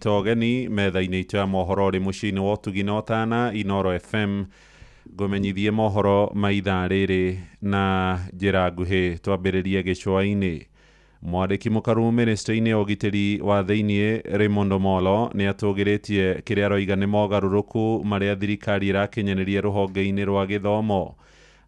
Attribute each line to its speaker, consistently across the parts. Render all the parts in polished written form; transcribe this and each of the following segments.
Speaker 1: Ngũkũnyita ũgeni metha-inĩ itũ ya mohoro rĩ mũciĩ-inĩ wa ũtugi na ũtana Inoro FM. Ngũmenyithie mohoro ma ithaa rĩrĩ na njĩra nguhĩ. Twambĩrĩrie gĩcũa-inĩ. Mwandĩki mũkaru ministry-inĩ ya ũgitĩri wa thĩiniĩ Raymond Omolo nĩ atũgĩrĩtie kĩrĩa aroiga nĩ mogarũrũku marĩa thirikari ĩrakinyanĩria rũhonge-inĩ rwa gĩthomo.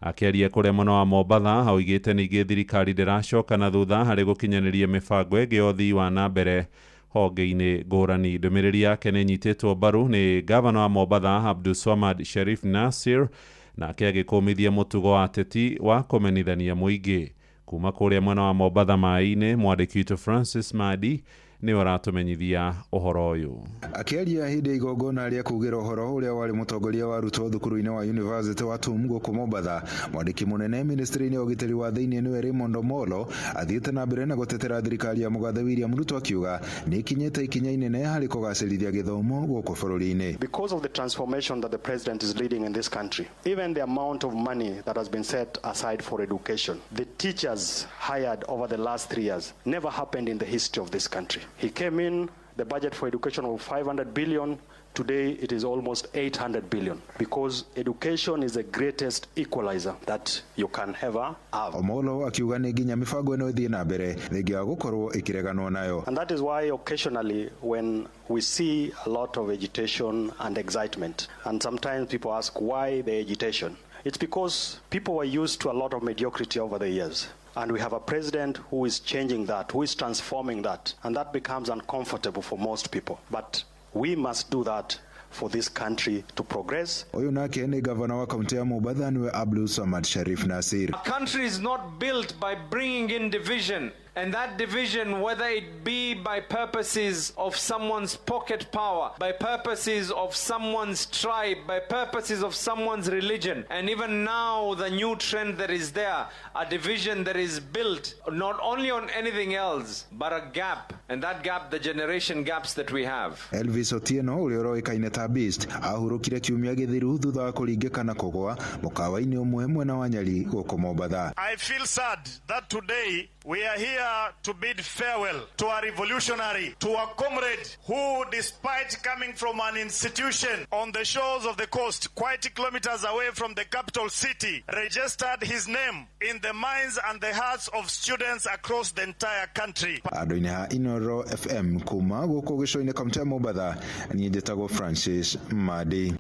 Speaker 1: Akĩaria kũrĩa mwena wa Mombatha oigĩte ningĩ thirikari ndĩracoka na thutha harĩ gũkinyanĩria mĩbango ĩngĩ ya ũthii wa na mbere honge-inĩ ngũrani. Ndũmĩrĩri yake nĩ ĩnyitĩtwo mbaru nĩ gavana wa Mombatha Abdulswamad Sharif Nasir, nake agĩkũmithia mũtugo wa ateti wa kũmenithania mũingĩ. Kuma kũrĩa mwena wa Mombatha maĩ-inĩ, mwandĩki witũ Francis Madi nĩwe ũratũmenyithia ũhoro ũyũ.
Speaker 2: Akĩaria hĩndĩ ya igongona rĩa kugĩra ũhoro ũrĩa warĩ mũtongoria wa arutwo thukuru-inĩ wa University wa TUM gũkũ Mombatha, mwandĩki mũnene ministry-inĩ ya ũgitĩri wa thĩiniĩ nĩwe Raymond Omolo athiĩte na mbere na gũtetera thirikari ya mũgathe William Ruto akiuga nĩ ĩkinyĩte ikinya inene harĩ kũgacĩrithia gĩthomo gũkũ bũrũri-inĩ.
Speaker 3: Because of the transformation that the president is leading in this country, even the amount of money that has been set aside for education, the teachers hired over the last 3 years, never happened in the history of this country. He came in, the budget for education of 500 billion. Today it is almost 800 billion, because education is the greatest equalizer that you can ever have.
Speaker 2: Omolo akiuga nĩ nginya mĩbango ĩno ĩthiĩ na mbere thengia wa gũkorwo ĩkĩreganwo nayo.
Speaker 3: And that is why occasionally when we see a lot of agitation and excitement, and sometimes people ask why the agitation, it's because people were used to a lot of mediocrity over the years. And we have a president who is changing that, who is transforming that, and that becomes uncomfortable for most people. But we must do that for this country to progress.
Speaker 2: Ũyũ nake nĩ gavana wa kaunti ya Mombatha nĩwe Abdulswamad Sharif Nasir.
Speaker 4: A country is not built by bringing in division, and that division, whether it be by purposes of someone's pocket power, by purposes of someone's tribe, by purposes of someone's religion, and even now the new trend that is there, a division that is built not only on anything else, but a gap, and that gap, the generation gaps that we have.
Speaker 2: Elvis Otieno ũrĩa ũroĩkaine ta Beast ahurũkire kiumia gĩthiru thutha wa kũringĩka na kũgũa mũkawa-inĩ ũmwe mwena wa Nyali gũkũ Mombatha.
Speaker 5: I feel sad that today we are here to bid farewell to a revolutionary, to a comrade who, despite coming from an institution on the shores of the coast, quite kilometers away from the capital city, registered his name in the minds and the hearts of students across the entire country.
Speaker 2: Andũ-inĩ ha Inoro FM kuma gũkũ gĩcũa-inĩ kaunti ya Mombatha, niĩ njĩtagwo Francis Madi.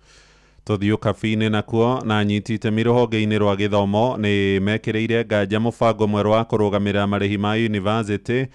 Speaker 1: Tũthiũ kabi-inĩ nakuo na anyiti itemi rũhonge-inĩ rwa gĩthomo nĩ mekĩrĩire nganja mũbango mwerũ wa kũrũgamĩrĩra marĩhi ma yunivasĩtĩ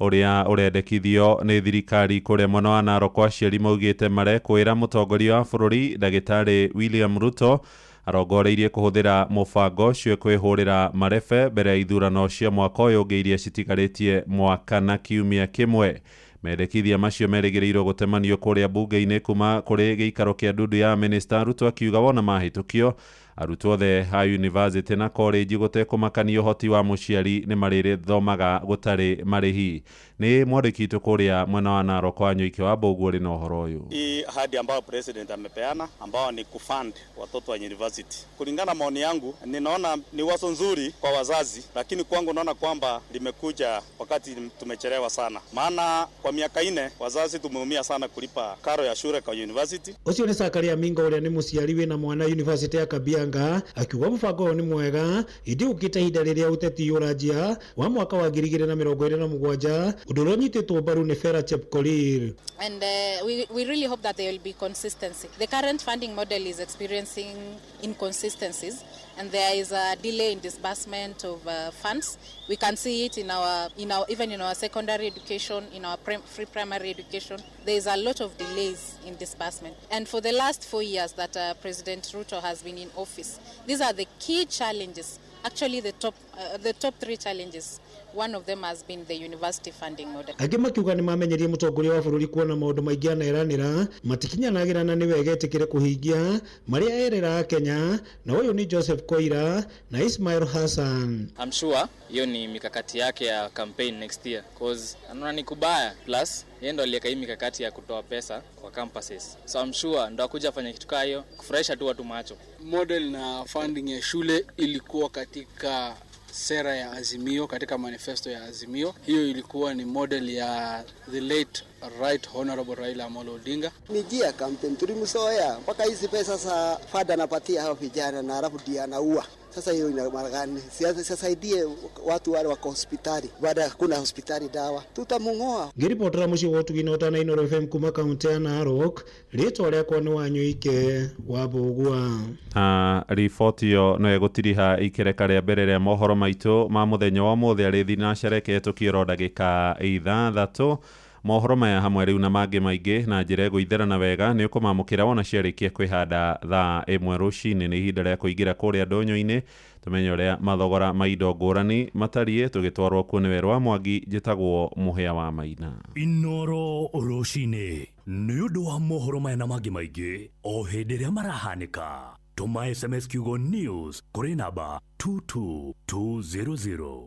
Speaker 1: ũrĩa ũrendekithio nĩ thirikari kũrĩa mwena wa Narok. Aciari maugĩte marekwĩra mũtongoria wa bũrũri ndagĩtarĩ William Ruto arongoreirie kũhũthĩra mũbango ũcio kwĩhũrĩra marebe mbere ya ithurano cia mwaka ũyũ ũngĩ iria citigarĩtie mwaka na kiumia kĩmwe. Mendekithia macio merĩgĩrĩirwo gũtemanio kũrĩa bunge-inĩ kuma kũrĩ gĩikaro kĩa ndundu ya minista Ruto akiuga wona mahĩtũkio arutwo othe a yunivasĩtĩ na college gũtekũmakania ũhoti wa mũciari nĩ marĩthomaga gũtarĩ marĩhi. Nĩ mwandĩki witũ kũrĩa mwena wa Narok Wanyoike wa Mbũguo ũrĩ na ũhoro ũyũ.
Speaker 6: Hii ahadi ambayo president amepeana ambao ni kufund watoto wa university, kulingana maoni yangu ninaona ni wazo nzuri kwa wazazi, lakini kwangu naona kwamba limekuja wakati tumechelewa sana, maana kwa miaka 4 wazazi tumeumia sana kulipa karo ya shule kwa university.
Speaker 7: Ũcio nĩ Zakaria Mingo ũrĩa nĩ mũciari wĩna mwana university ya Kabianga akiuga mũbango ũyũ nĩ mwega ĩndĩ ũkĩte ihinda rĩrĩa ũteti ũranjia wa mwaka wa 2027 ũndũ ũrĩa ũnyitĩtwo mbaru nĩ Vera Chepkorir.
Speaker 8: And we really hope that there will be consistency. The current funding model is experiencing inconsistencies, and there is a delay in disbursement of funds. We can see it in our even in our secondary education, in our free primary education. There is a lot of delays in disbursement. And for the last 4 years that President Ruto has been in office, these are the key challenges. Actually, the top 3 challenges. One of them has been the university funding model.
Speaker 7: Angĩ makiuga nĩ mamenyerie mũtongoria wa bũrũri kuona maũndũ maingĩ aneranĩra matikinyanagĩra na nĩ wega etĩkĩre kũhingia marĩa erera Kenya, na ũyũ nĩ Joseph Koira na Ismail Hassan.
Speaker 9: I'm sure hiyo ni mikakati yake ya campaign next year, cause anaona ni kubaya, plus yeye ndo aliweka hii mikakati ya kutoa pesa kwa campuses, so I'm sure ndo akuja afanya kitu kama hiyo kufurahisha tu watu macho.
Speaker 10: Model na funding ya shule ilikuwa katika sera ya Azimio, katika manifesto ya Azimio. Hiyo ilikuwa ni model ya the late Right Honorable Raila Amolo Odinga.
Speaker 11: Ni jia kampeni tulimzoea mpaka hizi pesa sasa fada anapatia hao vijana na halafu ndiye anaua. Sasa hiyo ina maana gani? Siasa saidie watu wale wako hospitali. Baada ya hakuna hospitali dawa, tutamung'oa.
Speaker 7: Ngĩribotera mũciĩ wa ũtugi na ũtana Inooro FM kuma kaunti ya Narok, rĩtwa rĩakwa nĩ Wanyũike wa Mbũgua.
Speaker 1: Na riboti ĩyo no ĩgũtiriha ikereka rĩa mbere rĩa mohoro maitũ ma mũthenya wa ũmũthĩ arĩ thinacara ĩkĩhetũkio ndagĩka 6. Mohoro maya hamwe rĩu na mangĩ maingĩ na njĩra ĩgũitherana wega nĩ ũkũmamũkĩra wona ciarĩkia kwĩhanda thaa 1 rũcinĩ. Nĩ ihinda rĩa kũingĩra kũrĩa ndũnyũ-inĩ tũmenye ũrĩa mathogora ma indo ngũrani matariĩ, tũgĩtwarwo kuo nĩ Werũ wa Mwangi. Njĩtagwo Mũhĩa wa Maina.
Speaker 12: Inooro rũcinĩ nĩ ũndũ wa mohoro maya na mangĩ maingĩ o hĩndĩ ĩrĩa marahanĩka. Tũma SMS kiugo news kũrĩ namba 22200.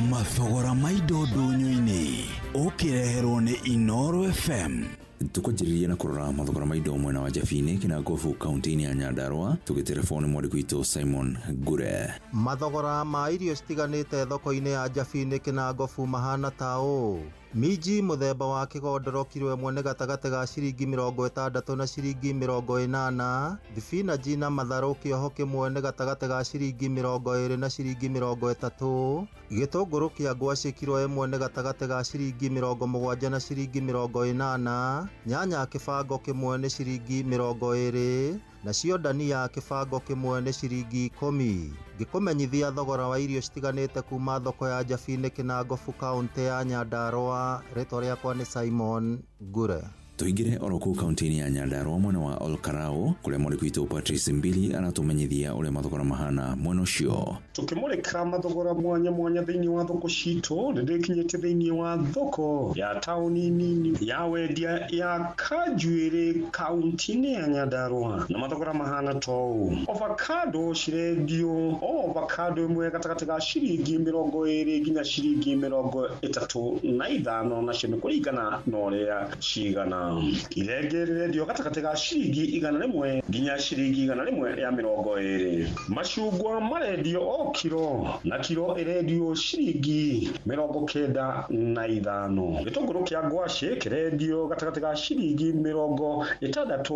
Speaker 13: Mathogora ma indo ndũnyũ-inĩ ũkĩreherwo nĩ Inooro FM.
Speaker 14: Tukwanjĩrĩria na kũrora mathogora ma indo mwena wa Jabini Kĩnangobu kaunti-inĩ ya Nyandarua, tũgĩtelefoni mwandĩki witũ Simon Ngure.
Speaker 15: Mathogora ma irio citiganĩte thoko-inĩ ya Jabini Kĩnangobu mahana ta ũũ: minji mũthemba wa kĩgondoro kiro 1 nĩ gatagatĩ ga ciringi 60 na ciringi 80, thibinanji na matharũ kĩoho kĩmwe nĩ gatagatĩ ga ciringi 20 na ciringi 30, gĩtũngũrũ kĩa ngwacĩ kiro 1 nĩ gatagatĩ ga ciringi 70 na ciringi 80, nyanya kĩbango kĩmwe nĩ ciringi 20, nacio ndania kĩbango kĩmwe nĩ ciringi 10. Ngĩkũmenyithia thogora wa irio citiganĩte kuma thoko ya Jabini Kĩnangobu kaunti ya Nyandarua, rĩtwa rĩakwa nĩ Simon Ngure.
Speaker 14: Tũingĩre oro kũu kaunti-inĩ ya Nyandarua mwena wa Olkarau kũrĩa mwandĩki witũ Patrice Mbili aratũmenyithia ũrĩa mathogora mahana mwena ũcio.
Speaker 16: Tũkĩmũrĩka mathogora mwanya mwanya thĩinĩ wa thoko citũ, nĩndĩkinyĩte thĩinĩ wa thoko ya taũni nini ya wendia ya Kanjuĩrĩ kaunti-inĩ ya Nyandarua, na mathogora mahana ta ũũ: avocado cirendio o avocado ĩmwe gatagatĩ ga ciringi 20 nginya ciringi 35, nacio nĩ kũringana na ũrĩa cigana. Irenge rĩrendio gatagatĩ ga ciringi 100 nginya ciringi 120. Macungwa marendio o kiro na kiro ĩrendio ciringi 95. Gĩtũngũrũ kĩa ngwacĩ kĩrendio gatagatĩ ga ciringi 60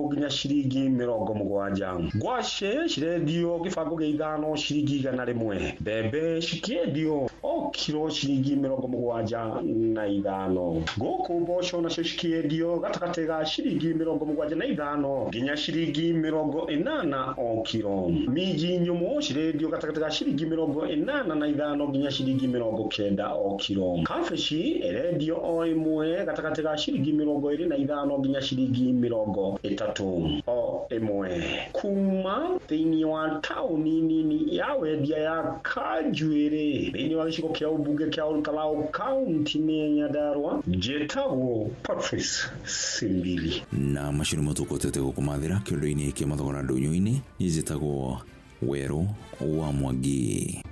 Speaker 16: nginya ciringi 70. Ngwacĩ cirendio gĩbango gĩa 5 ciringi 100. Mbembe cikĩendio o kiro ciringi 75. Gũkũ mboco nacio cikĩendio gatagatĩ ga ciringi 75 nginya ciringi 80 o kiro. Minji nyũmũ cirendio gatagatĩ ga ciringi 85 nginya ciringi 90 o kiro. Kabici ĩrendio o ĩmwe gatagatĩ ga ciringi 25 nginya ciringi 30 o ĩmwe. Kuma thĩinĩ wa taũni nini ya wendia ya Kanjuĩrĩ thĩinĩ wa gĩcigo kĩa ũmbunge kĩa Olkalau kaunti-inĩ ya Nyandarua, njĩtagwo Patrice Simbili.
Speaker 14: Na macio nĩmo tũkũtete gũkũmathĩra kĩũndũ-inĩ kĩa mathogora ndũnyũ-inĩ. Niĩ njĩtagwo Werũ wa Mwangi.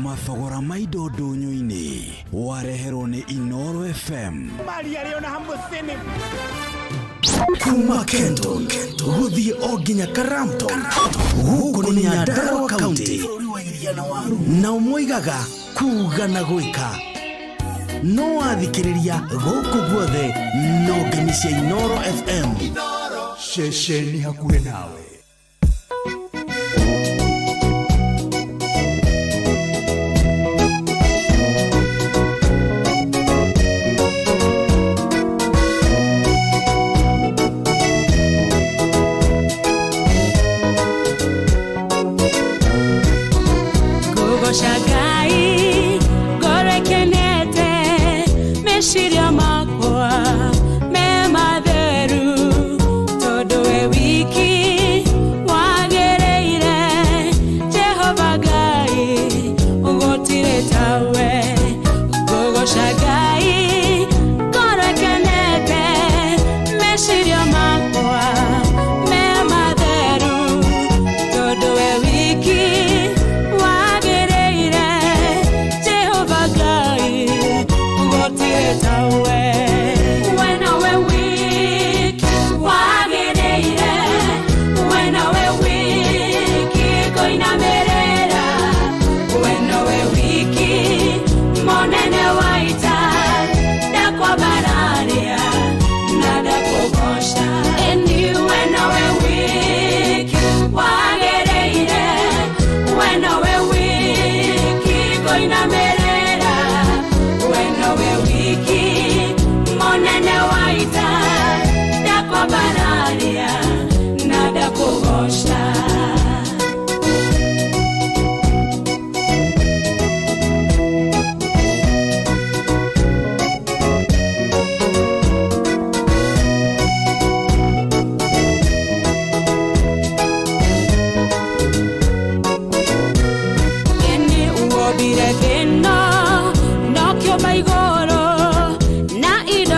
Speaker 13: Mathogora ma indo ndũnyũ-inĩ wareherwo nĩ Inooro FM. Kuma Kenton gũthiĩ o nginya Karamton, gũkũ nĩ Nyandarua County, nao moigaga kuga na gwĩka. No wathikĩrĩria gũkũ guothe no ngemi cia Inooro FM,
Speaker 12: ceceni hakuhĩ nawe.
Speaker 17: Shagai gorekenete meshiria makwa me matheru tondu we wiki wagereire Jehova Ngai ugotire tawe. Gogo Shagai gorekenete meshiria makwa me matheru tondu we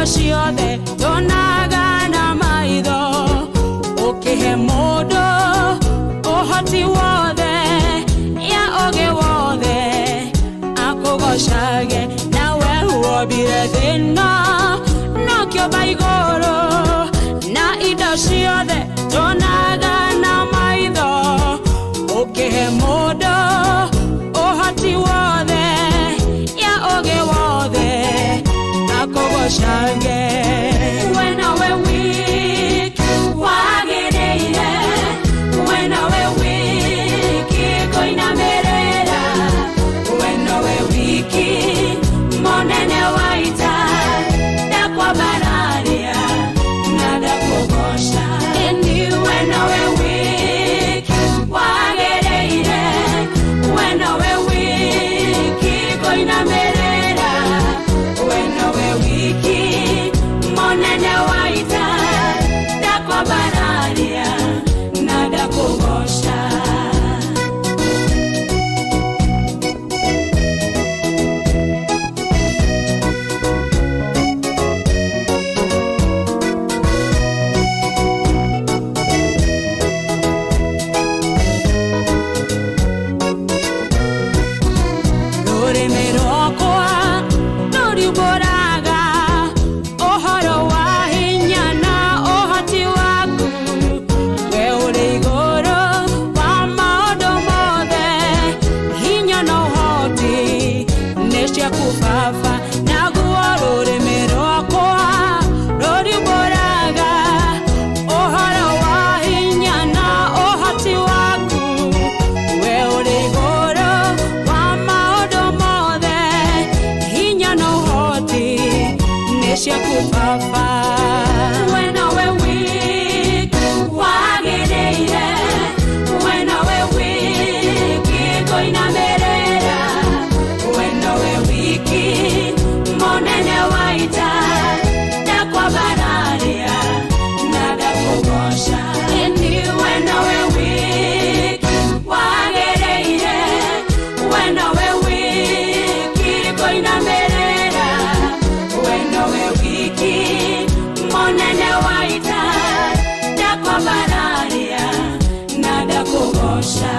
Speaker 17: Ciothe tuonaga na maitho ũkĩhe mũndũ ũhoti wothe ya ũgĩ wothe akũgocage nawe wombire thĩna nokĩũmba igũrũ na indo ciothe tuonaga na maitho ũkĩhe mũndũ ũhoti wothe ya ũgĩ wothe akũgocage. We nowe wiki wagĩrĩire, we nowe wiki kũinamĩrĩra, we nowe wiki mũnene wa ita, ndakwambararia na ndakũgoca. Ĩni we nowe wiki wagĩrĩire, we nowe wiki kũinamĩrĩra, we nowe wiki mũnene wa ita, ndakwambararia na ndakũgoca. Rũrĩmĩ rwakwa rũriumbũraga ũhoro wa hinya na ũhoti waku, we ũrĩ igũrũ wa maũndũ mothe, hinya na ũhoti nĩ ciaku Baba. Naguo rũrĩmĩ rwakwa rũriumbũraga ũhoro wa hinya na ũhoti waku, we ũrĩ igũrũ wa maũndũ mothe, hinya na ũhoti nĩ ciaku Baba. We nowe wiki wagĩrĩire, we nowe wiki kũinamĩrĩra, we nowe wiki mũnene wa ita, ndakwambararia na ndakũgoca. Ĩni we nowe wiki wagĩrĩire, we nowe wiki kũinamĩrĩra, we nowe wiki mũnene wa ita, ndakwambararia na ndakũgoca.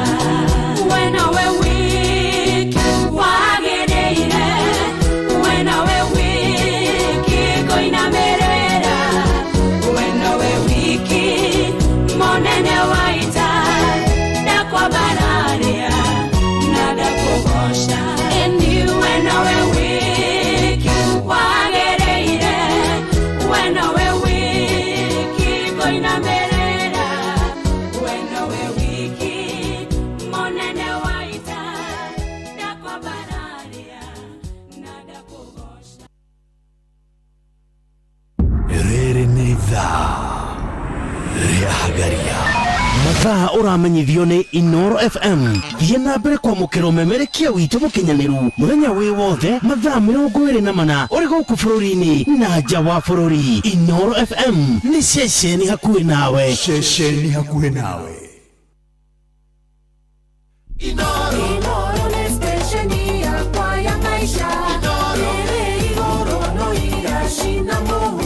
Speaker 17: We nowe wiki wagĩrĩire, we nowe wiki kũinamĩrĩra, we nowe wiki mũnene wa ita, ndakwambararia na ndakũgoca. Ĩni we nowe wiki wagĩrĩire, we nowe wiki kũinamĩrĩra, we nowe wiki mũnene wa ita, ndakwambararia na ndakũgoca.
Speaker 13: Rĩrĩ nĩ ithaa rĩa Hagaria. Mathaa ũramenyithio nĩ Inoro FM. Thiĩ na mbere kwamũkĩra ũmemerekia witũ mũkinyanĩru mũthenya wĩ wothe mathaa 24 ũrĩ gũkũ bũrũri-inĩ na nja wa bũrũri. Inoro FM nĩ ceceni hakuhĩ nawe.
Speaker 18: Ceceni hakuhĩ nawe.
Speaker 17: Inoro nĩ stesheni yakwa ya maisha, ĩrĩ igũrũ no iracina mũhu.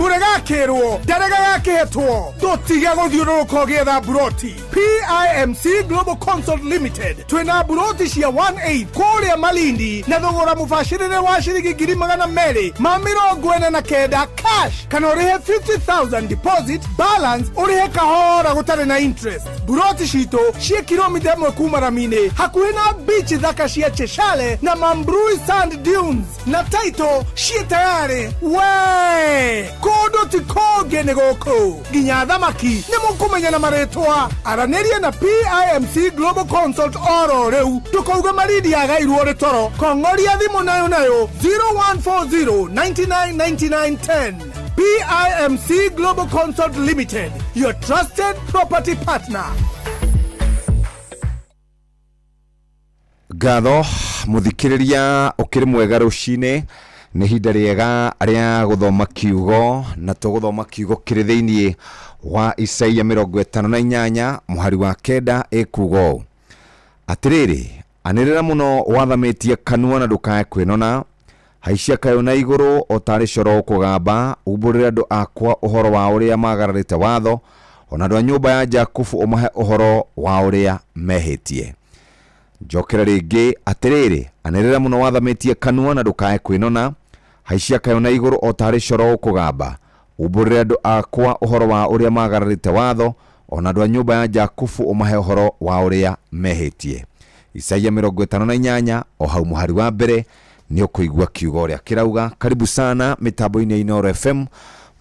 Speaker 18: Mũregakĩrwo ndarega gakĩhetwo ndũtige gũthiũrũrũka ũgĩetha mburoti. PIMC Global Consult Limited twĩna mburoti cia 18 kũrĩa Malindi na thogora mũbacĩrĩre wa ciringi 249,000 cash, kana ũrĩhe 50,000 deposit, balance ũrĩhe kahora gũtarĩ na interest. Mburoti citũ ciĩ kilomita 1 kuma rami-inĩ hakuhĩ na beach thaka cia Cheshale na Mambrui Sand Dunes, na title ciĩ tayarĩ. We kũndũ ti kũngĩ nĩ gũkũ, nginya thamaki nĩ mũkũmenya na marĩtwa. Aranĩria na PIMC Global Consult oro rĩu, ndũkauge Malindi yagairwo rĩ toro. Kong'oria thimũ nayo nayo 0140 99 99 10. PIMC Global Consult Limited, your trusted property partner.
Speaker 19: Ngatho muthikiriria ukiri mwega rucini nĩ ihinda rĩega rĩa gũthoma kiugo, na tũgũthoma kiugo kĩrĩ thĩinĩ wa Isaia 58 mũhari wa 9 ĩkuga ũũ: atĩrĩrĩ, anĩrĩra mũno wathamĩtie kanua na ndũkae kwĩnona, Haicia kayũ na igũrũ o tarĩ coro ũkũgamba, umbũrĩre andũ akwa ũhoro wa ũrĩa magararĩte watho, ona andũ a nyũmba ya Jakubu ũmahe ũhoro wa ũrĩa mehĩtie. Njokera rĩngĩ atĩrĩrĩ, anĩrĩra mũno wathamĩtie kanua na ndũkae kwĩnona. Haicia kayũ na igũrũ o tarĩ coro ũkũgamba, umbũrĩre andũ akwa ũhoro wa ũrĩa magararĩte watho, ona andũ a nyũmba ya Jakubu ũmahe ũhoro wa ũrĩa mehĩtie. Isaia 58 o hau mũhari wa mbere nĩ ũkũigua kiugo ũrĩa kĩrauga. Karibu sana mĩtambo-inĩ ya Inooro FM.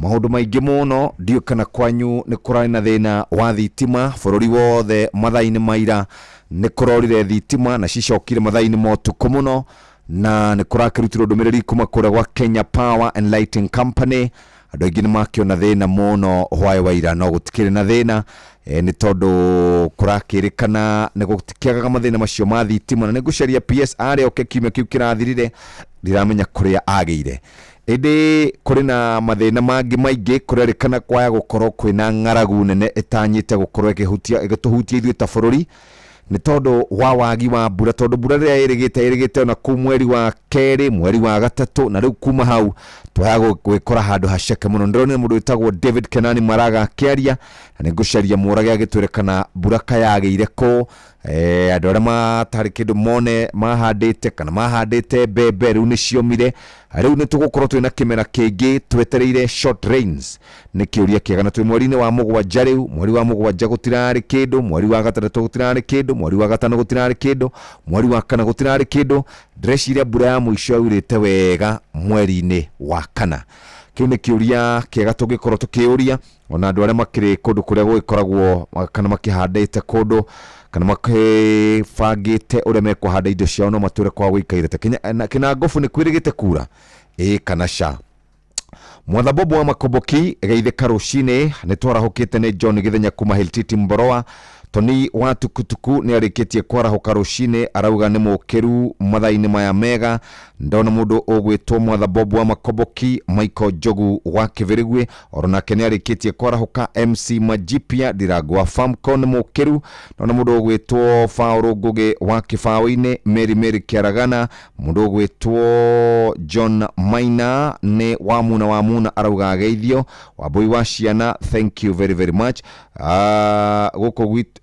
Speaker 19: Maũndũ maingĩ mũno, ndiũĩ kana kwanyu nĩ kũrarĩ na thĩna wa thitima bũrũri wothe mathaa-inĩ maira nĩ kũrorire thitima na cicokire mathaa-inĩ ma ũtukũ mũno, na nĩ kũrakĩrutirwo ndũmĩrĩri kuma kũrĩa gwa Kenya Power and Lighting Company. Andũ aingĩ nĩ makĩona thĩna mũno hwaĩ wa ira, no gũtikĩrĩ na thĩna nĩ tondũ kũrakĩrĩkana nĩ gũtikĩagaga mathĩna macio ma thitima, na nĩ ngũcaria PS arĩa oke kiumia kĩu kĩrathirire, ndiramenya kũrĩa agĩire. Ĩndĩ kũrĩ na mathĩna mangĩ maingĩ, kũrerĩkana kwaya gũkorwo kwĩna ng'aragu nene ĩtanyĩte gũkorwo ĩgĩtũhutia ithuĩ ta bũrũri nĩ tondũ wa wagi wa mbura, tondũ mbura rĩrĩa ĩrĩgĩte ona kũu mweri wa kerĩ, mweri wa gatatũ, na rĩu kuma hau twaya gwĩkora handũ haceke mũno. Ndĩronire mũndũ wĩtagwo David Kenani Maraga akĩaria, na nĩ ngũcaria mũrage agĩtwĩre kana mbura kayagĩire kũ. Andũ arĩa matarĩ kĩndũ mone mahandĩte kana mahandĩte mbembe rĩu nĩ ciomire. Rĩu nĩ tũgũkorwo twĩna kĩmera kĩngĩ twetereire short rains. Nĩ kĩũria kĩega, na twĩ mweri-inĩ wa mũgwanja rĩu. Mweri wa mũgwanja gũtirarĩ kĩndũ, mweri wa gatandatũ gũtirarĩ kĩndũ, mweri wa gatano gũtirarĩ kĩndũ, mweri wa kana gũtirarĩ kĩndũ. Ndĩreciria mbura ya mũico yaurĩte wega mweri-inĩ wa kana. Kĩu nĩ kĩũria kĩega tũngĩkorwo tũkĩũria ona andũ arĩa makĩrĩ kũndũ kũrĩa gũgĩkoragwo kana makĩhandĩte kũndũ kana makĩbangĩte ũrĩa mekũhanda indo ciao, no matũre kwa gũikaire ta Kĩnangobu nĩ kwĩrĩgĩte kura ĩ kana ca. Mwathabobo wa Makomboki geithĩka rũcinĩ nĩ twarahũkĩte nĩ John Gĩthenya kuma Hiltiti Mboroa. Toni wa tukutuku nĩ arĩkĩtie kwarahũka rũcinĩ, arauga nĩ mũkĩru mathaa-inĩ maya mega. Ndona mũndũ ũgwĩtwo Mwathabobo wa Makomboki, Michael Njogu wa Kĩbĩrĩgwe oronake nĩ arĩkĩtie kwarahũka. MC Majipia Ndirango wa Famco nĩ mũkĩru. Ndona mũndũ ũgwĩtwo Faũrũ Ngũgĩ wa Kĩbaũ-inĩ, Mary Mary Kĩaragana, mũndũ ũgwĩtwo John Maina nĩ wa Muna wa Muna arauga ageithio. Wambui wa ciana, thank you very very much.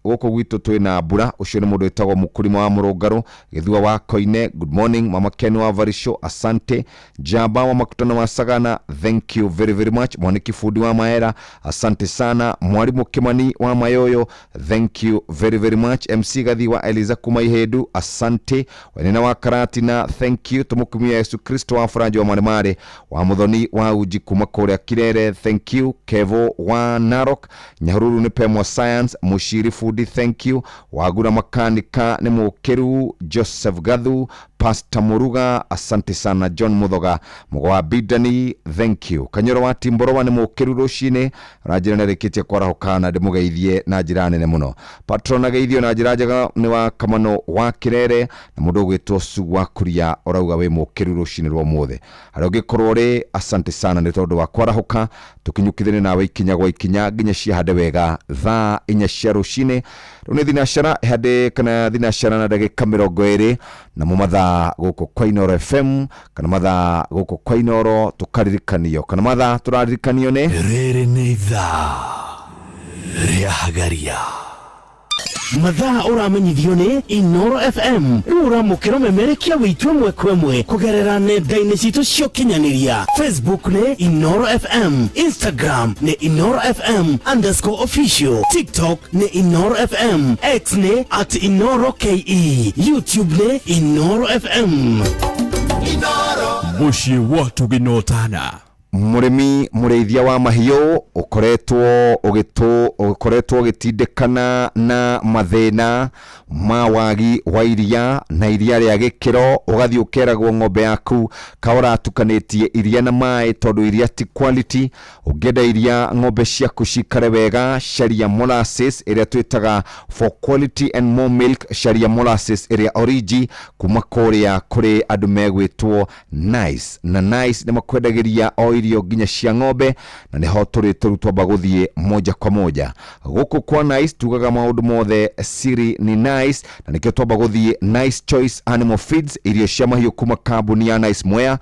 Speaker 19: Gũkũ gwitũ twĩna mbura. Ũcio nĩ mũndũ wĩtagwo Mũkũrima wa Mũrũngarũ, Gĩthua wa Koine, good morning. Mama Ken wa Varisho, asante. Jamba wa Makutano wa Sagana, thank you very very much. Mwaniki Fundi wa Maera, asante sana. Mwalimu Kimani wa Mayoyo, thank you very very much. MC Gathi wa Eliza kuma Ihedu, asante. Wenena wa Karatina, thank you. Tumukumia Yesu Kristo wa Faraja wa Maremare wa Muthoni wa Uji kuma kũrĩa Kirere, thank you. Kevo wa Narok, Nyahururu nĩ Pemwa Science, Mushiri Fundi, thank you. Wagura Makanika nĩ mũkĩru. Joseph Gathu, Pastor Muruga, asante sana. John Muthoga Mũgo wa Bidani, thank you. Kanyoro wa Timborowa nĩ mũkĩru rũcinĩ, ranjĩra nĩ arĩkĩtie kwarahũka na ndĩmũgeithie na njĩra nene mũno. Patron ageithio na njĩra njega nĩ wa Kamano wa Kirere, na mũndũ ũgwĩtwo Su wa Kuria ũrauga wĩ mũkĩru rũcinĩ rwa ũmũthĩ. Harĩa ũngĩkorwo ũrĩ, asante sana nĩ tondũ wa kwarahũka. Tũkinyũkithanie nawe ikinya gwa ikinya nginya ciahande wega thaa 4 cia rũcinĩ. Rĩu nĩ thinacara hande kana thinacara na ndagĩka 20, namo mathaa gũkũ kwa Inooro FM kana mathaa gũkũ kwa Inooro tũkaririkanio kana mathaa tũraririkanio nĩ
Speaker 13: rĩrĩ nĩ ithaa rĩa Hagaria. Mathaa ũramenyithio nĩ Inooro FM. Rĩu ũramũkĩra ũmemerekia witũ ĩmwe kwa ĩmwe kũgerera nenda-inĩ citũ cia ũkinyanĩria. Facebook nĩ Inooro FM, Instagram nĩ Inooro FM _official, TikTok nĩ Inooro FM, X nĩ @InooroKE, YouTube nĩ Inooro FM.
Speaker 12: Mũciĩ wa Tũgĩnotana.
Speaker 19: Mũrĩmi mũrĩithia wa mahiũ ũkoretwo ũgĩtindĩkana na mathĩna ma wagi wa iria na iria rĩa gĩkĩro, ũgathiĩ ũkeragwo ng'ombe yaku ka ũratukanĩtie iria na maĩ tondũ iria ti quality. Ũngĩenda iria ng'ombe ciaku cikare wega, caria molasses ĩrĩa twĩtaga for quality and more milk, caria molasses ĩrĩa origi kuma kũrĩa kũrĩ andũ megwĩtwo Nice, na Nice nĩ makwendagĩria o irio nginya cia ng'ombe, na nĩho tũrĩ tũru twamba gũthiĩ moja kwa moja gũkũ kwa Nice. Tugaga maũndũ mothe siri ni Nice, na nĩkĩo twamba gũthiĩ Nice Choice Animal Feeds, irio cia mahiũ kuma kambuni ya Nice Mwea.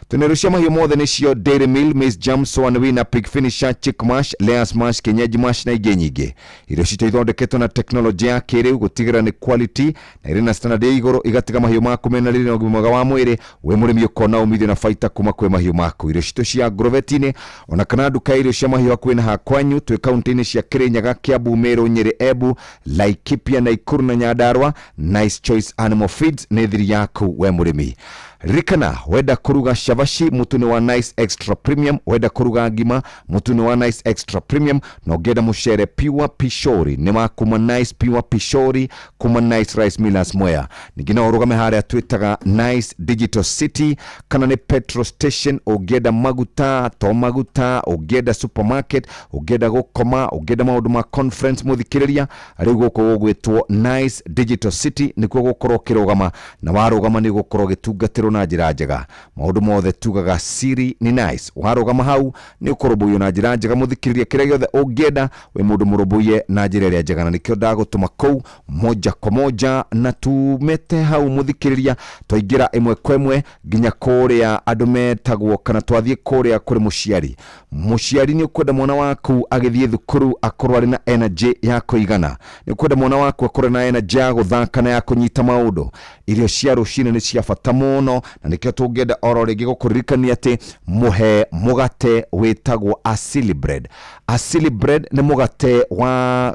Speaker 19: Twĩna irio cia mahiũ mothe, nĩcio Dairy Meal, Maize Jam, Swan Winner, Pig Finisher, Chick Mash, Layers Mash, Kienyeji Mash na ingĩ nyingĩ. Irio citũ ithondeketwo na teknolojĩ ya kĩrĩu gũtigĩrĩra nĩ quality na irĩ na standard ya igũrũ, igatiga mahiũ maku mena riri na ũgima mwega wa mwĩrĩ. Wĩ mũrĩmi ũkona umithio na baita kuma kwĩ mahiũ maku. Irio citũ cia ngurubeti-inĩ ona kana nduka ya irio cia mahiũ hakuhĩ na hakwanyu, twĩ kaunti-inĩ cia Kirinyaga, Kiambu, Meru, Nyĩrĩ, Embu, Laikipia, Naikuru na Nyandarua. Nice Choice Animal Feeds nĩ thiri yaku we mũrĩmi. Ririkana, wenda kuruga cabaci, mũtu nĩ wa Nice Extra Premium. Wenda kuruga ngima, mũtu nĩ wa Nice Extra Premium. Na ũngĩenda mũcere pure pishori, nĩ wa kuma Nice Pure Pishori kuma Nice Rice Millers Mwea. Ningĩ no ũrũgame harĩa twĩtaga Nice Digital City kana nĩ petrol station, ũngĩenda maguta to maguta, ũngĩenda supermarket, ũngĩenda gũkoma, ũngĩenda maũndũ ma conference, mũthikĩrĩria, rĩu gũkũ gũgwĩtwo Nice Digital City nĩkuo gũkorwo ũkĩrũgama, na warũgama nĩ ũgũkorwo ũgĩtungatĩrwo na njĩra njega. Maũndũ mothe tugaga siri ni Nice. Warũgama hau nĩ ũkũrũmbũiyo na njĩra njega, mũthikĩrĩria. Kĩrĩa gĩothe ũngĩenda, wĩ mũndũ mũrũmbũiye na njĩra ĩrĩa njega, na nĩkĩo ndagũtũma kũu moja kwa moja. Na tumete hau, mũthikĩrĩria, twaingĩra ĩmwe kwa ĩmwe nginya kũrĩa andũ metagwo, kana twathiĩ kũrĩa kũrĩ mũciari. Mũciari, nĩ ũkwenda mwana waku agĩthiĩ thukuru akorwo arĩ na energy ya kũigana, nĩ ũkwenda mwana waku akorwo na energy ya gũthaka na ya kũnyita maũndũ. Irio cia rũcinĩ nĩ cia bata mũno, na nĩkĩo tũngĩenda oro rĩngĩ gũkũririkania atĩ mũhe mũgate wĩtagwo Asili Bread. Asili Bread nĩ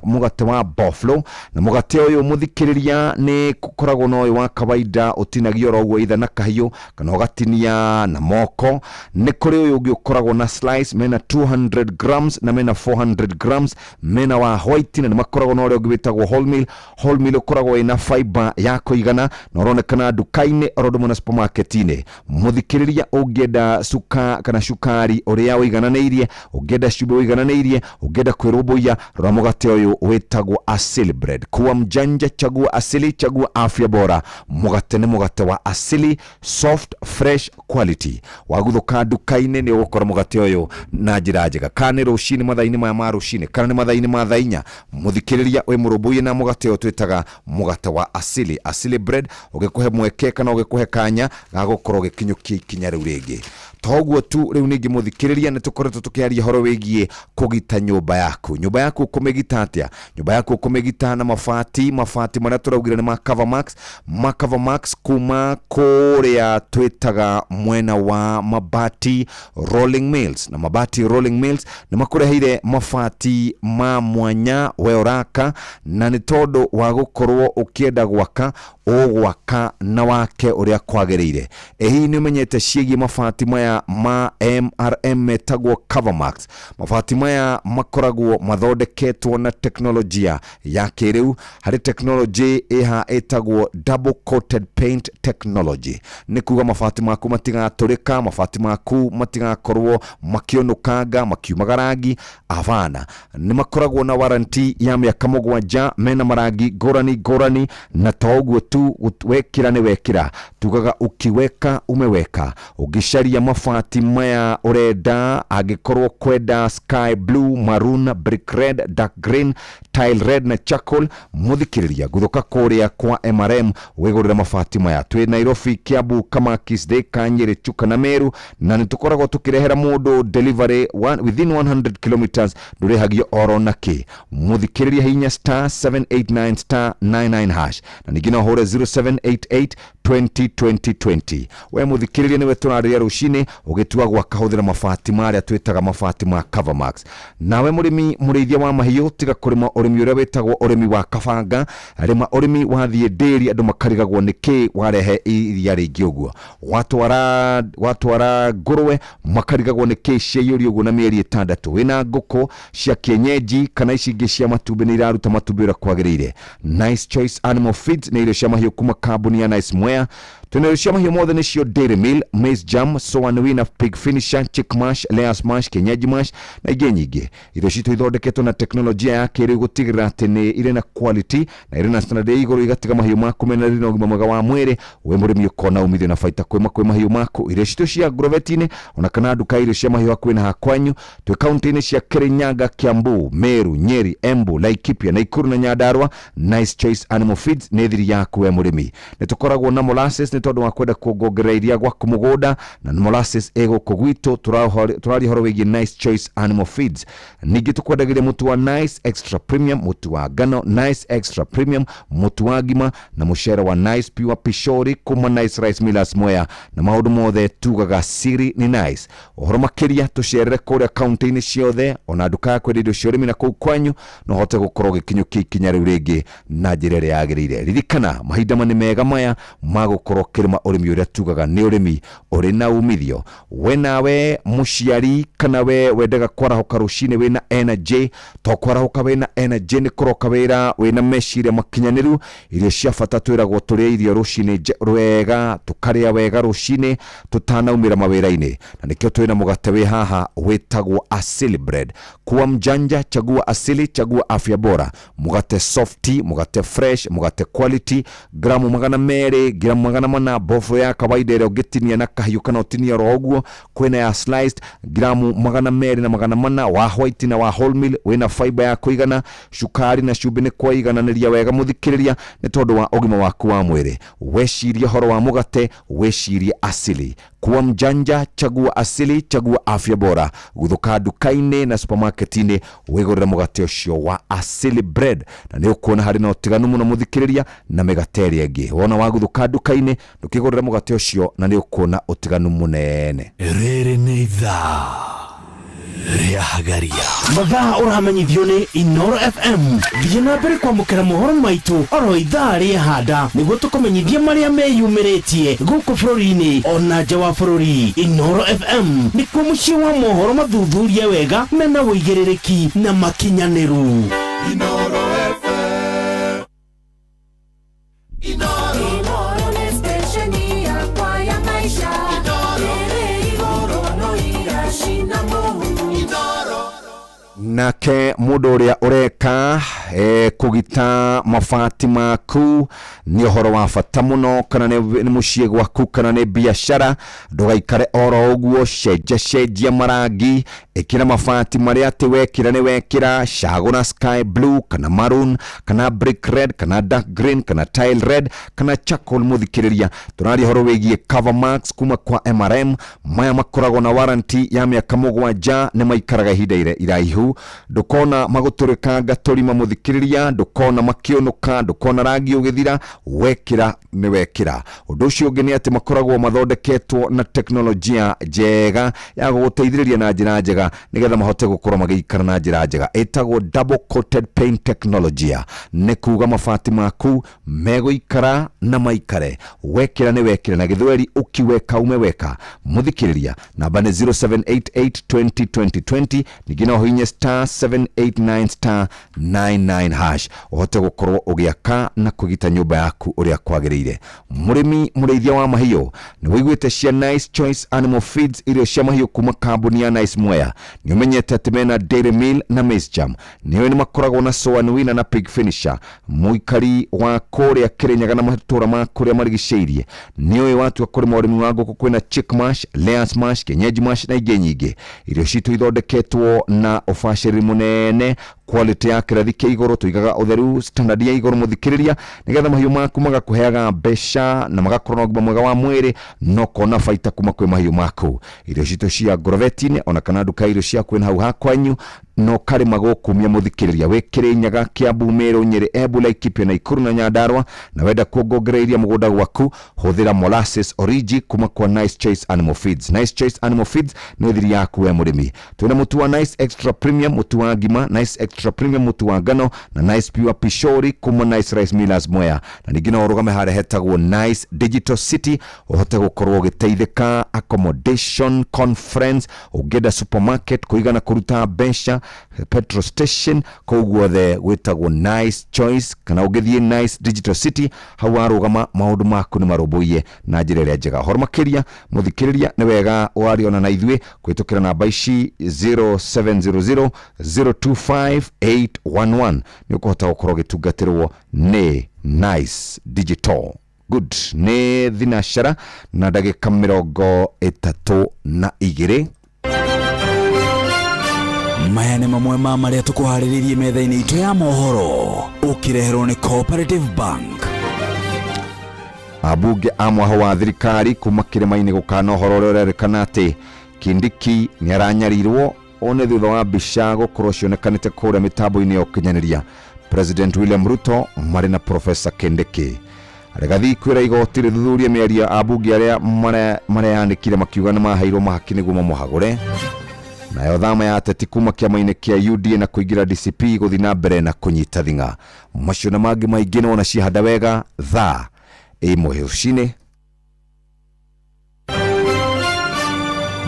Speaker 19: mũgate wa boflo, na mũgate ũyũ, mũthikĩrĩria, nĩ gũkoragwo na ũyũ wa kawaida ũtinagio oro ũguo either na kahiũ kana ũgatinia na moko. Nĩ kũrĩ ũyũ ũngĩ ũkoragwo na slice, mena 200 grams na mena 400 grams, mena wa white, na nĩ makoragwo na ũrĩa ũngĩ wĩtagwo wholemeal. Wholemeal ũkoragwo wĩna fiber ya kũigana na ũronekana nduka-inĩ oro ũndũ ũmwe na supermarket-inĩ. Mũthikĩrĩria, ũngĩenda cuka kana cukari ũrĩa ũigananĩirie, ũngĩenda cumbĩ ũigananĩirie, ũngĩenda kwĩrũmbũiya, rora mũgate ũyũ wĩtagwo Asili Bread. Kuwa mjanja, chagua Asili, chagua afya bora. Mũgate nĩ mũgate wa Asili, soft, fresh quality. Waguthũka nduka-inĩ nĩ ũgũkora mũgate ũyũ na njĩra njega, kana nĩ rũcinĩ mathaa-inĩ maya ma rũcinĩ, kana nĩ mathaa-inĩ ma thaa 4. Mũthikĩrĩria, wĩ mũrũmbũiye na mũgate ũyũ twĩtaga mũgate wa Asili, Asili Bread, ũgĩkũhe mweke kana ũgĩkũhe kanya ga gũkorwo ũgĩkinyũkia ikinya rĩu rĩngĩ. Toguo tu, rĩu ningĩ, mũthikĩrĩria, nĩ tũkoretwo tũkĩaria ũhoro wĩgiĩ kũgita nyũmba yaku. Nyũmba yaku ũkũmĩgita atĩa? Nyũmba yaku ũkũmĩgita na mabati, mabati marĩa tũraugire nĩ ma Cover Max, ma Cover Max kuma kũrĩa twĩtaga mwena wa Mabati Rolling Mills. Na Mabati Rolling Mills nĩ makũreheire mabati ma mwanya we ũraka, na nĩ tondũ wa gũkorwo ũkĩenda gwaka, ũgwaka na wake ũrĩa kwagĩrĩire. Ĩ hihi nĩ ũmenyete ciĩgiĩ mabati maya ma MRM metagwo Covermax? Mabati maya makoragwo mathondeketwo na teknolojia ya kĩrĩu, harĩ teknolojĩ ĩha ĩtagwo double coated paint technology. Nĩ kuga mabati maku matigatũrĩka, mabati maku matigakorwo makĩũnũkanga, makiumaga rangi abana. Nĩ makoragwo na warranty ya mĩaka 7, mena marangi ngũrani ngũrani. Na to ũguo tu, wekĩra nĩ wekĩra, tugaga ukiweka umeweka. Ũngĩcaria mabati maya ũrenda, angĩkorwo kwenda sky blue, maroon, brick red, dark green, tile red na charcoal, mũthikĩrĩria, guthũka kũrĩa kwa MRM wĩgũrĩre mabati maya. Twĩ Nairobi, Kiambu, Kamakis, Thika, Nyĩrĩ, Chuka na Meru, na nĩ tũkoragwo tũkĩrehera mũndũ delivery within 100 kilometers, ndũrĩhagio oro na kĩ. Mũthikĩrĩria, hinya *789*99# na ningĩ no ũhũre 0788 20 20 20. We mũthikĩrĩria, nĩwe tũrarĩria rũcinĩ, ũgĩtua gwaka hũthĩra mabati marĩa twĩtaga mabati ma Covermax. Nawe mũrĩmi mũrĩithia wa mahiũ, tiga kũrĩma ũrĩmi ũrĩa wĩtagwo ũrĩmi wa kabanga, rĩma ũrĩmi wathiĩ ndĩri, andũ makarigagwo nĩkĩ warehe iria rĩingĩ ũguo. Watwara ngũrwe, makarigagwo nĩkĩ ciaiyũrio ũguo na mĩeri 6. Wĩna ngũkũ cia kienyeji kana ici ingĩ cia matumbĩ, nĩ iraruta matumbĩ ũrĩa kwagĩrĩire? Nice Choice Animal Feeds nĩ irio cia mahiũ kuma kambuni ya Nice Mwea. Twĩna irio cia mahiũ mothe nĩcio dairy meal, maize jam, soan wina, pig finisher, chick mash, layers mash, kienyeji mash na ingĩ nyingĩ. Irio citũ ithondeketwo na teknolojia ya kĩrĩu gũtigĩrĩra atĩ nĩ irĩ na quality na irĩ na standard ya igũrũ, igatiga mahiũ maku mena riri na ũgima mwega wa mwĩrĩ. Wĩ mũrĩmi ũkona umithio na baita kwĩma kwĩ mahiũ maku. Irio citũ cia ngurobeti-inĩ ona kana nduka ya irio cia mahiũ hakuhĩ na hakwanyu. Twĩ kaunti-inĩ cia Kirinyaga, Kiambu, Meru, Nyeri, Embu, Laikipia, Nakuru na Nyandarua. Nice Choice Animal Feeds nĩ thiri yaku we mũrĩmi. Nĩ tũkoragwo na molasses nĩ tondũ wa kwenda kuongongerera iria gwaku mũgũnda, na molasses ĩ gũkũ gwitũ. Tũraria ũhoro wĩgiĩ Nice Choice Animal Feeds. Ningĩ tũkwendagĩria mũtu wa Nice Extra Premium, mũtu wa ngano Nice Extra Premium, mũtu wa ngima na mũcere wa Nice Pure Pishori kuma Nice Rice Millers Mwea, na maũndũ mothe tugaga siri ni nice. Ũhoro makĩria tũcerere kũrĩa kaunti-inĩ ciothe ona nduka ya kwendia indo cia ũrĩmi na kũu kwanyu, no ũhote gũkorwo ũgĩkinyũkia ikinya rĩu rĩngĩ na njĩra ĩrĩa yagĩrĩire. Ririkana mahinda ma nĩ mega maya ma gũkorwo ũkĩrĩma ũrĩmi ũrĩa tugaga nĩ ũrĩmi ũrĩ na umithio. We nawe mũciari kana we wendaga kwarahoka rũcinĩ wĩna energy, to kwarahoka wĩna energy nĩ kũroka wĩra wĩna meciria makinyanĩru. Irio cia bata twĩragwo tũrĩe irio rũcinĩ wega, tũkarĩa wega rũcinĩ tũtanaumĩra mawĩra-inĩ, na nĩkĩo twĩna mũgate wĩ haha wĩtagwo Asili Bread. Kuwa mjanja, chagua Asili, chagua afya bora. Mũgate softy, mũgate fresh, mũgate quality, gramu 200, gramu 400, bofu ya kawaida ĩrĩa ũngĩtinia na kahiũ kana ũtinie oro ũguo. Kwĩna ya sliced gramu 200 na 400, wa white na wa wholemeal, wĩna fiber ya kũigana, cukari na cumbĩ nĩ kwaigananĩria wega mũthikĩrĩria, nĩ tondũ wa ũgima waku wa mwĩrĩ. Wecirie ũhoro wa mũgate, wecirie Asili. Kuwa mjanja, chagua Asili, chagua afya bora. Guthuka nduka-inĩ na supermarket-inĩ wĩgũrĩre mũgate ũcio wa Asili Bread, na nĩ ũkuona harĩ na ũtiganu mũno mũthikĩrĩria na mĩgate ĩrĩa ĩngĩ. Wona waguthuka nduka-inĩ ndũkĩgũrĩre mũgate ũcio na nĩ ũkuona ũtiganu mũnene.
Speaker 13: Rĩrĩ nĩ ithaa rĩa hagaria. Mathaa ũramenyithio nĩ Inoro FM. Thiĩ na mbere kwamũkĩra mohoro maitũ oro ithaa rĩa handa nĩguo tũkũmenyithie marĩa meyumĩrĩtie gũkũ bũrũri-inĩ ona nja wa bũrũri. Inoro FM nĩkuo mũciĩ wa mohoro mathuthurie wega mena ũigĩrĩrĩki na makinyanĩru.
Speaker 17: Inoro FM. Inoro nĩ stesheni yakwa ya maisha. Ĩrĩ igũrũ no iracina mũhu.
Speaker 19: Nake mũndũ ũrĩa ũreka kũgita mabati maku nĩ ũhoro wa bata mũno, kana nĩ mũciĩ gwaku kana nĩ biacara, ndũgaikare oro ũguo, cenjia cenjia marangi, ĩkĩra mabati marĩa atĩ wekĩra nĩ wekĩra. Cagũra sky blue kana maroon kana brick red kana dark green kana tile red kana charcoal. Mũthikĩrĩria, tũraria ũhoro wĩgiĩ Cover Max kuma kwa MRM. Maya makoragwo na warranty ya mĩaka 7, nĩ maikaraga ihinda iraihu. Ndũkona magũtũrĩkanga tũrima mũthikĩrĩria, ndũkona makĩũnũka, ndũkona rangi ũgĩthira, wekĩra nĩ wekĩra. Ũndũ ũcio ũngĩ nĩ atĩ makoragwo mathondeketwo na teknolojia njega ya gũgũteithĩrĩria na njĩra njega nĩgetha mahote gũkorwo magĩikara na njĩra njega, ĩtagwo double coated paint technology. Nĩ kuga mabati maku megũikara na maikare, wekĩra nĩ wekĩra, na gĩthweri ukiweka umeweka. Mũthikĩrĩria, namba nĩ 0788 20 20 20, ningĩ no ũhihinye star 789 star 99 hash ũhote gũkorwo ũgĩaka na kũgita nyũmba yaku ũrĩa kwagĩrĩire. Mũrĩmi mũrĩithia wa mahiũ, nĩ wĩiguĩte cia Nice Choice Animal Feeds, irio cia mahiũ kuma kambuni ya Nice Mwea. Nĩ ũmenyete atĩ mena dairy meal na maize jam. Nĩũĩ nĩ makoragwo na soan wina na pig finisher. Mũikari wa kũrĩa Kĩrĩnyaga na matũũra ma kũrĩa marigicĩirie, nĩũĩ watua kũrĩma ũrĩmi wa ngũkũ kwĩna chick mash, layers mash, kienyeji mash na ingĩ nyingĩ. Irio citũ ithondeketwo na ũbacĩrĩri mũnene, quality ya kĩrathi kĩa igũrũ, tũigaga ũtheru standard ya igũrũ mũthikĩrĩria, nĩgetha mahiũ maku magakũheaga mbeca na magakorwo na ũgima mwega wa mwĩrĩ na ũkona baita kuma kwĩ mahiũ maku. Irio citũ cia ngorobeti-inĩ ona kana nduka ya irio cia kwĩna hau hakwanyu no karĩma gũkumia mũthikĩrĩria. Wĩ Kĩrĩnyaga, Kiambu, Meru, Nyĩrĩ, Embu, Laikipia, Nakuru na Nyandarua, na wenda kuongongereria mũgũnda gwaku, hũthĩra molasses origi kuma kwa Nice Choice Animal Feeds. Nice Choice Animal Feeds nĩ thiri yaku we mũrĩmi. Twĩna mũtu wa Nice Extra Premium, mũtu wa ngima Nice Extra Extra Premium mũtu wa ngano na Nice Pure Pishori kuma Nice Rice Millers Mwea. Na ningĩ no ũrũgame harĩa hetagwo Nice Digital City ũhote gũkorwo ũgĩteithĩka accommodation, conference, ũngĩenda supermarket kũigana kũruta mbeca, petrol station, kũu guothe gwĩtagwo Nice Choice. Kana ũngĩthiĩ Nice Digital City hau warũgama maũndũ maku nĩ marũmbũiye na njĩra ĩrĩa njega. Ũhoro makĩria mũthikĩrĩria nĩ wega wariona na ithuĩ kũhĩtũkĩra namba ici 0700 025 811 nĩ ũkũhota gũkorwo ũgĩtungatĩrwo nĩ Nice Digital. Good. Nĩ thinacara na ndagĩka 32.
Speaker 13: Maya nĩ mamwe ma marĩa tũkũharĩrĩirie metha-inĩ itũ ya mohoro ũkĩreherwo nĩ Cooperative Bank.
Speaker 19: Ambunge a mwaho wa thirikari kuma kĩrĩma-inĩ gũkana ũhoro ũrĩa ũrerĩkana atĩ Kindiki nĩ aranyarirwo one thutha wa mbica gũkorwo cionekanĩte kũrĩa mĩtambo-inĩ ya ũkinyanĩria. President William Ruto marĩ na Professor Kindiki. Rigathi kwĩra igoti rĩthuthurie mĩario ya ambunge arĩa mareyanĩkire makiuga nĩ maheirwo mahaki nĩguo mamũhagũre. Nayo thama ya ateti kuma kĩama-inĩ kĩa UDA na kũingĩra DCP gũthiĩ na mbere na kũnyita thing'a. Macio na mangĩ maingĩ nĩwona ciahanda wega thaa 1 rũcinĩ.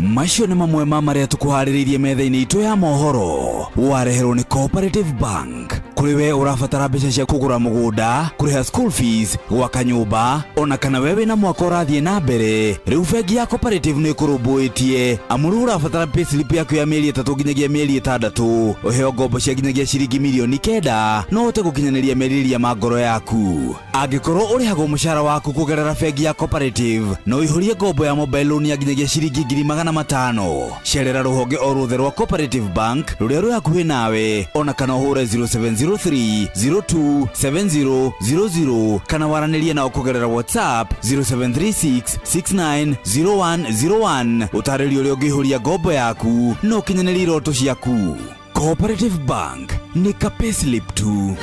Speaker 13: Macio nĩ mamwe ma marĩa tũkũharĩrĩirie metha-inĩ itũ ya mohoro wareherwo nĩ Cooperative Bank. Kũrĩ we ũrabatara mbeca cia kũgũra mũgũnda, kũrĩha school fees, gwaka nyũmba, ona kana we wĩna mwaka ũrathiĩ na mbere, rĩu bengi ya Cooperative nĩ ĩkũrũmbũĩtie. Amu rĩu ũrabatara payslip yaku ya mĩeri 3 nginyagia mĩeri 6, ũheo ngombo cia nginyagia ciringi mirioni 9 no ũhote gũkinyanĩria merirĩria ma ngoro yaku. Angĩkorwo ũrĩhagwo mũcara waku kũgerera bengi ya Cooperative, no ũihũrie ngombo ya mobile loan ya nginyagia ciringi 500,000. Cerera rũhonge o ruothe rwa Cooperative Bank rũrĩa rwĩ hakuhĩ nawe, ona kana ũhũre 0703 02 7000 kana waranĩrie nao kũgerera WhatsApp 0736 690101. Ũtarĩrio ũrĩa ũngĩihũria ngombo yaku na ũkinyanĩrie iroto ciaku. Cooperative Bank nĩ ka payslip tu.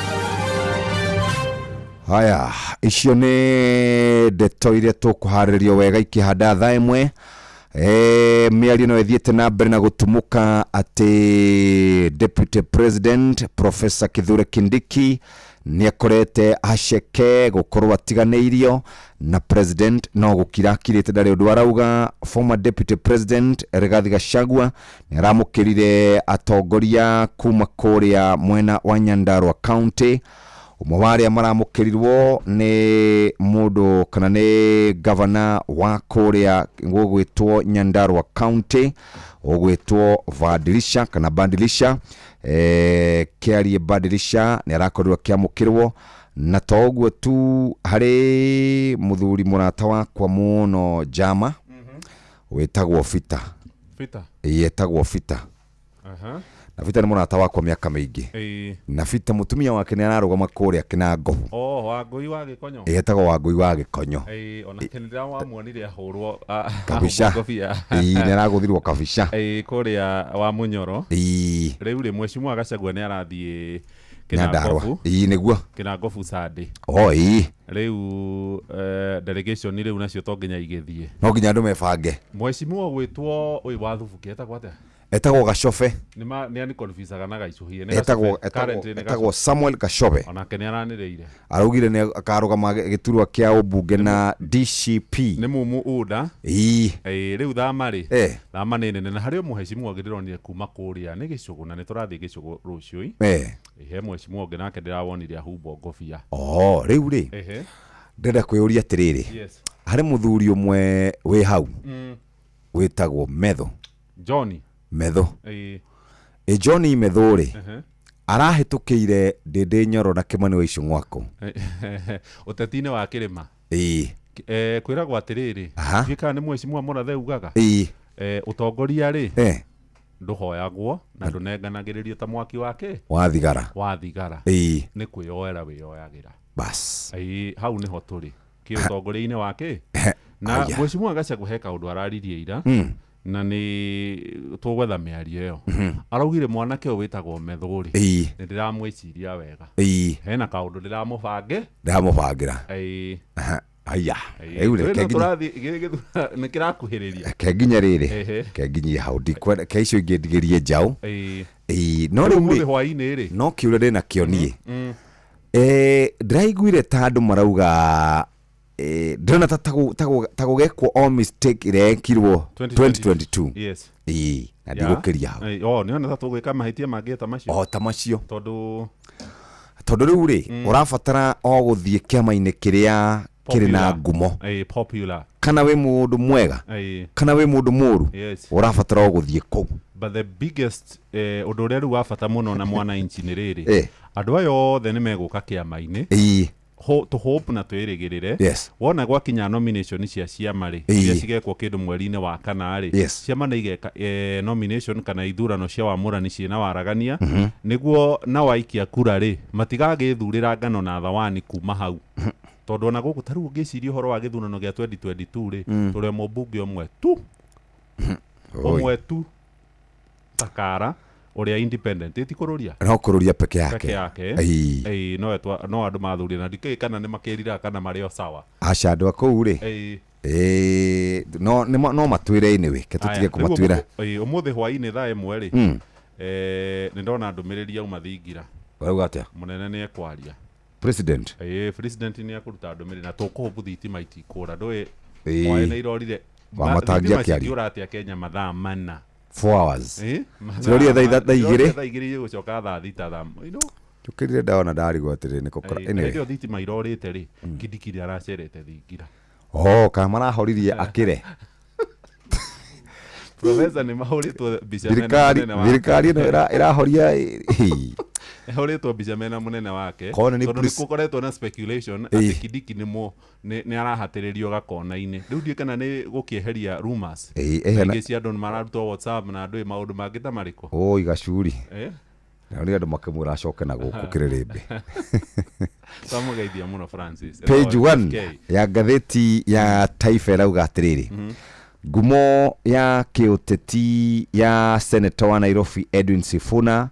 Speaker 19: Haya, icio nĩ ndeto iria tũkũharĩrĩrio wega ikĩhanda thaa 1. Mĩario no ĩthiĩte na mbere na gũtumũka atĩ Deputy President Professor Kithure Kindiki nĩ akorete aceke gũkorwo atiganĩirio na President no gũkira akirĩte ndarĩ ũndũ arauga. Former Deputy President Rigathi Gachagua nĩ aramũkĩrire atongoria kuma kũrĩa mwena wa Nyandarua County. Ũmwe wa arĩa maramũkĩrirwo nĩ mũndũ kana nĩ gavana wa kũrĩa gũgwĩtwo Nyandarua County ũgwĩtwo Badilisha kana Badilisha. Kĩarie Badilisha nĩ arakorirwo akĩamũkĩrwo. Na to ũguo tu, harĩ mũthuri mũrata wakwa mũno Jama wĩtagwo Fita.
Speaker 1: Fita?
Speaker 19: Ĩĩ, etagwo Fita. Na Fita nĩ mũrata wakwa mĩaka mĩingĩ. Na Fita mũtumia wake nĩ ararũgama kũrĩa Kĩnangobu.
Speaker 1: Oh, Wangũi wa Gĩkonyo.
Speaker 19: Ĩĩ, etagwo Wangũi wa Gĩkonyo.
Speaker 1: Ĩĩ, onake nĩ ndĩramuonire ahũrwo
Speaker 19: Kabica.
Speaker 1: ngobia.
Speaker 19: Ĩĩ, nĩ aragũthirwo kabica.
Speaker 1: Ĩĩ, kũrĩa wa Mũnyoro. Rĩu rĩ Mheshimiwa Gachagua nĩ arathiĩ
Speaker 19: Nyandarua.
Speaker 1: Kĩnangobu.
Speaker 19: Ĩĩ, nĩguo.
Speaker 1: Kĩnangobu Sunday.
Speaker 19: Oh, ĩĩ.
Speaker 1: Rĩu delegation rĩu nacio to nginya igĩthiĩ.
Speaker 19: No nginya andũ mebange.
Speaker 1: Mheshimiwa ũgwĩtwo ũyũ wa Thubuki etagwo atĩa?
Speaker 19: Etagwo Gacobe.
Speaker 1: Nĩ ani confusaga na Gaicũhie. Nĩ
Speaker 19: Etagwo
Speaker 1: Gacobe. Currently nĩ
Speaker 19: etagwo
Speaker 1: Gacobe.
Speaker 19: Samuel Gacobe.
Speaker 1: Onake nĩ aranĩrĩire.
Speaker 19: Araugire nĩ akarũgama gĩturwa kĩa ũmbunge na DCP.
Speaker 1: Nĩ mumu UDA.
Speaker 19: Ĩĩ.
Speaker 1: Ĩĩ, rĩu thama rĩ. Thama nĩ nene na harĩ o mũhecimiwa ũngĩ ndĩronire kuma kũrĩa nĩ Gĩcũgũ na nĩ tũrathiĩ Gĩcũgũ rũciũ. He mheshimiwa ũngĩ nake ndĩrawonire ahumbwo ngobia.
Speaker 19: Oh, rĩu rĩ. Ndĩrenda kwĩyũria atĩrĩrĩ. Harĩ mũthuri ũmwe wĩ hau wĩtagwo Metho.
Speaker 1: Johnny.
Speaker 19: Metho. Ĩ Johnny Metho rĩ, arahĩtũkĩire Ndĩndĩ Nyoro na Kĩmani wa Icũng'wako.
Speaker 1: Ũteti-inĩ wa kĩrĩma.
Speaker 19: Ĩĩ.
Speaker 1: Kwĩragwo atĩrĩrĩ, ndiũĩ kana nĩ mheshimiwa Mũrathe ugaga. Ũtongoria rĩ, ndũhoyagwo na ndũnenganagĩrĩrio ta mwaki wa kĩ?
Speaker 19: Wa thigara.
Speaker 1: Wa thigara.
Speaker 19: Ĩĩ.
Speaker 1: Nĩ kwĩyoera wĩyoyagĩra.
Speaker 19: Bas.
Speaker 1: Ĩĩ, hau nĩho tũrĩ. Kĩ ũtongoria-inĩ wa kĩ? Na
Speaker 19: Aya.
Speaker 1: mheshimiwa Gachagua he kaũndũ araririe ira. Na nĩ tũgwetha mĩario ĩyo. Araugire mwanake ũyũ wĩtagwo Metho rĩ, nĩ ndĩramwĩciria wega. Hena kaũndũ ndĩramũbange.
Speaker 19: Ndĩramũbangĩra.
Speaker 1: Ĩĩ.
Speaker 19: Aya rĩu reke nginya
Speaker 1: nĩ kĩrakuhĩrĩria.
Speaker 19: Ke nginya rĩrĩ.
Speaker 1: Ehe.
Speaker 19: Ke nginyie hau, ndikwenda ke icio ingĩ ndigĩrie njaũ.
Speaker 1: Ĩĩ.
Speaker 19: Ĩĩ, no rĩu
Speaker 1: Ũmũthĩ
Speaker 19: rĩ
Speaker 1: hwaĩ-inĩ rĩ,
Speaker 19: no kĩũria ndĩna kĩo niĩ, ndĩraiguire ta andũ marauga, ndĩrona ta gũgekwo o mistake ĩrĩa yekirwo 2022.
Speaker 1: Yes.
Speaker 19: Ĩĩ, na ndigũkĩria hau.
Speaker 1: O nĩona ta tũgwĩka mahĩtia mangĩ ta macio.
Speaker 19: O ta macio.
Speaker 1: Tondũ
Speaker 19: tondũ rĩu rĩ, ũrabatara o gũthiĩ kĩama-inĩ kĩrĩa kĩrĩ na
Speaker 1: Popular.
Speaker 19: ngumo.
Speaker 1: Ĩĩ, popular.
Speaker 19: Kana wĩ mũndũ mwega, kana wĩ mũndũ mũũru, ũrabatara o gũthiĩ kũu.
Speaker 1: But the biggest, ũndũ ũrĩa rĩu wa bata mũno na mwananchi nĩ rĩrĩ, andũ aya othe nĩ megũka kĩama-inĩ. Tũ hope na twĩrĩgĩrĩre. Wona gwakinya nomination cia ciama rĩ, iria cigekwo kĩndũ mweri-inĩ wa kana rĩ, ciama nĩ igeka nomination kana ithurano cia wamũrani ciĩna waragania, nĩguo nao aikia kura rĩ matigagĩthurĩra ngano na thawani kuma hau, tondũ ona gũkũ ta rĩu ũngĩciria ũhoro wa gĩthurano gĩa 2022 rĩ, tũrĩ o mũmbunge ũmwe tu.
Speaker 19: Oi.
Speaker 1: Ũmwe tu takara ũrĩa independent ĩti kũrũria.
Speaker 19: No kũrũria peke yake.
Speaker 1: Peke yake.
Speaker 19: Ĩĩ.
Speaker 1: Ĩĩ, no no andũ mathurire na ndikĩũĩ kana nĩ makĩrira kana marĩ o sawa.
Speaker 19: Aca, andũ a kũu rĩ, ĩĩ, no no matwĩre anyway, ke tũtige
Speaker 1: Aya, rĩu
Speaker 19: kũmatwĩra.
Speaker 1: Ũmũthĩ hwaĩ-inĩ thaa 1 rĩ, nĩ ndona ndũmĩrĩri yauma thingira.
Speaker 19: Ũrauga atĩa?
Speaker 1: Mũnene nĩ ekwaria.
Speaker 19: President.
Speaker 1: Ĩĩ, president nĩ ekũruta ndũmĩrĩri na tũkũhũbu thitima itikũra ndũĩ.
Speaker 19: Ĩĩ.
Speaker 1: Hwaĩ nĩ irorire.
Speaker 19: Wa matangi
Speaker 1: Thitima
Speaker 19: akĩaria.
Speaker 1: cingĩũra atĩa Kenya mathaa 4?
Speaker 19: 4 hours.
Speaker 1: Ĩĩ, mathaa
Speaker 19: Cirorire thaa
Speaker 1: cirorire
Speaker 19: 2.
Speaker 1: Thaa 2 igũcoka thaa 6 thaa
Speaker 19: Njũkĩrire ndona ndarigwo atĩrĩ nĩkũ
Speaker 1: Ĩĩ,
Speaker 19: anyway.
Speaker 1: hĩndĩ ĩyo thitima irorĩte rĩ, Kindiki aracerete thingira.
Speaker 19: Oh, kana marahoririe akĩre.
Speaker 1: Professor nĩ mahũrĩtwo mbica mena
Speaker 19: Thirikari
Speaker 1: mũnene wake.
Speaker 19: thirikari ĩno ĩrahoria ĩ.
Speaker 1: Ĩhũrĩtwo mbica mena mũnene wake.
Speaker 19: Kona nĩ
Speaker 1: Tondũ nĩ gũkoretwo na speculation atĩ Kindiki nĩ arahatĩrĩrio gakona-inĩ. Rĩu ndiũĩ kana nĩ gũkĩeheria rumors.
Speaker 19: Ĩĩ, ehena-
Speaker 1: Ingĩ cia andũ nĩ mararutwo WhatsApp na andũ maũndũ mangĩ ta marĩkũ.
Speaker 19: Oi gacuri.
Speaker 1: Eh?
Speaker 19: Na nĩ andũ makĩmwĩra acoke na gũkũ kĩrĩrĩmbĩ.
Speaker 1: Twamũgeithia mũno Francis.
Speaker 19: Page
Speaker 1: Ĩtagwo
Speaker 19: 1
Speaker 1: FK.
Speaker 19: ya ngathĩti ya Taifa ĩrauga atĩrĩrĩ, ngumo ya kĩũteti ya senator wa Nairobi Edwin Sifuna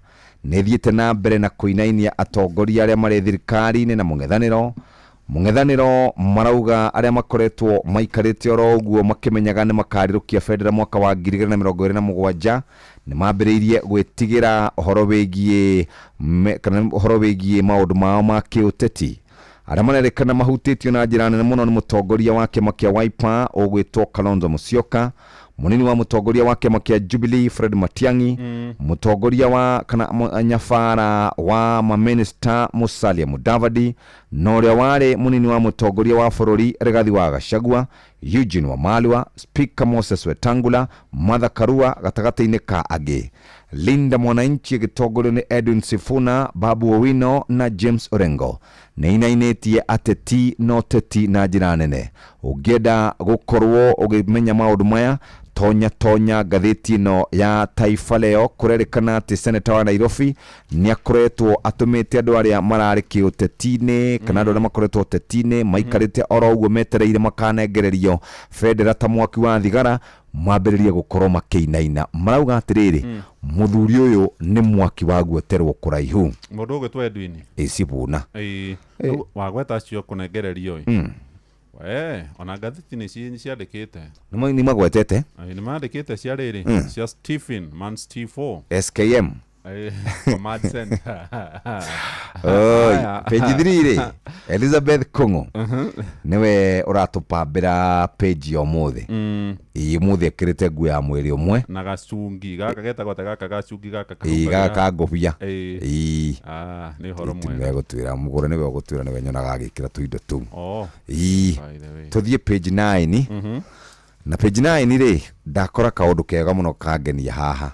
Speaker 19: nĩ ĩthiĩte na mbere na kũinainia atongoria arĩa marĩ thirikari-inĩ na mũng'ethanĩro marauga arĩa makoretwo maikarĩte oro ũguo makĩmenyaga nĩ makarirũkia bendera mwaka wa 2027 nĩ mambĩrĩirie gwĩtigĩra ũhoro wĩgiĩ kana ũhoro wĩgiĩ maũndũ mao ma kĩũteti. Arĩa marerĩkana mahutĩtio na njĩra nene mũno nĩ mũtongoria wa kĩama kĩa Wiper ũgwĩtwo Kalonzo Musyoka, mũnini wa mũtongoria wa kĩama kĩa Jubilee Fred Matiang'i, mũtongoria wa kana nyabara wa maminista Musalia Mudavadi, na ũrĩa warĩ mũnini wa mũtongoria wa bũrũri Rigathi wa Gachagua, Eugene Wamalwa, Speaker Moses Wetangula, Martha Karua gatagatĩ-inĩ ka angĩ. Linda Mwananchi ĩgĩtongorio nĩ Edwin Sifuna, Babu Owino na James Orengo nĩ inainĩtie ateti na ũteti na njĩra nene. Ũngĩenda gũkorwo ũkĩmenya maũndũ maya, tonya tonya ngathĩti ĩno ya Taifa Leo. Kũrerĩkana atĩ senator wa Nairobi nĩ akoretwo atũmĩte andũ arĩa mararĩ kĩũteti-inĩ kana andũ arĩa makoretwo ũteti-inĩ maikarĩte oro ũguo metereire makanengererio bendera ta mwaki wa thigara mambĩrĩrie gũkorwo makĩinaina. Marauga atĩrĩrĩ, mũthuri ũyũ nĩ mwaki wa guoterwo kũraihu.
Speaker 1: Mũndũ ũgwĩtwo Edwin.
Speaker 19: Ĩ Sifuna.
Speaker 1: Ĩĩ. Rĩu wagweta acio kũnengererio ĩ. We, ona ngathĩti nĩ ciandĩkĩte.
Speaker 19: Nĩ magwetete.
Speaker 1: Ĩĩ, nĩ mandĩkĩte cia rĩrĩ, cia Stephen Man T4.
Speaker 19: SKM.
Speaker 1: Ĩĩ, Command Center.
Speaker 19: Oi,
Speaker 1: Aya.
Speaker 19: page 3 rĩ, Elizabeth Kung'u nĩwe ũratũpambĩra page ya ũmũthĩ. Ĩĩ, ũmũthĩ ekĩrĩte nguo ya mwĩrĩ ũmwe.
Speaker 1: Na gacungi gaka getagwo ta gaka gacungi gaka
Speaker 19: Ĩĩ, gaka ka ngũbia.
Speaker 1: Ĩĩ.
Speaker 19: Ĩĩ.
Speaker 1: Ah, nĩ ũhoro
Speaker 19: Ti
Speaker 1: mwega.
Speaker 19: nĩwe gũtwĩra mũgũre nĩwe ũgũtwĩra nĩwe nyonaga agĩkĩra tũindo tũu.
Speaker 1: Oh.
Speaker 19: Ĩĩ.
Speaker 1: By the way.
Speaker 19: Tũthiĩ page 9. Na page 9 rĩ, ndakora kaũndũ kega mũno kangenia haha.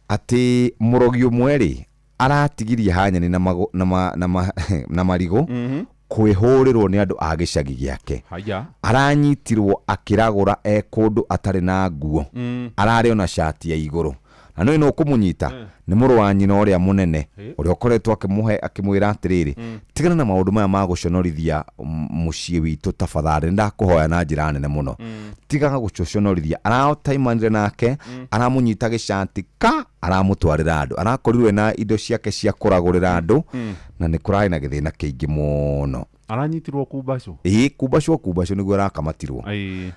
Speaker 19: Atĩ mũrogi ũmwe rĩ aratigirie hanyani na na marigũ kwĩhũrĩrwo nĩ andũ a gĩcagi gĩake.
Speaker 1: Haya.
Speaker 19: Aranyitirwo akĩragũra e kũndũ atarĩ na nguo. Ararĩ ona cati ya igũrũ. Na nĩ no kũmũnyita nĩ mũrũ wa nyina ũrĩa mũnene ũrĩa ũkoretwo akĩmũhe akĩmwĩra atĩrĩrĩ, tigana na maũndũ maya ma gũconorithia mũciĩ witũ tafadhali, nĩndakũhoya na njĩra nene mũno, tigaga gũconorithia. Arataimanire nake, aramũnyita gĩcati ka aramũtwarĩra andũ, arakorirwe na indo ciake cia kũragũrĩra andũ, na nĩ kũrarĩ na gĩthĩna kĩingĩ mũno.
Speaker 1: Aranyitirwo kumbacwo.
Speaker 19: Ĩĩ, kumbacwo nĩguo arakamatirwo.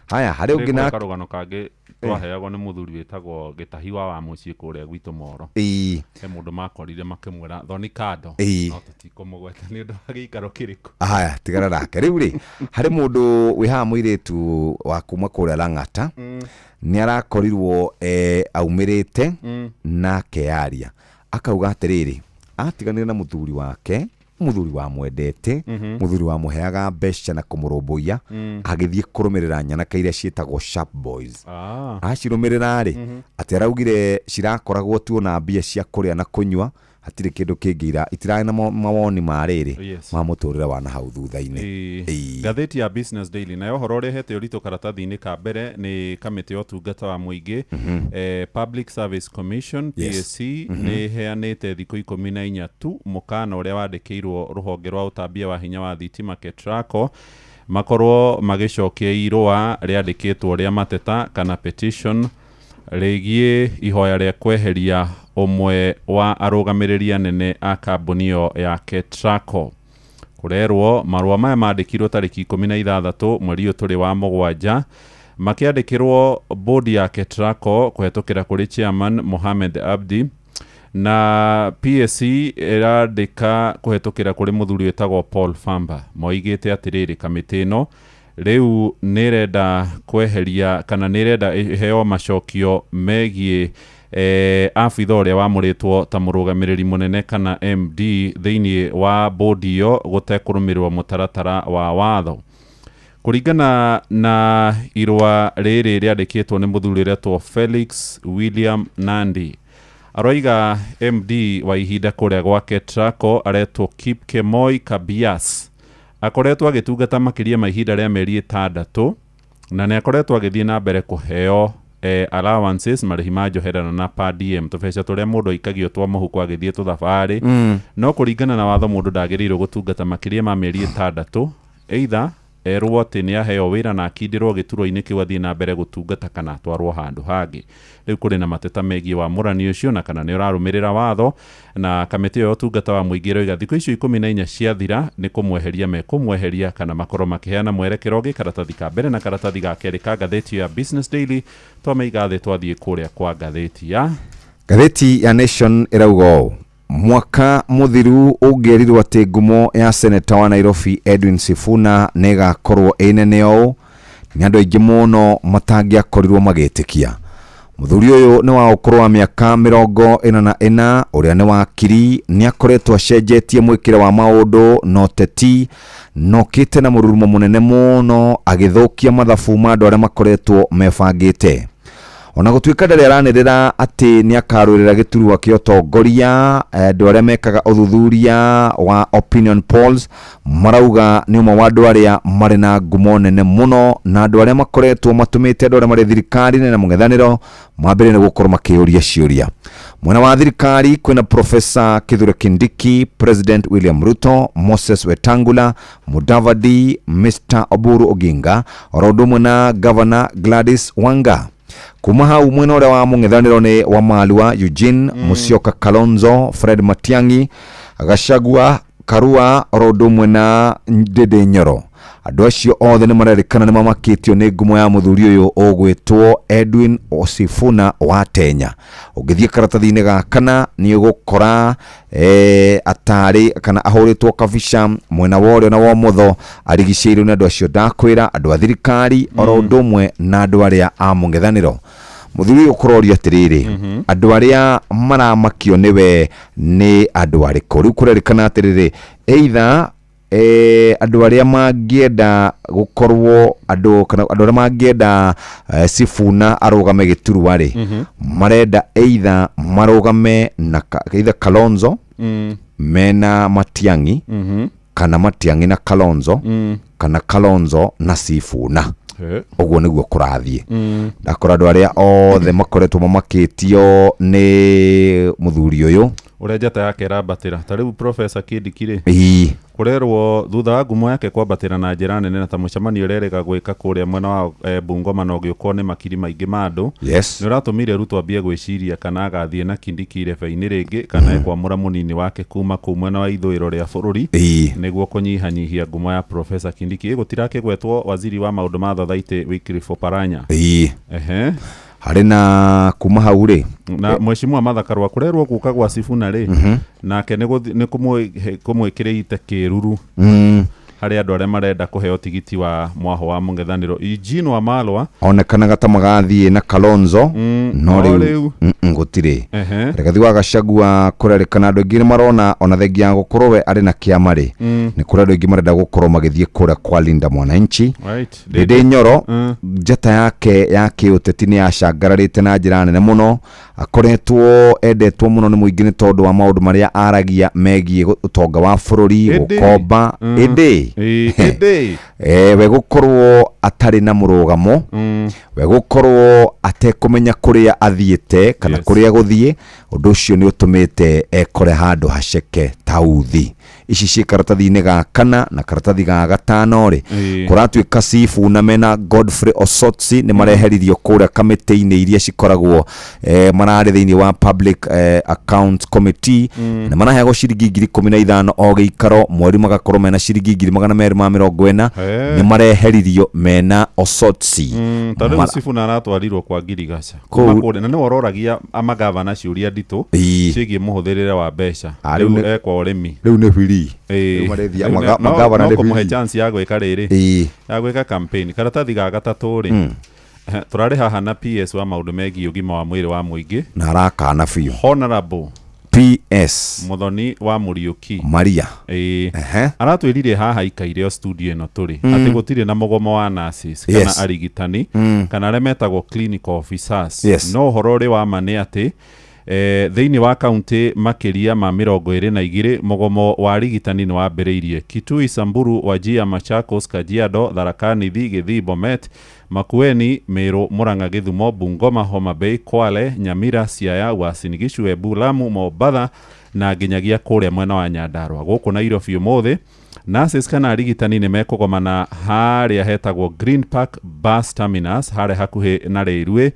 Speaker 19: Haya, harĩ ũngĩ
Speaker 1: na karũgano kangĩ twaheagwo nĩ mũthuri wĩtagwo Gĩtahi wa mũciĩ kũrĩa gwitũ Moro.
Speaker 19: Ĩĩ.
Speaker 1: He mũndũ makorire makĩmwĩra thoni kando. No tũtikũmũgweta nĩ ũndũ wa gĩikaro kĩrĩkũ.
Speaker 19: Haya, tigana nake. Rĩu rĩ, harĩ mũndũ wĩ haha mũirĩtu wa kuma kũrĩa Lang'ata. Nĩ arakorirwo aumĩrĩte na akeyaria. Akauga atĩrĩrĩ, atiganire na mũthuri wake, mũthuri wamwendete, mũthuri wamũheaga mbeca na kũmũrũmbũiya, agĩthiĩ kũrũmĩrĩra nyanake iria ciĩtagwo Sharp Boys. Acirũmĩrĩra rĩ, atĩ araugire cirakoragwo tu ona mbia cia kũrĩa na kũnyua, hatirĩ kĩndũ kĩngĩ itirarĩ na mawoni ma rĩrĩ ma mũtũrĩre wa na hau thutha-inĩ.
Speaker 1: Ngathĩti ya Business Daily nayo ũhoro ũrehete ũritũ karatathi-inĩ ka mbere nĩ kamĩtĩ ya ũtungata wa mũingĩ, Public Service Commission PSC nĩ ĩheanĩte thikũ 14 tu mũkana ũrĩa wandĩkĩirwo rũhonge rwa ũtambia wa hinya wa thitima KETRACO makorwo magĩcokia irũa rĩandĩkĩtwo rĩa mateta kana petition rĩgiĩ ihoya rĩa kweheria ũmwe wa arũgamĩrĩri anene a kambuni ĩyo ya KETRACO. Kũrerwo marũa maya mandĩkirwo tarĩki 16 mweri ũyũ tũrĩ wa mũgwanja, makĩandĩkĩrwo bodi ya KETRACO kũhetũkĩra kũrĩ chairman Mohamed Abdi, na PSC ĩrandĩka kũhetũkĩra kũrĩ mũthuri wĩtagwo Paul Famba. Moigĩte atĩrĩrĩ, kamĩtĩ ĩno rĩu nĩrenda kweheria kana nĩrenda ĩheo macokio megiĩ abitha ũrĩa wamũrĩtwo ta mũrũgamĩrĩri mũnene kana MD thĩinĩ wa bodi ĩyo gũtekũrũmĩrĩrwo mũtaratara wa watho. Kũringana na irũa rĩrĩ rĩandĩkĩtwo nĩ mũthuri ũretwo Felix William Nandi, aroiga MD wa ihinda kũrĩa gwa KETRACO aretwo Kipkemoi Kabias akoretwo agĩtungata makĩria ma ihinda rĩa mĩeri 6 na nĩ akoretwo agĩthiĩ na mbere kũheo allowances, marĩhi ma njoherera na per diem, tũbeca tũrĩa mũndũ aikagio twa mũhuko agĩthiĩ tũthabarĩ. No kũringana na watho mũndũ ndagĩrĩirwo gũtungata makĩria ma mĩeri 6, either erwo atĩ nĩ aheo wĩra na akindĩrwo gĩturwa-inĩ kĩu athiĩ na mbere gũtungata kana atwarwo handũ hangĩ. Rĩu kũrĩ na mateta megiĩ wamũrani ũcio na kana nĩ ũrarũmĩrĩra watho, na kamĩtĩ ĩyo ya ũtungata wa mũingĩ ĩroiga thikũ icio 14 ciathira nĩ kũmweheria mekũmweheria kana makorwo makĩheana mwerekero ũngĩ. Karatathi ka mbere na karatathi ga kerĩ ka ngathĩti ya Business Daily twameiga thĩ twathiĩ kũrĩa kwa ngathĩti
Speaker 19: ya Nation ĩrauga ũũ: mwaka mũthiru ũngĩerirwo atĩ ngumo ya seneta wa Nairobi Edwin Sifuna nĩĩgakorwo ĩ nene ũũ, nĩ andũ aingĩ mũno matangĩakorirwo magĩtĩkia. Mũthuri ũyũ nĩ wa ũkũrũ wa mĩaka 44, ũrĩa nĩ wakiri, nĩ akoretwo acenjetie mwĩkĩre wa maũndũ na ũteti, na okĩte na mũrurumo mũnene mũno agĩthũkia mathabu ma andũ arĩa makoretwo mebangĩte. Ona gũtuĩka ndarĩ aranĩrĩra atĩ nĩ akarũĩrĩra gĩturwa kĩa ũtongoria, andũ arĩa mekaga ũthuthuria wa opinion polls marauga nĩ ũmwe wa andũ arĩa marĩ na ngumo nene mũno, na andũ arĩa makoretwo matũmĩte andũ arĩa marĩ thirikari-inĩ na mũng'ethanĩro mambĩrĩrie nĩ gũkorwo makĩũria ciũria. Mwena wa thirikari kwĩna Professor Kithure Kindiki, President William Ruto, Moses Wetangula, Mudavadi, Mr Oburu Oginga, oro ũndũ ũmwe na Governor Gladys Wanga. Kuma hau mwena ũrĩa wa mũng'ethanĩro nĩ wa Malua Eugene, Musyoka Kalonzo, Fred Matiang'i, Gachagua, Karua, oro ũndũ ũmwe na Ndindi Nyoro. Andũ acio othe nĩ marerĩkana nĩ mamakĩtio nĩ ngumo ya mũthuri ũyũ ũgwĩtwo Edwin Sifuna wa Tenya. Ũngĩthiĩ karatathi-inĩ ga kana nĩ ũgũkora atarĩ kana ahũrĩtwo kabica mwena wa ũrĩo na wa ũmotho, arigicĩirio nĩ andũ acio ndakwĩra, andũ a thirikari oro ũndũ ũmwe na andũ arĩa a mũng'ethanĩro. Mũthuri ũyũ kũroria atĩrĩrĩ, andũ arĩa maramakio nĩwe nĩ andũ arĩkũ? Rĩu kũrerĩkana atĩrĩrĩ, either andũ arĩa mangĩenda gũkorwo andũ kana andũ arĩa mangĩenda Sifuna arũgame gĩturwa rĩ, marenda either marũgame na either Kalonzo mena Matiang'i, kana Matiang'i na Kalonzo, kana Kalonzo na Sifuna. Ũguo nĩguo kũrathiĩ. Ndakora andũ arĩa othe makoretwo mamakĩtio nĩ mũthuri ũyũ
Speaker 1: ũrĩa njata yake ĩrambatĩra. Ta rĩu Professor Kindiki rĩ, Kũrerwo thutha wa ngumo yake kwambatĩra na njĩra nene na ta mũcemanio ũrĩa erĩga gwĩka kũrĩa mwena wa Bungoma na ũgĩũkwo nĩ makiri maingĩ ma andũ, nĩ ũratũmire Ruto ambie gwĩciria kana agathiĩ na Kindiki irebe-inĩ rĩngĩ kana ekwamũra mũnini wake kuma kũu mwena wa ithũĩro rĩa bũrũri, nĩguo kũnyihanyihia ngumo ya Professor Kindiki. Gũtirakĩgwetwo waziri wa maũndũ ma thothaitĩ Wycliffe Oparanya. Ehe.
Speaker 19: Harĩ na kuma hau rĩ,
Speaker 1: na mheshimiwa Martha Karua kũrerwo gũka gwa Sifuna rĩ, nake nĩ kũmwĩkĩrĩte kĩruru harĩ andũ arĩa marenda kũheo tigiti wa mwaho wa mũng'ethanĩro. Eugene Wamalwa
Speaker 19: onekanaga ta magathiĩ na Kalonzo, no
Speaker 1: no
Speaker 19: rĩu
Speaker 1: rĩu
Speaker 19: gũtirĩ. Rigathi wa Gachagua kũrerĩkana andũ aingĩ nĩ marona ona thengia ya gũkorwo we arĩ na kĩama rĩ, nĩ kũrĩ andũ aingĩ marenda gũkorwo magĩthiĩ kũrĩa kwa Linda Mwananchi. Ndĩndĩ Nyoro, njata yake ya kĩũteti nĩ yacangararĩte na njĩra nene mũno. Akoretwo endetwo mũno nĩ mũingĩ nĩ tondũ wa maũndũ marĩa aragia megiĩ ũtonga wa bũrũri,
Speaker 1: Ĩndĩ.
Speaker 19: gũkomba. Ĩndĩ
Speaker 1: Ĩndĩ
Speaker 19: we gũkorwo atarĩ na mũrũgamo, we gũkorwo atekũmenya kũrĩa athiĩte kana kũrĩa gũthiĩ, ũndũ ũcio nĩ ũtũmĩte ekore handũ haceke tauthi ici ciĩ karatathi-inĩ ga kana na karatathi ga gatano rĩ, kũratuĩka Sifuna mena Godfrey Osotsi nĩ mareheririo kũrĩa kamĩtĩ-inĩ iria cikoragwo, mararĩ thĩinĩ wa Public Accounts Committee, na maraheagwo ciringi 15,000 o gĩikaro mweri, magakorwo mena ciringi 240,000. Nĩ mareheririo mena Osotsi.
Speaker 1: Ta rĩu Sifuna aratwarirwo kwa ngirigaca kuma kũrĩa, na nĩwe ũroragia amagavana ciũria nditũ ciĩgiĩ mũhũthĩrĩre wa mbeca.
Speaker 19: Ah, rĩu
Speaker 1: Rĩu ekwa ũrĩmi.
Speaker 19: Rĩu nĩ biri. Rĩu marethia
Speaker 1: Rĩu
Speaker 19: magavana
Speaker 1: no
Speaker 19: nĩ
Speaker 1: kũmũhe
Speaker 19: biri.
Speaker 1: chance ya gwĩka rĩrĩ, ya gwĩka campaign. Karatathi ga gatatũ rĩ, tũrarĩ haha na PS wa maũndũ megiĩ ũgima wa mwĩrĩ wa mũingĩ,
Speaker 19: na arakana biũ.
Speaker 1: Honorable
Speaker 19: PS
Speaker 1: Muthoni wa Mũriũki
Speaker 19: Maria.
Speaker 1: Ĩĩ. Aratwĩrire haha ikaire o studio ĩno tũrĩ atĩ gũtirĩ na mũgomo wa nurses kana arigitani kana arĩa metagwo clinical officers. No ũhoro ũrĩ wa ma nĩ atĩ thĩinĩ wa kaunti makĩria ma 22 mũgomo wa arigitani nĩ wambĩrĩirie: Kitui, Samburu, Wajir, Machakos, Kajiado, Tharaka Nithi, Gĩthii, Bomet, Makueni, Meru, Murang'a, Gĩthumo, Bungoma, Homa Bay, Kwale, Nyamira, Siaya, Uasin Gishu, Embu, Lamu, Mombatha na nginyagia kũrĩa mwena wa Nyandarua. Gũkũ Nairobi ũmũthĩ nurses kana arigitani nĩ mekũgomana harĩa hetagwo Green Park Bus Terminus, harĩa hakuhĩ na railway,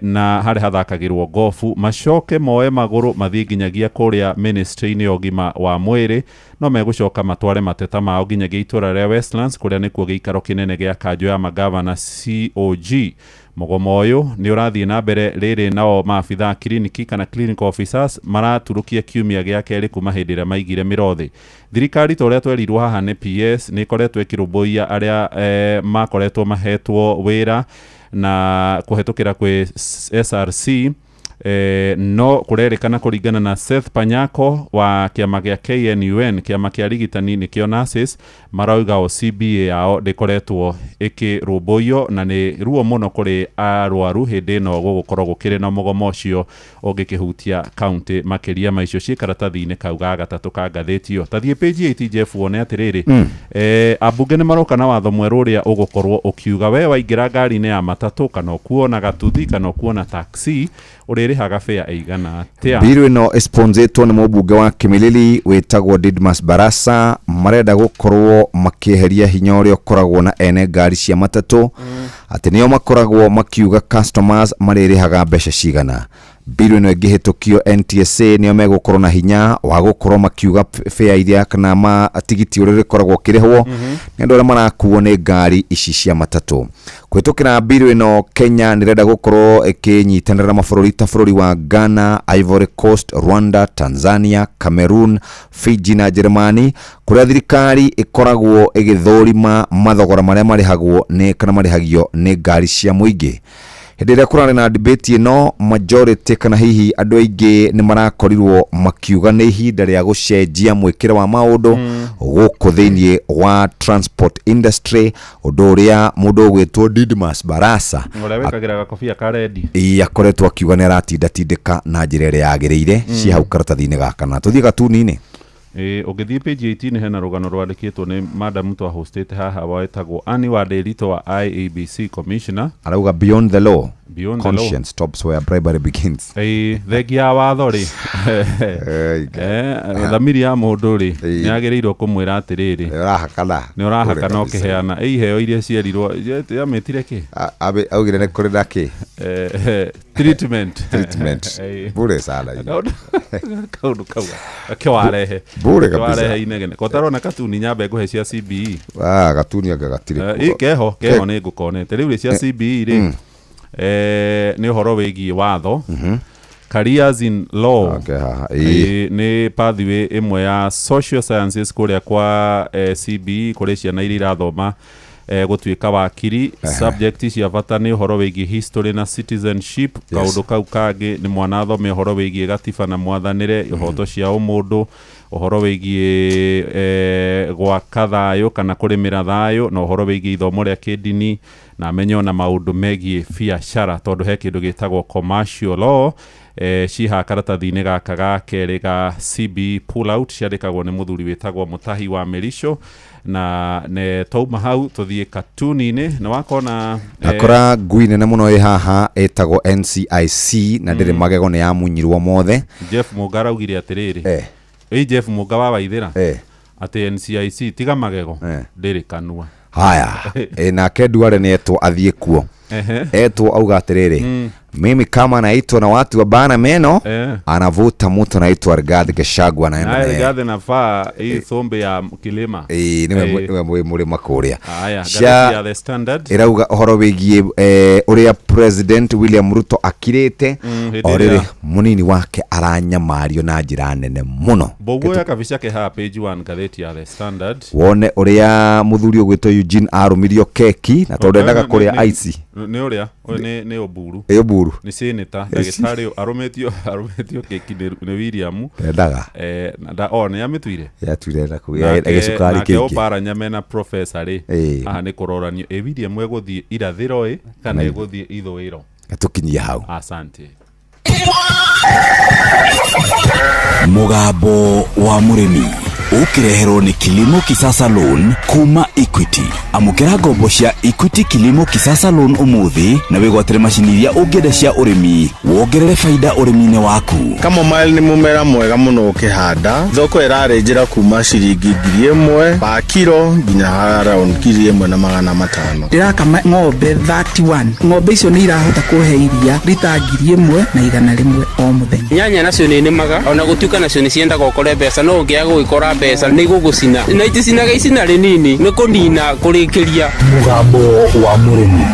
Speaker 1: na harĩa hathakagĩrwo gofu, macoke moe magũrũ mathiĩ nginyagia kũrĩa ministry-inĩ ya ũgima wa mwĩrĩ. No megũcoka matware mateta mao nginyagia itũra rĩa Westlands, kũrĩa nĩkuo gĩikaro kĩnene gĩa kanjũ ya magavana, COG. Mũgomo ũyũ nĩ ũrathiĩ na mbere rĩrĩ nao maabitha a kiriniki kana clinical officers maraturũkia kiumia gĩa kerĩ kuma hĩndĩ ĩrĩa maigire mĩro thĩ. Thirikari, ta ũrĩa twerirwo haha nĩ PS, nĩ ĩkoretwo ĩkĩrũmbũiya arĩa makoretwo mahetwo wĩra na kũhetũkĩra kwĩ SRC, no kũrerĩkana kũringana na Seth Panyako wa kĩama gĩa KNUN, kĩama kĩa arigitani nĩkĩo nurses, marauga o CBA yao ndĩkoretwo ĩkĩrũmbũiyo na nĩ ruo mũno kũrĩ arwaru hĩndĩ ĩno gũgũkorwo gũkĩrĩ na mũgomo ũcio ũngĩkĩhutia kaunti makĩria ma icio ciĩ karatathi-inĩ kau ga gatatũ ka ngathĩti ĩyo. Tathiĩ page 8, Jeff, wone atĩrĩrĩ, ambunge nĩ maroka na watho mwerũ ũrĩa ũgũkorwo ũkiuga we waingĩra ngari-inĩ ya matatũ kana ũkuona gatuthi kana ũkuona taxi ũrĩrĩhaga fare ĩigana atĩa.
Speaker 19: Mbiru ĩno ĩsponsetwo nĩ mũmbunge wa Kimilili wĩtagwo Didmas Barasa. Marenda gũkorwo makĩeheria hinya ũrĩa ũkoragwo na ene ngari cia matatũ, atĩ nĩo makoragwo makiuga customers marĩrĩhaga mbeca cigana. Mbiru ĩno ĩngĩhĩtũkio, NTSA nĩo megũkorwo na hinya wa gũkorwo makiuga fare iria kana ma tigiti ũrĩa ũrĩkoragwo ũkĩrĩhwo nĩ andũ arĩa marakuo nĩ ngari ici cia matatũ. Kũhĩtũkĩra mbiru ĩno, Kenya nĩrenda gũkorwo ĩkĩnyitanĩra na mabũrũri ta bũrũri wa Ghana, Ivory Coast, Rwanda, Tanzania, Cameroon, Fiji na Jeremani, kũrĩa thirikari ĩkoragwo ĩgĩthũrima mathogora marĩa marĩhagwo nĩ kana marĩhagio nĩ ngari cia mũingĩ. Hĩndĩ ĩrĩa kũrarĩ na debate ĩno, majority kana hihi andũ aingĩ nĩ marakorirwo makiuga nĩ ihinda rĩa gũcenjia mwĩkĩre wa maũndũ gũkũ thĩinĩ wa transport industry, ũndũ ũrĩa mũndũ ũgwĩtwo Didmas Barasa
Speaker 1: ũrĩa wĩkagĩra gakobia ka rendi
Speaker 19: ĩĩ, akoretwo akiuga nĩ aratindatindĩka na njĩra ĩrĩa yagĩrĩire. Ciĩ hau karatathi-inĩ ga kana. Tũthiĩ gatuni-inĩ.
Speaker 1: Ĩĩ, ũngĩthiĩ page 18 hena rũgano rwandĩkĩtwo nĩ madam twahostĩte haha wetagwo Annie Wanderitũ wa IEBC commissioner.
Speaker 19: Arauga beyond the law.
Speaker 1: Beyond the law.
Speaker 19: Conscience stops where bribery begins.
Speaker 1: Ĩĩ, thengia ya watho rĩ, thamiri ya mũndũ rĩ, nĩ agĩrĩirwo kũmwĩra atĩrĩrĩ,
Speaker 19: nĩ
Speaker 1: nĩ ũrahakana ũkĩheana ĩ iheo iria cierirwo, yamĩtire kĩ?
Speaker 19: Augire nĩ kũrĩ na kĩ?
Speaker 1: Treatment.
Speaker 19: Treatment.
Speaker 1: Ĩĩ.
Speaker 19: Bure sana hiyo.
Speaker 1: Kaũndũ kau ke warehe.
Speaker 19: Bure
Speaker 1: Ke
Speaker 19: kabisa.
Speaker 1: warehe inegene kotarona katuni nyambe ngũhe cia CBE.
Speaker 19: Ah, gatuni anga gatirĩ
Speaker 1: Ĩ, keho keho nĩ ngũkonete rĩu rĩ cia CBE rĩ, nĩ ũhoro wĩgiĩ watho, careers in law.
Speaker 19: Okay, haha, ĩĩ.
Speaker 1: Ĩ, nĩ pathway ĩmwe ya social sciences kũrĩa kwa CBE kũrĩ ciana iria irathoma gũtuĩka wakiri. Subject cia bata nĩ ũhoro wĩgiĩ history na citizenship. Kaũndũ kau kangĩ nĩ mwana athome ũhoro wĩgiĩ gatiba na mwathanĩre, ihoto cia ũmũndũ, ũhoro wĩgiĩ gwaka thayũ kana kũrĩmĩra thayũ, na ũhoro wĩgiĩ ithomo rĩa kĩndini, na amenye ona maũndũ megiĩ biacara tondũ he kĩndũ gĩtagwo commercial law. Ciha karatathi-inĩ gaka ga kerĩ ga CB pull out, ciandĩkagwo nĩ mũthuri wĩtagwo Mũtahi wa Mĩrico. Na ne twauma hau tũthiĩ katuni-inĩ nĩ wakona
Speaker 19: Akora ngui nene mũno ĩ haha ĩtagwo NCIC na ndĩrĩ magego, nĩ yamunyirwo mothe.
Speaker 1: Jeff Mũnga araugire atĩrĩrĩ, ĩ Jeff Mũnga wa Waithĩra, atĩ NCIC tiga magego ndĩrĩ kanua.
Speaker 19: Haya, nake Duale nĩ etwo athiĩ kuo. Etwo auga atĩrĩrĩ, mimi kama naitwa na watu wa bana meno, anavuta mtu anaitwa Rigathi Gachagua anaenda
Speaker 1: naye
Speaker 19: naye.
Speaker 1: Rigathi nafaa hii thumbi ya kilima.
Speaker 19: Ĩĩ, nĩwe nĩwe mwĩ mũrĩma kũrĩa.
Speaker 1: Aya,
Speaker 19: Cia
Speaker 1: ngathĩti ya The Standard
Speaker 19: ĩrauga ũhoro wĩgiĩ ũrĩa President William Ruto akirĩte
Speaker 1: hĩndĩ
Speaker 19: o rĩrĩ
Speaker 1: ĩrĩa-
Speaker 19: mũnini wake aranyamario na njĩra nene mũno.
Speaker 1: Mbũguo ya kabica ke haha page 1 ngathĩti ya The Standard.
Speaker 19: Wone ũrĩa mũthuri ũgwĩtwo Eugene arũmirio keki na tondũ endaga kũrĩa ici.
Speaker 1: Nĩ ũrĩa ũyũ nĩ Oburu.
Speaker 19: Ĩ, Oburu.
Speaker 1: Nĩ senator ndagĩtarĩ arũmĩtio keki nĩ William.
Speaker 19: Endaga.
Speaker 1: Na o nĩ amĩtuire.
Speaker 19: Yatuire na kũgĩa gĩcukari
Speaker 1: nake
Speaker 19: kĩingĩ.
Speaker 1: Oparanya mena professor rĩ, haha nĩ kũroranio ĩ William egũthiĩ irathĩro ĩ kana egũthiĩ ithũĩro.
Speaker 19: Tũkinyie hau.
Speaker 1: Asante.
Speaker 13: Mũgambo wa mũrĩmi ũkĩreherwo nĩ Kilimo Kisasa Loan kuma Equity. Amũkĩra ngombo cia Equity Kilimo Kisasa Loan ũmũthĩ na wĩgwatĩre macini iria ũngĩenda cia ũrĩmi, wongerere baida ũrĩmi-inĩ waku.
Speaker 20: Chamomile nĩ mũmera mwega mũno ũkĩhanda. Thoko ĩrarĩ njĩra kuma ciringi 1,000 pa kiro nginya around 1,500.
Speaker 21: Ndĩrakama ng'ombe 31. Ng'ombe icio nĩ irahota kũhe iria rita 1,100 o mũthenya.
Speaker 22: Nyanya nacio nĩ nĩmaga ona gũtuĩka nacio nĩ ciendaga ũkore mbeca, no ũngĩaga gũgĩkora mbeca nĩ igũgũcina na iticinaga icina rĩnini nĩ kũnina kũrĩkĩria.
Speaker 13: Mũgambo wa mũrĩmi.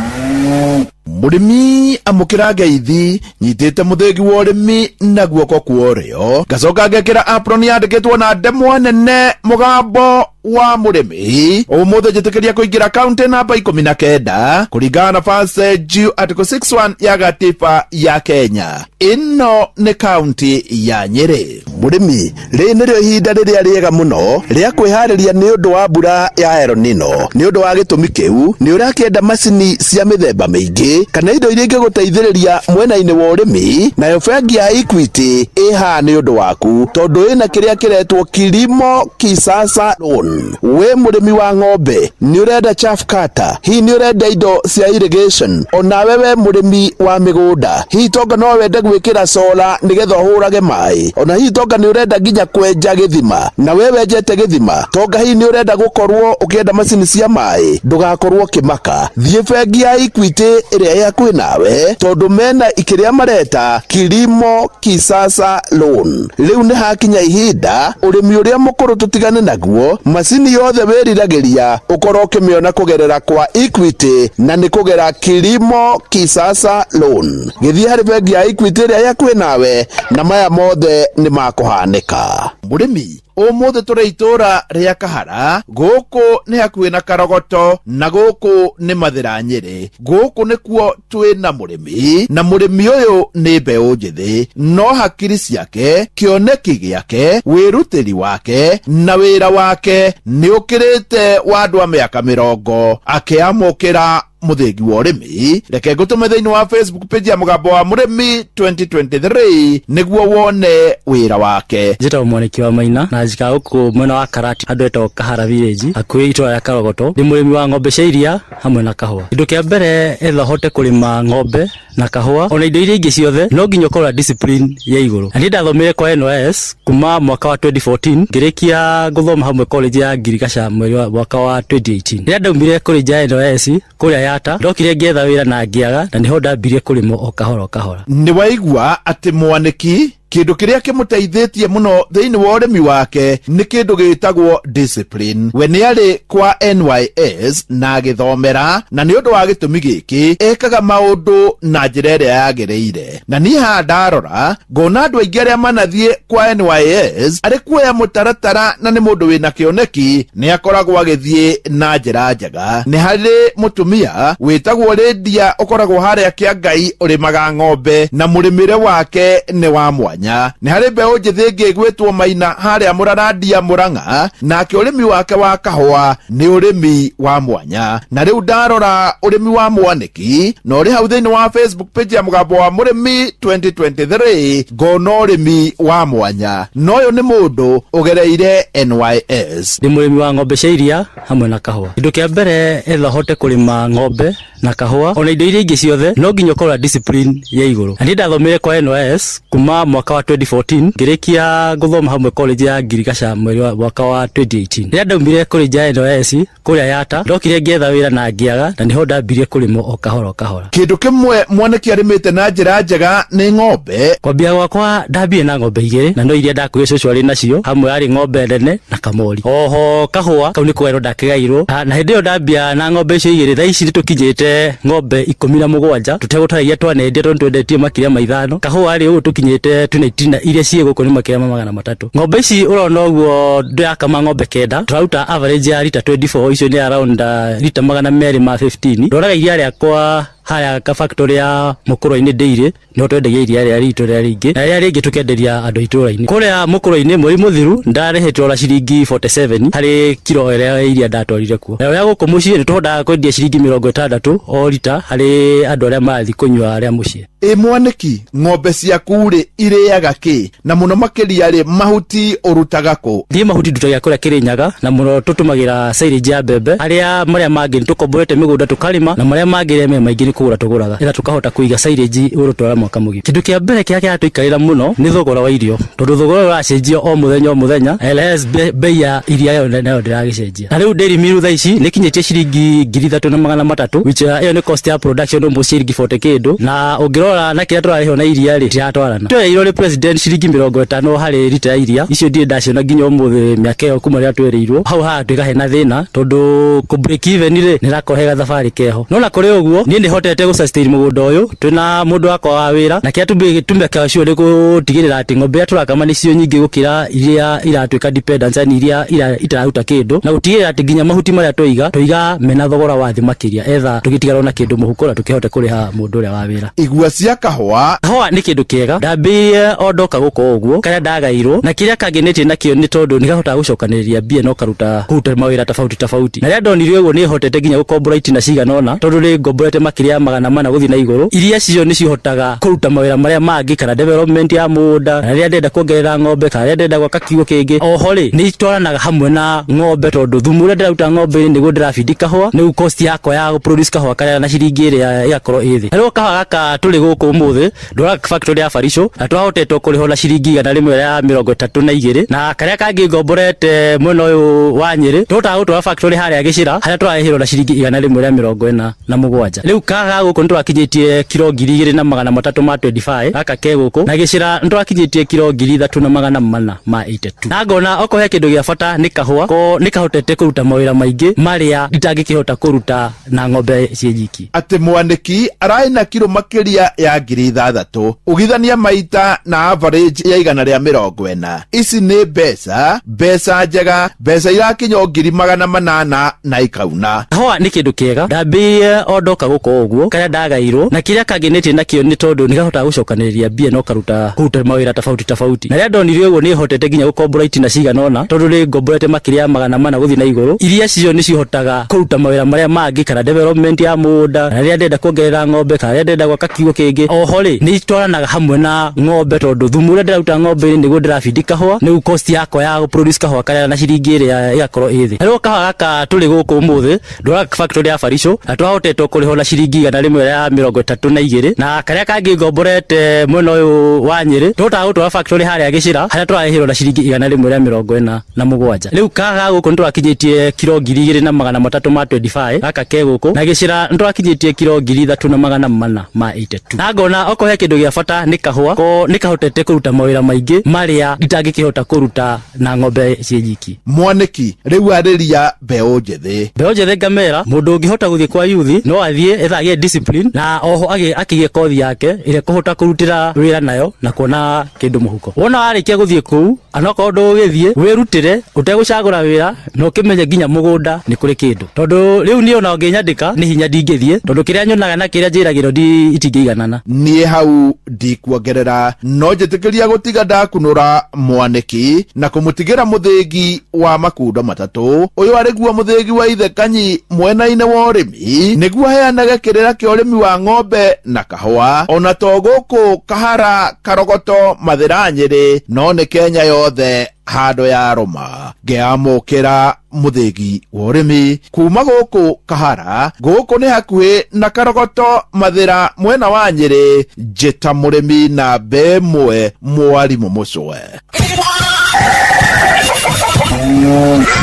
Speaker 23: Mũrĩmi amũkĩra ngeithi nyitĩte mũthĩgi wa ũrĩmi na guoko kwa ũrĩo, ngacoka ngekĩra apron yandĩkĩtwo na ndemwa nene mũgambo wa mũrĩmi. Ũmũthĩ njĩtĩkĩria kũingĩra kaunti namba 19 kũringana na Verse Article 61 ya gatiba ya Kenya. Ĩno nĩ kaunti ya Nyĩrĩ. Mũrĩmi, rĩrĩ nĩrĩo ihinda rĩrĩa rĩega mũno rĩa kwĩharĩria nĩ ũndũ wa mbura ya El Nino. Nĩ ũndũ wa gĩtũmi kĩu nĩ ũrakĩenda macini cia mĩthemba mĩingĩ kana indo iria ingĩgũteithĩrĩria mwena-inĩ wa ũrĩmi, nayo bengi ya Equity ĩ haha nĩ ũndũ waku tondũ ĩna kĩrĩa kĩretwo Kilimo Kisasa Loan. We mũrĩmi wa ng'ombe nĩ ũrenda chaff cutter, hihi nĩ ũrenda indo cia irrigation, onawe we mũrĩmi wa mĩgũnda hihi tonga no wende gwĩkĩra solar nĩgetha ũhũrage maĩ, ona hihi tonga nĩ ũrenda nginya kwenja gĩthima, na we wenjete gĩthima tonga hihi nĩ ũrenda gũkorwo ũkĩenda macini cia maĩ, ndũgakorwo ũkĩmaka, thiĩ bengi ya Equity ĩrĩa ĩ hakuhĩ nawe tondũ mena kĩrĩa mareta Kilimo Kisasa Loan. Rĩu nĩ hakinya ihinda ũrĩmi ũrĩa mũkũrũ tũtigane naguo, macini yothe wĩriragĩria ũkorwo ũkĩmĩona kũgerera kwa Equity na nĩ kũgera Kilimo Kisasa Loan. Gĩthiĩ harĩ bengi ya Equity ĩrĩa ĩ hakuhĩ nawe na maya mothe nĩ makũhanĩka. Mũrĩmi, ũmũthĩ tũrĩ itũra rĩa Kahara, gũkũ nĩ hakuhĩ na Karogoto na gũkũ nĩ Mathĩra Nyĩrĩ. Gũkũ nĩkuo twĩ na mũrĩmi, na mũrĩmi ũyũ nĩ mbeũ njĩthĩ, no hakiri ciake, kĩoneki gĩake, wĩrutĩri wake na wĩra wake nĩ ũkĩrĩte wa andũ a mĩaka 20 akĩamũkĩra Mũthĩgi wa Ũrĩmi. Reke ngũtũme thĩinĩ wa Facebook page ya Mũgambo wa Mũrĩmi 2023 nĩguo wone wĩra wake.
Speaker 3: Njĩtagwo Mwaniki wa Maina na njikaraga gũkũ mwena wa Karati handũ hetagwo Kahara Village hakuhĩ itũra rĩa Karogoto. Ndĩ mũrĩmi wa ng'ombe cia iria hamwe na kahũa. Kĩndũ kĩa mbere etha ũhote kũrĩma ng'ombe na kahũa ona indo iria ingĩ ciothe no nginya ũkorwo na discipline ya igũrũ. Na niĩ ndathomire kwa NYS kuma mwaka wa 2014 ngĩrĩkia gũthoma hamwe college ya Ngirigaca mweri wa mwaka wa 2018. Rĩrĩa ndaumire college ya NYS kũrĩa Yata ndokire ngĩetha wĩra na ngĩaga na nĩho ndambirie kũrĩma o kahora o kahora.
Speaker 23: Nĩ waigua atĩ Mwanĩki kĩndũ kĩrĩa kĩmũteithĩtie mũno thĩinĩ wa ũrĩmi wake nĩ kĩndũ gĩtagwo discipline. We nĩ arĩ kwa NYS na agĩthomera, na nĩ ũndũ wa gĩtũmi gĩkĩ ekaga maũndũ na njĩra ĩrĩa yagĩrĩire. Na niĩ haha ndarora ngona andũ aingĩ arĩa manathiĩ kwa NYS arĩ kuoya mũtaratara na nĩ mũndũ wĩna kĩoneki nĩ akoragwo agĩthiĩ na njĩra njega. Nĩ harĩ mũtumia wĩtagwo Lydia ũkoragwo harĩa Kĩangai ũrĩmaga ng'ombe na mũrĩmĩre wake nĩ wa mwanya. Nĩ harĩ mbeũ njĩthĩ ĩngĩ ĩgwĩtwo Maina harĩa Mũrarandia Mũrang'a, nake ũrĩmi wake wa kahũa nĩ ũrĩmi wa mwanya. Na rĩu ndarora ũrĩmi wa Mwanĩki na ũrĩ hau thĩinĩ wa Facebook page ya Mũgambo wa Mũrĩmi 2023 ngona ũrĩmi wa mwanya, na ũyũ nĩ mũndũ ũgereire NYS.
Speaker 3: Ndĩ mũrĩmi wa ng'ombe cia iria hamwe na kahũa. Kĩndũ kĩa mbere etha ũhote kũrĩma ng'ombe na kahũa ona indo iria ingĩ ciothe no nginya ũkorwo na discipline ya igũrũ. Na niĩ ndathomire kwa NYS kuma mwaka wa 2014 ngĩrĩkia gũthoma hamwe college ya Ngirigaca mweri wa mwaka wa 2018. Rĩrĩa ndaumire college ya NYS kũrĩa Yata ndokire ngĩetha wĩra na ngĩaga na nĩho ndambirie kũrĩma o kahora o kahora.
Speaker 23: Kĩndũ kĩmwe Mwanĩki arĩmĩte na njĩra njega nĩ ng'ombe.
Speaker 3: Kwambia gwakwa ndambire na ng'ombe igĩrĩ na no iria ndakuire cũcũ arĩ nacio, hamwe yarĩ ng'ombe nene na kamori. Oho kahũa kau nĩ kũgaĩrwo ndakĩgairwo, na hĩndĩ ĩyo ndambia na ng'ombe icio igĩrĩ, thaa ici nĩtũkinyĩte ng'ombe 17 tũtegũtara iria twanendia tondũ twendetie makĩria ma 5. Kahũa rĩ ũguo tũkinyĩte twĩna itina iria ciĩ gũkũ nĩ makĩria ma 300. Ng'ombe ici ũrona ũguo ndĩrakama ng'ombe 9, tũraruta average ya rita 24, icio nĩ around rita 215. Ndoraga iria rĩakwa harĩa ka factory ya Mũkũrwe-inĩ dairy nĩho twendagia iria rĩrĩa ritũ rĩrĩa rĩingĩ, na rĩrĩa rĩngĩ tũkenderia andũ itũũra-inĩ. Kũrĩa Mũkũrwe-inĩ mweri mũthiru ndarĩhĩtwo na ciringi 47 harĩ kiro ĩrĩa ya iria ndatwarire kuo. Nayo ya gũkũ mũciĩ nĩtũhotaga kwendia ciringi 60 o rita harĩ andũ arĩa marathiĩ kũnyua arĩa mũciĩ.
Speaker 23: Ĩ Mwanĩki, ng'ombe ciaku rĩ irĩaga kĩ? Na mũno makĩria rĩ mahuti ũrutaga kũ?
Speaker 3: Niĩ mahuti ndutagia kũrĩa Kĩrĩnyaga, na mũno tũtũmagĩra silage ya mbembe. Arĩa marĩa mangĩ nĩtũkomborete mĩgũnda tũkarĩma, na marĩa mangĩ me maingĩ nĩ kũgũra tũgũraga, nĩgetha tũkahota kũiga silage ũgũtwara mwaka mũgima. Kĩndũ kĩa mbere kĩrĩa kĩratũikarĩra mũno nĩ thogora wa irio, tondũ thogora ũyũ ũracenjia o mũthenya o mũthenya, LS bei ya iria yo nayo ndĩragĩcenjia. Na rĩu Dairy Meal thaa ici nĩkinyĩtie ciringi 3,300, which ĩyo nĩ cost ya production almost ciringi 40 kĩndũ, na ũngĩrora na kĩrĩa tũrarĩhwo na iria rĩ tiratwarana. Twereirwo nĩ president ciringi 50 harĩ rita ya iria, icio ndirĩ ndaciona nginya ũmũthĩ mĩaka ĩyo kuma rĩrĩa twereirwo. Hau hahatuĩka hena thĩna tondũ kũ break even rĩ nĩrakorwo he gathabarĩ keho. No na kũrĩ ũguo niĩ nĩhotete gũ sustain mũgũnda ũyũ, twĩna mũndũ wakwa wa wĩra, na kĩrĩa tumekaga sure nĩ gũtigĩrĩra atĩ ng'ombe iria tũrakama nĩcio nyingĩ gũkĩra iria iratuĩka dependent, yani iria itararuta kĩndũ, na gũtigĩrĩra atĩ nginya mahuti marĩa twaiga mena thogora wa thĩ makĩria, etha tũgĩtigarwo na kĩndũ mũhuko na tũkĩhote kũrĩha mũndũ ũrĩa wa wĩra.
Speaker 23: Igua cia kahũa.
Speaker 3: Kahũa nĩ kĩndũ kĩega, ndambĩrĩirie o ndoka gũkũ ũguo karĩa ndagairwo, na kĩrĩa kangenĩtie nakĩo nĩ tondũ nĩkahotaga gũcokanĩrĩria mbia na ũkaruta kũruta mawĩra tofauti tofauti. Na rĩrĩa ndonire ũguo nĩhotete nginya gũkombora itina cigana ũna, tondũ nĩ ngomborete makĩria ya 400 gũthiĩ na igũrũ, iria cio nĩcihotaga kũruta mawĩra marĩa mangĩ, kana development ya mũgũnda, kana rĩrĩa ndĩrenda kuongerera ng'ombe, kana rĩrĩa ndĩrenda gwaka kiugũ kĩngĩ. Oho rĩ nĩitwaranaga hamwe na ng'ombe, tondũ thumu ũrĩa ndĩraruta ng'ombe-inĩ nĩguo ndĩrabindi kahũa, nĩguo cost yakwa ya produce kahũa karĩa na ciringi ĩrĩa ĩgakorwo ĩ thĩ. Na rĩu kahũa gaka tũrĩ gũkũ ũmũthĩ ndwaraga factory ya Barisho, na twahotete kũrĩhwo na ciringi 132, na karĩa kangĩ ngomborete mwena ũyũ wa Nyĩrĩ tũhotaga gũtwara factory harĩa Gĩcĩra, harĩa tũrarĩhĩrwo na ciringi 147. Rĩu kaga gũkũ nĩtũrakinyĩtie kiro 2,325 gaka ke gũkũ, na Gĩcĩra nĩtũrakinyĩtie kiro 3,482. Na ngona okorwo he kĩndũ gĩa bata nĩ kahũa, ko nĩkahotete kũruta mawĩra maingĩ marĩa itangĩkĩhota kũruta na ng'ombe ciĩ nyiki.
Speaker 23: Atĩ Mwanĩki ararĩ na kiro makĩria ya 6,000 ũgithania maita na average ya 140. Ici nĩ mbeca, mbeca njega, mbeca irakinya 800,000 na ikauna.
Speaker 3: Kahũa nĩ kĩndũ kĩega, ndambĩrĩirie o ndoka gũkũ ũguo. ũguo karĩa ndagairwo na kĩrĩa kangĩnĩtie nakĩo nĩ tondũ nĩ kahotaga gũcokanĩrĩria mbia na ũkaruta kũruta mawĩra tofauti tofauti. Na rĩrĩa ndonire ũguo nĩ hotete nginya gũkombora itina cigana ũna, tondũ nĩ ngomborete makĩria ya 400 gũthiĩ na igũrũ, iria cio nĩ cihotaga kũruta mawĩra marĩa mangĩ, kana development ya mũgũnda, kana rĩrĩa ndĩrenda kuongerera ng'ombe, kana rĩrĩa ndĩrenda gwaka kiugũ kĩngĩ. Oho rĩ, nĩ itwaranaga hamwe na ng'ombe, tondũ thumu ũrĩa ndĩraruta ng'ombe-inĩ nĩguo ndĩrabindi kahũa, nĩguo cost yakwa ya gũ produce kahũa karĩa na ciringi ĩrĩa ĩgakorwo ĩ thĩ. Na rĩu kahũa gaka tũrĩ gũkũ ũmũthĩ ndwaraga factory ya Barisho na twahotetwo kũrĩhwo na ciringi 132, na karĩa kangĩ ngomborete mwena ũyũ wa Nyĩrĩ tũhotaga gũtwara factory harĩa Gĩcĩra harĩa tũrarĩhĩrwo na ciringi 147. Rĩu kaga gũkũ nĩ tũrakinyĩtie kiro 2325 gaka ke gũkũ, na Gĩcĩra nĩ tũrakinyĩtie kiro 3482. Na ngona okorwo he kĩndũ gĩa bata nĩ kahũa, ko nĩ kahotete kũruta mawĩra maingĩ marĩa itangĩkĩhota kũruta na ng'ombe ciĩ nyiki.
Speaker 23: Mwanĩki rĩu arĩria mbeũ njĩthĩ.
Speaker 3: Mbeũ njĩthĩ ngamera mũndũ ũngĩhota gũthiĩ kwa youth no athiĩ etha agĩe discipline, na oho akĩgĩe kothi yake ĩrĩa kũhota kũrutĩra wĩra nayo na kuona kĩndũ mũhuko. Wona warĩkia gũthiĩ kũu, anokorwo ndũgũgĩthiĩ wĩrutĩre ũtegũcagũra wĩra, na ũkĩmenye nginya mũgũnda nĩ kũrĩ kĩndũ, tondũ rĩu niĩ ona ũngĩnyandĩka nĩ hinya ndingĩthiĩ, tondũ kĩrĩa nyonaga na kĩrĩa njĩragĩrwo itingĩiganana.
Speaker 23: Niĩ hau ndikuongerera, no njĩtĩkĩria gũtiga ndakunũra Mwanĩki na kũmũtigĩra mũthĩgi wa makundo matatũ. Ũyũ arĩ guo mũthĩgi wa ithe Kanyi mwena-inĩ wa ũrĩmi, nĩguo aheanage kĩrĩra kĩa ũrĩmi wa ng'ombe na kahũa, ona to gũkũ Kahara, Karogoto, Mathĩra, Nyĩrĩ, no nĩ Kenya yothe handũ ya rũma. Ngeamũkĩra mũthĩgi wa ũrĩmi kuma gũkũ Kahara, gũkũ nĩ hakuhĩ na Karogoto, Mathĩra, mwena wa Nyĩrĩ. Njĩta mũrĩmi namba ĩmwe, mwarimũ Mũcwe.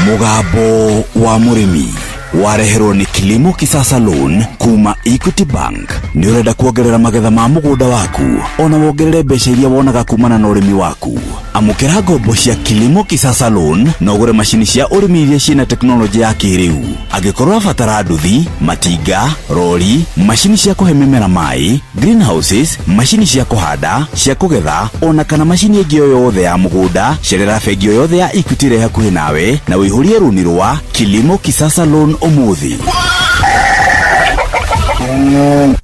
Speaker 2: Mũgambo wa mũrĩmi wareherwo nĩ Kilimo Kisasa Loan kuma Equity Bank. Nĩ ũrenda kuongerera magetha ma mũgũnda waku ona wongerere mbeca iria wonaga kumana na ũrĩmi waku? Amũkĩra ngombo cia Kilimo Kisasa Loan na ũgũre macini cia ũrĩmi iria ciĩna tekinoronjĩ ya kĩrĩu. Angĩkorwo wabatara nduthi, matinga, rori, macini cia kũhe mĩmera maĩ, greenhouses, macini cia kũhanda, cia kũgetha, ona kana macini ĩngĩ o yothe ya mũgũnda, cerera bengi o yothe ya Equity ĩrĩa hakuhĩ nawe na ũihũrie rũni rwa Kilimo Kisasa Loan ũmũthĩ.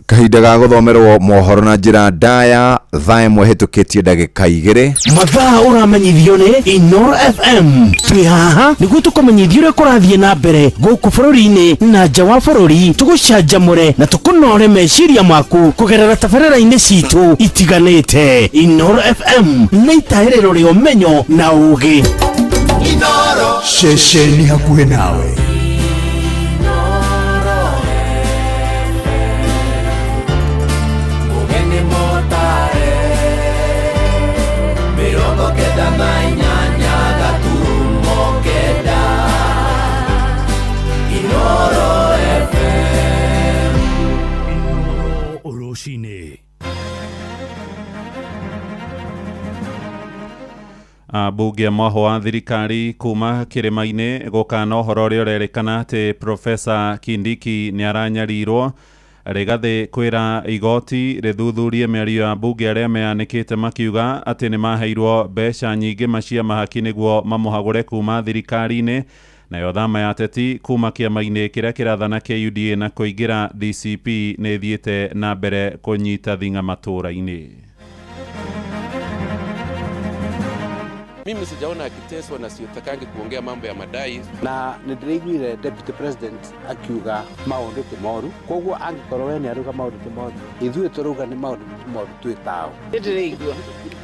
Speaker 19: Kahinda ga gũthomerwo mohoro na njĩra ndaya, thaa 1 hĩtũkĩtie ndagĩka 2.
Speaker 13: Mathaa ũramenyithio nĩ Inoro FM. Twĩ haha nĩguo tũkũmenyithie ũrĩa kũrathiĩ na mbere gũkũ bũrũri-inĩ na nja wa bũrũri, tũgũcanjamũre na tũkũnore meciria maku kũgerera tabarĩra-inĩ citũ itiganĩte. Inoro FM nĩ itahĩrĩro rĩa ũmenyo na ũgĩ.
Speaker 4: Inoro ceceni hakuhĩ nawe.
Speaker 1: Ambunge a mwaho wa thirikari kuma kĩrĩma-inĩ gũkana ũhoro ũrĩa ũrerĩkana atĩ Profesa Kindiki nĩ aranyarirwo. Rigathĩ kwĩra igoti rĩthuthurie mĩario ya mbunge arĩa meanĩkĩte makiuga atĩ nĩ maheirwo mbeca nyingĩ macia mahaki nĩguo mamũhagũre kuma thirikari-inĩ. Nayo thama ya ateti kuma kĩama-inĩ kĩrĩa kĩrathana kĩa UDA na kũingĩra DCP nĩ ĩthiĩte na mbere kũnyita thing'a matũũra-inĩ.
Speaker 5: Mimi sijaona akiteswa na siutakangi kuongea mambo ya madai.
Speaker 24: Na nĩndĩraiguire Deputy President akiuga maũndũ ti moru, koguo angĩkorwo we nĩarauga maũndũ ti moru, ithuĩ tũrauga nĩ maũndũ ti moru twĩ tao.
Speaker 25: Nĩndĩraigua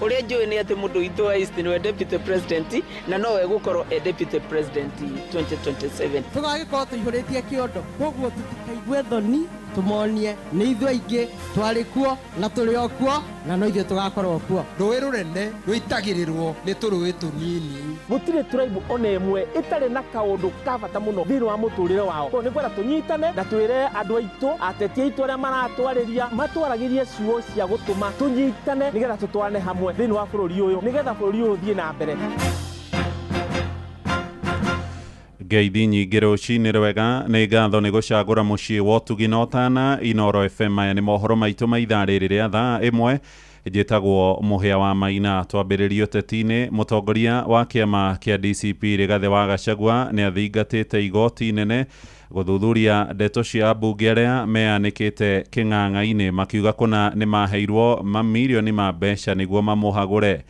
Speaker 25: ũrĩa njũĩ nĩ atĩ mũndũ witũ wa East nĩwe Deputy President na nowe gũkorwo e Deputy President 2027.
Speaker 26: Tũgagĩkorwo tũihũrĩtie kĩondo, koguo tũtikaigue thoni, tũmonie nĩ ithuĩ aingĩ twarĩ kuo na tũrĩ o kuo na no ithuĩ tũgakorwo kuo.
Speaker 27: Rũĩ rũnene rũitagĩrĩrwo nĩ tũrũĩ tũnini.
Speaker 28: Gũtirĩ tribe ona ĩmwe ĩtarĩ na kaũndũ ka bata mũno thĩinĩ wa mũtũrĩre wao. Koguo nĩ ngwenda tũnyitane na twĩre andũ aitũ, ateti aitũ arĩa maratwarĩria, matwaragĩrie ciugo cia gũtũma tũnyitane nĩgetha tũtwarane hamwe thĩinĩ wa bũrũri ũyũ, nĩgetha bũrũri ũyũ ũthiĩ na mbere.
Speaker 1: Ngeithi nyingĩ rũcinĩ rwega, nĩ ngatho nĩ gũcagũra mũciĩ wa ũtugi na ũtana. Inoro FM, maya nĩ mohoro maitũ ma ithaa rĩrĩ rĩa thaa 1. Njĩtagwo Mũhĩa wa Maina. Twambĩrĩrie ũteti-inĩ. Mũtongoria wa kĩama kĩa DCP Rigathĩ wa Gachagua nĩ athingatĩte igoti inene Gũthuthuria ndeto cia ambunge arĩa meyanĩkĩte kĩng'ang'a-inĩ makiuga kũna nĩ maheirwo mamirioni ma mbeca nĩguo mamũhagũre.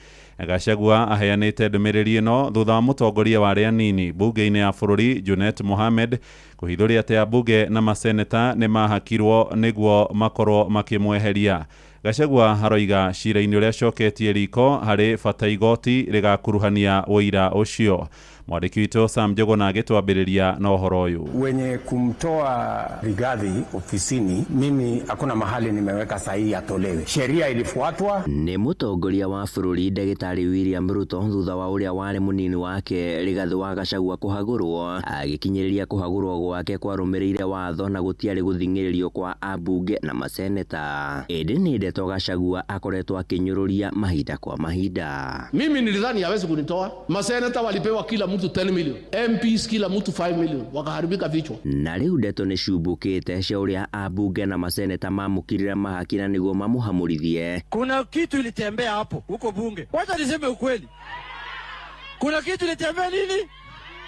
Speaker 1: Gachagua aheanĩte ndũmĩrĩri ĩno thutha wa mũtongoria wa arĩa anini mbunge-inĩ ya bũrũri Junet Mohamed kũhithũria atĩ ambunge na maseneta nĩ mahakirwo nĩguo makorwo makĩmweheria. Gachagua aroiga cira-inĩ ũrĩa acoketie riko harĩ bata igoti rĩgakuruhania ũira ũcio. Mwandĩki witũ Sam Njuguna agĩtwambĩrĩria na ũhoro ũyũ.
Speaker 6: Wenye kumtoa Rigathi ofisini, mimi hakuna mahali nimeweka sahihi atolewe. Sheria ilifuatwa.
Speaker 7: Nĩ mũtongoria wa bũrũri ndagĩtarĩ William Ruto thutha wa ũrĩa warĩ mũnini wake Rigathi wa Gachagua kũhagũrwo, agĩkinyĩrĩria kũhagũrwo gwake kwarũmĩrĩire watho na gũtiarĩ gũthing'ĩrĩrio kwa ambunge na maseneta. Ĩndĩ nĩ ndeto Gachagua akoretwo akĩnyũrũria mahinda kwa mahinda.
Speaker 8: Mimi nilidhani hawezi kunitoa. Maseneta walipewa kila mtu 10 million, MPs kila mtu 5 million, wakaharibika vichwa.
Speaker 7: Na rĩu ndeto nĩ ciumbũkĩte cia ũrĩa ambunge na maseneta mamũkirire mahaki na nĩguo mamũhamũrithie.
Speaker 9: Kuna kitu ilitembea hapo huko bunge, wacha niseme ukweli, kuna kitu ilitembea nini?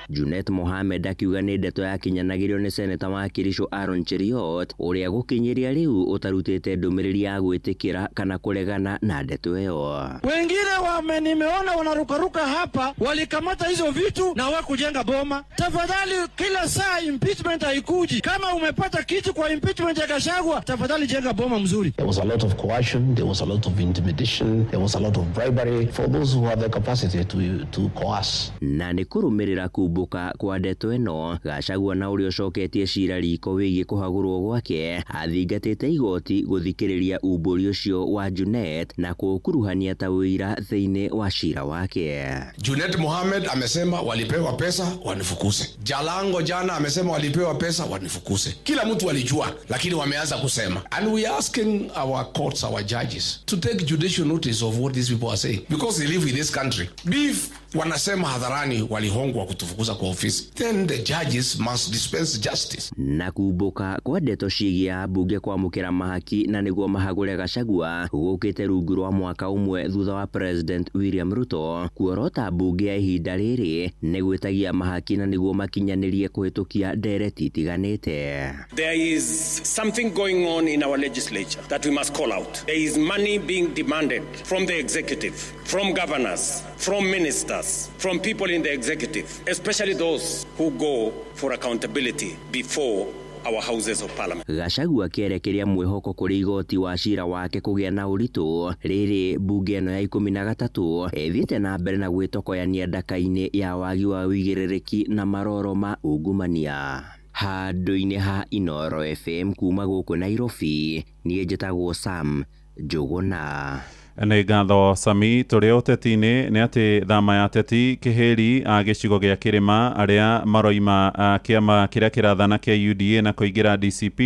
Speaker 7: Junet Mohamed akiuga nĩ ndeto yakinyanagĩrio nĩ seneta wa Kericho Aaron Cheruiyot ũrĩa gũkinyĩria rĩu ũtarutĩte ndũmĩrĩri ya gwĩtĩkĩra kana kũregana na ndeto ĩyo.
Speaker 9: Wengine wame nimeona wanarukaruka hapa, walikamata hizo vitu na hawakujenga boma. Tafadhali, kila saa impeachment haikuji. Kama umepata kitu kwa impeachment ya Gachagua, tafadhali jenga boma mzuri.
Speaker 10: There was a lot of coercion, there was a lot of intimidation, there was a lot of bribery for those who have the capacity to coerce.
Speaker 7: Na nĩ kũrũmĩrĩra kumbũka kwa ndeto ĩno, Gachagua na ũrĩa ũcoketie cira riko wĩgiĩ kũhagũrwo gwake athingatĩte igoti gũthikĩrĩria umbũri ũcio wa Junet na kũũkuruhania ta ũira thĩinĩ wa cira wake.
Speaker 8: Junet Mohamed amesema walipewa pesa wanifukuse. Jalango jana amesema walipewa pesa wanifukuse. Kila mtu alijua, lakini wameanza kusema. And we are asking our courts, our judges to take judicial notice of what these people are saying because they live in this country. Beef wanasema hadharani walihongwa kutufukuza kwa ofisi, then the judges must dispense justice.
Speaker 7: Na kumbũka kwa ndeto ciĩgiĩ ambunge kwamũkĩra mahaki na nĩguo mahagũre Gachagua gũkĩte rungu rwa mwaka ũmwe thutha wa President William Ruto kuorota mbunge ya ihinda rĩrĩ nĩ gwĩtagia mahaki na nĩguo makinyanĩrie kũhĩtũkia ndereti itiganĩte.
Speaker 11: There is something going on in our legislature that we must call out. There is money being demanded from the executive, from governors, from ministers, from people in the executive, especially those who go for accountability before our houses of parliament.
Speaker 7: Gachagua akĩerekeria mwĩhoko kũrĩ igoti wa cira wake kũgĩa na ũritũ rĩrĩ mbunge ĩno ya 13 ĩthiĩte na mbere na gwĩtokoyania ndaka-inĩ ya wagi wa ũigĩrĩrĩki na maroro ma ungumania. Handũ-inĩ ha Inooro FM kuma gũkũ Nairobi, niĩ njĩtagwo Sam Njuguna.
Speaker 1: Nĩ ngatho Sami. Tũrĩ ũteti-inĩ nĩ atĩ thama ya ateti Kĩhĩri a gĩcigo gĩa Kĩrĩma arĩa maroima kĩama kĩrĩa kĩrathana kĩa UDA na kũingĩra DCP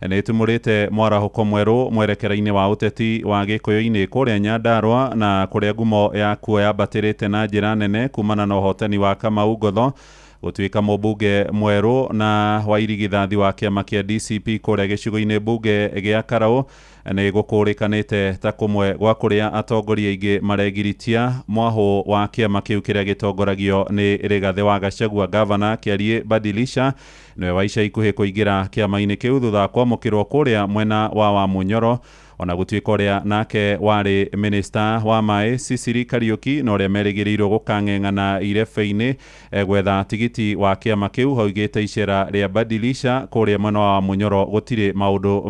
Speaker 1: nĩ ĩtumũrĩte mwarahũko mwerũ mwerekera-inĩ wa ũteti wa Gĩkũyũ-inĩ kũrĩa Nyandarua na kũrĩa ngumo yakuo yambatĩrĩte na njĩra nene kumana na ũhotani wa Kamau Ngotho gũtuĩka mũmbunge mwerũ na wa irigithathi wa kĩama kĩa DCP kũrĩa gĩcigo-inĩ mbunge gĩa Karau nĩ gũkũrĩkanĩte ta kũmwe gwa kũrĩa atongoria aingĩ maregiritia mwahũ wa kĩama kĩu kĩrĩa gĩtongoragio nĩ Rigathĩ wa Gachagua. Gavana Kĩarie Badilisha nĩwe wa ica ikuhĩ kũingĩra kĩama-inĩ kĩu thutha wa kwamũkĩrwo kũrĩa mwena wa Wamunyoro, ona gũtuĩka ũrĩa nake warĩ minista wa maĩ Sicily Kariũki na ũrĩa merĩgĩrĩirwo gũkang'eng'ana irebe-inĩ gwetha tigiti wa kĩama kĩu haugĩte icera rĩa Badilisha kũrĩa mwena wa Munyoro gũtirĩ maũndũ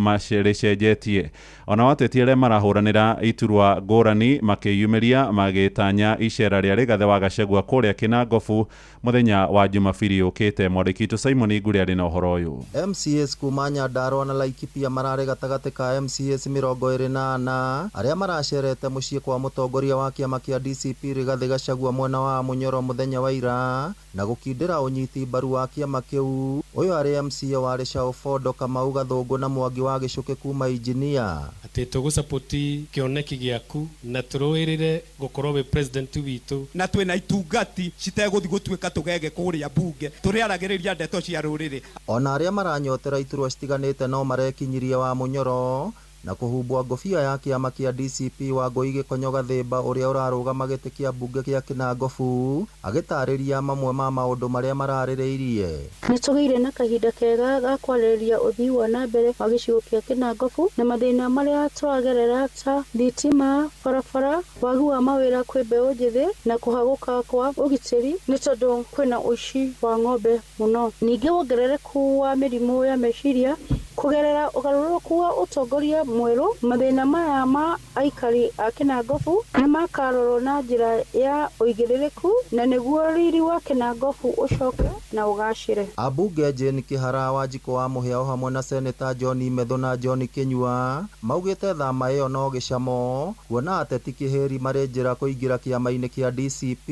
Speaker 1: rĩcenjetie. Ona ateti arĩa marahũranĩra iturwa ngũrani makĩyumĩria magĩtanya icera rĩa Rigathĩ wa Gachagua kũrĩa Kĩnangobu mũthenya wa Jumabiri ũkĩte. Mwandĩki witũ Simon Ngure arĩ na ũhoro ũyũ.
Speaker 15: MCAs kuma Nyandarua na Laikipia mararĩ gatagatĩ ka MCAs 24 arĩa maracerete mũciĩ kwa mũtongoria wa kĩama kĩa DCP Rigathĩ Gachagua mwena wa Munyoro mũthenya wa ira na gũkindĩra ũnyiti mbaru wa kĩama kĩu. Ũyũ arĩ MCA warĩ Shaofondo Kamau Gathũngũ na Mwangi wa Gĩcũkĩ kuma Injinia.
Speaker 16: Atĩ tũgũsapoti kĩoneki gĩaku na tũrũĩrĩre gũkorwo wĩ president witũ,
Speaker 27: na twĩna itungati citegũthiĩ gũtuĩka tũgege kũrĩa mbunge tũrĩaragĩrĩria ndeto cia rũrĩrĩ.
Speaker 15: Ona arĩa maranyotera iturwa citiganĩte no marekinyirie wa Munyoro Na kũhumbwo ngũbia ya kĩama kĩa DCP Wangũi Gĩkonyo Gathĩmba ũrĩa ũrarũgama gĩtĩ kĩa mbunge kĩa Kĩnangobu agĩtarĩria mamwe ma maũndũ marĩa mararĩrĩirie.
Speaker 3: Nĩ tũgĩire na kahinda kega ga kwarĩrĩria ũthii wa na mbere wa gĩcigo kĩa Kĩnangobu na mathĩna marĩa tũragerera ta thitima, barabara, wagi wa mawĩra kwĩ mbeũ njĩthĩ na kũhagũka kwa ũgitĩri nĩ tondũ kwĩna ũici wa ng'ombe mũno. Ningĩ wongerereku wa mĩrimũ ya meciria kũgerera ũgarũrũku wa ũtongoria mwerũ, mathĩna maya ma aikari a Kĩnangobu nĩ makarorwo na njĩra ya ũigĩrĩrĩku na nĩguo riri wa Kĩnangobu ũcoke na ũgacĩre.
Speaker 15: Ambunge Jane Kĩhara Wanjikũ wa Mũhĩa o hamwe na Seneta John Methu na John Kĩnyua maugĩte thama ĩyo no gĩcamo kuona ateti kĩhĩri marĩ njĩra kũingĩra kĩama-inĩ kĩa DCP.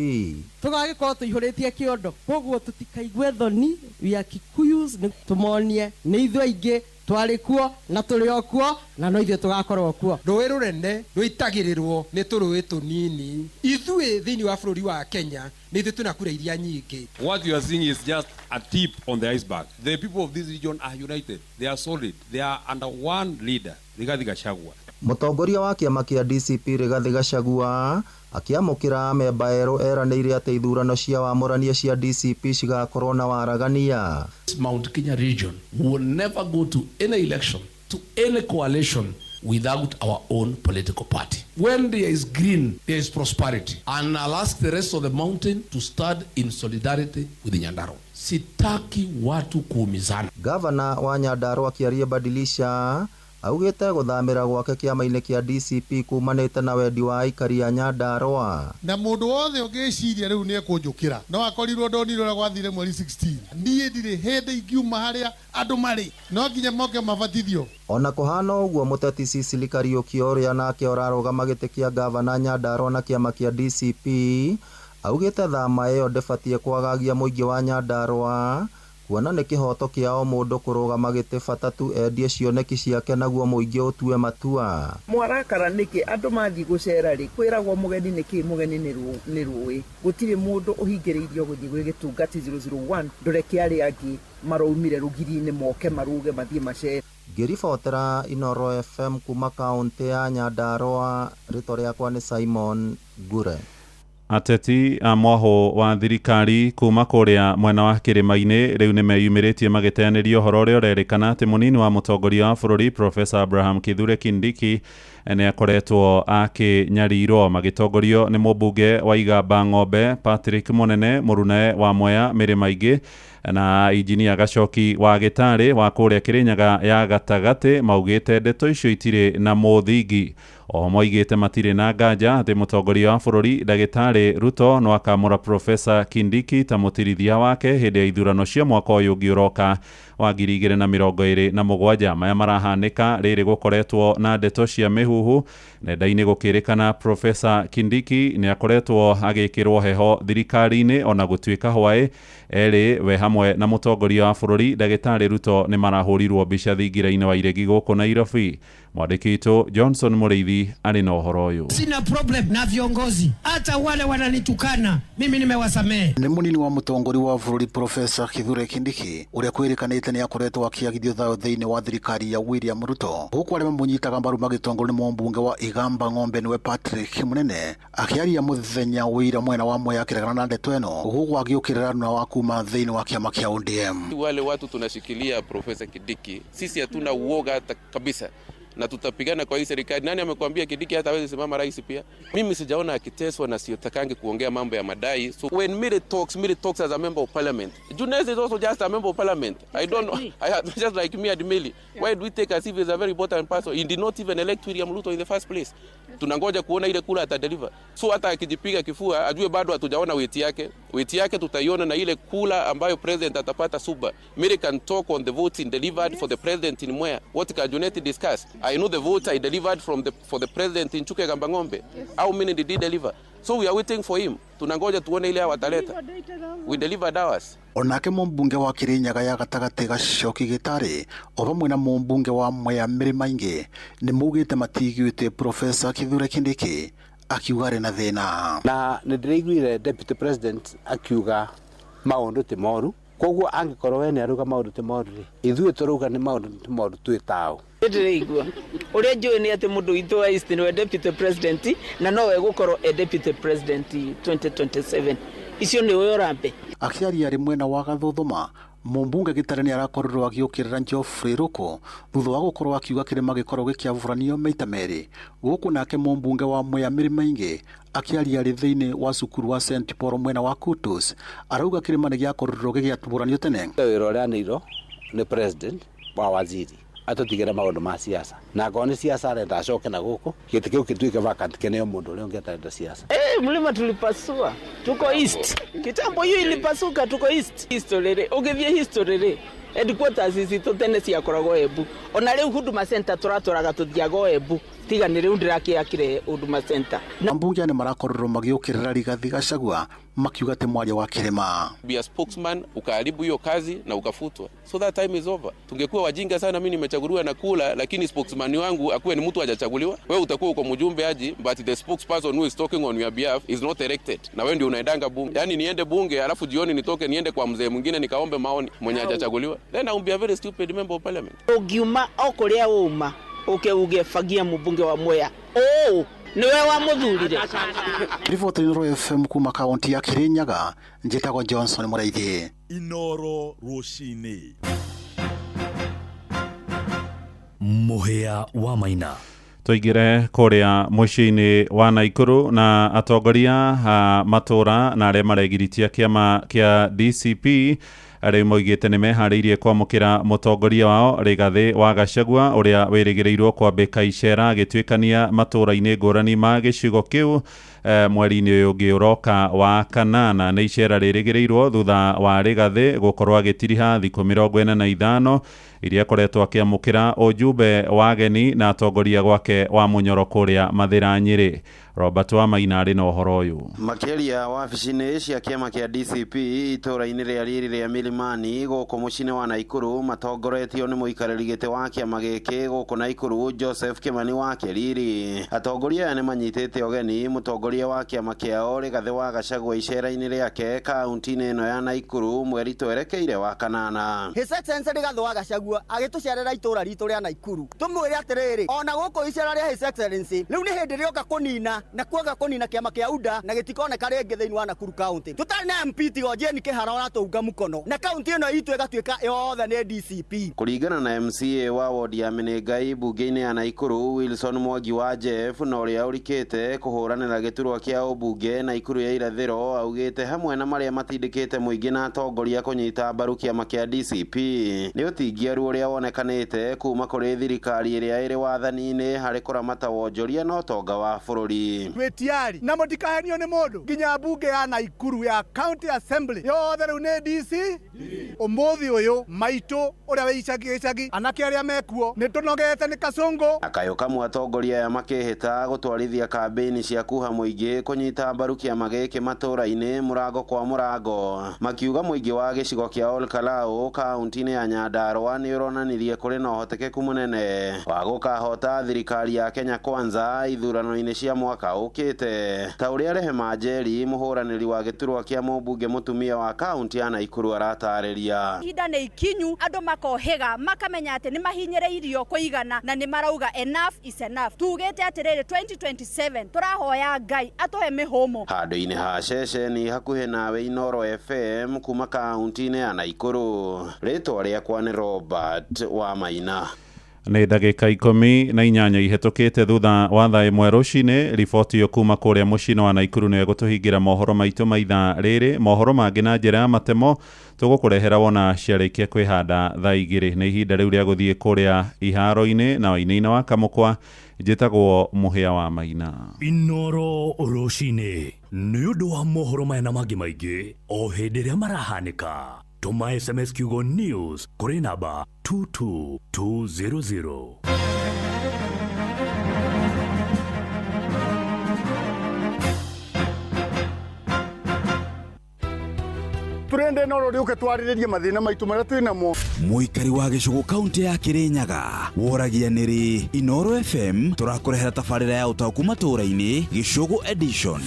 Speaker 26: Tũgagĩkorwo tũihũrĩtie kĩondo koguo tũtikaigue thoni, we are Kikuyus, tũmonie nĩ ithuĩ aingĩ twarĩ kuo na tũrĩ o kuo na no ithuĩ tũgakorwo kuo.
Speaker 27: Rũĩ rũnene rũitagĩrĩrwo nĩ tũrũĩ tũnini. Ithuĩ thĩinĩ wa bũrũri wa Kenya nĩ ithuĩ twĩna kura iria nyingĩ.
Speaker 12: What you are seeing is just a tip on the iceberg. The people of this region are united. They are solid. They are under one leader, Rigathi Gachagua.
Speaker 15: Mũtongoria wa kĩama kĩa DCP Rigathi Gachagua akĩamũkĩra amemba erũ eranĩire atĩ ithurano cia wamũrania cia DCP cigakorwo na waragania.
Speaker 8: Mount Kenya region will never go to any election, to any coalition without our own political party. When there is green, there is prosperity. And I'll ask the rest of the mountain to stand in solidarity with Nyandarua. Sitaki watu kuumizana.
Speaker 15: Gavana wa Nyandarua akĩaria Badilisha augĩte gũthamĩra gwake kĩama-inĩ kĩa DCP kumanĩte na wendi wa aikari a Nyandarua.
Speaker 14: Na mũndũ wothe ũngĩciria rĩu nĩ ekũnjũkĩra no akorirwo ndonire ũrĩa gwathire mweri 16. Niĩ ndirĩ hĩndĩ ingiuma harĩa andũ marĩ, no nginya moke mabatithio.
Speaker 15: Ona kũhana ũguo mũteti Cecily Kariũki ũrĩa nake ũrarũgama gĩtĩ kĩa gavana Nyandarua na kĩama kĩa DCP augĩte thama ĩyo ndĩbatiĩ kwagagia mũingĩ wa Nyandarua kuona nĩ kĩhoto kĩa o mũndũ kũrũgama gĩtĩ bata tu endie cioneki ciake naguo mũingĩ ũtue matua.
Speaker 17: Mwarakara nĩkĩ andũ mathiĩ gũcera rĩ kwĩragwo mũgeni nĩkĩ mũgeni nĩ rũĩ gũtirĩ mũndũ ũhingĩrĩirio gũthiĩ gwĩ gĩtungati 001 ndũreke arĩa angĩ maraumire rũgiri-inĩ moke maruge mathiĩ macere.
Speaker 15: Ngĩribotera Inoro FM kuma kaũntĩ ya Nyandarua, rĩtwa rĩakwa nĩ Simon Ngure.
Speaker 1: Ateti a mwahũ wa thirikari kuma kũrĩa mwena wa kĩrĩma-inĩ rĩu nĩ meyumĩrĩtie magĩteanĩria ũhoro ũrĩa ũrerĩkana atĩ mũnini wa mũtongoria wa bũrũri Professor Abraham Kithure Kindiki nĩ akoretwo akĩnyarirwo magĩtongorio nĩ mũmbunge wa Igamba Ng'ombe Patrick Mũnene mũrunae wa Mwea Mĩrĩma ingĩ na injinia Gacoki wa Gĩtarĩ wa kũrĩa Kĩrĩnyaga ya gatagatĩ maugĩte ndeto icio itirĩ na mũthingi. O moigĩte matirĩ na nganja atĩ mũtongoria wa bũrũri ndagĩtarĩ Ruto no akamũra Professor Kindiki ta mũtirithia wake hĩndĩ ya ithurano cia mwaka ũyũ ũngĩ ũroka wa 2027. Maya marahanĩka rĩrĩ gũkoretwo na ndeto cia mĩhuhu nenda-inĩ gũkĩrĩkana Professor Kindiki nĩ akoretwo agĩkĩrwo heho thirikari-inĩ ona gũtuĩka hwaĩ erĩ we hamwe na mũtongoria wa bũrũri ndagĩtarĩ Ruto nĩ marahũrirwo mbica thingira-inĩ wa iregi gũkũ Nairobi. Mwandĩki witũ Johnson Mũrĩithi arĩ na ũhoro ũyũ.
Speaker 18: Sina problem na viongozi, hata wale wananitukana mimi nimewasamehe.
Speaker 20: Nĩ mũnini wa mũtongoria wa bũrũri Professor Kithure Kindiki ũrĩa kwĩrĩkanĩte nĩ akoretwo akĩagithio thayũ thĩinĩ wa thirikari ya William Ruto, huku arĩa mamũnyitaga mbaru magĩtongorio nĩ mũmbunge wa Igamba Ng'ombe nĩwe Patrick Mũnene akĩaria mũthenya wĩira mwena wa Mwea akĩregana na ndeto ĩno, huku agĩũkĩrĩra aruna wa kuma thĩinĩ wa kĩama kĩa ODM.
Speaker 5: Wale watu tunashikilia Professor Kindiki, sisi hatuna uoga hata kabisa na tutapigana kwa hii serikali. Nani amekwambia Kindiki hata hawezi simama rais pia? Mimi sijaona akiteswa na siyotakangi kuongea mambo ya madai. So when Miri talks as a member of parliament. Junes is also just a member of parliament. I don't know. Just like me and Mili. Why do we take as if he's a very important person? He did not even elect William Ruto in the first place. Tunangoja kuona ile kura atadeliver. So hata akijipiga kifua ajue bado hatujaona weti yake. Weti yake tutaiona na ile kula ambayo president atapata Suba. Miri can talk on the votes in delivered for the president in Mwea. What can Junet discuss? I know the votes I delivered for the president in Chuke Gambang'ombe. How many did he deliver? So we are waiting for him. Tunangoja tuone ile wataleta. We delivered ours.
Speaker 20: Onake mũmbunge wa Kĩrĩnyaga ya gatagatĩ Gacoki Gĩtarĩ o vamwe na mũmbunge wa Mwea Mĩrĩma ingĩ nĩ maugĩte matigwĩte Professor Kithure Kindiki akiuga arĩ na thĩna.
Speaker 24: Na nĩ ndĩraiguire Deputy President akiuga maũndũ ti moru. Koguo angĩkorwo we nĩ arauga maũndũ ti moru rĩ, ithuĩ tũrauga nĩ maũndũ ti moru twĩ tao.
Speaker 2: Ndĩraigua ũrĩa njũĩ nĩ atĩ mũndũ witũ wa East nĩwe deputy president na nowe gũkorwo e deputy president 2027. Icio nĩwe ũrambe.
Speaker 20: Akĩaria arĩ mwena wa Gathuthuma, mũmbunge Gĩtarĩ nĩ arakorirwo agĩũkĩrĩra Geoffrey Ruku thutha wa gũkorwo akiuga kĩrĩma gĩkorwo gĩkĩaburanio maita merĩ. Gũkũ nake mũmbunge wa Mwea Mĩrĩma-ingĩ akĩaria arĩ thĩinĩ wa cukuru wa St Paul mwena wa Kutus arauga kĩrĩma nĩ gĩakorirwo gĩgĩatũranio tene.
Speaker 24: Wĩra ũrĩa aneirwo nĩ president wa waziri atũtigĩre maũndũ ma siasa, na angorwo nĩ siasa arenda acoke na gũkũ gĩtĩ kĩu gĩtuĩke vacant kĩneo mũndũ ũrĩa ũngĩ atarenda siasa.
Speaker 2: Hey, mlima tulipasua, tuko east. Kitambo hiyo ilipasuka, tuko east. History rĩ, ũgĩthiĩ history rĩ, headquarters citũ tene ciakoragwo Embu. Ona rĩu Huduma Center tũratwaraga tũthiaga Embu, tiga nĩ rĩu ndĩrakĩakire Huduma Center.
Speaker 20: Ambunge nĩ marakorirwo magĩũkĩrĩra Rigathi Gachagua makiuga atĩ mwaria wa kĩrĩma.
Speaker 5: Be a spokesman, ukaharibu hiyo kazi na ukafutwa. So that time is over. Tungekuwa wajinga sana, mimi nimechaguliwa na kula, lakini spokesman wangu akuwe ni mtu hajachaguliwa. Wewe utakuwa uko mjumbe aji, but the spokesperson who is talking on your behalf is not elected. Na wewe ndio unaendanga bunge. Yaani niende bunge alafu jioni nitoke niende kwa mzee mwingine nikaombe maoni mwenye hajachaguliwa. Then I will be a very stupid member of parliament.
Speaker 2: Ũngiuma o kũrĩa ũma ũke uge fagia mũmbunge wa Mwea. Oh, niwe wamuthurire.
Speaker 20: Riboti Inooro FM kuma kaunti ya Kirinyaga, njĩtagwo Johnson Mũraithi.
Speaker 4: Inooro rũcinĩ.
Speaker 13: Mũhĩa wa Maina.
Speaker 1: Tũingĩre kũrĩa mũciĩ-inĩ wa Naikuru na atongoria a matũra na arĩa maregiritia kĩama kĩa DCP arĩa moigĩte nĩ meharĩirie kwamũkĩra mũtongoria wao Rigathĩ wa Gachagua ũrĩa wĩrĩgĩrĩirwo kwambĩka icera agĩtuĩkania matũra-inĩ ngũrani ma gĩcigo kĩu mweri-inĩ ũyũ ũngĩ ũroka wa kanana. Nĩ icera rĩrĩgĩrĩirwo thutha wa Rigathĩ gũkorwo agĩtiriha thikũ 45 iria akoretwo akĩamũkĩra ũjumbe wa ageni na atongoria gwake wa Mũnyoro kũrĩa Mathĩra Nyĩrĩ. Robert Wamaina arĩ na ũhoro ũyũ.
Speaker 19: Makĩaria wabici-inĩ cia kĩama kĩa DCP itũũra-inĩ rĩa riri rĩa Milimani gũkũ mũciĩ-inĩ wa Naikuru matongoretio nĩ mũikarĩri gĩtĩ wa kĩama gĩkĩ gũkũ Naikuru Joseph Kimani wa Kĩriri. Atongoria aya nĩ manyitĩte ũgeni mũtongoria wa kĩama kĩao Rigathĩ wa Gachagua icera-inĩ rĩake kaunti-inĩ ĩno ya Naikuru mweri twerekeire wa kanana.
Speaker 21: His Excellency Rigathĩ wa Gachagua agĩtũcerera itũũra ritũ rĩa Naikuru, tũmwĩre atĩrĩrĩ, ona gũkũ icera rĩa His Excellency rĩu nĩ hĩndĩ rĩoka kũnina na kuoga kũnina kĩama kĩa UDA na gĩtikoneka rĩngĩ thĩinĩ wa Nakuru County. Tũtarĩ na MP tiga Jane Kĩhara ũratũunga mũkono, na kaunti ĩno itũ ĩgatuĩka yothe nĩ DCP.
Speaker 19: Kũringana na MCA wa wodi ya Menengai mbunge-inĩ ya Naikuru Wilson Mwangi wa Jeff na ũrĩa ũrikĩte kũhũranĩra gĩturwa kĩa ũmbunge Naikuru ya irathĩro augĩte hamwe na marĩa matindĩkĩte mũingĩ na atongoria kũnyita mbaru kĩama kĩa DCP nĩ ũtingiaru ũrĩa wonekanĩte kuma kũrĩ thirikari ĩrĩa ĩrĩ wathani-inĩ harĩ kũramata wonjoria na ũtonga wa bũrũri.
Speaker 22: Twĩ tiari na mũtikahenio nĩ mũndũ nginya mbunge ya Naikuru ya County Assembly yothe rĩu nĩ DC. Ũmũthĩ ũyũ maitũ ũrĩa wĩ icagi icagi anake arĩa mekuo nĩ tũnogete nĩ Kasongo.
Speaker 19: Akayũ kamwe atongoria aya makĩhĩta gũtwarithia kambĩini cia kuha mũingĩ kũnyita mbaru kĩama gĩkĩ matũũra-inĩ mũrango kwa mũrango, makiuga mũingĩ wa gĩcigo kĩa Ol Kalou kaunti-inĩ ya Nyandarua nĩ ũronanirie kũrĩ na ũhotekeku mũnene wa gũkahota thirikari ya Kenya Kwanza ithurano-inĩ cia mwaka ũkĩte, ta ũrĩa Rehema Njeri mũhũranĩri wa gĩturwa kĩa mũmbunge mũtumia wa kaunti ya Naikuru aratarĩria.
Speaker 23: Ihinda nĩ ikinyu andũ makohĩga makamenya atĩ nĩ mahinyĩrĩirio kũigana na nĩ marauga enough is enough. Tugĩte atĩrĩrĩ 2027 tũrahoya Ngai atũhe mĩhũmũ.
Speaker 19: Handũ-inĩ ha ceceni hakuhĩ nawe Inooro FM kuma kaunti-inĩ ya Naikuru, rĩtwa rĩakwa nĩ Robert Wamaina.
Speaker 1: Nĩ ndagĩka 18 ihĩtũkĩte thutha wa thaa 1 rũcinĩ. Riboti ĩyo kuma kũrĩa mũciĩ-inĩ wa Naikuru nĩyo ĩgũtũhingĩra mohoro maitũ ma ithaa rĩrĩ. Mohoro mangĩ na njĩra ya matemo tũgũkũrehera wona ciarĩkia kwĩhanda thaa 2. Nĩ ihinda rĩu rĩa gũthiĩ kũrĩa iharo-inĩ na wainĩ-inĩ wa Kamũkwa. Njĩtagwo Mũhĩa wa Maina.
Speaker 13: Inooro rũcinĩ nĩ ũndũ wa mohoro maya na mangĩ maingĩ o hĩndĩ ĩrĩa marahanĩka. Tũma SMS kiugo news kũrĩ namba 22200.
Speaker 25: Turende no rĩũke twarĩrĩrie mathĩna maitũ marĩa twĩ namo.
Speaker 29: Mũikari wa gĩcũgũ kaunti ya Kĩrĩnyaga woragia nĩrĩ Inooro FM tũrakũrehera tabarĩra ya ũtaũku matũũra-inĩ Gĩcũgũ edition.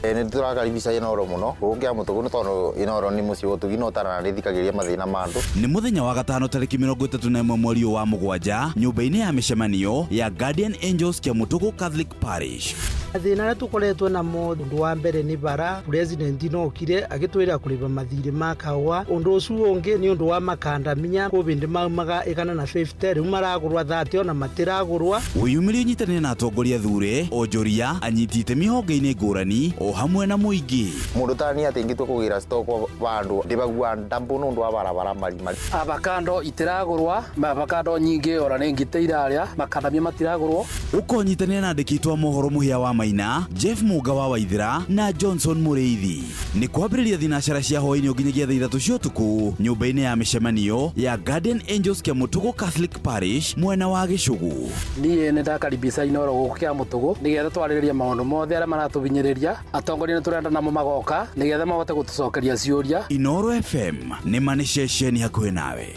Speaker 3: Nĩ tũrakaribisha Inooro mũno gũkũ Kĩamũtũgũ nĩ tondũ Inooro nĩ mũciĩ wa ũtugi na ũtarana nĩ ĩthikagĩrĩria mathĩna ma andũ.
Speaker 29: Nĩ mũthenya wa gatano tarĩki 31 mweri ũyũ wa mũgwanja nyũmba-inĩ ya mĩcemanio ya Guardian Angels Kĩamũtũgũ Catholic Parish.
Speaker 6: Mathĩna arĩa tũkoretwo namo ũndũ wa mbere nĩ bara president no okire agĩtwĩra kũrĩba mathirĩ ma kahũa. Ũndũ ũcio ũngĩ nĩ ũndũ wa makandamia kũbĩndĩ maumaga 150 rĩu maragũrwa 30 ona matiragũrwa.
Speaker 29: Wĩyumĩrie ũnyitanĩre na atongoria thure onjoria anyiti itemi honge-inĩ ngũrani o hamwe na mũingĩ.
Speaker 3: Mũndũ ta niĩ atĩ ingĩtua kũgĩra stock vandũ ndĩbagua ndambu nĩ ũndũ wa barabara marimari.
Speaker 7: Avocado itiragũrwa, avocado nyingĩ ora nĩ ngite irarĩa, makandamia matiragũrwo.
Speaker 29: Ũkonyitanĩra na andĩki a mohoro Mũhĩa wa Maina, Jeff Mũnga wa Waithĩra na Johnson Mũrĩithi. Nĩ kwambĩrĩria thinacara cia hwaĩ-inĩ nginyagia thaa 3 cia ũtukũ nyũmba-inĩ ya mĩcemanio ya Guardian Angels Kĩamũtũgũ Catholic Parish mwena wa Gĩcũgũ.
Speaker 7: Niĩ nĩ ndakaribisha Inooro gũkũ Kĩamũtũgũ nĩgetha twarĩrĩrie maũndũ mothe arĩa maratũhinyĩrĩria. Atongoria nĩ tũrenda namo magoka nĩgetha mahote gũtũcokeria ciũria.
Speaker 29: Inooro FM nĩ ma nĩ ceceni hakuhĩ nawe.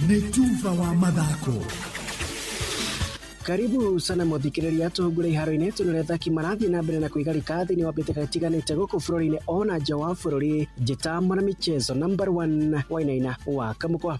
Speaker 9: Nĩ tuba wa mathako.
Speaker 10: Karibu sana muthikiriria tuhungure iharo-inĩ tũnore athaki marathiĩ na mbere na kwĩgarika thĩinĩ wa mbĩtĩka itiganĩte gũkũ bũrũri-inĩ ona nja wa bũrũri. Njĩta mwana michezo number 1 Wainaina wa Kamukwa.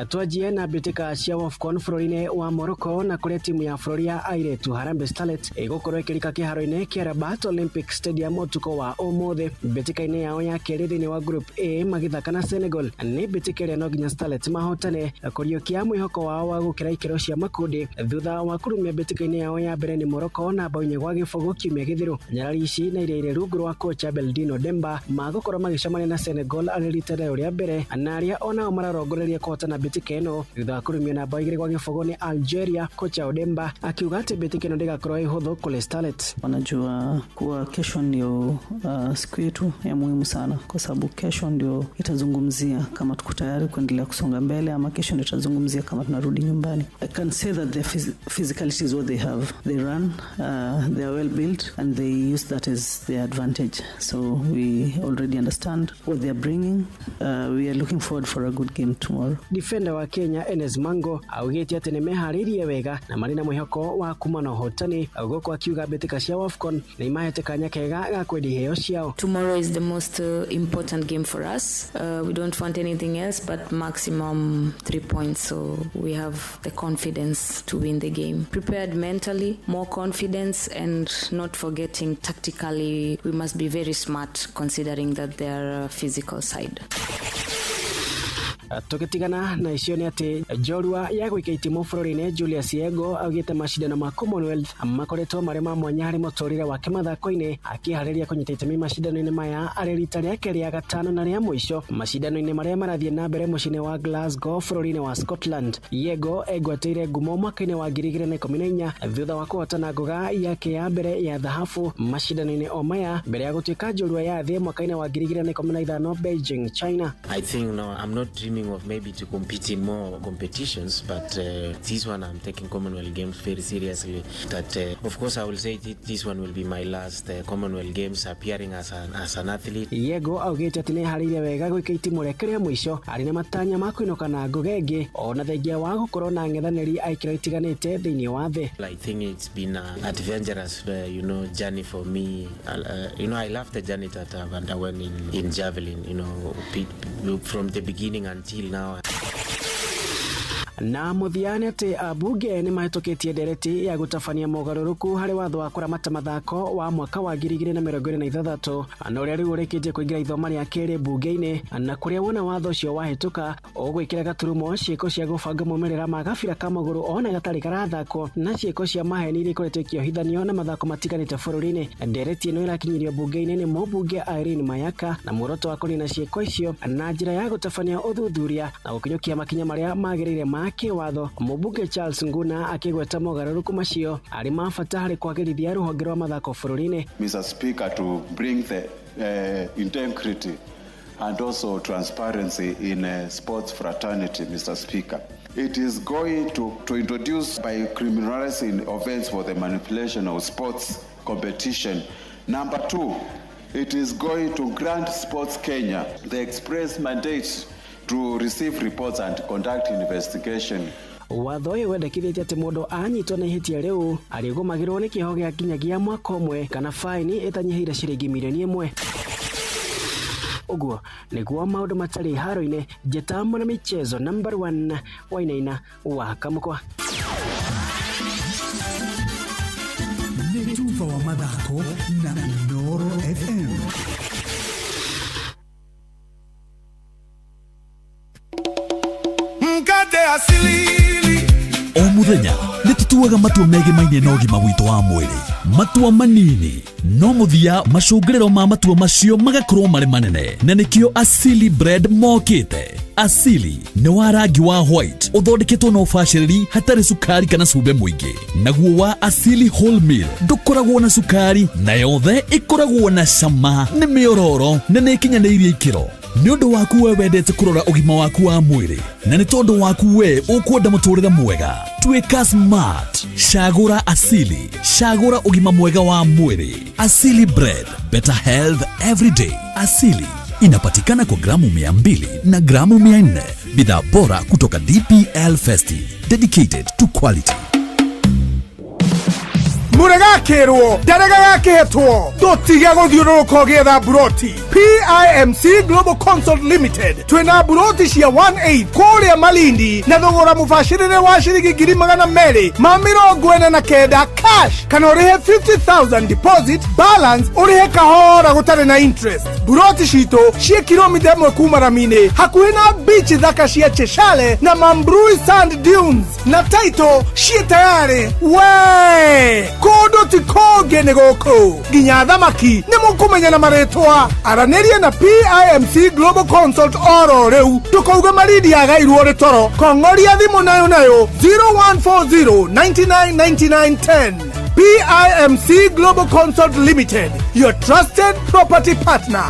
Speaker 10: Twanjie na mbĩtĩka cia AFCON bũrũri-inĩ wa Morocco na kũrĩa timu ya bũrũri ya airĩtu Harambee Starlets ĩgũkorwo ĩkĩrika kĩharo-inĩ kĩa Rabat Olympic Stadium ũtukũ wa ũmũthĩ. Mbĩtĩka-inĩ yao ya kerĩ thĩinĩ wa Group A magĩthaka na Senegal. Nĩ mbĩtĩka ĩrĩa no nginya Starlets mahotane kũriũkia mwĩhoko wao wa gũkĩra ikĩro cia makundi thutha wa kũrumia mbĩtĩka-inĩ yao ya mbere nĩ Morocco na bao 4-0 kiumia gĩthiru. Nyarari ici na iria irĩ rungu rwa kocha Beldino Demba magũkorwo magĩcemania na Senegal arĩ rita rĩao rĩa mbere na arĩa onao mararongoreria kũhotana mbĩtĩka ĩno thutha wa kũrumio na bao 2-0 nĩ Algeria. Kocha Odemba akiuga atĩ mbĩtĩka ĩno ndĩgakorwo ĩ hũthũ kũrĩ Starlets.
Speaker 11: Wanajua kuwa kesho ndio siku yetu ya muhimu sana, kwa sababu kesho ndio itazungumzia kama tuko tayari kuendelea kusonga mbele ama kesho ndio itazungumzia kama tunarudi nyumbani. I can say that their physicality is what they have. They run, they are well built and they use that as their advantage. So we already understand what they are bringing. We are looking forward for a good game tomorrow.
Speaker 10: Defender wa Kenya Enes Mango augĩte atĩ nĩ meharĩirie wega na marĩ na mwĩhoko wa kuma na ũhotani, gũkũ akiuga mbĩtĩka cia AFCON nĩ imahete kanya kega ga kwendia iheo ciao.
Speaker 16: Tomorrow is the most important game for us. We don't want anything else but maximum 3 points, so we have the confidence to win the game. Prepared mentally, more confidence, and not forgetting tactically we must be very smart considering that they are a physical side.
Speaker 10: Tũgĩtigana na icio nĩ atĩ njorua ya gwĩka itimũ bũrũri-inĩ Julius Yego augĩte macindano ma Commonwealth makoretwo marĩ ma mwanya harĩ mũtũrĩre wake mathako-inĩ, akĩharĩria kũnyita itemi macindano-inĩ maya arĩ rita rĩake rĩa gatano na rĩa mũico macindano-inĩ marĩa marathiĩ na mbere mũciĩ-inĩ wa Glasgow bũrũri-inĩ wa Scotland. Yego egwatĩire ngumo mwaka-inĩ wa 2014 thutha wa kũhotana ngũga yake ya mbere ya thahabu macindano-inĩ o maya mbere ya gũtuĩka njorua ya thĩ mwaka-inĩ wa 2015 Beijing, China.
Speaker 26: I think no, I'm not dreaming of maybe to compete in more competitions, but this one I'm taking Commonwealth Games very seriously. That of course I will say this one will be my last Commonwealth Games appearing as an athlete.
Speaker 10: Yego augĩte atĩ nĩeharĩirie wega gwĩka itimũ rĩake rĩa mũico arĩ na matanya ma kũinũka na ngũga ĩngĩ ona thengia wa gũkorwo na ang'ethanĩri a ikĩro itiganĩte thĩinĩ wa thĩ.
Speaker 26: I think it's been an adventurous journey for me. I love the journey that I've underwent in javelin, from the beginning until now.
Speaker 10: Na mũthia nĩ atĩ ambunge nĩ mahĩtũkĩtie ndereti ya gũtabania mogarũrũku harĩ watho wa kũramata mathako wa mwaka wa 2026 na ũrĩa rĩu ũrĩkĩtie kũingĩra ithoma rĩa kerĩ mbunge-inĩ, na kũrĩa wona watho ũcio wahĩtũka ũgwĩkĩra gaturumo ciĩko cia gũbanga maumĩrĩra ma gabira ka magũrũ ona gatarĩ karathakwo na ciĩko cia maheni iria ikoretwo ikĩohithanio na mathako matiganĩte bũrũri-inĩ. Ndereti ĩno ĩrakinyirio mbunge-inĩ nĩ mũmbunge Irene Mayaka na muoroto wa kũnina ciĩko icio na njĩra ya gũtabania ũthuthuria na gũkinyũkia makinya marĩa magĩrĩire ma kĩwatho. Mũmbunge Charles Nguna akĩgweta mogarũrũku macio arĩ ma bata harĩ kwagĩrithia rũhonge rwa mathako bũrũri-inĩ.
Speaker 28: Mr. Speaker, to bring the integrity and also transparency in sports fraternity, Mr. Speaker. It is going to introduce by criminalizing offense for the manipulation of sports competition. Number 2, it is going to grant Sports Kenya the express mandate to receive reports and conduct investigation.
Speaker 10: Watho ũyũ wendekithĩtie atĩ mũndũ anyitwo na ihĩtia rĩu arĩgũmagĩrwo nĩ kĩoho gĩa nginyagia mwaka ũmwe kana faini ĩtanyihĩire ciringi mirioni 1. Ũguo nĩguo maũndũ matarĩ haro-inĩ. Njĩta mwana michezo number 1 Wainaina wa Kamũkwa.
Speaker 9: Nĩ tuba wa mathako na Inooro FM.
Speaker 5: Mkate asilili.
Speaker 8: O muthenya nĩ tũtuaga matua megemainie na ũgima witũ wa mwĩrĩ. Matua manini no mũthia macũngĩrĩro ma matua macio magakorwo marĩ manene, na nĩkĩo Asili Bread mokĩte. Asili nĩ wa rangi wa white ũthondeketwo na ũbacĩrĩri hatarĩ cukari kana cumbĩ mũingĩ. Naguo wa Asili Wholemeal ndũkoragwo na cukari na yothe ĩkoragwo na cama, nĩ mĩororo na nĩ ĩkinyanĩirie ikĩro. Nĩ ũndũ waku we wendete kũrora ũgima waku wa mwĩrĩ, na nĩ tondũ waku we ũkwenda mũtũrĩre mwega, tuĩka smart. Cagũra Asili, cagũra ũgima mwega wa mwĩrĩ. Asili Bread, better health every day. Asili inapatikana kwa gramu 200 na gramu 400. Bidhaa bora kutoka DPL Festive, dedicated to quality.
Speaker 22: Mũregakĩrwo ndarega gakĩhetwo ndũtige gũthiũrũrũka ũgĩetha mburoti. PIMC Global Consult Limited twĩna mburoti cia 18 kũrĩa Malindi na thogora mũbacĩrĩre wa ciringi 249,000 cash, kana ũrĩhe 50,000 deposit, balance ũrĩhe kahora gũtarĩ na interest. Mburoti citũ ciĩ kilomita 1 kuma rami-inĩ, hakuhĩ na beach thaka cia Cheshale na Mambrui Sand Dunes, na title ciĩ tayarĩ. We kũndũ ti kũngĩ nĩ gũkũ, nginya thamaki nĩ mũkũmenya na marĩtwa. Aranĩria na PIMC Global Consult oro rĩu, ndũkauge Malindi yagairwo nĩ toro. Kong'oria thimũ nayo nayo 0140 99 99 10. PIMC Global Consult Limited, your trusted property partner.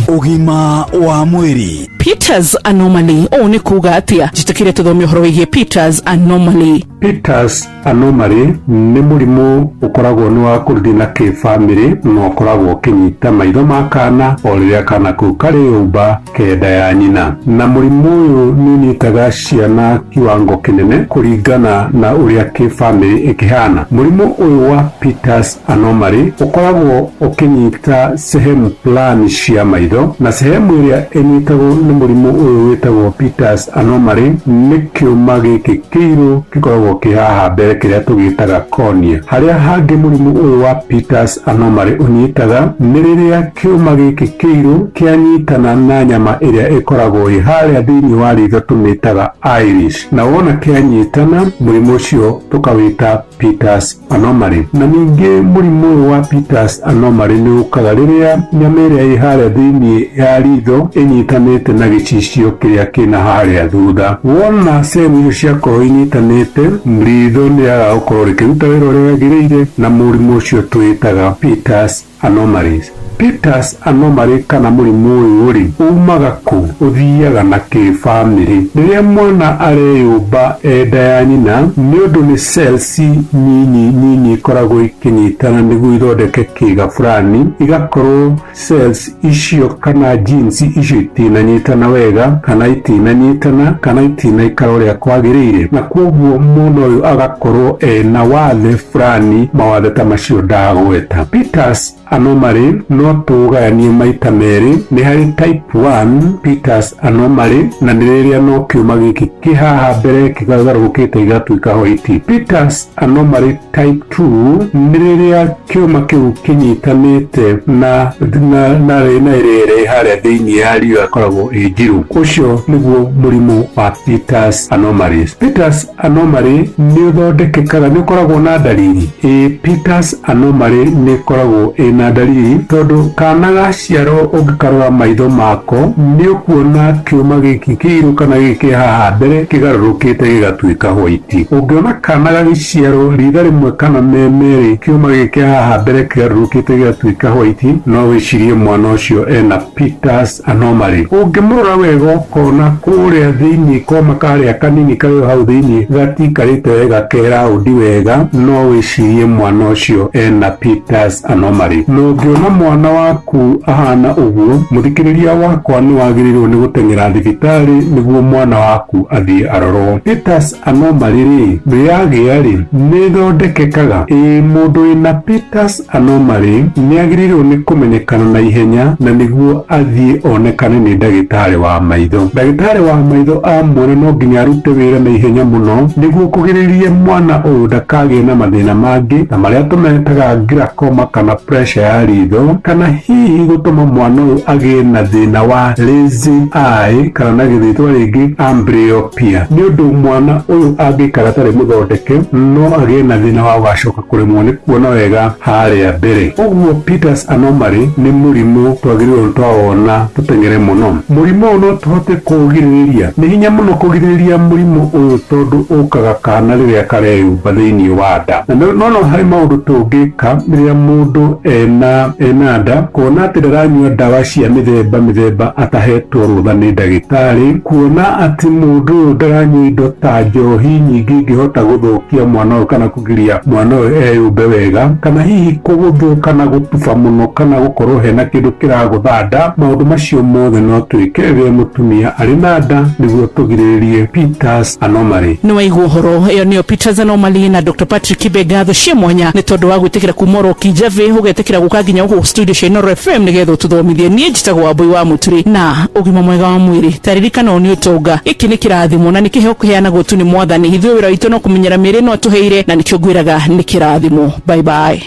Speaker 29: Ũgima wa mwĩrĩ.
Speaker 12: Peters anomaly ũũ nĩ kuga atĩa? Njĩtĩkĩre tũthome ũhoro wĩgiĩ Peters anomaly.
Speaker 14: Peters anomaly nĩ mũrimũ ũkoragwo nĩ wa kũrthi na kĩbamĩrĩ na ũkoragwo ũkĩnyita maitho ma kana o rĩrĩa kana kau karĩ yũmba kenda ya nyina, na mũrimũ ũyũ nĩ ũnyitaga ciana kiwango kĩnene kũringana na ũrĩa kĩbamĩrĩ ĩkĩhana. Mũrimũ ũyũ wa Peters anomaly ũkoragwo ũkĩnyita sehemu fulani cia maitho, na sehemu ĩrĩa ĩnyitagwo nĩ mũrimũ ũyũ wĩtagwo Peters anomaly nĩ kĩũma gĩkĩ kĩirũ gĩkoragwo kĩ haha mbere kĩrĩa tũgĩtaga cornea. Harĩa hangĩ mũrimũ ũyũ wa Peters anomaly ũnyitaga nĩ rĩrĩa kĩũma gĩkĩ kĩirũ kĩanyitana na nyama ĩrĩa ĩkoragwo ĩ harĩa thĩinĩ wa ritho tũmĩtaga iris, na wona kĩanyitana mũrimũ ũcio tũkawĩta Peters anomaly. Na ningĩ mũrimũ ũyũ wa Peters anomaly nĩ ũkaga rĩrĩa nyama ĩrĩa ĩ harĩa thĩinĩ ya ritho ĩnyitanĩte na gĩcicio kĩrĩa kĩna harĩa thutha. Wona sehemu icio ciakorwo inyitanĩte, ritho nĩrĩagaga gũkorwo rĩkĩruta wĩra ũrĩa wagĩrĩire, na mũrimũ ũcio twĩtaga Peters anomalies. Peters anomaly kana mũrimũ ũyũ rĩ umaga kũ? Ũthiaga na kĩbamĩrĩ. Rĩrĩa mwana areyũmba enda ya nyina, nĩ ũndũ nĩ cells nyinyi nyinyi ikoragwo ikĩnyitana nĩguo ithondeke kĩga fulani, igakorwo cells icio kana genes icio itinanyitana wega, kana itinanyitana, kana itinaikara ũrĩa kwagĩrĩire, na kwoguo mwana ũyũ agakorwo ena wathe fulani, mawathe ta macio ndagweta. Peters anomaly no tũgayanie maita merĩ, nĩ harĩ type 1 Peters anomaly, na nĩ rĩrĩa no kĩũma gĩkĩ kĩ haha mbere kĩgarũrũkĩte gĩgatuĩka white. Peters anomaly type 2 nĩ rĩrĩa kĩũma kĩu kĩnyitanĩte na ĩrĩa ĩrĩ harĩa thĩinĩ ya ritho ĩkoragwo ĩ njirũ. Ũcio nĩguo mũrimũ wa Peters anomalies. Peters anomaly nĩ ũthondekekaga, nĩ ũkoragwo na ndariri. Ĩ Peters anomaly nĩ ĩkoragwo ĩna ndariri tondũ kana gaciarwo ũngĩkarora maitho mako nĩ ũkuona kĩũma gĩkĩ kĩirũ kana gĩkĩ haha mbere kĩgarũrũkĩte gĩgatuĩka white. Ũngĩona kana gagĩciarwo ritha rĩmwe kana me merĩ kĩũma gĩkĩ haha mbere kĩgarũrũkĩte gĩgatuĩka white, no wĩcirie mwana ũcio ena Peters anomaly. Ũngĩmũrora wega ũkona kũrĩa thĩinĩ koma karĩa kanini karĩ hau thĩinĩ gatiikarĩte wega ke raundi wega, no wĩcirie mwana ũcio ena Peters anomaly. Na ũngĩona mwana waku ahana ũguo, mũthikĩrĩria wakwa, nĩ wagĩrĩirwo nĩ gũteng'era thibitarĩ nĩguo mwana waku athiĩ arorwo. Peters anomaly rĩ, yagĩa rĩ, nĩ ĩthondekekaga? Ĩĩ, mũndũ wĩna Peters anomaly nĩ agĩrĩirwo nĩ kũmenyekana na ihenya na nĩguo athiĩ onekane nĩ ndagĩtarĩ wa maitho. Ndagĩtarĩ wa maitho amuona no nginya arute wĩra na ihenya mũno nĩguo kũgirĩrĩria mwana ũyũ ndakagĩe na mathĩna mangĩ ta marĩa tũmetaga glaucoma kana pressure ya ritho, kana hihi gũtũma mwana ũyũ agĩe na thĩna wa lazy eye, kana na gĩthĩtwa rĩngĩ amblyopia, nĩ ũndũ mwana ũyũ angĩikara atarĩ mũthondeke no agĩe na thĩna wa gũgacoka kũremwo nĩ kuona wega harĩa mbere. Ũguo Peters anomaly nĩ mũrimũ twagĩrĩirwo nĩ twawona tũteng'ere mũno. Mũrimũ ũyũ no tũhote kũũgirĩrĩria? Nĩ hinya mũno kũgirĩrĩria mũrimũ ũyũ tondũ ũkaga kana rĩrĩa kareyũmba thĩinĩ wa nda. Na no harĩ maũndũ tũngĩka rĩrĩa mũndũ ena nda, kuona atĩ ndaranyua ndawa cia mĩthemba mĩthemba atahetwo rũtha nĩ ndagĩtarĩ, kuona atĩ mũndũ ũyũ ndaranyua indo ta njohi nyingĩ ingĩhota gũthũkia mwana ũyũ kana kũgiria mwana ũyũ eyũmbe wega, kana hihi kũgũthwo kana gũtuba mũno kana gũkorwo hena kĩndũ kĩragũtha nda. Maũndũ macio mothe no twĩke rĩrĩa mũtumia arĩ na nda nĩguo tũgirĩrĩrie Peters anomaly.
Speaker 12: Nĩ waigua ũhoro, ĩyo nĩyo Peters anomaly na Dr Patrick Kibe. Ngatho cia mwanya nĩ tondũ wa gwĩtĩkĩra kuma oro Kijabe ũgetĩkĩra gũka nginya gũkũ studio cia Inooro FM nĩgetha ũtũthomithie. Niĩ njĩtagwo Wambui wa Mũturi, na ũgima mwega wa mwĩrĩ taririkana ũũ nĩ ũtonga. Gĩkĩ nĩ kĩrathimo na nĩ kĩheo kĩheanagwo tu nĩ Mwathani. Ithuĩ wĩra witũ no kũmenyera mĩĩrĩ ĩno atũheire, na nĩkĩo ngwĩraga nĩ kĩrathimo. Bye bye.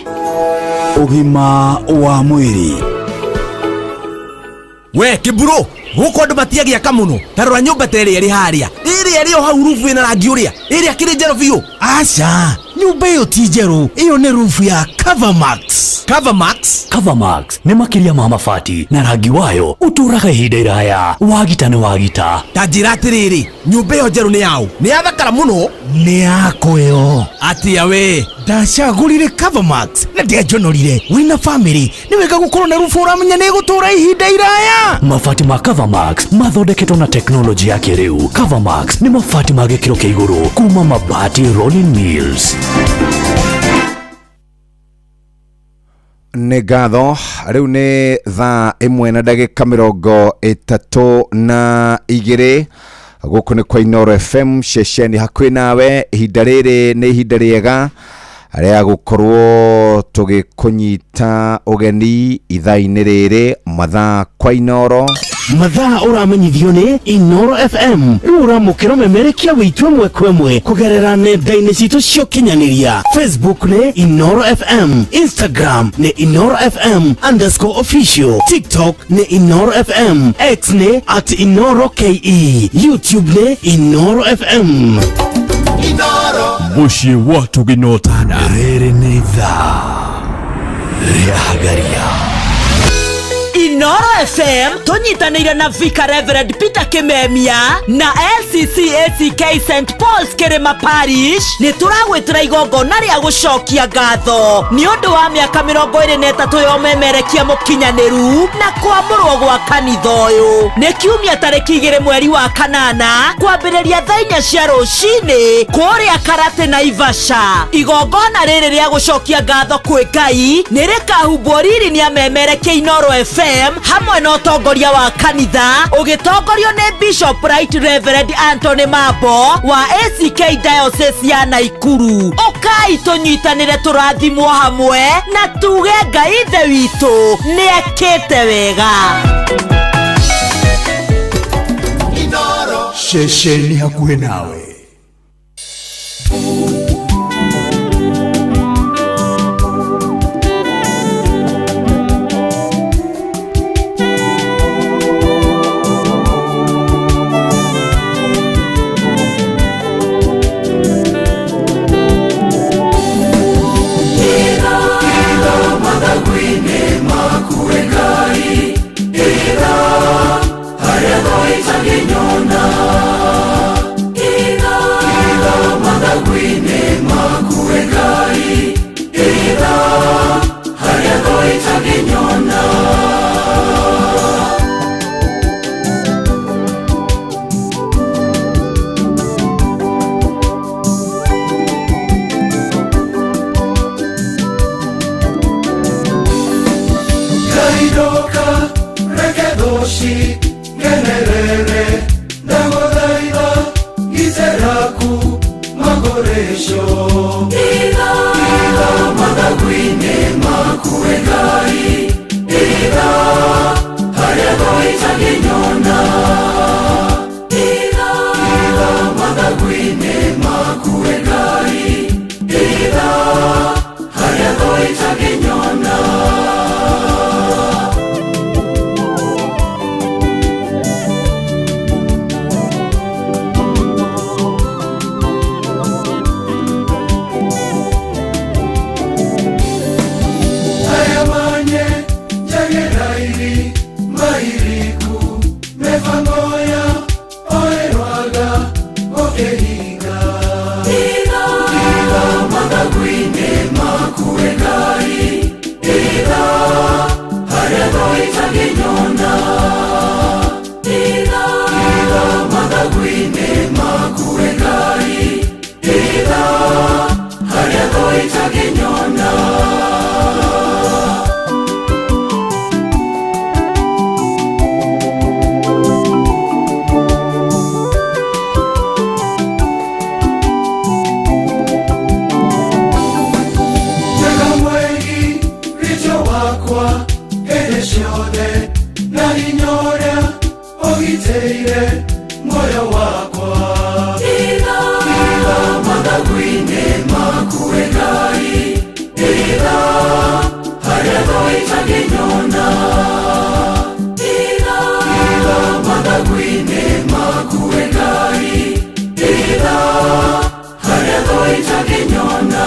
Speaker 29: Ũgima wa mwĩrĩ.
Speaker 2: We kĩmburu, gũkũ andũ matiagĩaka mũno. Ta rora nyũmba ta ĩrĩa ĩrĩ harĩa, ĩrĩa ĩrĩ o hau, rubu ĩna rangi ũrĩa, ĩrĩa kĩrĩ njerũ biũ.
Speaker 4: Aca, nyũmba ĩyo ti njerũ, ĩyo nĩ rubu ya Covermax.
Speaker 2: Covermax?
Speaker 13: Covermax nĩ makĩria ma mabati, na rangi wayo ũtũraga ihinda iraya. Wagita nĩ wagita.
Speaker 2: Ta njĩra atĩrĩrĩ, nyũmba ĩyo njerũ nĩ yaũ? Nĩ yathakara mũno.
Speaker 4: Nĩ yakwa ĩyo.
Speaker 2: Atĩa we?
Speaker 4: Ndacagũrire Covermax na ndianjonorire. Wĩna famĩlĩ nĩ wega gũkorwo na rubu ũramenya nĩ ĩgũtũra ihinda iraya.
Speaker 13: Mabati ma Covermax mathondeketwo na teknolojĩ ya kĩrĩu. Covermax nĩ mabati ma gĩkĩro kĩa igũrũ kuma Mabati Rolling Mills.
Speaker 15: Nĩ ngatho. Rĩu nĩ thaa 1 na ndagĩka 32. Gũkũ nĩ kwa Inooro FM, ceceni hakuhĩ nawe. Ihinda rĩrĩ nĩ ihinda rĩega rĩa gũkorwo tũgĩkũnyita ũgeni ithaa-inĩ rĩrĩ, mathaa kwa Inooro.
Speaker 4: Mathaa ũramenyithio nĩ Inoro FM. Rĩu ũramũkĩra ũmemerekia witũ ĩmwe kwa ĩmwe kũgerera nenda-inĩ citũ cia ũkinyanĩria. Facebook nĩ Inoro FM, Instagram nĩ InoroFM_official, TikTok nĩ Inoro FM, X nĩ @InoroKE, YouTube nĩ Inoro FM.
Speaker 13: Mũciĩ wa tũginotana. Rĩrĩ nĩ ithaa rĩa Hagaria.
Speaker 17: Inoro FM tũnyitanĩire na Vicar Reverend Peter Kimemia na LCC ACK St Paul's Kĩrĩma Parish nĩ tũragwĩtĩra igongona rĩa gũcokia ngatho nĩ ũndũ wa mĩaka 23 ya ũmemerekia mũkinyanĩru na kwamũrwo gwa kanitha ũyũ. Nĩ kiumia tarĩki 2 mweri wa 8 kwambĩrĩria thaa 4 cia rũcinĩ kũrĩa Karate Naivasha. Igongona rĩrĩ rĩa gũcokia ngatho kwĩ Ngai nĩ rĩkahumbwo riri nĩ amemerekia Inoro FM hamwe na ũtongoria wa kanitha ũgĩtongorio nĩ Bishop Right Reverend Anthony Mambo wa ACK Diocese ya Naikuru. Ũkai tũnyitanĩre, tũrathimwo hamwe na tuge Ngai Ithe witũ nĩ ekĩte wega.
Speaker 9: Ceceni hakuhĩ nawe.
Speaker 5: Harĩa thũ itangĩnyona. icio Itha mathagu-inĩ maku we Ngai Itha harĩa thũ itangĩnyona Itha mathagu-inĩ maku we Ngai Itha harĩa thũ itangĩnyona. Ayamanye jagerairi mairiku mefangoya oerwaga okehinga Itha mathagu-inĩ maku we Ngai Itha harĩa thũ itangĩnyona Itha mathagu-inĩ maku we Ngai Itha harĩa thũ itangĩnyona. Njega mwegi richo wakwa hĩndĩ ciothe na hinya ũrĩa ũgitĩire muoyo wakwa Itha mathagu-inĩ maku we Ngai Itha harĩa thũ itangĩnyona Itha mathagu-inĩ maku we Ngai Itha harĩa thũ itangĩnyona.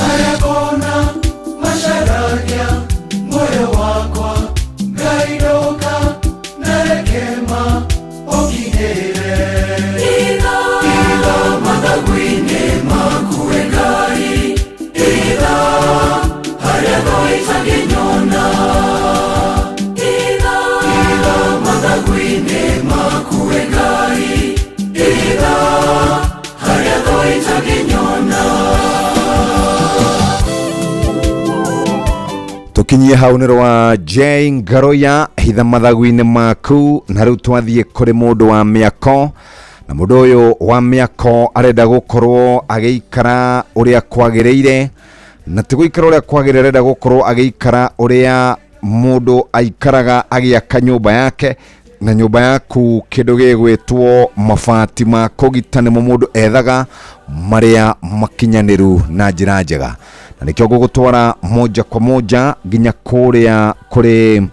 Speaker 5: Harĩa ngona macaragia muoyo wakwa Ngai ndũka na reke ma ũkinyĩre Itha mathagu-inĩ maku we Ngai Itha harĩa thũ itangĩnyona Itha mathagu-inĩ maku we Ngai Itha harĩa thũ itangĩnyona.
Speaker 15: Tukinyie hau nĩ rwa J Ngaroya hitha mathagu-inĩ maku. Na rĩu twathiĩ kũrĩ mũndũ wa mĩako, na mũndũ ũyũ wa mĩako arenda gũkorwo agĩikara ũrĩa kwagĩrĩire, na ti gũikara ũrĩa kwagĩrĩire, arenda gũkorwo agĩikara ũrĩa mũndũ aikaraga agĩaka nyũmba yake. Na nyũmba yaku kĩndũ gĩgwĩtwo mabati ma kũgita nĩmo mũndũ ethaga marĩa makinyanĩru na njĩra njega, na nĩkĩo ngũgũtwara moja kwa moja nginya kũrĩa kũrĩ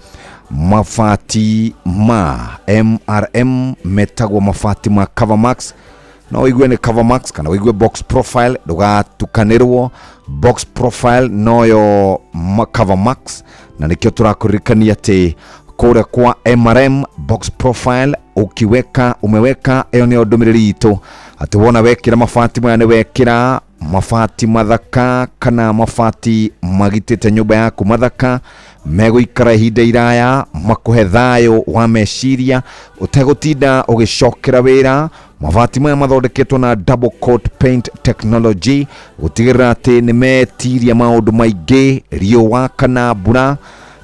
Speaker 15: mabati ma MRM metagwo mabati ma Covermax. No ũigue nĩ Covermax kana ũigue box profile, ndũgatukanĩrwo. Box profile noyo Covermax, na nĩkĩo tũrakũririkania atĩ kũrĩa kwa MRM box profile ukiweka umeweka, ĩyo nĩyo ndũmĩrĩri itũ atĩ wona wekĩra mabati maya nĩ wekĩra mabati mathaka kana mabati magitĩte nyũmba yaku mathaka megũikara ihinda iraya makũhe thayũ wa meciria ũtegũtinda ũgĩcokera wĩra. Mabati maya mathondeketwo na double coat paint technology gũtigĩrĩra atĩ nĩ metiria maũndũ maingĩ riũa kana mbura,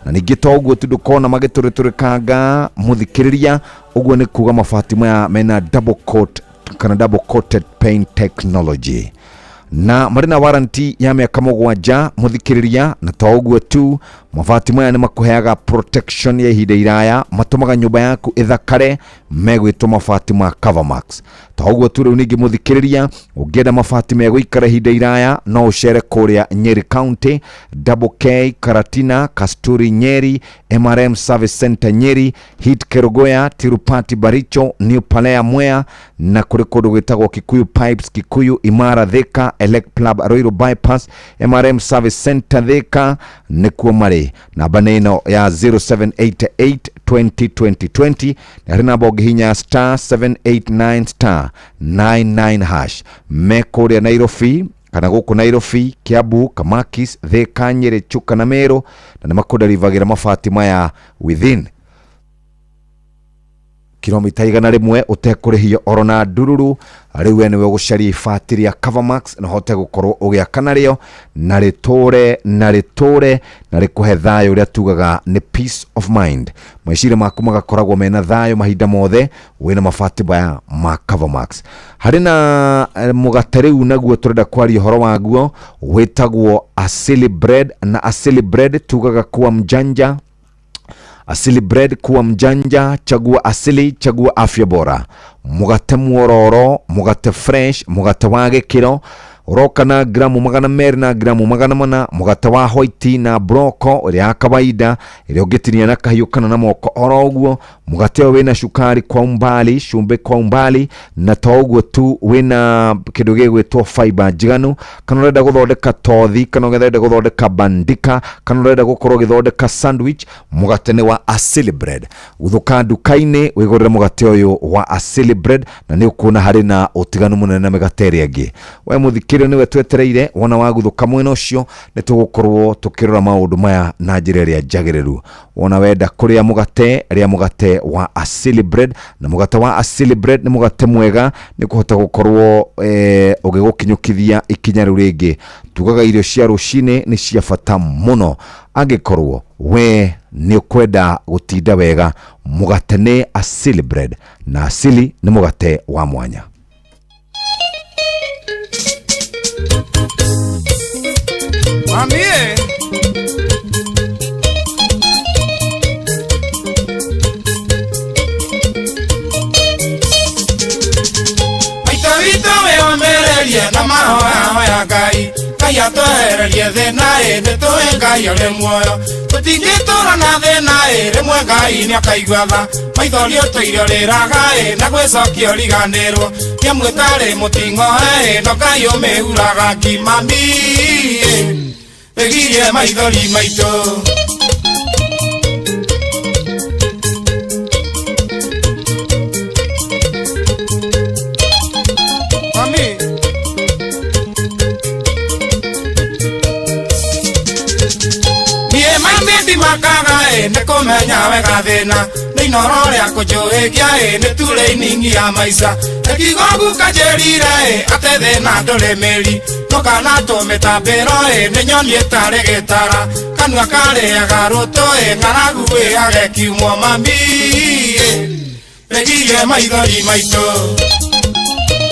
Speaker 15: na ningĩ to ũguo tu ndũkona magĩtũrĩtũrĩkanga mũthikĩrĩria. Ũguo nĩ kuga mabati maya mena double coat kana double coated paint technology na marĩ na warranty ya mĩaka 7 mũthikĩrĩria. Na to ũguo tu, mabati maya nĩ makũheaga protection ya ihinda iraya, matũmaga nyũmba yaku ĩthakare, megwĩtwo mabati ma Covermax. To ũguo tu, rĩu ningĩ mũthikĩrĩria, ũngĩenda mabati megũikara ihinda iraya no ũcere kũrĩa Nyeri County, Double K Karatina, Kasturi Nyeri, MRM Service Center Nyeri, Hit Kerugoya, Tirupati Baricho, New Palea Mwea, na kũrĩ kũndũ gwĩtagwo Kikuyu Pipes, Kikuyu Imara Thika, Elect Club Ruiru Bypass, MRM Service Center Thika nĩkuo marĩ. Namba nĩ ĩno ya 0788 20 20 20, na harĩ namba ũngĩhinya star 789 star 99 hash. Me kũrĩa Nairobi kana gũkũ Nairobi, Kiambu, Kamakis, Thika, Nyeri, Chuka na Meru, na nĩ makũnderivagĩra mabati maya within Kilomita 100 ũtekũrĩhio oro na ndururu. Rĩu we nĩwe ũgũcaria ibati rĩa Covermax na ũhote gũkorwo ũgĩaka narĩo na rĩtũre na rĩtũre na rĩkũhe thayũ ũrĩa tugaga nĩ peace of mind. Meciria maku magakoragwo mena thayũ mahinda mothe wĩna mabati maya ma Covermax. Harĩ na mũgate rĩu naguo tũrenda kwaria ũhoro waguo wĩtagwo Asili Bread, na Asili Bread tugaga kuwa mjanja. Asili Bread, kuwa mjanja, chagua asili, chagua afya bora. Mugate mwororo, mugate fresh, mugate wa gĩkĩro ũroka na gramu 200 na gramu 400, mũgate wa white na broko ĩrĩa ya kawaida ĩrĩa ũngĩtinia na kahiũ kana na moko oro ũguo. Mũgate ũyũ wĩna cukari kwa umbali, cumbĩ kwa umbali, na to ũguo tu wĩna kĩndũ gĩgwĩtwo fiber njiganu. Kana ũrenda gũthondeka tothi, kana ũrenda gũthondeka bandika, kana ũrenda gũkorwo ũgĩthondeka sandwich, mũgate nĩ wa Asili Bread. Gũthũka nduka-inĩ wĩgũrĩre mũgate ũyũ wa Asili Bread na nĩ ũkuona harĩ na ũtiganu mũnene na mĩgate ĩrĩa ĩngĩ. We mũthikĩrĩria nĩwe twetereire, wona waguthũka mwena ũcio nĩ tũgũkorwo tũkĩrora maũndũ maya na njĩra ĩrĩa njagĩrĩru. Wona wenda kũrĩa mũgate, rĩa mũgate wa Asili Bread, na mũgate wa Asili Bread nĩ mũgate mwega nĩ kũhota gũkorwo ũgĩgũkinyũkithia ikinya rĩu rĩngĩ. Tugaga irio cia rũcinĩ nĩ cia bata mũno angĩkorwo we nĩ ũkwenda gũtinda wega. Mũgate nĩ Asili Bread, na Asili nĩ mũgate wa mwanya.
Speaker 1: Mami, maita witũ wĩyũmĩrĩrie na mahoya hoya Ngai, Ngai atwehererie thĩna ĩ, nĩtũĩ Ngai ũrĩ muoyo. Tũtingĩtũra na thĩna ĩ, rĩmwe Ngai nĩakaigua tha. Maithori ũtũire ũrĩraga ĩ, na gwĩcokia ũriganĩrwo. Nĩamu ĩtarĩ mũting'oe ĩ, no Ngai ũmĩhuraga ngima mi ĩ, ĩgirie maithori maitũ. Mami. Niĩ mami ndimakaga ĩ, nĩ kũmenya wega thĩna, nĩ inoro rĩa kũnjũhĩgia ĩ, nĩ turĩiningi ya maica. Ĩkiugo guka njĩrire ĩ, atĩ thĩna ndũrĩ mĩri, ndũkana tũmĩtambĩro ĩ, nĩ nyoni ĩtarĩ gĩtara, kanua karĩaga rũtũ ĩ, ng'aragu ĩage kiumwo mami ĩ, ĩgirie maithori maitũ.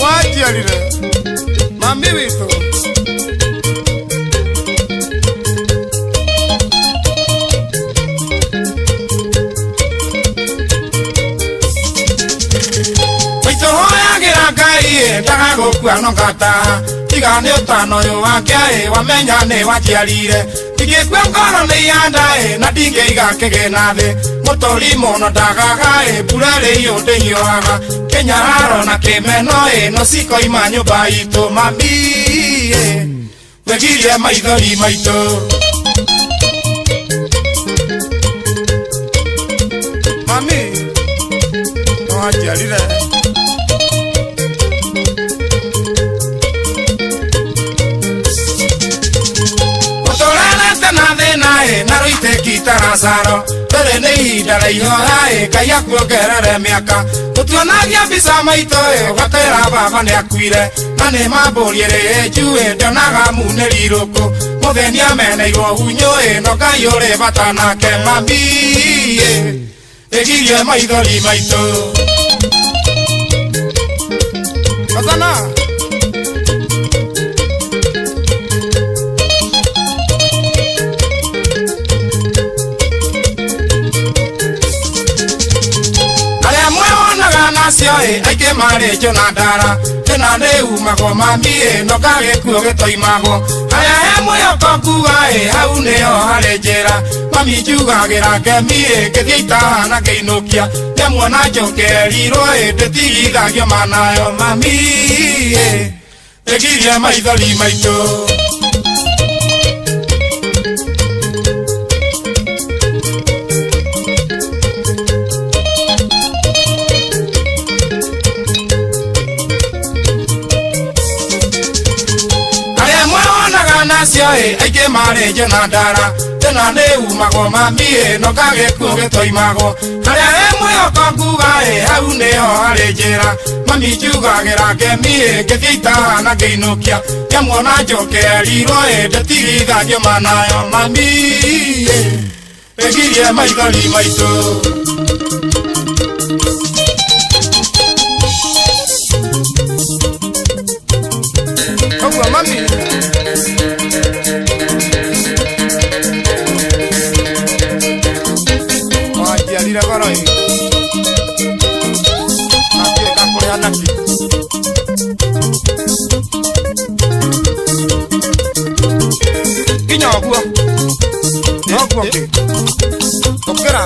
Speaker 1: Wanjiarire mami witũ. Maitũ hoyagĩra Ngai ĩ, ndagagũkua no ngataha, tiga nĩ ũtano ũyũ wake ĩ, wamenya nĩ wanjiarire. Ndingĩkua ngoro nĩ ihanda ĩ, na ndingĩiga kĩgĩna thĩ, mũtũri mũno ndagaga ĩ, mbura ĩrĩ ndĩhiũhaga, kĩnyararo na kĩmeno ĩ, no cikoima nyũmba itũ mami ĩ, wĩgirie maithori maitũ. Mami, no wanjiarire. Ũtũrerete na thĩna ĩ, na rũitĩki ta Lazaro, rĩrĩ nĩ ihinda rĩa ihoya ĩ, Ngai akuongerere mĩaka. Tũtuonagia mbica maitũ ĩ, ũgatwĩra baba nĩakuire, na nĩ mambũri ĩrĩ ĩnjuĩ, ndionaga munĩri rũkũ. Mũthĩni ameneirwo hunyũ ĩ, no Ngai ũrĩ bata nake mami ĩ, ĩgirie maithori maitũ. Kazana. Arĩa mwewonaga nacio ĩ, aingĩ marĩ njũ na ndara, thĩna nĩ umagwo mami ĩ, no gagĩkuo gĩtoimagwo. Harĩa he mwĩhoko nguga ĩ, hau nĩho harĩ njĩra, mami njugagĩra ngemi ĩ, ngĩthiĩ itaha na ngĩinũkia, nĩamuona njũkĩerirwo ĩ, ndĩtigithagio manayo mami ĩ, ĩgirie maithori maitũ. Arĩa mwewonaga nacio ĩ, aingĩ marĩ njũ na ndara, thĩna nĩ umagwo mami ĩ, no gagĩkuo gĩtoimagwo. Harĩa he mwĩhoko nguga ĩ hau nĩho harĩ njĩra mami njugagĩra ngemi ĩ ngĩthiĩ itaha na ngĩinũkia ngĩmuona njokerirwo ĩ ndĩtigithagio manayo mami ĩ ĩgirie maithori maitũ. Ũguo mami wanjiarire goro ĩ na ndiũĩ ngakũrĩha nakĩ. Nginya ũguo noguo kĩ ũkĩra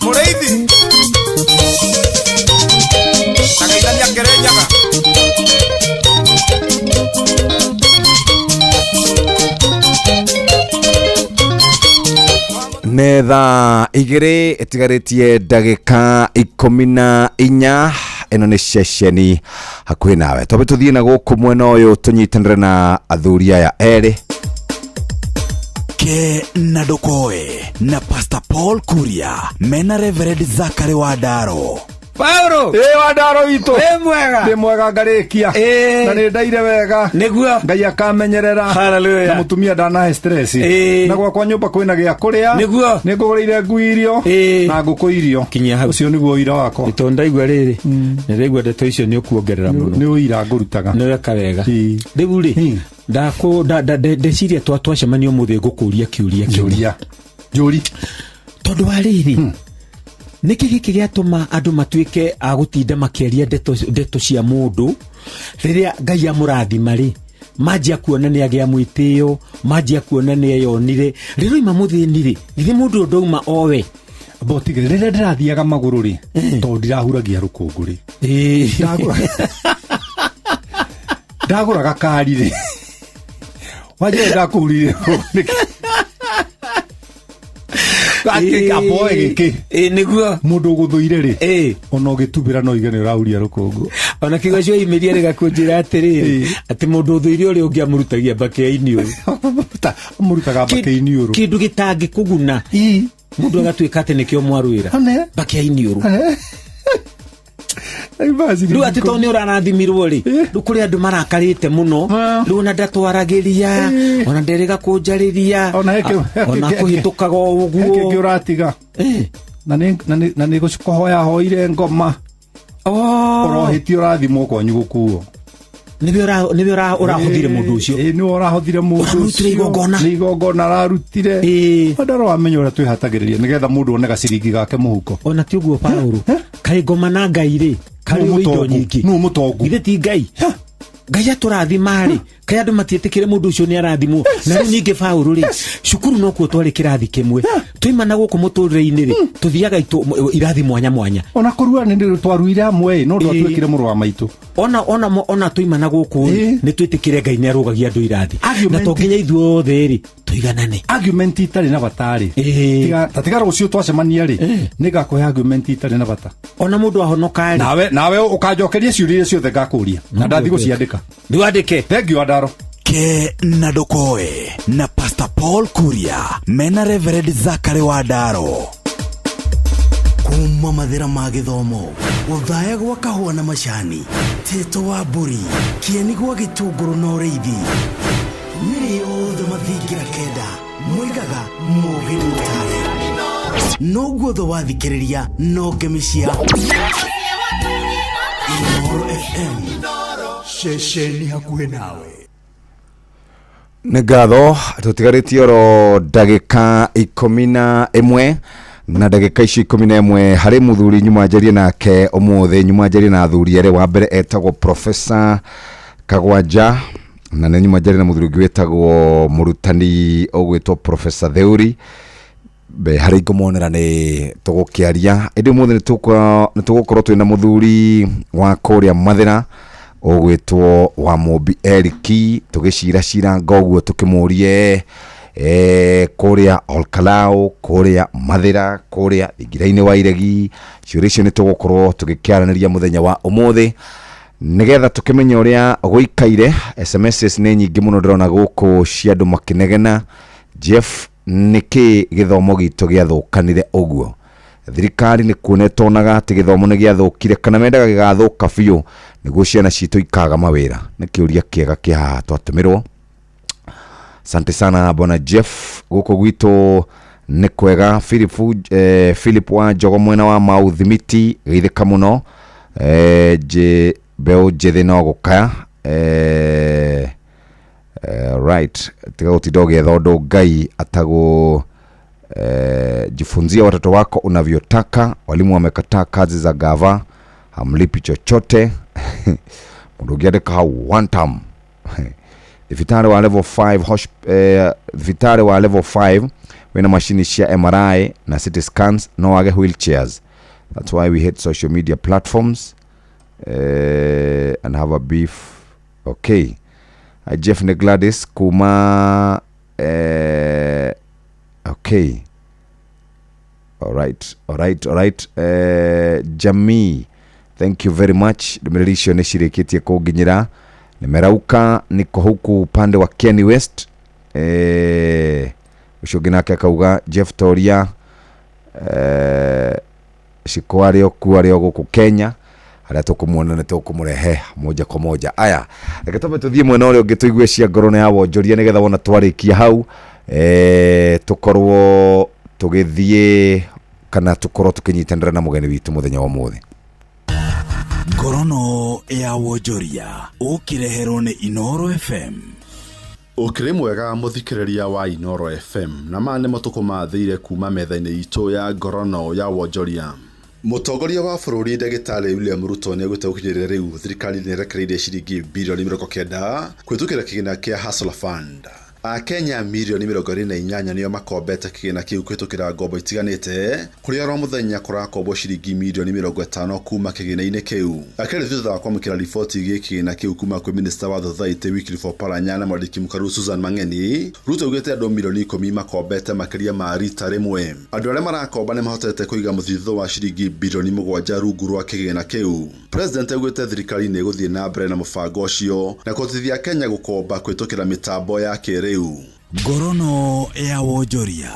Speaker 1: mũrĩithi ageithania Kĩrĩnyaga.
Speaker 15: Nĩ thaa 2 ĩtigarĩtie ndagĩka 14. Ĩno nĩ ceceni hakuhĩ nawe. Twambe tũthiĩ na gũkũ mwena ũyũ tũnyitanĩre na athuri aya erĩ.
Speaker 29: Ke na Ndokoe na Pastor Paul Kuria mena Reverend Zakari wa Ndaro.
Speaker 6: Paulo
Speaker 18: ĩ wa Ndaro witũ.
Speaker 6: Wĩ mwega?
Speaker 18: Ndĩ mwega ngarĩkia.
Speaker 6: Ĩ.
Speaker 18: Na nĩ ndaire wega.
Speaker 6: Nĩguo.
Speaker 18: Ngai akamenyerera.
Speaker 6: Hallelujah.
Speaker 18: Na mũtumia ndanahe stress.
Speaker 6: Ĩ.
Speaker 18: Na gwakwa nyũmba kwĩna gĩa kũrĩa.
Speaker 6: Nĩguo.
Speaker 18: Nĩ ngũgũrĩire ngui irio.
Speaker 6: Ĩ.
Speaker 18: Na ngũkũ irio.
Speaker 6: Kinyia hau.
Speaker 18: Ũcio nĩguo ũira wakwa.
Speaker 6: Tondũ ndaigua rĩrĩ nĩ ndaigua ndeto icio nĩ ũkuongerera mũno.
Speaker 18: Nĩ ũira ngũrutaga.
Speaker 6: Nĩ weka wega. Rĩu rĩ ndeciria twacemania ũmũthĩ ngũkũria kĩũria kĩmwe.
Speaker 18: Njũria. Njũri.
Speaker 6: Tondũ wa rĩrĩ nĩkĩ gĩkĩ gĩatũma andũ matuĩke a gũtinda makĩaria ndeto cia mũndũ rĩrĩa Ngai amũrathima rĩ manjia kuona nĩ agĩa mwĩtĩo, manjia kuona nĩ eyonire rĩrĩa oima mũthĩni rĩ githĩ mũndũ ũyũ ndauma owe.
Speaker 18: Botige rĩrĩa ndĩrathiaga magũrũ rĩ tondũ ndirahuragia rũkũngũ rĩ ndagũraga kari rĩ wanjĩra ndakũhurire amboe gĩkĩ
Speaker 6: nĩguo
Speaker 18: mũndũ ũgũthũire rĩ ona ũgĩtubĩra no ige nĩ ũrahuria rũkũngũ.
Speaker 6: Ona kiugo cio imĩria rĩgakũnjĩra atĩrĩrĩ atĩ mũndũ ũthũire ũrĩa ũngĩ amũrutagia mbakĩa-iniũrũ.
Speaker 18: Amũrutaga mbakĩa-iniũrũ.
Speaker 6: Kĩndũ gĩtangĩkũguna mũndũ agatuĩka atĩ nĩkĩo mwarwĩra mbakĩa-iniũrũ. Rĩu atĩ tondũ nĩ ũrarathimirwo rĩ rĩu kũrĩ andũ marakarĩte mũno rĩu ona ndatwaragĩria ona nderĩga kũnjarĩria ona kũhĩtũkaga o ũguo.
Speaker 18: Kĩngĩ ũratiga na nĩ kũhoya hoire ngoma ũrohĩtie ũrathimwo kwanyu gũkuo.
Speaker 6: Nĩwe ũrahothire mũndũ ũcio.
Speaker 18: Nĩwe ũrahothire mũndũ
Speaker 6: ũcio. Igongona.
Speaker 18: Nĩ igongona ararutire. Ndaro wamenya ũrĩa twĩhatagĩrĩria nĩgetha mũndũ one gaciringi gake mũhuko.
Speaker 6: Ona ti ũguo Paũlũ kaĩ ngoma na Ngai rĩ karĩ indo nyingĩ.
Speaker 18: Nũ mũtongu.
Speaker 6: Githĩ ti Ngai? Ngai atũrathima rĩ kaĩ andũ matiĩtĩkĩre mũndũ ũcio nĩ arathimwo. Na rĩu ningĩ Paũlũ rĩ cukuru nokuo twarĩ kĩrathi kĩmwe twaima na gũkũ mũtũrĩre-inĩ rĩ tũthiaga irathi mwanya mwanya.
Speaker 18: Ona kũrua nĩ twaruire hamwe no ndwatuĩkire mũrũ wa maitũ.
Speaker 6: Ona twaima na gũkũ rĩ nĩ twĩtĩkĩre Ngai nĩ arũgagia andũ irathi na to nginya ithuothe rĩ tũiganane.
Speaker 18: Argument itarĩ na bata rĩ ta tiga rũciũ twacemania rĩ nĩ ngakũhe argument itarĩ na bata.
Speaker 6: Ona mũndũ ahonoka
Speaker 18: rĩ nawe ũkanjokeria ciũria iria ciothe ngakũria na ndathiĩ gũciandĩka.
Speaker 6: Ndwandĩke.
Speaker 18: Thank you Andaro.
Speaker 29: Ke na Ndokoe na Pastor Paul Kuria mena Reverend Zakari wa Ndaro.
Speaker 4: Kuma mathira ma gĩthomo gũthaya gwa kahũa na macani tĩto wa mbũri kĩeni gwa gĩtũngũrũ na ũrĩithi mĩrĩ yothe mathingira kenda moigaga mũgĩ nĩ mũtare noguo thũ wathikĩrĩria no ngemi cia Inooro FM
Speaker 9: ceceni hakuhĩ nawe.
Speaker 15: Nĩ ngatho tũtigarĩtie oro ndagĩka 11 na ndagĩka icio 11 harĩ mũthuri nyuma njarie nake ũmũthĩ nyuma njarie na athuri erĩ. Wa mbere etagwo Professor Kagwanja na nĩ nyuma njarie na mũthuri ũngĩ wĩtagwo mũrutani ũgwĩtwo Professor Theuri. Be harĩ ngũmonera nĩ tũgũkĩaria ĩndĩ ũmũthĩ nĩ tũgũkorwo twĩna mũthuri wa kũrĩa Mathĩra ũgwĩtwo wa Mũmbi Eriki tũgĩciraciranga ũguo tũkĩmũrie kũrĩa Olkalau kũrĩa Mathĩra kũrĩa thingira-inĩ wa Iregi. Ciũria icio nĩ tũgũkorwo tũgĩkĩaranĩria mũthenya wa ũmũthĩ nĩgetha tũkĩmenye ũrĩa gũikaire. SMSs nĩ nyingĩ mũno ndĩrona gũkũ cia andũ makĩnegena. Jeff Nĩkĩ gĩthomo gitũ gĩathũkanire ũguo? Thirikari nĩ kuona ĩtonaga atĩ gĩthomo nĩ gĩathũkire, kana mendaga gĩgathũka biũ nĩguo ciana citũ ikaga mawĩra? Nĩ kĩũria kĩega kĩ haha twatũmĩrwo. Asante sana bwana Jeff. Gũkũ gwitũ nĩ kwega. Philip, Philip wa Njogo mwena wa Mau Thimiti, geithĩka mũno. Mbeũ njĩthĩ no gũkaya. Right, tiga gũtinda ũgĩetha ũndũ Ngai atagũ. Jifunzia watoto wako unavyotaka. Walimu wamekataa kazi za gava, hamlipi chochote. Mũndũ ũngĩandĩka hau one term. Thibitarĩ wa level 5 thibitarĩ wa level 5 wĩna macini cia MRI na CT scans, no wage wheelchairs. That's why we hate social media platforms and have a beef. Okay. Jeff ne Gladys kuma okay. All right. Jamii, thank you very much. Ndũmĩrĩri icio nĩ cirĩkĩtie kũnginyĩra. Nimerauka, niko huku upande wa Kieni West. Ũcio ũngĩ nake akauga Jeff Toria, Shiko arĩ o kuo, arĩ o gũkũ Kenya, harĩa tũkũmuona nĩ tũkũmũrehe moja kwa moja. Aya, reke twambe tũthiĩ mwena ũrĩa ũngĩ tũigue cia ngoro nĩ ya wonjoria, nĩgetha wona twarĩkia hau tũkorwo tũgĩthiĩ kana tũkorwo tũkĩnyitanĩra na mũgeni witũ mũthenya wa ũmũthĩ.
Speaker 29: Ngorono ya wonjoria ũkĩreherwo nĩ Inoro FM.
Speaker 3: Ũkĩrĩ mwega mũthikĩrĩria wa Inoro FM, na maya nĩ matukũ mathĩire kuma metha-inĩ itũ ya ngorono ya wonjoria. Mũtongoria wa bũrũri Ndagĩtarĩ William Ruto nĩ augĩte gũkinyĩria rĩu thirikari nĩ ĩrekereirie ciringi birioni 90 kũhĩtũkĩra kĩgĩna kĩa Hustler Fund. Akenya mirioni 28 nĩo makombete kĩgĩna kĩu kũhĩtũkĩra ngombo itiganĩte, kũrĩa oro mũthenya kũrakombwo ciringi mirioni 50 kuma kĩgĩna-inĩ kĩu. Akĩaria thutha wa kwamũkĩra riboti ĩgiĩ kĩgĩna kĩu kuma kwĩ minista wa thothaitĩ Wycliffe Oparanya na mwandĩki mũkaru Susan Mang'eni, Ruto augĩte andũ mirioni 10 makombete makĩria ma rita rĩmwe. Andũ arĩa marakomba nĩ mahotete kũiga mũthithũ wa ciringi birioni 7 rungu rwa kĩgĩna kĩu. President augĩte thirikari nĩ ĩgũthiĩ na mbere na mũbango ũcio na kũhotithia Kenya gũkomba kũhĩtũkĩra mĩtambo ya kĩrĩu.
Speaker 29: Ngorono ya wonjoria.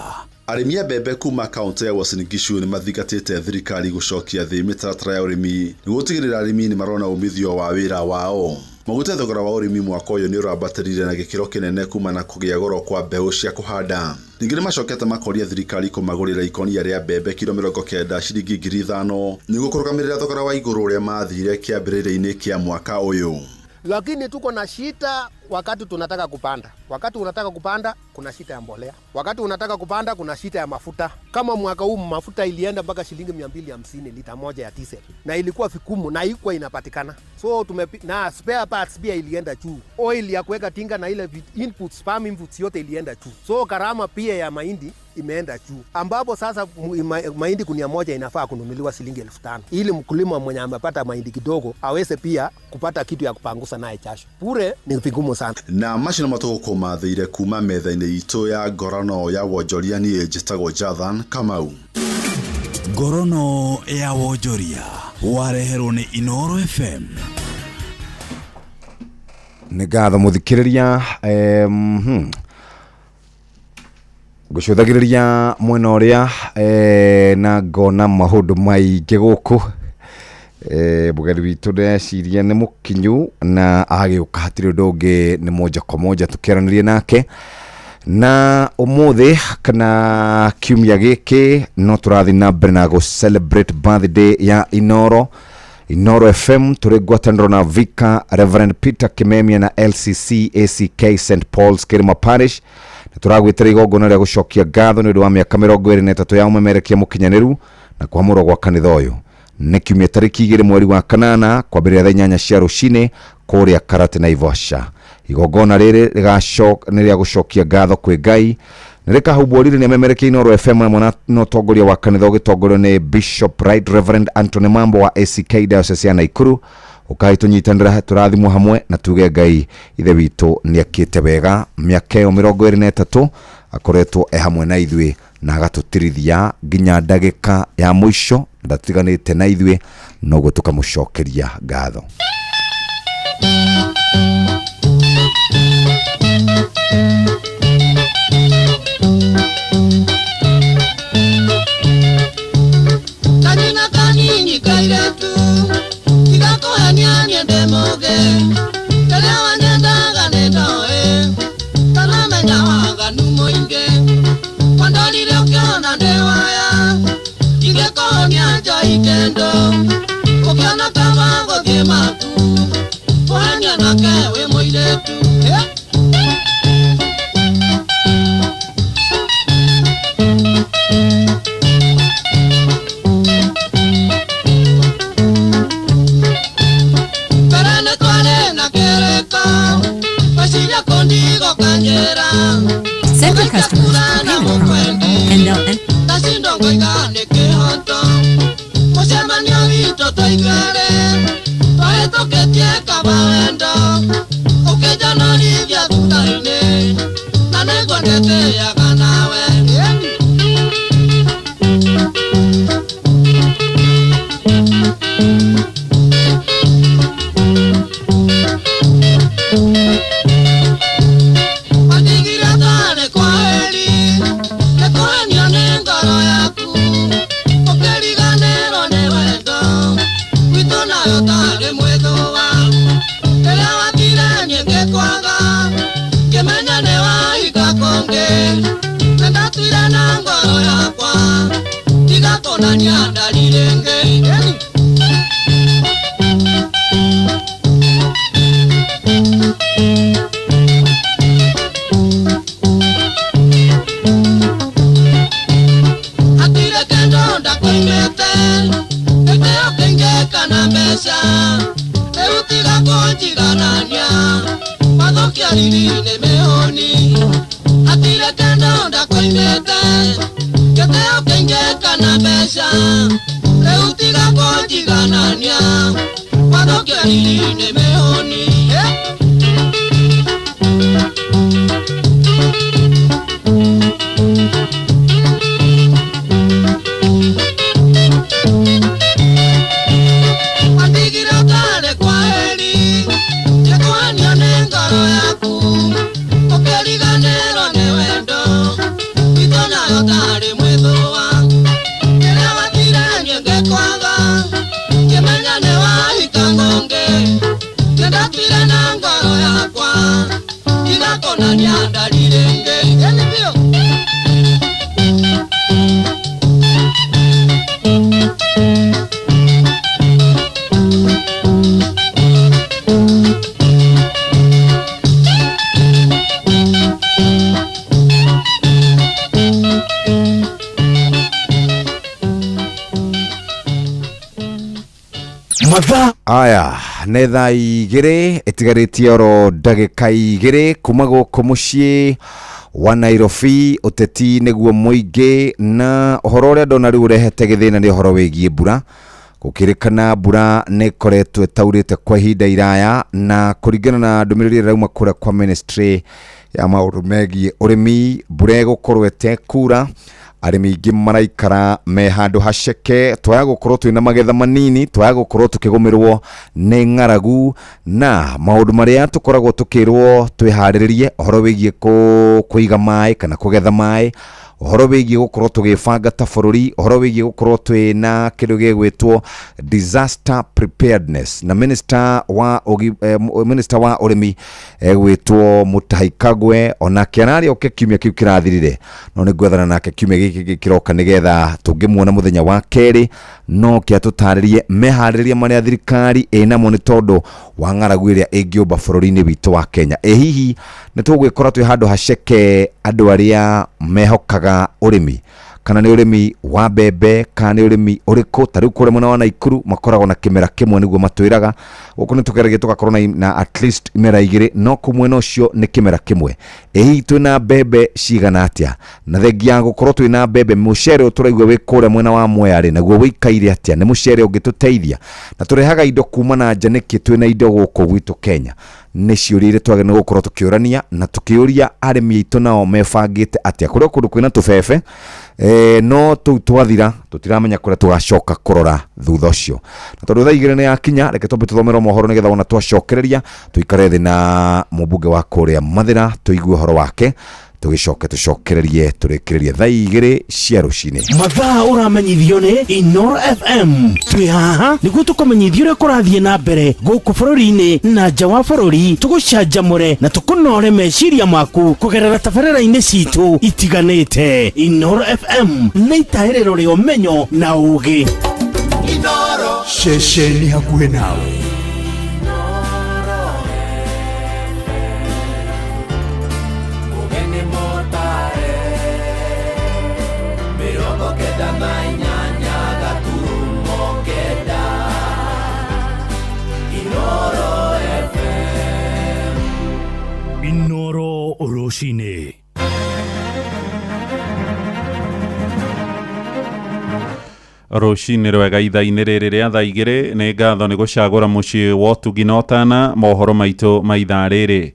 Speaker 3: Arĩmi a mbembe kuma kaũntĩ ya Uasin Gishu nĩ mathingatĩte thirikari gũcokia thĩ mĩtaratara ya ũrĩmi nĩguo gũtigĩrĩra arĩmi nĩ marona umithio wa wĩra wao. Maugĩte thogora wa ũrĩmi mwaka ũyũ nĩ ũrambatĩrire na gĩkĩro kĩnene kumana na kũgĩa goro kwa mbeũ cia kũhanda. Ningĩ nĩ macokete makoria thirikari kũmagũrĩra ikonia rĩa mbembe kiro 90 ciringi 5,000 nĩguo kũrũgamĩrĩra thogora wa igũrũ ũrĩa mathire kĩambĩrĩria-inĩ kĩa mwaka ũyũ.
Speaker 7: Lakini tuko na shida wakati tunataka kupanda. Wakati unataka kupanda kuna shida ya mbolea, wakati unataka kupanda kuna shida ya mafuta. Kama mwaka huu mafuta ilienda mpaka shilingi 250 lita moja ya diesel, na ilikuwa vigumu na haikuwa inapatikana. So na spare parts pia ilienda juu, oil ya kuweka tinga na ile inputs, farm inputs yote ilienda juu. So gharama pia ya mahindi imeenda juu, ambapo sasa mahindi gunia moja inafaa kununuliwa shilingi 5,000 ili mkulima mwenye amepata mahindi kidogo aweze pia kupata kitu ya kupangusa naye jasho. Bure ni vigumu sana.
Speaker 3: Na macio nĩ matũgũkũ mathĩire kuma metha-inĩ itũ ya ngorono ya wonjoria. Niĩ njĩtagwo Jathan Kamau.
Speaker 29: Ngorono ya wonjoria wareherwo nĩ Inoro FM.
Speaker 15: Nĩ ngatho mũthikĩrĩria. Ngũcũthagĩrĩria mwena ũrĩa na ngona maũndũ maingĩ gũkũ. Mũgeni witũ ndĩreciria nĩ mũkinyu na agĩũka hatirĩ ũndũ ũngĩ, nĩ moja kwa moja tũkĩaranĩria nake. Na ũmũthĩ kana kiumia gĩkĩ no tũrathiĩ na mbere na gũ celebrate birthday ya Inoro FM tũrĩ ngwatanĩro na Vicar Reverend Peter Kimemia na LCC ACK St Paul's Kirima Parish, na tũragwĩtĩra igongona rĩa gũcokia ngatho nĩ ũndũ wa mĩaka 23 ya ũmemerekia mũkinyanĩru na kwamũrwo gwa kanitha ũyũ. Nĩ kiumia tarĩki 2 mweri wa kanana kwambĩrĩria thaa 8 cia rũcinĩ kũrĩa Karate Naivasha. Igongona rĩrĩ nĩ rĩa gũcokia ngatho kwĩ Ngai nĩ rĩkahumbwo riri nĩ amemerekia Inoro FM hamwe na ũtongoria wa kanitha ũgĩtongorio nĩ Bishop Right Reverend Anthony Mambo wa ACK Diocese ya Naikuru. Ũkai tũnyitanĩre, tũrathimwo hamwe na tuge Ngai ithe witũ nĩ akĩte wega. Mĩaka ĩyo 23 akoretwo e hamwe na ithuĩ na agatũtirithia nginya ndagĩka ya mũico, ndatiganĩte na ithuĩ, noguo tũkamũcokeria ngatho.
Speaker 11: Kanini kairetu Tiga kũhenia niĩ ndĩ mũgĩ Kĩrĩa wanyendaga nĩ ndoĩ Tanamenya waganu mũingĩ Wandorire ũkĩona ndĩ waya Ingĩkũhonia njoi kĩndũ Ũkĩona kaba gũthiĩ maku Kũhenia nake wĩ mũirĩtu. Mbere nĩ twarĩ na kĩrĩko Meciria kũndigo kanjĩra
Speaker 16: Send your customers a payment prompt and they'll enter
Speaker 11: Ndacindwo ngoiga nĩ kĩhoto Mũcemanio witũ twaigere Twahĩtũkĩtie kaba wendo Ũkĩnjonorithia thutha-inĩ Na nĩguo ndĩtĩaga nawe. Wandigire tarĩ kwaheri Nĩ kũhenio nĩ ngoro yaku Ũkĩriganĩrwo nĩ wendo Witũ nayo tarĩ mwĩthũa Rĩrĩa wathire niĩ ngĩkwaga Ngĩmenya nĩ wahika kũngĩ Nĩndatuire na ngoro yakwa Tiga kũnania ndari rĩngĩ. Hatirĩ kĩndũ ndakoimĩte Gĩtĩo kĩingĩ kana mbeca Rĩu tiga kũnjiganania Mathũkia riri nĩ mĩhũni Hatirĩ kĩndũ ndakoimĩte Gĩtĩo kĩingĩ kana mbeca Rĩu tiga kũnjiganania Mathũkia riri nĩ mĩhũni. Wandigire ũtarĩ kwaheri Ngĩkũhenio nĩ ngoro yaku Ũkĩriganĩrwo nĩ wendo Witũ nayo tarĩ mwĩthũa Rĩrĩa wathire niĩ ngĩkwaga Ngĩmenya nĩ wahika kũngĩ Nĩndatuire na ngoro yakwa Tiga kũnania ndari rĩngĩ. Ĩni biũ.
Speaker 4: Mathaa
Speaker 15: Aya nĩ thaa 2 ĩtigarĩtie oro ndagĩka 2 kuma gũkũ mũciĩ wa Nairobi. Ũteti nĩguo mũingĩ na ũhoro ũrĩa ndona rĩu ũrehete gĩthĩna nĩ ũhoro wĩgiĩ mbura. Gũkĩrĩkana mbura nĩ ĩkoretwo ĩtaurĩte kwa ihinda iraya, na kũringana na ndũmĩrĩri ĩrĩa ĩrauma kũrĩa kwa ministry ya maũndũ megiĩ ũrĩmi, mbura ĩgũkorwo ĩtekura, arĩmi aingĩ maraikara me handũ haceke, twaya gũkorwo twĩna magetha manini, twaya gũkorwo tũkĩgũmĩrwo nĩ ng'aragu, na maũndũ marĩa tũkoragwo tũkĩrwo twĩharĩrĩrie ũhoro wĩgiĩ kũiga maĩ kana kũgetha maĩ, ũhoro wĩgiĩ gũkorwo tũgĩbanga ta bũrũri, ũhoro wĩgiĩ gũkorwo twĩna kĩndũ gĩgwĩtwo disaster preparedness. Na minister wa minister wa ũrĩmi egwĩtwo Mutahi Kagwe onake ararĩ oke kiumia kĩu kĩrathirire, no nĩ ngwethana nake kiumia gĩkĩ kĩroka nĩgetha tũngĩmuona mũthenya wa kerĩ no kĩa tũtarĩrie meharĩrĩria marĩa thirikari ĩnamo nĩ tondũ wa ng'aragu ĩrĩa ĩngĩũmba bũrũri-inĩ witũ wa Kenya. Ĩ hihi nĩ tũgwĩkora twĩ handũ haceke andũ arĩa mehokaga ũrĩmi, kana nĩ ũrĩmi wa mbembe kana nĩ ũrĩmi ũrĩkũ? Ta rĩu kũrĩa mwena wa Naikuru makoragwo na kĩmera kĩmwe nĩguo matwĩraga, gũkũ nĩ tũgeragia tũgakorwo na at least imera 2, no kũu mwena ũcio nĩ kĩmera kĩmwe. Ĩ hihi twĩna mbembe cigana atĩa? Na thengia ya gũkorwo twĩna mbembe, mũcere ũyũ tũraigua wĩ kũrĩa mwena wa Mwea rĩ, naguo wĩikaire atĩa? Nĩ mũcere ũngĩtũteithia? Na tũrehaga indo kuma na nja nĩkĩ twĩna indo gũkũ gwitũ Kenya? Nĩ ciũria iria twagĩrĩirwo gũkorwo tũkĩũrania na tũkĩũria arĩmi aitũ nao mebangĩte atĩa. Kũrĩ o kũndũ kwĩna tũbebe, no tũu twathira tũtiramenya kũrĩa tũgacoka kũrora thutha ũcio. Na tondũ thaa 2 nĩ yakinya, reke twambe tũthomerwo mohoro nĩgetha wona twacokereria tũikare thĩ na mũmbunge wa kũrĩa Mathĩra tũigue ũhoro wake. Tũgĩcoke tũcokererie tũrĩkĩrĩrie thaa 2 cia rũcinĩ.
Speaker 4: Mathaa ũramenyithio nĩ Inoro FM. Twĩ haha nĩguo tũkũmenyithie ũrĩa kũrathiĩ na mbere gũkũ bũrũri-inĩ na nja wa bũrũri, tũgũcanjamũre na tũkũnore meciria maku kũgerera tabarĩra-inĩ citũ itiganĩte. Inoro FM nĩ itahĩrĩro rĩa ũmenyo na ũgĩ.
Speaker 9: Inoro ceceni hakuhĩ nawe.
Speaker 5: Ũgeni mũtare 98.9 Inoro FM.
Speaker 13: Inoro rũcinĩ.
Speaker 19: Rũcinĩ rwega ithaa-inĩ rĩrĩ rĩa thaa 2. Nĩ ngatho nĩ gũcagũra mũciĩ wa ũtugi na ũtana. Mohoro maitũ ma ithaa rĩrĩ,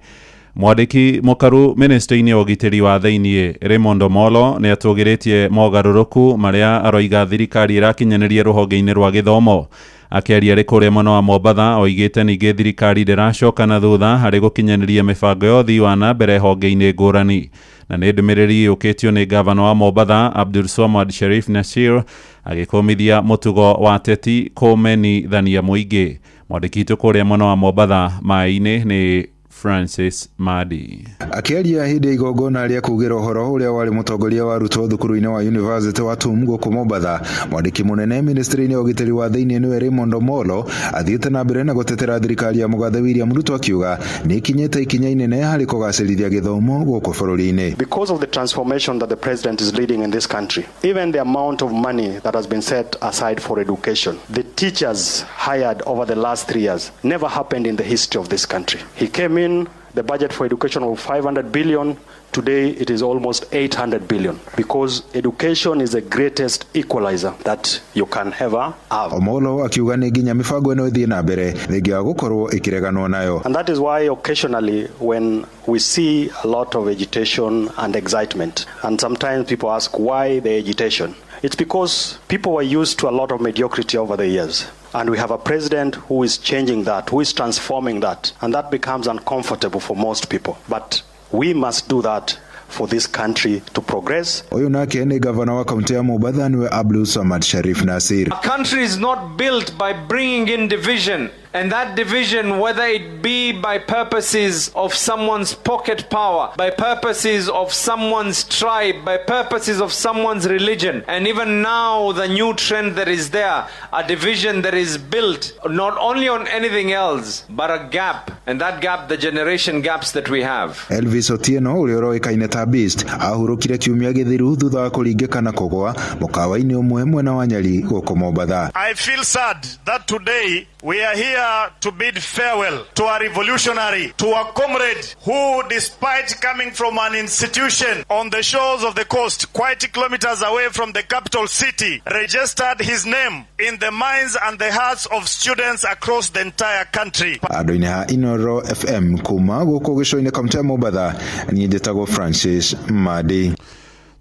Speaker 19: mwandĩki mũkaru ministry-inĩ ya ũgitĩri wa thĩiniĩ Raymond Omolo nĩ atũgĩrĩtie mogarũrũku marĩa aroiga thirikari ĩrakinyanĩria rũhonge-inĩ rwa gĩthomo. Akĩaria arĩ kũrĩa mwena wa Mombatha, oigĩte ningĩ thirikari ndĩracoka na thutha harĩ gũkinyanĩria mĩbango ya ũthii wa na mbere honge-inĩ ngũrani. Na nĩ ndũmĩrĩri yũkĩtio nĩ gavana wa Mombatha Abdul Swamad Sharif Nasir agĩkũmithia mũtugo wa teti kũmenithania mũingĩ. Mwandĩki witũ kũrĩa mwena wa Mombatha maĩ-inĩ nĩ Francis Madi.
Speaker 20: Akĩaria hĩndĩ ya igongona rĩa kugĩra ũhoro ũrĩa warĩ mũtongoria wa arutwo thukuru-inĩ wa University wa TUM gũkũ Mombatha, mwandĩki mũnene ministry-inĩ ya ũgitĩri wa thĩiniĩ nĩwe Raymond Omolo athiĩte na mbere na gũtetera thirikari ya mũgathe William Ruto akiuga nĩ ikinyĩte ikinya inene harĩ kũgacĩrithia gĩthomo gũkũ bũrũri-inĩ.
Speaker 21: Because of the transformation that the president is leading in this country, even the amount of money that has been set aside for education, the teachers hired over the last 3 years, never happened in the history of this country. He came in, the budget for education of 500 billion. Today it is almost 800 billion, because education is the greatest equalizer that you can ever have.
Speaker 20: Omolo akiuga nĩ nginya mĩbango ĩno ĩthiĩ na mbere thengia wa gũkorwo ĩkĩreganwo nayo.
Speaker 21: And that is why occasionally when we see a lot of agitation and excitement, and sometimes people ask why the agitation, it's because people were used to a lot of mediocrity over the years. And we have a president who is changing that, who is transforming that. And that becomes uncomfortable for most people. But we must do that for this country to progress.
Speaker 20: Ũyũ nake nĩ gavana wa kaunti ya Mombatha nĩwe Abdul Samad Sharif Nasir.
Speaker 22: A country is not built by bringing in division. And that division, whether it be by purposes of someone's pocket power, by purposes of someone's tribe, by purposes of someone's religion, and even now the new trend that is there, a division that is built not only on anything else, but a gap, and that gap, the generation gaps that we have.
Speaker 20: Elvis Otieno ũrĩa ũroĩkaine ta Beast ahurũkire kiumia gĩthiru thutha wa kũringĩka na kũgwa mũkawa-inĩ ũmwe mwena wa Nyali gũkũ Mombatha.
Speaker 23: I feel sad that today we are here to bid farewell to a revolutionary, to a comrade who, despite coming from an institution on the shores of the coast, quite kilometers away from the capital city, registered his name in the minds and the hearts of students across the entire country.
Speaker 20: Andũ-inĩ ha Inoro FM kuma gũkũ gĩcũa-inĩ kaunti ya Mombatha, niĩ njĩtagwo Francis Madi.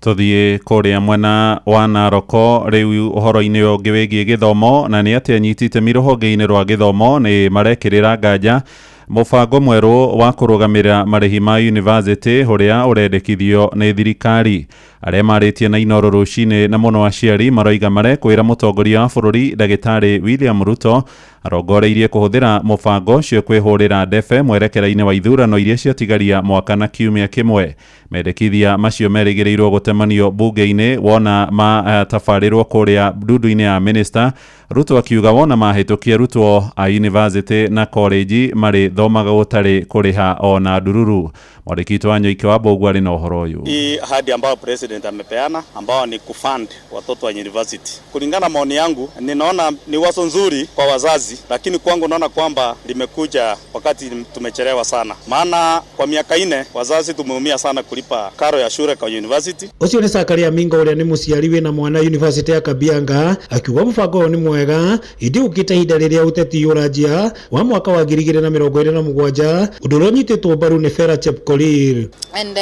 Speaker 19: Tũthiĩ kũrĩa mwena wa Naroko rĩu ũhoro-inĩ ũngĩ wĩgiĩ gĩthomo, na nĩ atĩ anyiti itemi rũhonge-inĩ rwa gĩthomo nĩ marekĩrĩra nganja mũbango mwerũ wa kũrũgamĩrĩra marĩhi ma university ũrĩa ũrendekithio nĩ thirikari. Arĩa marĩtie na Inoro rũcinĩ na mũno aciari maroiga marekwĩra mũtongoria wa bũrũri ndagĩtarĩ William Ruto arongoreirie kũhũthĩra mũbango ũcio kwĩhũrĩra ndebe mwerekera-inĩ wa ithurano iria ciatigaria mwaka na kiumia kĩmwe. Mendekithia macio merĩgĩrĩirwo gũtemanio bunge-inĩ wona matabarĩrwo kũrĩa ndundu-inĩ ya minister. Ruto akiuga wona mahĩtũkia arutwo a university na college marĩthomaga gũtarĩ kũrĩha ona ndururu. Mwandĩki witũ wa Nyoike wa Mbũgua arĩ na ũhoro ũyũ.
Speaker 24: Hii ahadi ambayo president amepeana ambao ni kufund watoto wa university, kulingana maoni yangu ninaona ni wazo nzuri kwa wazazi, lakini kwangu naona kwamba limekuja wakati tumechelewa sana, maana kwa miaka 4 wazazi tumeumia sana kulipa karo ya shule kwa university.
Speaker 25: Ucio ni Sakaria Mingo uria ni muciari wina mwana university ya Kabianga akiuga mubango uyu ni mwega indi ukite ihinda riria uteti uranjia wa mwaka wa 2027 undu uria unyititwo mbaru ni Fera Chepkorir.
Speaker 26: And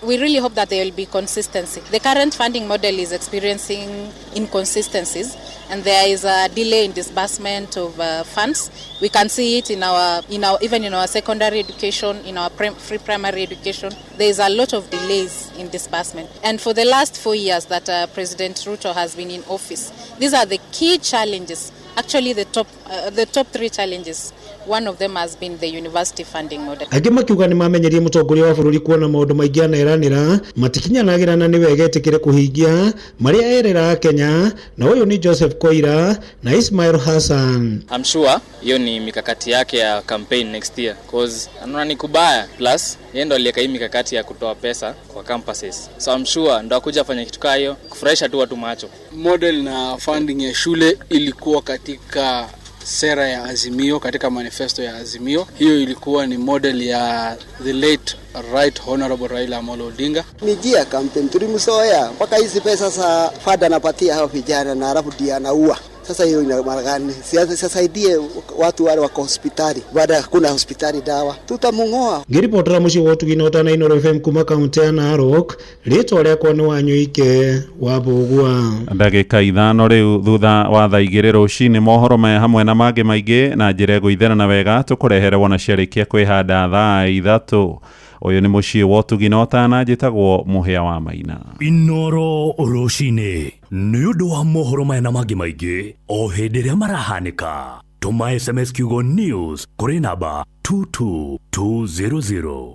Speaker 26: we really hope that there will be consistency. The current funding model is experiencing inconsistencies, and there is a delay in disbursement of funds. We can see it in our, in our even in our secondary education, in our free primary education. There is a lot of delays in disbursement. And for the last 4 years that President Ruto has been in office, these are the key challenges. Actually, the top three challenges. One of them has been the university funding model.
Speaker 25: Angĩ makiuga nĩ mamenyerie mũtongoria wa bũrũri kuona maũndũ maingĩ aneranĩra matikinyanagĩra na nĩ wega etĩkĩre kũhingia marĩa erera Kenya. Na ũyũ nĩ Joseph Koira na Ismail Hassan.
Speaker 1: I'm sure hiyo ni mikakati yake ya campaign next year, cause anaona ni kubaya, plus yeye ndo aliweka hii mikakati ya kutoa pesa kwa campuses, so I'm sure ndo akuja afanya kitu kaa hiyo kufurahisha tu watu macho.
Speaker 2: Model na funding ya shule ilikuwa katika sera ya Azimio, katika manifesto ya Azimio. Hiyo ilikuwa ni model ya the late Right Honorable Raila Amolo Odinga.
Speaker 29: Ni njia kampeni tulimzoea, mpaka hizi pesa za fada anapatia hao vijana na halafu ndiye anaua. Sasa hiyo ina maana gani? Siasa saidie watu wale wako hospitali, baada ya hakuna hospitali dawa, tutamung'oa.
Speaker 25: Ngĩribotera mũciĩ wa ũtugi na ũtana Inooro FM kuma kaunti ya Narok, rĩtwa rĩakwa nĩ Wanyũike wa Mbũgua.
Speaker 19: Ndagĩka 5 rĩu thutha wa thaa 2 rũcinĩ. Mohoro maya hamwe na mangĩ maingĩ na njĩra ĩgũitherana wega tũkũrehere wona ciarĩkia kwĩhanda thaa 3. Ũyũ nĩ mũciĩ wa ũtugi na ũtana, njĩtagwo Mũhĩa wa Maina.
Speaker 13: Inoro rũcinĩ nĩ ũndũ wa mohoro maya na mangĩ maingĩ o hĩndĩ ĩrĩa marahanĩka, tũma SMS kiugo news kũrĩ namba 22200.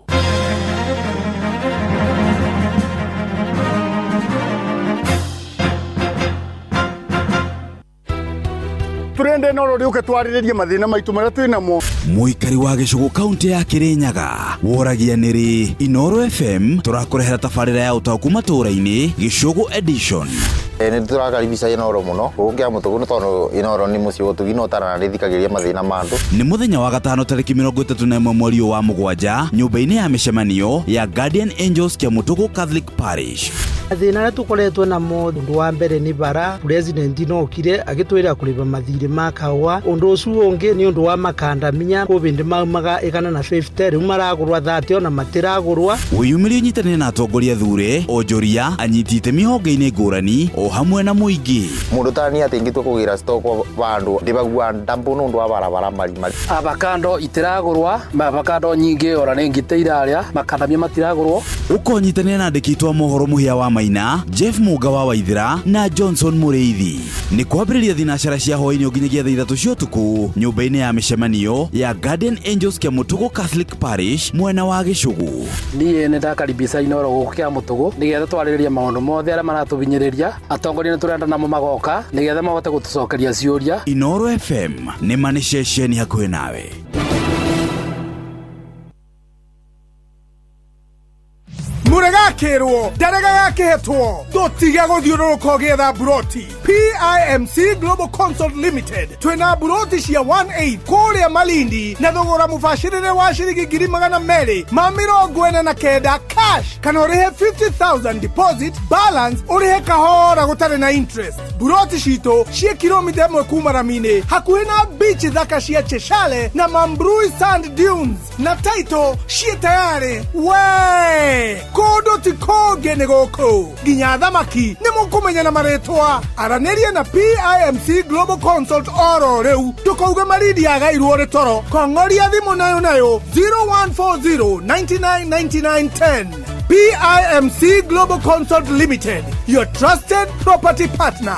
Speaker 8: Turende no rĩũke twarĩrĩrie mathĩna maitũ marĩa twĩ namo.
Speaker 29: Mũikari wa gĩcũgũ kaunti ya Kĩrĩnyaga woragia nĩrĩ Inoro FM tũrakũrehera tabarĩra ya ũtaũku matũũra-inĩ, Gĩcũgũ Edition.
Speaker 10: Nĩ tũrakaribisha Inoro mũno gũkũ kĩa mũtũgũ nĩ tondũ Inoro nĩ mũciĩ ũtugi na ũtara na nĩthikagĩrĩria mathĩna ma andũ.
Speaker 29: Nĩ mũthenya wa gatano tarĩki 31 mweri ũyũ wa mũgwanja, nyũmba-inĩ ya mĩcemanio ya Guardian Angels, Kĩamũtũgũ Catholic Parish.
Speaker 12: Mathĩna arĩa tũkoretwo namo, ũndũ wa mbere nĩ bara. President no okire agĩtwĩra kũrĩba mathirĩ ma kahũa. Ũndũ ũcio ũngĩ nĩ ũndũ wa makandamia kũbĩndĩ maumaga 150, rĩu maragũrwa 30, ona matiragũrwa.
Speaker 29: Wĩyumĩrie ũnyitanĩre na atongoria thure, onjoria, anyiti itemi honge-inĩ ngũrani o hamwe na mũingĩ.
Speaker 10: Mũndũ tani atĩ ingĩtua kũgĩra stock vandũ ndĩbagua ndambu nĩ ũndũ wa barabara marimari.
Speaker 14: Avocado itiragũrwa, avocado nyingĩ ora nĩ ngite irarĩa, makandamia matiragũrwo.
Speaker 29: Ũkonyitanĩra na andĩki a mohoro Mũhĩa wa Maina, Jeff Mũnga wa Waithĩra na Johnson Mũrĩithi. Nĩ kwambĩrĩria thinacara cia hwaĩ-inĩ nginyagia thaa 3 cia ũtukũ, nyũmba-inĩ ya mĩcemanio ya Guardian Angels, Kĩamũtũgũ Catholic Parish, mwena wa Gĩcũgũ.
Speaker 14: Niĩ nĩ ndakaribisha Inoro gũkũ kĩa mũtũgũ nĩgetha twarĩrĩrie maũndũ mothe arĩa maratũhinyĩrĩria. Atongoria nĩ tũrenda namo magoka nĩgetha mahote gũtũcokeria ciũria.
Speaker 29: Inoro FM nĩ ma nĩ ceceni hakuhĩ nawe.
Speaker 22: Mũregakĩrwo ndarega gakĩhetwo, tũtige gũthiũrũrũka ũgĩetha mburoti. PIMC Global Consult Limited twĩna mburoti cia 18 kũrĩa Malindi na thogora mũbacĩrĩre wa ciringi 249,000 cash, kana ũrĩhe 50,000 deposit, balance ũrĩhe kahora gũtarĩ na interest. Mburoti citũ ciĩ kilomita 1 kuma rami-inĩ, hakuhĩ na beach thaka cia Cheshale na Mambrui Sand Dunes, na title ciĩ tayarĩ. We kũndũ ti kũngĩ nĩ gũkũ, nginya thamaki nĩ mũkũmenya na marĩtwa. Aranĩria na PIMC Global Consult oro rĩu, ndũkauge Malindi yagairwo rĩ toro. Kong'oria thimũ nayo nayo 0140 99 99 10. PIMC Global Consult Limited, your trusted property partner.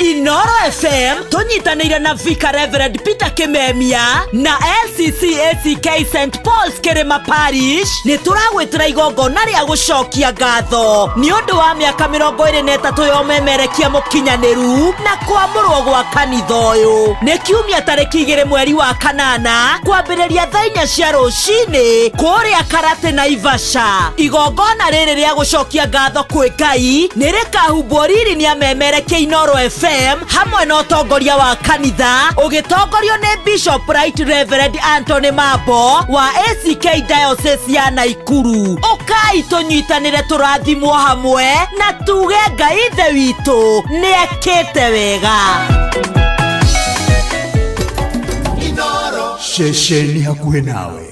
Speaker 17: Inoro FM tũnyitanĩire na Vicar Reverend Peter Kimemia na LCC ACK St Paul's Kĩrĩma Parish nĩ tũragwĩtĩra igongona rĩa gũcokia ngatho nĩ ũndũ wa mĩaka 23 ya ũmemerekia mũkinyanĩru na kwamũrwo gwa kanitha ũyũ. Nĩ kiumia tarĩki 2 mweri wa kanana kwambĩrĩria thaa 4 cia rũcinĩ kũrĩa Karate Naivasha. Igongona rĩrĩ rĩa gũcokia ngatho kwĩ Ngai nĩ rĩkahumbwo riri nĩ amemerekia Inoro FM hamwe na ũtongoria wa kanitha ũgĩtongorio nĩ Bishop Right Reverend Anthony Mambo wa ACK Diocese ya Naikuru. Ũkai tũnyitanĩre, tũrathimwo hamwe na tuge Ngai ithe witũ nĩ ekĩte wega.
Speaker 9: Ceceni hakuhĩ nawe.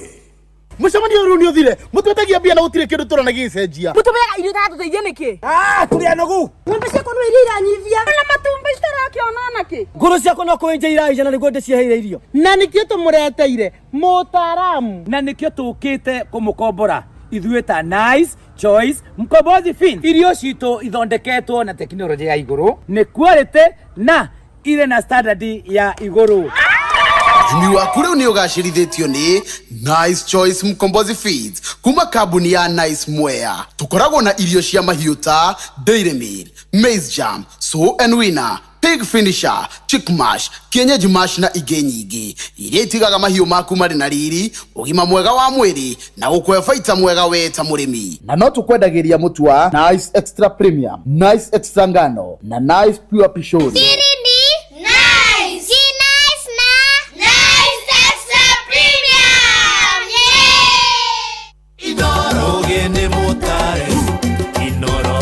Speaker 3: Mũcemanio ũyũ nĩ ũthire. Mũtwetagia mbia na gũtirĩ kĩndũ tũrona gĩgĩcenjia.
Speaker 6: Mũtũmeaga irio itatũteithia nĩkĩ?
Speaker 3: Ah, tũrĩ anogu.
Speaker 6: Ng'ombe ciakwa no iria iranyivia. Na matumbĩ citarakĩona nakĩ?
Speaker 29: Ngũrũ ciakwa no kũenja iraija na nĩguo ndĩciheire irio.
Speaker 3: Na nĩkĩo tũmũreteire mũtaaramu.
Speaker 29: Na nĩkĩo tũkĩte kũmũkombora ithuĩ ta Nice Choice Mkombozi Fin. Irio citũ ithondeketwo na tekinoronjĩ ya igũrũ, nĩ quality na irĩ na standard ya igũrũ.
Speaker 7: Ũrĩmi waku rĩu nĩ ũgacĩrithĩtio nĩ Nice Choice Mkombozi Feeds kuma kambuni ya Nice Mwea. Tũkoragwo na irio cia mahiũ ta Dairy Meal, Maize Jam, Sow and Winner, Pig Finisher, Chick Mash, Kienyeji Mash na ingĩ nyingĩ iria itigaga mahiũ maku marĩ na riri, ũgima mwega wa mwĩrĩ na gũkũhe baita mwega we ta mũrĩmi.
Speaker 3: Na no tũkwendagĩria mũtu wa Nice Extra Premium, Nice Extra Ngano na Nice Pure Pishori.
Speaker 11: Siri ni nice. Si nice na nice extra premium. Yeah.
Speaker 5: Inoro gene mutare Inoro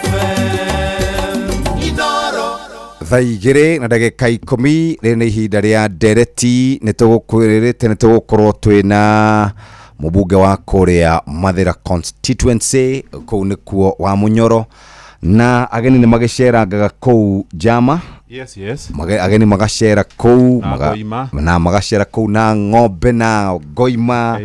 Speaker 5: FM Inoro
Speaker 15: Thaa igĩrĩ na ndagĩka 10 rĩrĩ nĩ ihinda rĩa ndereti. Nĩ tũgũkwĩrĩrĩte nĩ tũgũkorwo twĩna mũbunge wa kũrĩa Mathĩra constituency, kũu nĩkuo wa Mũnyoro, na ageni nĩ magĩcerangaga kũu Jama.
Speaker 19: Yes, yes.
Speaker 15: Ageni magacera kũu
Speaker 19: Na ngoima.
Speaker 15: Na magacera kũu na ng'ombe na ngoima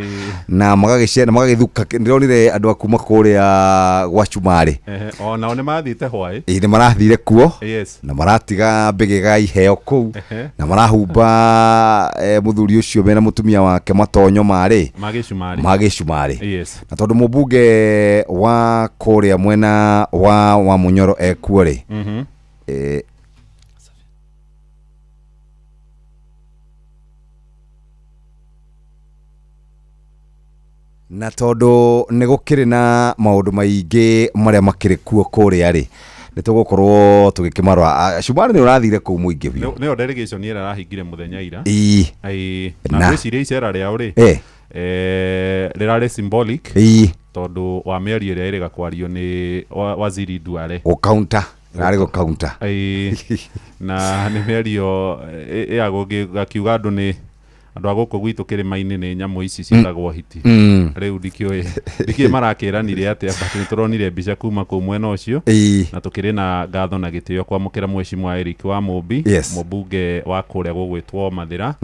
Speaker 15: na magagĩcera magagĩthuka. Ndĩronire andũ a kuma kũrĩa gwa Cumarĩ.
Speaker 19: Ehe, o nao nĩ mathiĩte hwaĩ.
Speaker 15: Ĩĩ, nĩ marathire kuo.
Speaker 19: Yes.
Speaker 15: Na maratiga mbĩgĩga iheo kũu.
Speaker 19: Ehe.
Speaker 15: Na marahumba mũthuri ũcio mena mũtumia wake matonyo marĩ
Speaker 19: Ma gĩcumarĩ.
Speaker 15: Ma gĩcumarĩ.
Speaker 19: Yes.
Speaker 15: Na tondũ mũbunge wa kũrĩa mwena wa Mũnyoro ekuo rĩ, na tondũ nĩ gũkĩrĩ na maũndũ maingĩ marĩa makĩrĩ kuo kũrĩa rĩ, nĩ tũgũkorwo tũgĩkĩmarora. Cumarĩ nĩ ũrathire kũu mũingĩ biũ.
Speaker 19: Nĩyo delegation ĩrĩa ĩrahingire mũthenya ira.
Speaker 15: Ĩĩ.
Speaker 19: Ĩĩ. Na
Speaker 15: Na.
Speaker 19: ngwĩciria icera rĩao rĩ,
Speaker 15: Eh.
Speaker 19: rĩrarĩ symbolic.
Speaker 15: Ĩĩ.
Speaker 19: Tondũ wa mĩario ĩrĩa ĩrĩga kwario nĩ waziri Duale.
Speaker 15: Gũkaunta. Rarĩ gũkaunta.
Speaker 19: Ĩĩ. Na nĩ mĩario ya gakiuga andũ nĩ andũ a gũkũ gwitũ kĩrĩma-inĩ nĩ nyamũ ici ciĩtagwo hiti. Rĩu ndikĩũĩ marakĩranire atĩa, but nĩ tũronire mbica kuma kũu mwena ũcio.
Speaker 15: Ĩĩ.
Speaker 19: Na tũkĩrĩ na ngatho na gĩtĩo kwamũkĩra mheshimiwa Eric wa Mũmbi,
Speaker 15: Yes.
Speaker 19: mũmbunge wa kũrĩa gũgwĩtwo Mathĩra.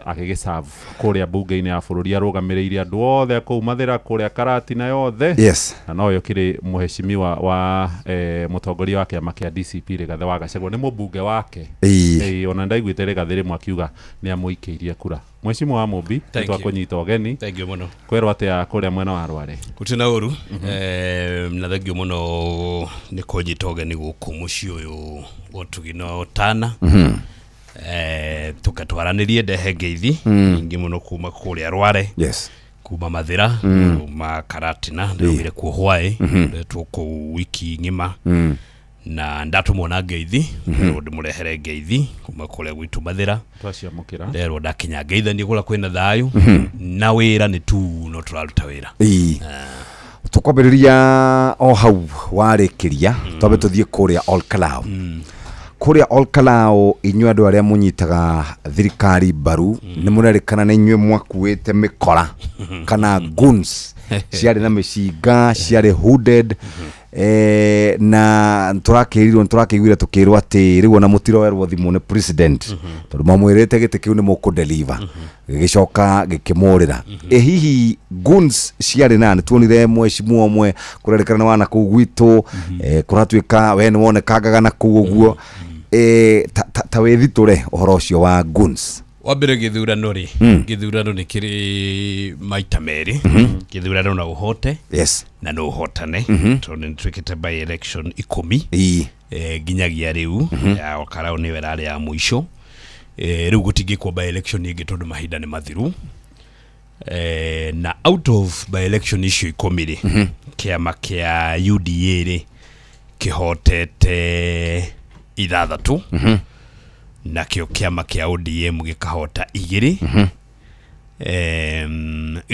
Speaker 19: Agĩgĩserve kũrĩa mbunge-inĩ ya bũrũri arũgamĩrĩire andũ othe kũu Mathĩra, kũrĩa Karatina yothe.
Speaker 15: Yes.
Speaker 19: Na noyo kĩrĩ mheshimiwa wa mũtongoria wa kĩama kĩa DCP Rigathĩ wa Gachagua, nĩ mũmbunge wake.
Speaker 15: Ĩĩ.
Speaker 19: Ĩĩ, ona ndaiguĩte Rigathĩ rĩmwe akiuga nĩ amũikĩirie kura. Mheshimiwa wa Mũmbi,
Speaker 16: Thank you.
Speaker 19: nĩtwakũnyita ũgeni.
Speaker 16: Thank you mũno.
Speaker 19: Kwĩrwo atĩa kũrĩa mwena wa Rware?
Speaker 16: Gũtirĩ na ũru. Na thengio mũno nĩ kũnyita ũgeni gũkũ mũciĩ ũyũ wa ũtugi na ũtana. Tũkatwaranĩrie ndehe ngeithi nyingĩ mũno kuma kũrĩa Rware.
Speaker 15: Yes.
Speaker 16: Kuma Mathĩra, kuma Karatina, ndĩraumire kuo hwaĩ, ndetwo kũu wiki ng'ima. Na ndatũmwo na ngeithi, nderwo ndĩmũrehere ngeithi kuma kũrĩa gwitũ Mathĩra.
Speaker 19: Twaciamũkĩra.
Speaker 16: Nderwo ndakinya ngeithanie kũrĩa kwĩna thayũ, na wĩra nĩ tu no tũraruta wĩra.
Speaker 15: Ĩĩ. Tũkwambĩrĩria o hau warĩkĩria, twambe tũthiĩ kũrĩa Olkalau. Kũrĩa Olkalau inyuĩ andũ arĩa mũnyitaga thirikari mbaru, nĩ mũrerĩkana nĩ inyuĩ mwakuĩte mĩkora kana goons ciarĩ na mĩcinga, ciarĩ hooded, na tũrakĩrirwo, tũrakĩiguire tũkĩrwo atĩ rĩu ona mũtiroerwo thimũ nĩ president tondũ mamwĩrĩte gĩtĩ kĩu nĩ mũkũdeliver, gĩgĩcoka gĩkĩmũrĩra. Ĩ hihi goons ciarĩ na nĩ tuonire mheshimiwa ũmwe kũrerĩkana nĩ wana kũu gwitũ, kũratuĩka we nĩ wonekangaga na kũu ũguo. Ta wĩthitũre ũhoro ũcio wa goons.
Speaker 16: Wa mbere gĩthurano rĩ, gĩthurano nĩ kĩrĩ maita merĩ. Gĩthurano na ũhote
Speaker 15: Yes.
Speaker 16: na no ũhotane, tondũ nĩ twĩkĩte by election 10
Speaker 15: Ĩĩ.
Speaker 16: Nginyagia rĩu ya Olkalau nĩyo ĩrarĩ ya mũico. Rĩu gũtingĩkwo by election ĩngĩ tondũ mahinda nĩ mathiru. Na out of by election icio 10 rĩ, kĩama kĩa UDA rĩ kĩhotete 6, nakĩo kĩama kĩa ODM gĩkahota 2,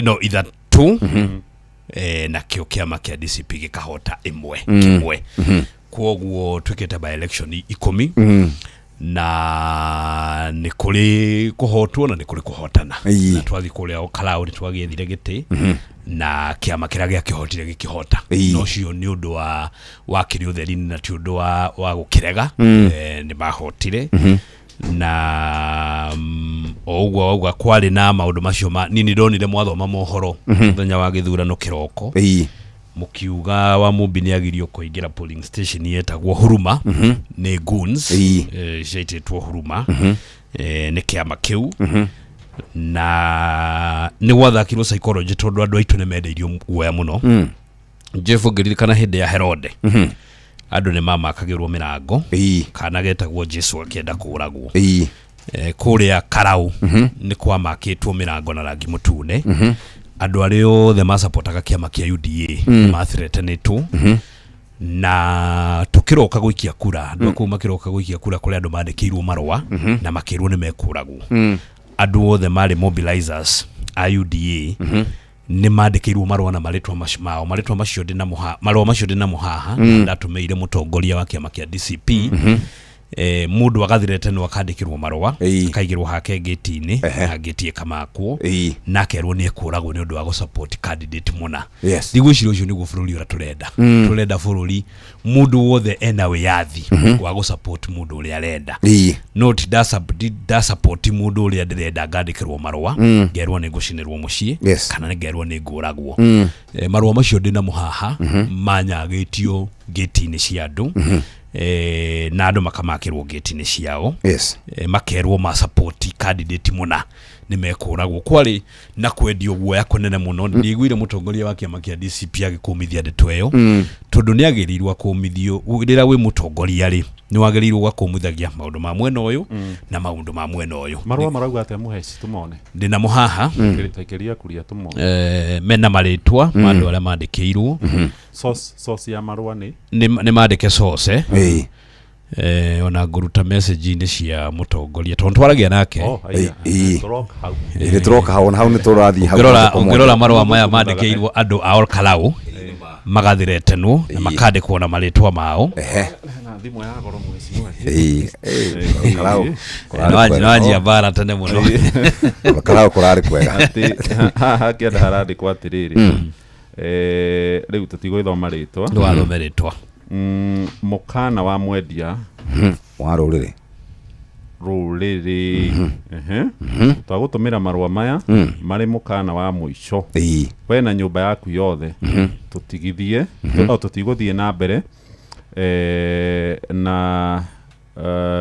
Speaker 16: no 3, nakĩo kĩama kĩa DCP gĩkahota 1 kĩmwe. Kwoguo twĩkĩte by election 10. Na nĩ kũrĩ kũhotwo na nĩ kũrĩ kũhotana.
Speaker 15: Ĩĩ.
Speaker 16: Na twathiĩ kũrĩa Olkalau nĩ twagĩethire gĩtĩ na kĩama kĩrĩa gĩakĩhotire gĩkĩhota.
Speaker 15: Ĩĩ.
Speaker 16: Na ũcio nĩ ũndũ wa wakĩrĩ ũtheri-inĩ na ti ũndũ wa gũkĩrega. Nĩ mahotire. Na o ũguo wauga kwarĩ na maũndũ macio ma niĩ nĩ ndonire mwathoma mohoro mũthenya wa gĩthurano kĩroko.
Speaker 15: Ĩĩ.
Speaker 16: Mũkiuga wa Mumbi nĩ agirio kũingĩra polling station yetagwo Huruma nĩ goons.
Speaker 15: Ĩĩ.
Speaker 16: Ciaitĩtwo Huruma nĩ kĩama kĩu. Na nĩ gwathakirwo psychology tondũ andũ aitũ nĩ mendeirio guoya mũno. Jeff, ũngĩririkana hĩndĩ ya Herode, andũ nĩ mamakagĩrwo mĩrango kana getagwo Jesu akĩenda kũragwo.
Speaker 15: Ĩĩ.
Speaker 16: Kũrĩa Karau nĩ kwamakĩtwo mĩrango na rangi mũtune. Andũ arĩa othe macapotaga kĩama kĩa UDA mathreatenĩtwo. Na tũkĩroka gũikia kura, andũ a kũu makĩroka gũikia kura kũrĩa andũ mandĩkĩirwo marũa na makĩrwo nĩ mekũragwo. Andũ othe marĩ mobilizers a UDA nĩ mandĩkĩirwo marũa na marĩtwa macio mao, marĩtwa macio ndĩnamo marũa macio ndĩnamo haha. Ndatũmĩire mũtongoria wa kĩama kĩa DCP. Mũndũ agathiretenwo akandĩkĩrwo marũa, akaigĩrwo hake ngĩti-inĩ na ngĩti ĩkamakwo na akerwo nĩ ekũragwo nĩ ũndũ wa gũsupport candidate mũna.
Speaker 15: Yes.
Speaker 16: Ndigwĩciria ũcio nĩguo bũrũri ũrĩa tũrenda. Tũrenda bũrũri mũndũ wothe ena wĩyathi wa gũsupport mũndũ ũrĩa arenda. No ti ndasupport mũndũ ũrĩa ndĩrenda ngandĩkĩrwo marũa ngerwo nĩ ngũcinĩrwo mũciĩ kana ngerwo nĩ ngũragwo. Marũa macio ndĩnamo haha manyagĩtio ngĩti-inĩ cia andũ na andũ makamakĩrwo ngĩti-inĩ ciao.
Speaker 15: Yes.
Speaker 16: Makerwo ma support candidate mũna nĩ mekũragwo. Kwarĩ na kwendio guoya kũnene mũno. Ndiaiguire mũtongoria wa kĩama kĩa DCP agĩkũmithia ndeto ĩyo tondũ nĩ agĩrĩirwo akũmithio. Rĩrĩa wĩ mũtongoria rĩ, nĩ wagĩrĩirwo ũgakũmithagia maũndũ ma mwena ũyũ na maũndũ ma mwena ũyũ.
Speaker 19: Marũa marauga atĩa, mũheci tũmone?
Speaker 16: Ndĩnamo haha.
Speaker 19: Taikĩria kuria tũmone.
Speaker 16: Mena marĩtwa ma andũ arĩa mandĩkĩirwo.
Speaker 19: Source ya marũa nĩ
Speaker 16: Nĩ mandĩke source.
Speaker 15: Ĩĩ.
Speaker 16: Ona ngũruta message-inĩ cia mũtongoria tondũ twaragia nake.
Speaker 19: Oh, aya.
Speaker 15: Ĩĩ.
Speaker 19: Tũroka hau.
Speaker 15: Ĩĩ, nĩ tũroka hau, na hau nĩ tũrathiĩ hau.
Speaker 16: Ũngĩrora marũa maya mandĩkĩirwo andũ a Olkalau magathiretenwo na makandĩkwo na marĩtwa mao.
Speaker 19: Na thimũ ya goro mheshimiwa.
Speaker 15: Ĩĩ, ĩĩ, Olkalau kũrarĩ kwega.
Speaker 16: Nĩwanjia mbara tene mũno.
Speaker 15: Olkalau kũrarĩ kwega.
Speaker 19: Atĩ haha kĩanda harandĩkwo atĩrĩrĩ, rĩu tũtigũgĩthoma rĩtwa.
Speaker 16: Ndũgathome rĩtwa.
Speaker 19: Mũkana wa mwendia
Speaker 15: wa rũrĩrĩ
Speaker 19: rũrĩrĩ. Ehe. Twagũtũmĩra marũa maya marĩ mũkana wa mũico. We na nyũmba yaku yothe tũtigithie tũtigũthiĩ na mbere na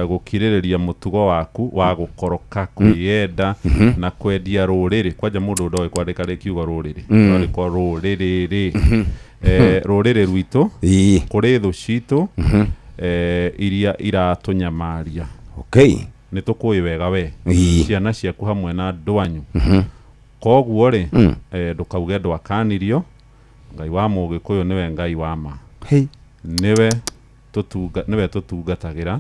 Speaker 19: gũkirĩrĩria mũtugo waku wa gũkoroka, kwĩyenda na kwendia rũrĩrĩ. Kwanja mũndũ ndoĩ kwandĩka rĩ kiugo rũrĩrĩ. Rwandĩkwo rũrĩrĩ rĩ. Rũrĩrĩ rwitũ kũrĩ thũ citũ iria iratũnyamaria.
Speaker 15: Okay.
Speaker 19: Nĩ tũkũĩ wega we
Speaker 15: Ĩĩ.
Speaker 19: ciana ciaku hamwe na andũ anyu. Koguo rĩ, ndũkauge ndwakanirio. Ngai wa Mũgĩkũyũ nĩwe Ngai wa ma.
Speaker 15: Hey.
Speaker 19: Nĩwe nĩwe tũtungatagĩra,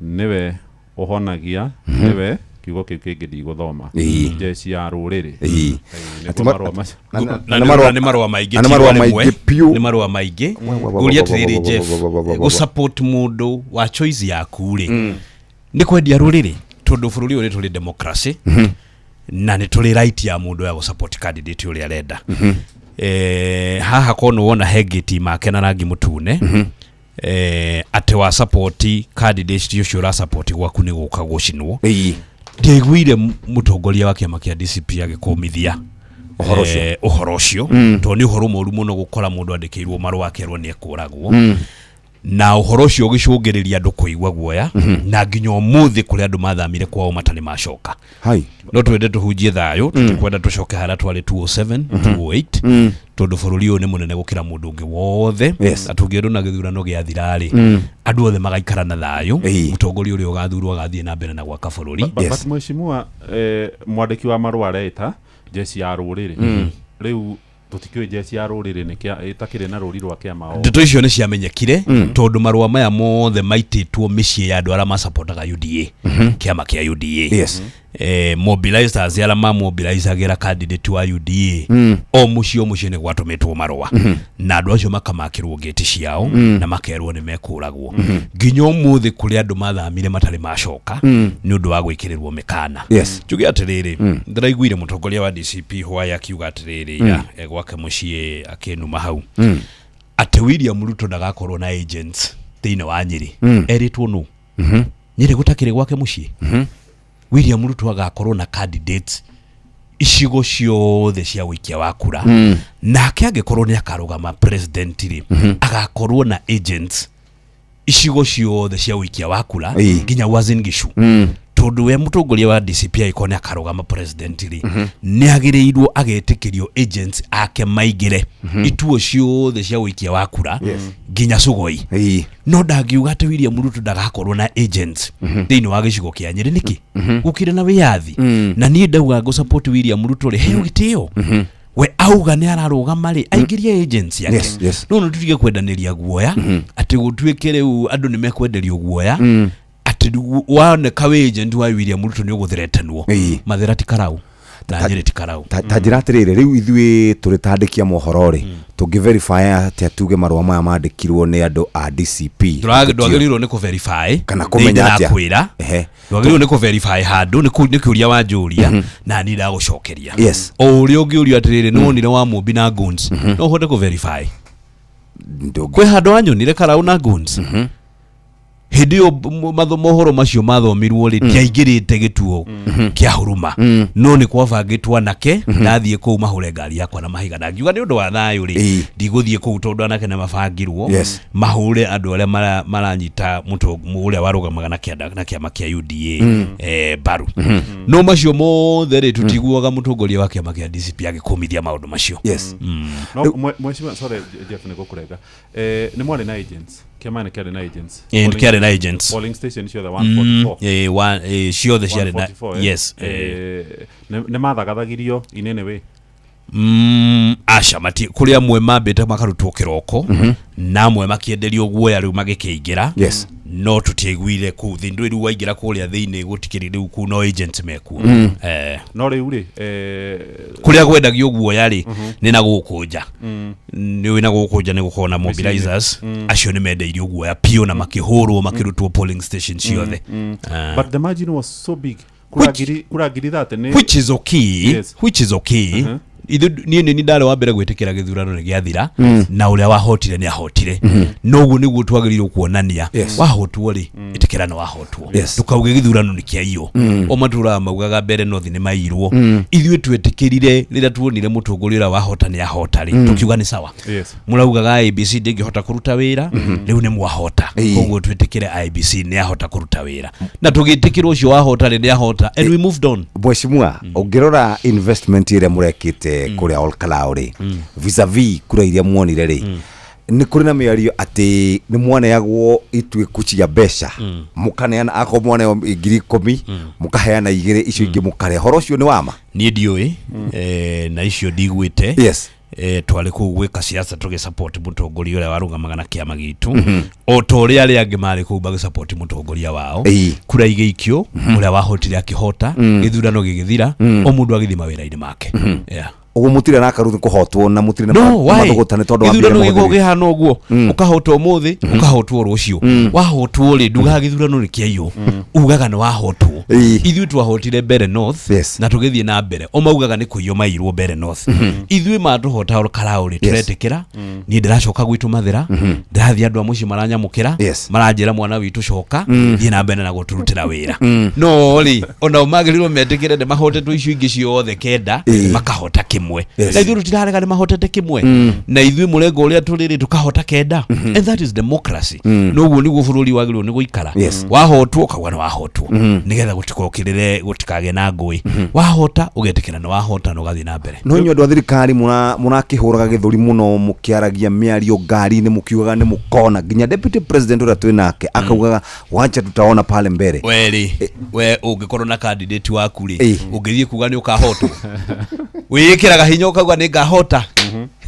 Speaker 19: nĩwe ũhonagia, nĩwe kiugo kĩu kĩngĩ ndigũthoma.
Speaker 15: Ĩĩ.
Speaker 19: Jeshi ya rũrĩrĩ.
Speaker 15: Ĩĩ.
Speaker 19: Ĩĩ,
Speaker 15: Ati
Speaker 19: nĩguo marũa macio.
Speaker 16: Na nĩ marũa maingĩ,
Speaker 15: na nĩ
Speaker 16: ti
Speaker 15: marũa
Speaker 16: rĩmwe.
Speaker 15: maingĩ piũ.
Speaker 16: Nĩ marũa maingĩ.
Speaker 15: Wa, wa, wa,
Speaker 16: Ngũria
Speaker 15: wa, wa,
Speaker 16: atĩrĩrĩ
Speaker 15: wa, wa,
Speaker 16: Jeff,
Speaker 15: wa, wa, wa, wa, wa.
Speaker 16: gũsupport mũndũ wa choice yaku rĩ, nĩ kwendia rũrĩrĩ tondũ bũrũri ũyũ nĩ tũrĩ democracy na nĩ tũrĩ right ya mũndũ ya gũsupport candidate ũrĩa arenda. Haha korwo nĩ wona he ngĩti make na rangi mũtune, atĩ wa support candidate ũcio ũra support gwaku nĩ gũka gũcinwo. Ndiaiguire mũtongoria wa kĩama kĩa DCP agĩkũmithia
Speaker 15: Ũhoro ũcio.
Speaker 16: Ũhoro ũcio tondũ nĩ ũhoro mũru mũno gũkora mũndũ andĩkĩirwo marũa akerwo nĩ ekũragwo. Na ũhoro ũcio ũgĩcũngĩrĩria andũ kũigua guoya na nginya ũmũthĩ kũrĩ andũ mathamire kwao matarĩ macoka.
Speaker 15: Hai.
Speaker 16: No twende tũhunjie thayũ, tũtikwenda tũcoke harĩa twarĩ 207, 208 tondũ bũrũri ũyũ nĩ mũnene gũkĩra mũndũ ũngĩ wothe.
Speaker 15: Yes.
Speaker 16: Na tũngĩendwo na gĩthurano gĩathira-rĩ, andũ othe magaikara na thayũ. Mũtongoria ũrĩa ũgathurwo agathiĩ na mbere na gwaka bũrũri.
Speaker 19: But mheshimiwa, mwandĩki wa marũa areita jeshi ya rũrĩrĩ. Rĩu tũtikĩũĩ jeshi ya rũrĩrĩ nĩ kĩa ĩtakĩrĩ na rũri rwa kĩama o.
Speaker 16: Ndeto icio nĩ ciamenyekire tondũ marũa maya mothe maitĩtwo mĩciĩ ya andũ arĩa macapotaga UDA, kĩama kĩa UDA.
Speaker 15: Yes.
Speaker 16: Mobilizers arĩa mamobilizagĩra candidate wa UDA, o mũciĩ o mũciĩ nĩ gwatũmĩtwo marũa, na andũ acio makamakĩrwo ngĩti ciao, na makerwo nĩ mekũragwo. Nginya ũmũthĩ kũrĩ andũ mathamire matarĩ macoka, nĩ ũndũ wa gwĩkĩrĩrwo mĩkana. Njuge atĩrĩrĩ, ndĩraiguire mũtongoria wa DCP Hwaya akiuga atĩrĩrĩ, ya e gwake mũciĩ akĩnuma hau, atĩ William Ruto ndagakorwo na agents thĩinĩ wa Nyĩrĩ. Erĩtwo nũ? Nyĩrĩ gũtakĩrĩ gwake mũciĩ. William Ruto agakorwo na candidates icigo ciothe cia ũikia wa kura. Nake angĩkorwo nĩ akarũgama president rĩ, agakorwo na agents icigo ciothe cia ũikia wa kura, nginya Uasin Gishu, tondũ we mũtongoria wa DCP angĩkorwo nĩ akarũgama president rĩ, nĩ agĩrĩirwo agetĩkĩrio agents ake maingĩre ituo ciothe cia ũikia wa kura, nginya Sugoi. No ndangiuga atĩ William Ruto ndagakorwo na agents thĩinĩ wa gĩcigo kĩa Nyĩrĩ. Nĩkĩ gũkĩrĩ na wĩyathi? Na niĩ ndauga ngũ support William Ruto rĩ, heo gĩtĩo. We auga nĩ ararũgama rĩ, aingĩrie agents yake. No nĩ tũtige kwendanĩria guoya, atĩ gũtuĩke rĩu andũ nĩ mekwenderio guoya, atĩ rĩu woneka wĩ agent wa William Ruto nĩ ũgũtheretanwo. Mathera ti karau na Nyĩrĩ ti karau.
Speaker 15: Ta njĩra atĩrĩrĩ, rĩu ithuĩ tũrĩ tandĩkia mohoro rĩ, tũngĩ verify atĩa tuge marũa maya mandĩkirwo nĩ andũ a DCP?
Speaker 16: Ndwagĩrĩirwo nĩ kũ-verify.
Speaker 15: Kana kũmenya atĩa?
Speaker 16: Kwĩra ndwagĩrĩirwo nĩ kũ-verify handũ nĩ kĩũria wanjũria, na niĩ ndagũcokeria. O ũrĩa ũngĩũrio atĩrĩrĩ, nĩ wonire wa Mũmbi na goons, no ũhote kũ-verify kwĩ handũ wanyonire karau na goons? Hĩndĩ ĩyo mohoro macio mathomirwo rĩ, ndiaingĩrĩte gĩtuo kĩa Huruma, no nĩ kwabangĩtwo anake ndathiĩ kũu mahũre ngari yakwa na mahiga, na ngiuga nĩ ũndũ wa thayũ rĩ, ndigũthiĩ kũu tondũ anake nĩ mabangirwo mahũre andũ arĩa maranyita ũrĩa warũgamaga na kĩanda na kĩama kĩa UDA mbaru. No macio mothe rĩ, tũtiguaga mũtongoria wa kĩama kĩa DCP agĩkũmithia maũndũ macio.
Speaker 19: No mheshimiwa, sorry Jeff, nĩ gũkũrenga. Nĩ mwarĩ na agents, kĩama nĩ kĩarĩ na agents?
Speaker 16: Nĩ kĩarĩ na agents.
Speaker 19: Polling station ciothe 144?
Speaker 16: Ciothe ciarĩ na
Speaker 19: 144, eh?
Speaker 16: Yes.
Speaker 19: Nĩ mathagathagirio in any way?
Speaker 16: Aca, mati kũrĩ amwe mambĩte makarutwo kĩroko, na amwe makĩenderio guoya rĩu magĩkĩingĩra. No tũtiaiguire kũu thĩ ndũĩ rĩu waingĩra kũrĩa thĩinĩ gũtikĩrĩ rĩu kũu, no agents mekuo.
Speaker 19: No rĩu rĩ,
Speaker 16: Kũrĩa gwendagio guoya rĩ, nĩ na gũkũ nja. Nĩ wĩ na gũkũ nja nĩ gũkorwo na mobilizers. Acio nĩ mendeirio guoya piũ na makĩhũrwo makĩrutwo polling station ciothe.
Speaker 19: But the margin was so big, kura 30,000 nĩ
Speaker 16: Which is okay. Which is okay. Ithuĩ niĩ nĩ ndarĩ wa mbere gwĩtĩkĩra gĩthurano nĩ gĩathira, na ũrĩa wahotire nĩ ahotire. Noguo nĩguo twagĩrĩirwo kuonania. Wahotwo rĩ, ĩtĩkĩra nĩ wahotwo. Ndũkauge gĩthurano nĩ kĩaiywo. O matũraga maugaga mbere North nĩ mairwo. Ithuĩ twetĩkĩrire rĩrĩa tuonire mũtongoria ũrĩa wahota nĩ ahota rĩ, tũkiuga nĩ sawa. Mũraugaga IEBC ndĩngĩhota kũruta wĩra, rĩu nĩ mwahota. Koguo twĩtĩkĩre IEBC nĩ ahota kũruta wĩra, na tũgĩtĩkĩra ũcio wahota rĩ nĩ ahota, and we moved on.
Speaker 15: Mheshimiwa, ũngĩrora investment ĩrĩa mũrekĩte kũrĩa Olkalau rĩ, vis-a-vis kura iria muonire rĩ, nĩ kũrĩ na mĩario atĩ nĩ mwaneagwo ituĩku cia mbeca, mũkaneana, akorwo mwaneo 10,000 mũkaheana igĩrĩ, icio ingĩ mũkarĩa. Horo ũcio nĩ wama?
Speaker 16: Niĩ ndiũĩ, na icio ndigwĩte. Twarĩ kũu gwĩka siasa tũgĩsupport mũtongoria ũrĩa warũgamaga na kĩama gitũ, o ta ũrĩa arĩa angĩ marĩ kũu magĩsupport mũtongoria wao. Kura igĩikio, ũrĩa wahotire akĩhota, gĩthurano gĩgĩthira, o mũndũ agĩthiĩ mawĩra-inĩ make. Yeah.
Speaker 15: Ũguo mũtirĩ na karuthi kũhotwo na mũtirĩ na
Speaker 16: No, why?
Speaker 15: mathũgũta nĩ tondũ wa
Speaker 16: Gĩthurano
Speaker 15: mbia
Speaker 16: gĩkoragwo
Speaker 15: mũhũthĩrire?
Speaker 16: kĩhana ũguo, ũkahotwo ũmũthĩ, ũkahotwo rũciũ. Wahotwo rĩ, ndugaga gĩthurano nĩ kĩaiywo, ugaga nĩ wahotwo. Ithuĩ twahotire mbere North na tũgĩthiĩ na mbere. O maugaga nĩ kũiywo mairwo mbere North. Ithuĩ matũhota Olkalau rĩ, tũretĩkĩra. Niĩ ndĩracoka gwitũ Mathĩra, ndĩrathiĩ, andũ a mũciĩ maranyamũkĩra, maranjĩra mwana witũ coka, thiĩ na mbere na gũtũrutĩra wĩra. No rĩ, onao magĩrĩirwo metĩkĩre nĩ mahotetwo icio ingĩ ciothe kenda, makahota kĩmwe. Na ithuĩ tũtirarega nĩ mahotete kĩmwe, na ithuĩ mũrengo ũrĩa tũrĩ rĩ, tũkahota kenda, and that is democracy. Noguo nĩguo bũrũri wagĩrĩirwo nĩ gũikara. Wahotwo ũkauga nĩ wahotwo, nĩgetha gũtikokĩrĩre, gũtikagĩe na ngũĩ. Wahota ũgetĩkĩra nĩ wahota na ũgathiĩ na mbere.
Speaker 15: No inyuĩ andũ a thirikari mũrakĩhũraga gĩthũri mũno, mũkĩaragia mĩario ngari-inĩ, mũkiugaga nĩ mũkona, nginya deputy president ũrĩa twĩ nake akaugaga wacha tutaona pale mbele.
Speaker 16: We rĩ, we ũngĩkorwo na candidate waku rĩ, ũngĩthiĩ kuga nĩ ũkahotwo, wĩĩkĩraga hinya ũkauga nĩ ngahota?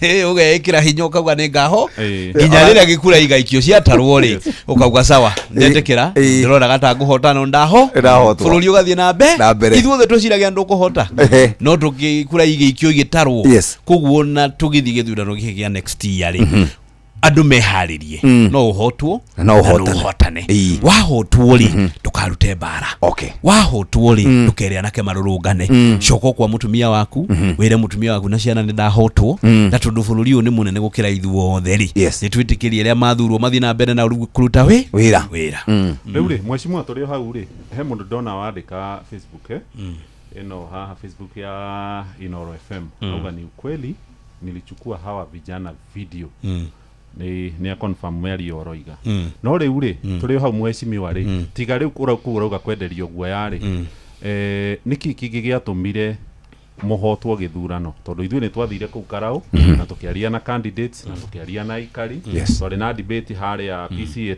Speaker 16: Ũgeĩkĩra hinya ũkauga nĩ ngaho nginya rĩrĩa gĩkura igaikio ciatarwo rĩ, ũkauga sawa, ndetĩkĩra, ndĩrona gata ngũhota no ndaho.
Speaker 15: Ndahotwo.
Speaker 16: Bũrũri ũgathiĩ na mbe
Speaker 15: Na mbere.
Speaker 16: Ithuothe twĩciragia ndũkũhota, no tũgĩkura igĩikio igĩtarwo. Koguo na tũgĩthiĩ gĩthurano gĩkĩ gĩa next year rĩ, andũ meharĩrie, no ũhotwo
Speaker 15: Na no
Speaker 16: na
Speaker 15: ũhotane.
Speaker 16: ũhotane. Wahotwo rĩ, ndũkarute mbara. Wahotwo rĩ, ndũkere anake marũrũngane. Coka kwa mũtumia waku, wĩre mũtumia waku na ciana nĩ ndahotwo, na tondũ bũrũri ũyũ nĩ mũnene gũkĩra ithuothe rĩ, nĩ twĩtĩkĩrie arĩa mathurwo mathiĩ na mbere na kũruta wĩ
Speaker 15: wĩra.
Speaker 16: Wĩra.
Speaker 19: Rĩu rĩ, mheshimiwa, tũrĩ o hau rĩ, he mũndũ ndona wandĩka Facebook, ĩno haha Facebook ya Inoro FM, auga ni ukweli nilichukua hawa vijana video. Nĩ nĩ confirm mĩario ũroiga. No rĩu rĩ, tũrĩ o hau mheshimiwa rĩ, tiga rĩu kũu ũrauga kwenderio guoya rĩ, nĩkĩ kĩngĩ gĩatũmire mũhotwo gĩthurano? Tondũ ithuĩ nĩ twathire kũu Karau na tũkĩaria na candidates na tũkĩaria na aikari. Twarĩ na debate harĩa PCA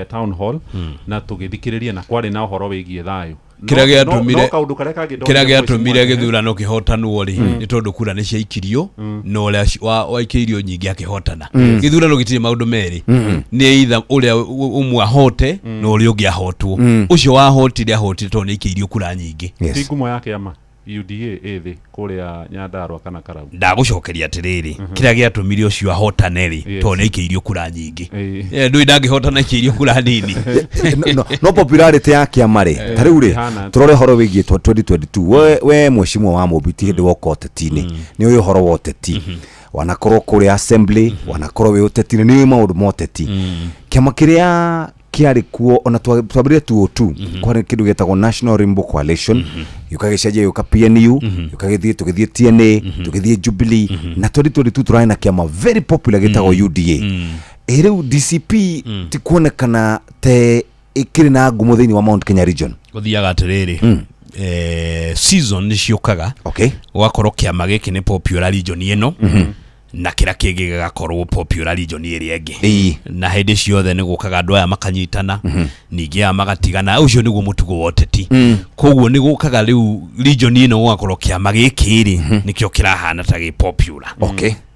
Speaker 19: town hall na tũgĩthikĩrĩria na kwarĩ na ũhoro wĩgiĩ thayũ.
Speaker 16: Kĩrĩa gĩatũmire
Speaker 19: No kaũndũ karĩa kangĩ
Speaker 16: kĩrĩa
Speaker 19: ndonire,
Speaker 16: gĩatũmire
Speaker 19: mheshimiwa,
Speaker 16: gĩthurano kĩhotanwo rĩ, nĩ tondũ kura nĩ ciaikirio na ũrĩa waikĩirio nyingĩ akĩhotana. Gĩthurano gĩtirĩ maũndũ merĩ, nĩ either ũrĩa ũmwe ahote na ũrĩa ũngĩ ahotwo. Ũcio wahotire ahotire tondũ nĩ aikĩirio kura nyingĩ.
Speaker 19: Ti ngumo ya kĩama UDA ĩ thĩ kũrĩa Nyandarua kana Karau?
Speaker 16: Ndagũcokeria atĩrĩrĩ, kĩrĩa gĩatũmire ũcio ahotane rĩ, tondũ nĩ aikĩirio kura nyingĩ. Ndũĩ ndangĩhotana aikĩirio kura nini.
Speaker 15: No popularity ya kĩama rĩ, ta rĩu rĩ,
Speaker 19: ĩhana atĩa?
Speaker 15: Tũrore ũhoro wĩgiĩ 2022. We mheshimiwa wa Mũmbi, ti hĩndĩ woka ũteti-inĩ, nĩ ũĩ ũhoro wa ũteti, wanakorwo kũrĩa assembly, wanakorwo wĩ ũteti-inĩ, nĩ ũĩ maũndũ ma ũteti. Kĩama kĩrĩa kĩarĩ kuo ona twambĩrĩrie 202, kwarĩ kĩndũ gĩtagwo National Rainbow Coalition, gĩũka gĩcenjia gĩũka PNU, gĩũka gĩthiĩ tũgĩthiĩ TNA, tũgĩthiĩ Jubilee, na 2022 tũrarĩ na kĩama very popular gĩtagwo UDA. Ĩ rĩu DCP ti kuonekana te ĩkĩrĩ na ngumo thĩinĩ wa Mount Kenya region?
Speaker 16: Gũthiaga atĩrĩrĩ, season nĩ ciũkaga, ũgakorwo kĩama gĩkĩ nĩ popular region ĩno na kĩrĩa kĩngĩ gĩgakorwo popular region ĩrĩa ĩngĩ. Na hĩndĩ ciothe nĩ gũkaga andũ aya makanyitana, ningĩ aya magatigana. Ũcio nĩguo mũtugo wa ũteti. Koguo nĩ gũkaga rĩu region ĩno gũgakorwo kĩama gĩkĩ rĩ, nĩkĩo kĩrahana ta gĩ popular,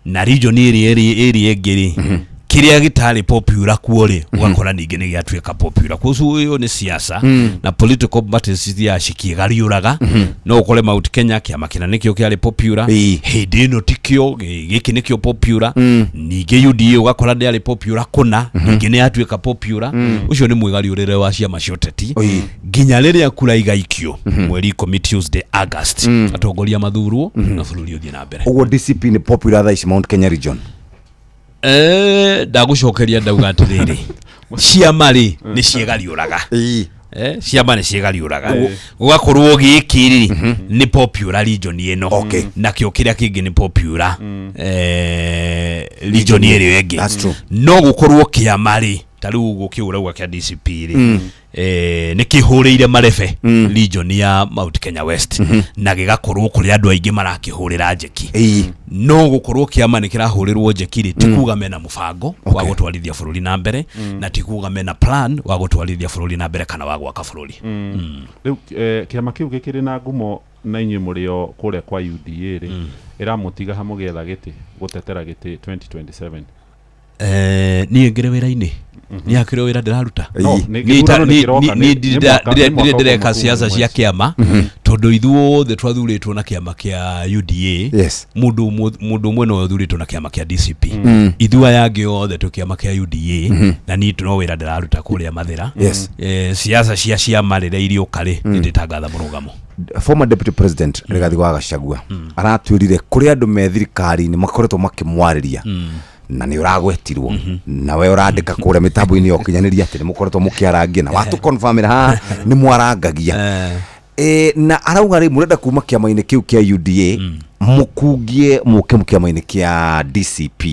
Speaker 16: na region ĩrĩa ĩngĩ rĩ, kĩrĩa gĩtarĩ popular kuo rĩ, ũgakora ningĩ nĩ gĩatuĩka popular kuo. Ũyũ nĩ siasa na political parties cithiaga cikĩgariũraga. No ũkore Mount Kenya kĩama kĩna nĩkĩo kĩarĩ popular, hĩndĩ ĩno tikĩo, gĩkĩ nĩkĩo popular. Ningĩ UDA ũgakora ndĩarĩ popular kũna, ningĩ nĩ yatuĩka popular. Ũcio nĩ mwĩgariũrĩre wa ciama cia ũteti nginya rĩrĩa kura igaikio mweri 10, Tuesday, August, atongoria mathurwo na bũrũri ũthiĩ na mbere.
Speaker 15: Ũguo DCP nĩ popular thaa ici Mount Kenya region?
Speaker 16: Ndagũcokeria ndauga atĩrĩrĩ, ciama rĩ, nĩ ciĩgariũraga. Ciama nĩ ciĩgariũraga, gũgakorwo gĩkĩ rĩ nĩ popular region ĩno, nakĩo kĩrĩa kĩngĩ nĩ popular region ĩrĩa ĩngĩ.
Speaker 15: That's true.
Speaker 16: No gũkorwo kĩama rĩ, ta rĩu ũguo kĩu ũrauga kĩa DCP rĩ, nĩ kĩhũrĩire marebe region ya Mount Kenya West na gĩgakorwo kũrĩ andũ aingĩ marakĩhũrĩra njeki. No gũkorwo kĩama nĩ kĩrahũrĩrwo njeki rĩ, ti kuga mena mũbango wa gũtwarithia bũrũri na mbere, na ti kuga mena plan wa gũtwarithia bũrũri na mbere kana wa gwaka bũrũri.
Speaker 19: Rĩu kĩama kĩu gĩkĩrĩ na ngumo na inyuĩ mũrĩ o kũrĩa kwa UDA rĩ, ĩramũtiga ha mũgĩetha gĩtĩ, gũtetera gĩtĩ 2027?
Speaker 16: Niĩ ngĩrĩ wĩra-inĩ, niĩ hakĩrĩ o wĩra ndĩraruta.
Speaker 19: No, nĩ gĩthurano nĩ kĩroka, nĩ mwaka
Speaker 16: Ndirĩ ndĩreka
Speaker 19: ũkũma
Speaker 16: ciaca cia
Speaker 19: mweci.
Speaker 16: kĩama, tondũ ithuothe twathurĩtwo na kĩama kĩa UDA. Mũndũ ũmwe no ũthurĩtwo na kĩama kĩa DCP. Ithuĩ aya angĩ othe twĩ kĩama kĩa UDA, na niĩ no wĩra ndĩraruta kũrĩa Mathĩra. Ciaca cia ciama rĩrĩa iriũka rĩ, nĩ ndĩtangatha mũrũgamo.
Speaker 15: Former deputy president Rigathi wa Gachagua aratwĩrire kũrĩ andũ me thirikari-inĩ makoretwo makĩmwarĩria, na nĩ ũragwetirwo na we ũrandĩka kũrĩa mĩtambo-inĩ ya ũkinyanĩria atĩ nĩ mũkoretwo mũkĩarangia, na watũconfirmĩra haha nĩ mwarangagia. Na arauga rĩ, mũrenda kuma kĩama-inĩ kĩu kĩa UDA mũkungie mũke kĩama-inĩ kĩa DCP.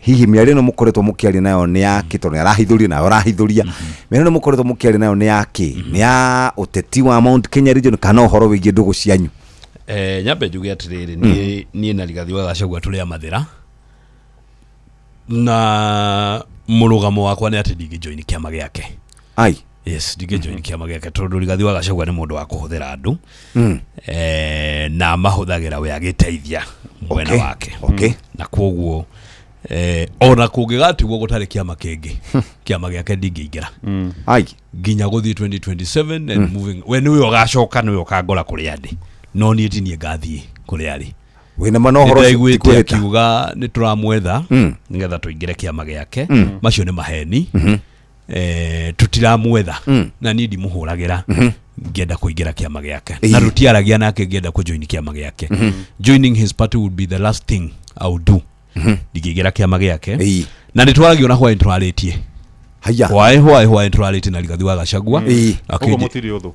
Speaker 15: Hihi mĩario ĩno mũkoretwo mũkĩaria nayo nĩ yake? Tondũ nĩ arahithũria nayo ũrahithũria, mĩario ĩno mũkoretwo mũkĩaria nayo nĩ yake? Nĩ ya ũteti wa Mount Kenya region kana ũhoro wĩgiĩ ndũgũ cianyu?
Speaker 16: Nyambe njuge atĩrĩrĩ, niĩ na Rigathi wa Gachagua tũrĩ a Mathĩra, na mũrũgamo wakwa nĩ atĩ ndingĩ join kĩama gĩake.
Speaker 15: Ai.
Speaker 16: Yes, ndingĩ join kĩama gĩake tondũ Rigathi wa Gachagua nĩ mũndũ wa kũhũthĩra andũ, na amahũthagĩra we agĩteithia mwena wake. Na kwoguo ona kũngĩgatigwo gũtarĩ kĩama kĩngĩ, kĩama gĩake ndingĩingĩra.
Speaker 15: Ai.
Speaker 16: Nginya gũthiĩ 2027 and moving, we nĩwe ũgacoka, nĩwe ũkangora kũrĩa ndĩ, no niĩ ti niĩ ngathiĩ kũrĩa arĩ.
Speaker 15: Wĩna ma na ũhoro ũcio
Speaker 16: Nĩndaiguĩte
Speaker 15: ti kwĩhĩta?
Speaker 16: Akiuga nĩ tũramwetha nĩgetha tũingĩre kĩama gĩake. Macio nĩ maheni. Tũtiramwetha na niĩ ndimũhũragĩra ngĩenda kũingĩra kĩama gĩake, na tũtiaragia nake ngĩenda kũjoin kĩama gĩake. Joining his party would be the last thing I would do. Ndingĩingĩra kĩama gĩake, na nĩ twaragia ona hwaĩ, tũrarĩtie
Speaker 15: haya
Speaker 16: hwaĩ hwaĩ hwaĩ, tũrarĩtie na Rigathi wa Gachagua.
Speaker 19: Ũguo mũtirĩ ũthũ?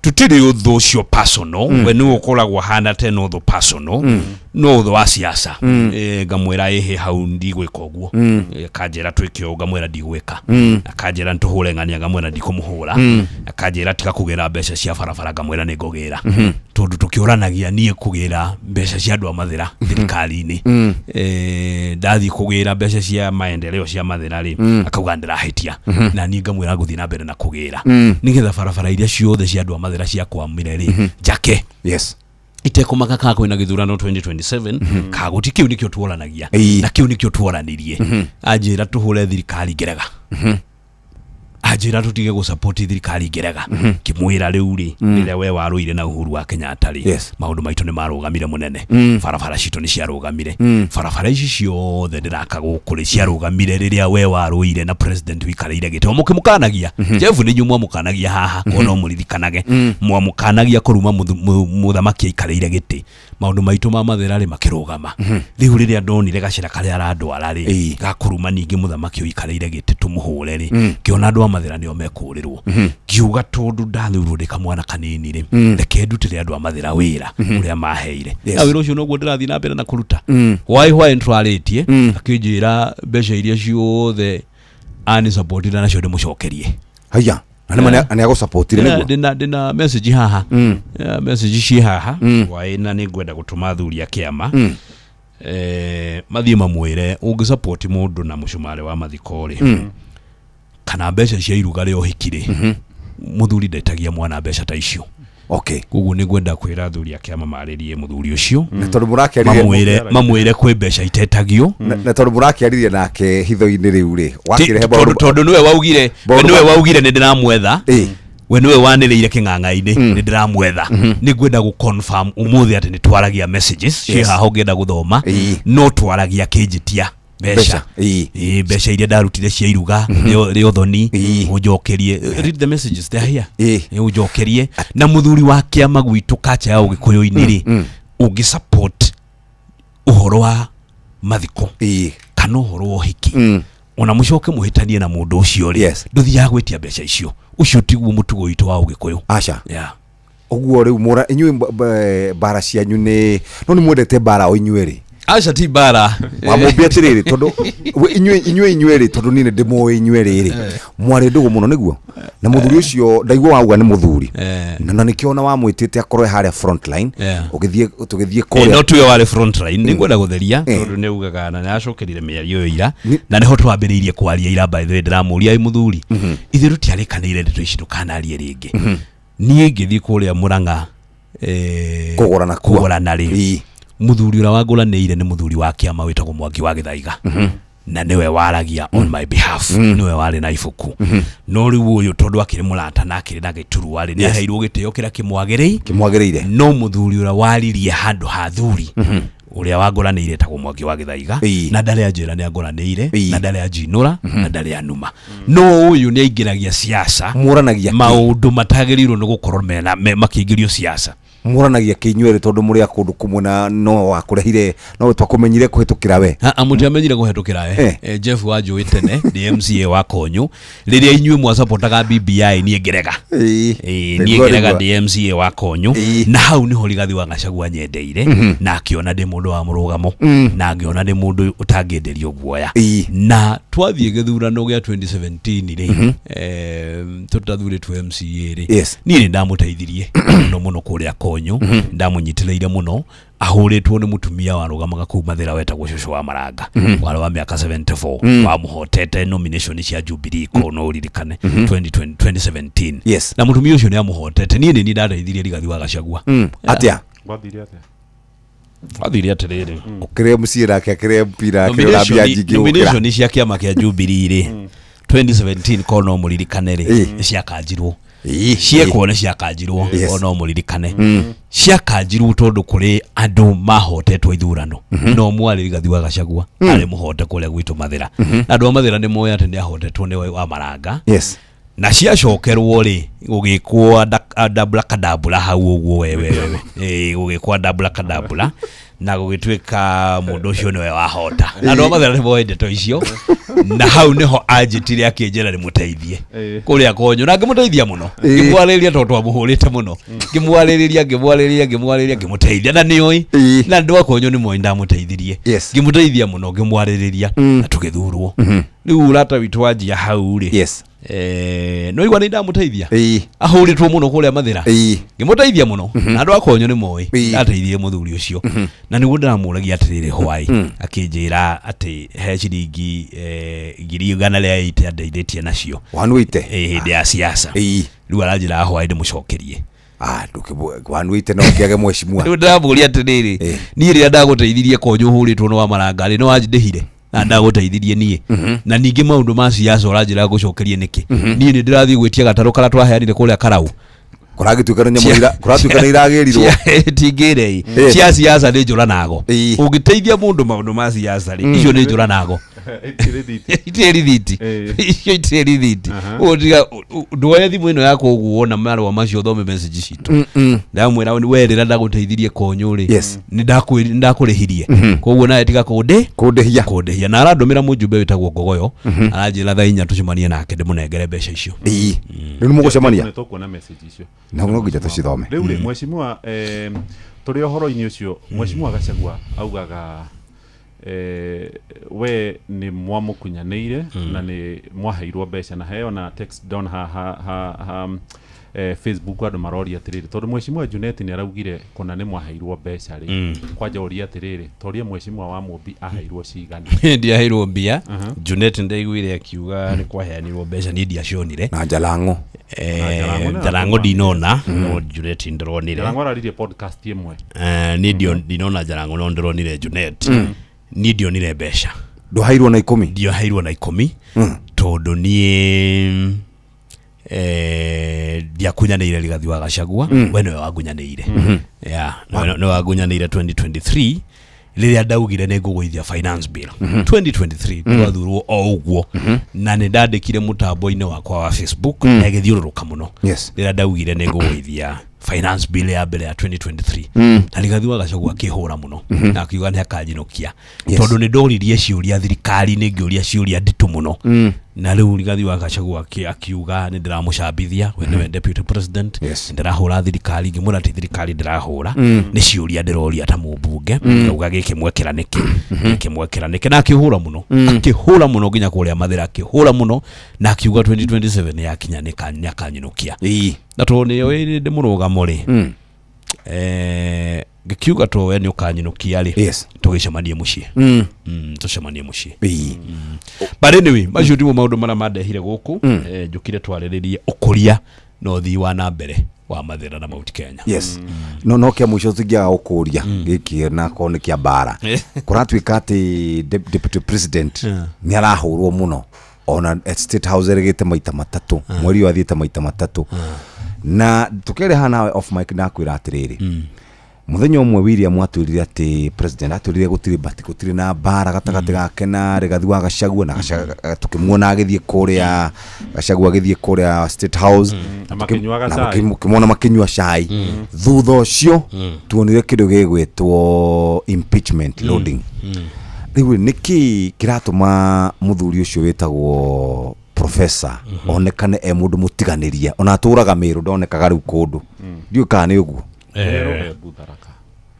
Speaker 16: Tutiri ũthũ ũcio personal. We nĩwe ũkoragwo hana tena ũthũ personal, no ũthũ wa siasa. Ngamwĩra ĩhĩ hau ndigwĩka ũguo. Akanjĩra twĩke ũũ, ngamwĩra ndigwĩka. Akanjĩra nĩtũhũre ng'ania, ngamwĩra ndikũmũhũra. Akanjĩra tiga kũgĩra mbeca cia barabara, ngamwĩra nĩ ngũgĩra, tondũ tũkĩũranagia niĩ kũgĩra mbeca cia andũ a Mathĩra thirikari-inĩ. Ndathiĩ kũgĩra mbeca cia maendeleo cia Mathĩra rĩ, akauga ndĩrahĩtia. Na niĩ ngamwĩra ngũthiĩ na mbere na kũgĩra nĩgetha barabara iria ciothe cia andũ a Mathĩra ciakwamire rĩ, njake itekũmaka kana kwĩna gĩthurano 2027 kagũti. Kĩu nĩkĩo tuoranagia na kĩu nĩkĩo tuoranirie. Anjĩra tũhũre thirikari, ngĩrega. Anjĩra tũtige gũsapoti thirikari, ngĩrega. Ngĩmwĩra rĩu rĩ, rĩrĩa we warũire na Uhuru wa Kenyatta rĩ, maũndũ maitũ nĩ marũgamire mũnene. Barabara citũ nĩ ciarũgamire. Barabara ici ciothe ndĩraka gũkũ rĩ, ciarũgamire rĩrĩa we warũire na president wikarĩire gĩtĩ. O mũkĩmũkanagia Jeff, nĩ inyuĩ mwamũkanagia haha. Kuona mũririkanage mwamũkanagia kũruma mũthamaki aikarĩire gĩtĩ. Maũndũ maitũ ma Mathĩra rĩ, makĩrũgama. Rĩu rĩrĩa ndonire gacĩra karĩa arandwara rĩ, gakũruma ningĩ mũthamaki ũikarĩire gĩtĩ tũmũhũre rĩ, ngĩona andũ a Mathĩra nĩo mekũrĩrwo. Ngiuga tondũ ndathurwo ndĩ kamwana kanini rĩ, reke ndutĩre andũ a Mathĩra wĩra ũrĩa maheire. Na wĩra ũcio noguo ndĩrathiĩ na mbere na kũruta. Hwaĩ hwaĩ nĩtũrarĩtie, akĩnjĩra mbeca iria ciothe anisapotire nacio ndĩmũcokerie.
Speaker 15: Haya, na nĩ nĩ agũsapotire nĩguo?
Speaker 16: Ndĩna message haha. Message ciĩ haha hwaĩ, na nĩ ngwenda gũtũma athuri a kĩama mathiĩ mamwĩre ũngĩsapoti mũndũ na mũcumarĩ wa mathiko rĩ, kana mbeca cia iruga rĩa ũhiki rĩ, mũthuri ndetagia mwana mbeca ta icio. Koguo nĩ ngwenda kwĩra athuri a kĩama marĩrie mũthuri ũcio.
Speaker 15: Na tondũ mũrakĩaririe
Speaker 16: Mamwĩre kwĩ mbeca itetagio.
Speaker 15: Na tondũ mũrakĩaririe nake hitho-inĩ rĩu rĩ, wakĩrehe
Speaker 16: Tondũ nĩwe waugire, we
Speaker 15: maũndũ
Speaker 16: nĩwe waugire nĩ ndĩramwetha, we nĩwe wanĩrĩire kĩng'ang'a-inĩ nĩ ndĩramwetha. Nĩ ngwenda gũ confirm ũmũthĩ atĩ nĩ twaragia. Messages ciĩ haha ũngĩenda gũthoma. No twaragia kĩnjĩtia mbeca.
Speaker 15: Mbeca.
Speaker 16: Ĩĩ, mbeca iria ndarutire cia iruga rĩa ũthoni ũnjokerie. Read the messages, they are here. Ĩĩ, ũnjokerie. Na mũthuri wa kĩama gwitũ kacha ya ũgĩkũyũ-inĩ rĩ, ũngĩ support ũhoro wa mathiko kana ũhoro wa ũhiki, ona mũcoke mũhĩtanie na mũndũ ũcio rĩ, ndũthiaga gwĩtia mbeca icio. Ũcio tiguo mũtugo witũ wa ũgĩkũyũ.
Speaker 15: Aca.
Speaker 16: Yeah.
Speaker 15: Ũguo rĩu mũra inyuĩ mbara cianyu nĩ no nĩ mwendete mbara o inyuĩ rĩ?
Speaker 16: Aca, ti mbara.
Speaker 15: Wamũmbia atĩrĩrĩ, tondũ we inyuĩ rĩ, tondũ niĩ nĩ ndĩmũĩ inyuĩ rĩ, mwarĩ ndũgũ mũno nĩguo na mũthuri ũcio. Ndaigua wauga nĩ mũthuri na nĩkĩo ona wamwĩtĩte akorwo e harĩa frontline ũgĩthiĩ tũgĩthiĩ kũrĩa.
Speaker 16: No tuwe warĩ frontline. Nĩ ngwenda gũtheria tondũ nĩ ugaga na nĩ acokerire mĩario ĩyo ira, na nĩho twambĩrĩirie kwaria ira. By the way, ndĩramũria, ĩ mũthuri, ithuĩ tũtiarĩkanĩire ndeto ici, ndũkanarie rĩngĩ. Niĩ ngĩthiĩ kũrĩa Mũrang'a
Speaker 15: kũgũrana kuo.
Speaker 16: Kũgũrana rĩ, mũthuri ũrĩa wangũranĩire nĩ mũthuri wa kĩama wĩtagwo Mwangi wa Gĩthaiga, na nĩwe waragia on my behalf, nĩwe warĩ na ibuku. No rĩu ũyũ tondũ akĩrĩ mũrata na akĩrĩ na gĩturwa rĩ, nĩ aheirwo gĩtĩo kĩrĩa kĩmwagĩrĩi
Speaker 15: kĩmwagĩrĩire.
Speaker 16: No mũthuri ũrĩa waririe handũ ha thuri ũrĩa wangũranĩire etagwo Mwangi wa Gĩthaiga, na ndarĩ anjĩra nĩ angũranĩire, na ndarĩ anjinũra, na ndarĩ anuma. No ũyũ nĩ aingĩragia siasa.
Speaker 15: Mũranagia kĩ?
Speaker 16: Maũndũ matagĩrĩirwo nĩ gũkorwo mena makĩingĩrio siasa.
Speaker 15: Mũranagia kĩ inyuĩ rĩ, tondũ mũrĩ a kũndũ kũmwe na no wakũrehire, no twakũmenyire kũhĩtũkĩra we?
Speaker 16: Mũtiamenyire kũhetũkĩra we. Jeff wanjũĩ tene ndĩ MCA wa Konyũ rĩrĩa inyuĩ mwasapotaga BBI, niĩ ngĩrega. Niĩ ngĩrega ndĩ MCA wa Konyũ, na hau nĩho Rigathi wa Gachagua nyendeire na akĩona ndĩ mũndũ wa mũrũgamo na ngĩona ndĩ mũndũ ũtangĩenderio guoya. Na twathiĩ gĩthurano gĩa 2017 rĩ, tũtathurĩtwo MCA rĩ, niĩ nĩ ndamũteithirie mũno mũno kũrĩa Konyũ. Ndamũnyitĩrĩire mũno ahũrĩtwo nĩ mũtumia warũgamaga kũu Mathĩra wetagwo Cũcũ wa Maranga, warĩ wa mĩaka 74, wamũhotete nomination cia Jubilee kũu, no ũririkane, 2020 2017. Na mũtumia ũcio nĩ amũhotete. Niĩ nĩ niĩ ndateithirie Rigathi wa Gachagua.
Speaker 15: Atĩa?
Speaker 19: Gwathire atĩa?
Speaker 16: Gwathire atĩrĩrĩ,
Speaker 15: ũkĩrĩ MCA nake akĩrĩ MP nake ũrambia nyingĩ gũkĩra.
Speaker 16: Nomination cia kĩama kĩa Jubilee rĩ, 2017 ko no mũririkane rĩ, nĩ ciakanjirwo. Ciekwo nĩ ciakanjirwo. Ko no mũririkane ciakanjirwo tondũ kũrĩ andũ mahotetwo ithurano, no mwarĩ Rigathi wa Gachagua arĩ mũhote kũrĩa gwitũ Mathĩra, na andũ a Mathĩra nĩ moĩ atĩ nĩ ahotetwo nĩ wa Maranga. Na ciacokerwo rĩ, gũgĩkwo andabula kadabula hau ũguo wewewewe, gũgĩkwo andabula kadabula na gũgĩtuĩka mũndũ ũcio nĩwe wahota, na andũ a Mathĩra nĩ moĩ ndeto icio, na hau nĩho anjĩtire akĩnjĩra ndĩmũteithie kũrĩa konyũ, na ngĩmũteithia mũno, ngĩmwarĩria tondũ twamũhũrĩte mũno, ngĩmwarĩrĩria, ngĩmwarĩrĩria, ngĩmwarĩrĩria, ngĩmũteithia, na nĩoĩ, na andũ a konyũ nĩ moĩ ndamũteithirie, ngĩmũteithia mũno, ngĩmwarĩrĩria na tũgĩthurwo. Rĩu ũrata witũ wanjia hau rĩ, no igua nĩ ndamũteithia, ahũrĩtwo mũno kũrĩa Mathĩra, ngĩmũteithia mũno, na andũ a konyũ nĩ moĩ ndateithirie mũthuri ũcio, na nĩguo ndĩramũragia atĩrĩrĩ, hwai akĩnjĩra atĩ he ciringi 180,000 andeithĩtie nacio.
Speaker 15: 180?
Speaker 16: Hĩndĩ ya siasa. Rĩu aranjĩra hwai ndĩmũcokerie.
Speaker 15: 180 no kĩage mheshimiwa.
Speaker 16: Rĩu ndĩramũria atĩrĩrĩ, niĩ rĩrĩa ndagũteithirie konyũ ũhũrĩtwo nĩ wa Maranga rĩ, nĩ wanjĩhire na ndagũteithirie niĩ, na ningĩ maũndũ ma siasa ũranjĩra ngũcokerie nĩkĩ? Niĩ nĩ ndĩrathiĩ gwĩtia gatarũ karĩa twaheanire kũrĩa Karau.
Speaker 15: Kũragĩtuĩka nĩ nyamũ kũratuĩka nĩ iragĩrirwo.
Speaker 16: Tingĩre cia siasa nĩ njũra nago, ũngĩteithia mũndũ maũndũ ma siasa rĩ, icio nĩ njũra nago, itirĩ rithiti, icio itirĩ rithiti. Ũguo tiga ndwoe thimũ ĩno yakwa ũguo wona marũa macio ũthome message citũ. Ndamwĩra we rĩrĩa ndagũteithirie konyũ rĩ, nĩ ndakũrĩhirie, koguo nawe tiga kũndĩ
Speaker 15: kũndĩhia
Speaker 16: kũndĩhia. Na arandũmĩra mũjumbe wĩtagwo Ngogoyo, aranjĩra thaa 4 tũcemanie nake ndĩmũnengere mbeca icio.
Speaker 15: Rĩu nĩ mũgũcemania?
Speaker 19: Nĩ tũkuona message icio.
Speaker 15: No nginya tũcithome.
Speaker 19: Rĩu rĩ, mheshimiwa, tũrĩ ũhoro-inĩ ũcio, mheshimiwa Gachagua augaga we nĩ mwamũkunyanĩire na nĩ mwaheirwo mbeca, na heo na text down ha, ha, ha, ha Facebook andũ maroria atĩrĩrĩ, tondũ mheshimiwa Junet nĩ araugire kũna nĩ mwaheirwo mbeca rĩ, kwanja ũria atĩrĩrĩ, toria mheshimiwa wa Mũmbi aheirwo cigana?
Speaker 16: Ndiaheirwo mbia. Junet ndaiguire akiuga nĩ kwaheanirwo mbeca, niĩ ndiacionire.
Speaker 15: Na Jalango.
Speaker 19: Jalango nĩ
Speaker 16: Jalango ndinona, no Junet ndĩronire.
Speaker 19: Jalango araririe podcast ĩmwe.
Speaker 16: Niĩ ndinona Jalango, no ndĩronire Junet. Niĩ ndionire mbeca.
Speaker 15: Ndũheirwo na 10?
Speaker 16: Ndioheirwo na 10, tondũ niĩ ndiakunyanĩire Rigathi wa Gachagua. We nĩwe wangunyanĩire. Yeah, nĩwe wangunyanĩire 2023 rĩrĩa ndaugire nĩ ngũgũithia finance bill. 2023 twathurwo o ũguo, na nĩ ndandĩkire mũtambo-inĩ wakwa wa Facebook na ĩgĩthiũrũrũka mũno, rĩrĩa ndaugire nĩ ngũgũithia finance bill ya mbere ya 2023, na Rigathi wa Gachagua akĩhũra mũno na akiuga nĩ akanjinũkia, tondũ nĩ ndoririe ciũria thirikari-inĩ, ngĩũria ciũria nditũ mũno, na rĩu Rigathi wa Gachagua akiuga nĩ ndĩramũcambithia, we nĩwe deputy president, nĩ ndĩrahũra thirikari. Ngĩmwĩra ti thirikari ndĩrahũra, nĩ ciũria ndĩroria ta mũmbunge. Ngauga gĩkĩ mwekĩra nĩkĩ, gĩkĩ mwekĩra nĩkĩ, na akĩhũra mũno, akĩhũra mũno nginya kũrĩa Mathĩra, akĩhũra mũno na akiuga 2027 yakinya nĩ akanyinũkia, na tondũ nĩoĩ ndĩ mũrũgamo rĩ, ngĩkiuga to we nĩ ũkanyinũkia rĩ, tũgĩcemanie mũciĩ. Tũcemanie mũciĩ. But anyway, macio timo maũndũ marĩa mandehire gũkũ. Njũkire twarĩrĩrie ũkũria na ũthii wa na mbere wa Mathĩra na Mount Kenya.
Speaker 15: Yes, no kĩa mũico tũtingĩaga gũkũria gĩkĩ, na korwo nĩ kĩa mbara, kũratuĩka atĩ deputy president nĩ arahũrwo mũno, ona at State House erĩgĩte maita matatũ, mweri ũyũ athiĩte maita matatũ, na tũkĩaria haha nawe off mic ndakwĩra atĩrĩrĩ, mũthenya ũmwe William atwĩrire atĩ president atwĩrire gũtirĩ but gũtirĩ na mbara gatagatĩ gake na Rigathi wa Gachagua, na tũkĩmuona agĩthiĩ kũrĩa, Gachagua agĩthiĩ kũrĩa State House.
Speaker 19: Na makĩnyuaga
Speaker 15: Na
Speaker 19: cai.
Speaker 15: Makĩmuona makĩnyua cai. Thutha ũcio tuonire kĩndũ gĩgwĩtwo impeachment loading. Rĩu nĩkĩ kĩratũma mũthuri ũcio wĩtagwo professor onekane e mũndũ mũtiganĩrie, ona atũraga Mĩrũ, ndonekaga rĩu kũndũ? Ndiũĩ kana nĩ ũguo.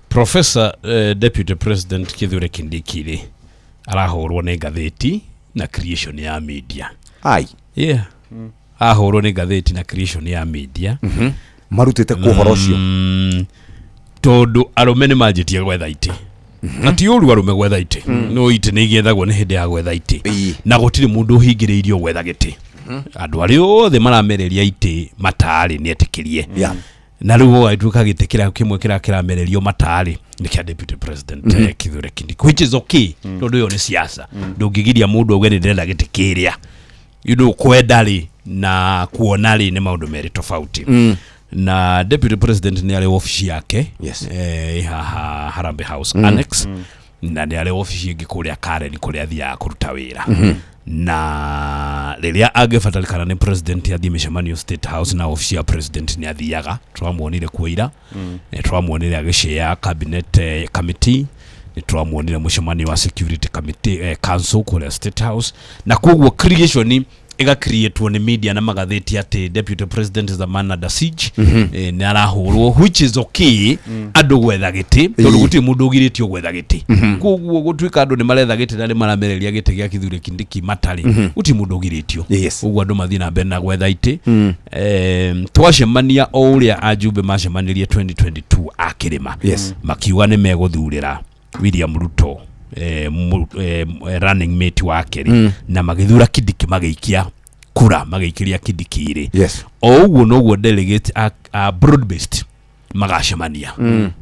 Speaker 16: Professor Deputy President Kithure Kindiki rĩ, arahũrwo nĩ ngathĩti na creation ya media.
Speaker 15: Ai.
Speaker 16: Yeah, ahũrwo nĩ ngathĩti na creation ya media.
Speaker 15: Marutĩte kũ ũhoro ũcio?
Speaker 16: Tondũ arũme nĩ manjĩtie gwetha itĩ, na ti ũru arũme gwetha itĩ, no itĩ nĩ igĩethagwo nĩ hĩndĩ ya gwetha itĩ, na gũtirĩ mũndũ ũhingĩrĩirio gwetha gĩtĩ. Andũ arĩa othe maramereria itĩ matarĩ nĩ etĩkĩrie. Na rĩu gũgagĩtuĩka gĩtĩ kĩrĩa kĩmwe kĩrĩa kĩramererio matarĩ nĩ kĩa deputy president Kithure Kindiki, which is okay, tondũ ĩyo nĩ siasa. Ndũngĩgiria mũndũ auge nĩ ndĩrenda gĩtĩ kĩrĩa. You know, kwenda rĩ na kuona rĩ nĩ maũndũ merĩ tofauti. Na deputy president nĩ arĩ obici yake, ĩ haha Harambee House Annex, na nĩ arĩ obici ĩngĩ kũrĩa Karen kũrĩa athiaga kũruta wĩra. Na rĩrĩa angĩbatarĩkana nĩ president athiĩ mĩcemanio State House na obici ya president, nĩ athiaga. Tũramuonire kuo ira. Nĩ tũramuonire agĩcĩa cabinet committee, nĩ tũramuonire mũcemanio wa security committee, council kũrĩa State House. Na koguo creation ĩgacreatwo nĩ media na magathĩti atĩ deputy president is a man under siege, nĩ arahũrwo, which is okay. Andũ gwetha gĩtĩ, tondũ gũtirĩ mũndũ ũgirĩtio gwetha gĩtĩ. Koguo gũtuĩka andũ nĩ maretha gĩtĩ na nĩ maramereria gĩtĩ gĩa Kithure Kindiki matarĩ, gũtirĩ mũndũ ũgirĩtio. Ũguo andũ mathiĩ na mbere na gwetha itĩ. Twacemania o ũrĩa ajumbe macemanirie 2022 a kĩrĩma, makiuga nĩ megũthurĩra William Ruto running mate wake rĩ, na magĩthura Kindiki, magĩikia kura, magĩikĩria Kindiki rĩ. O ũguo noguo delegate a broad based magacemania,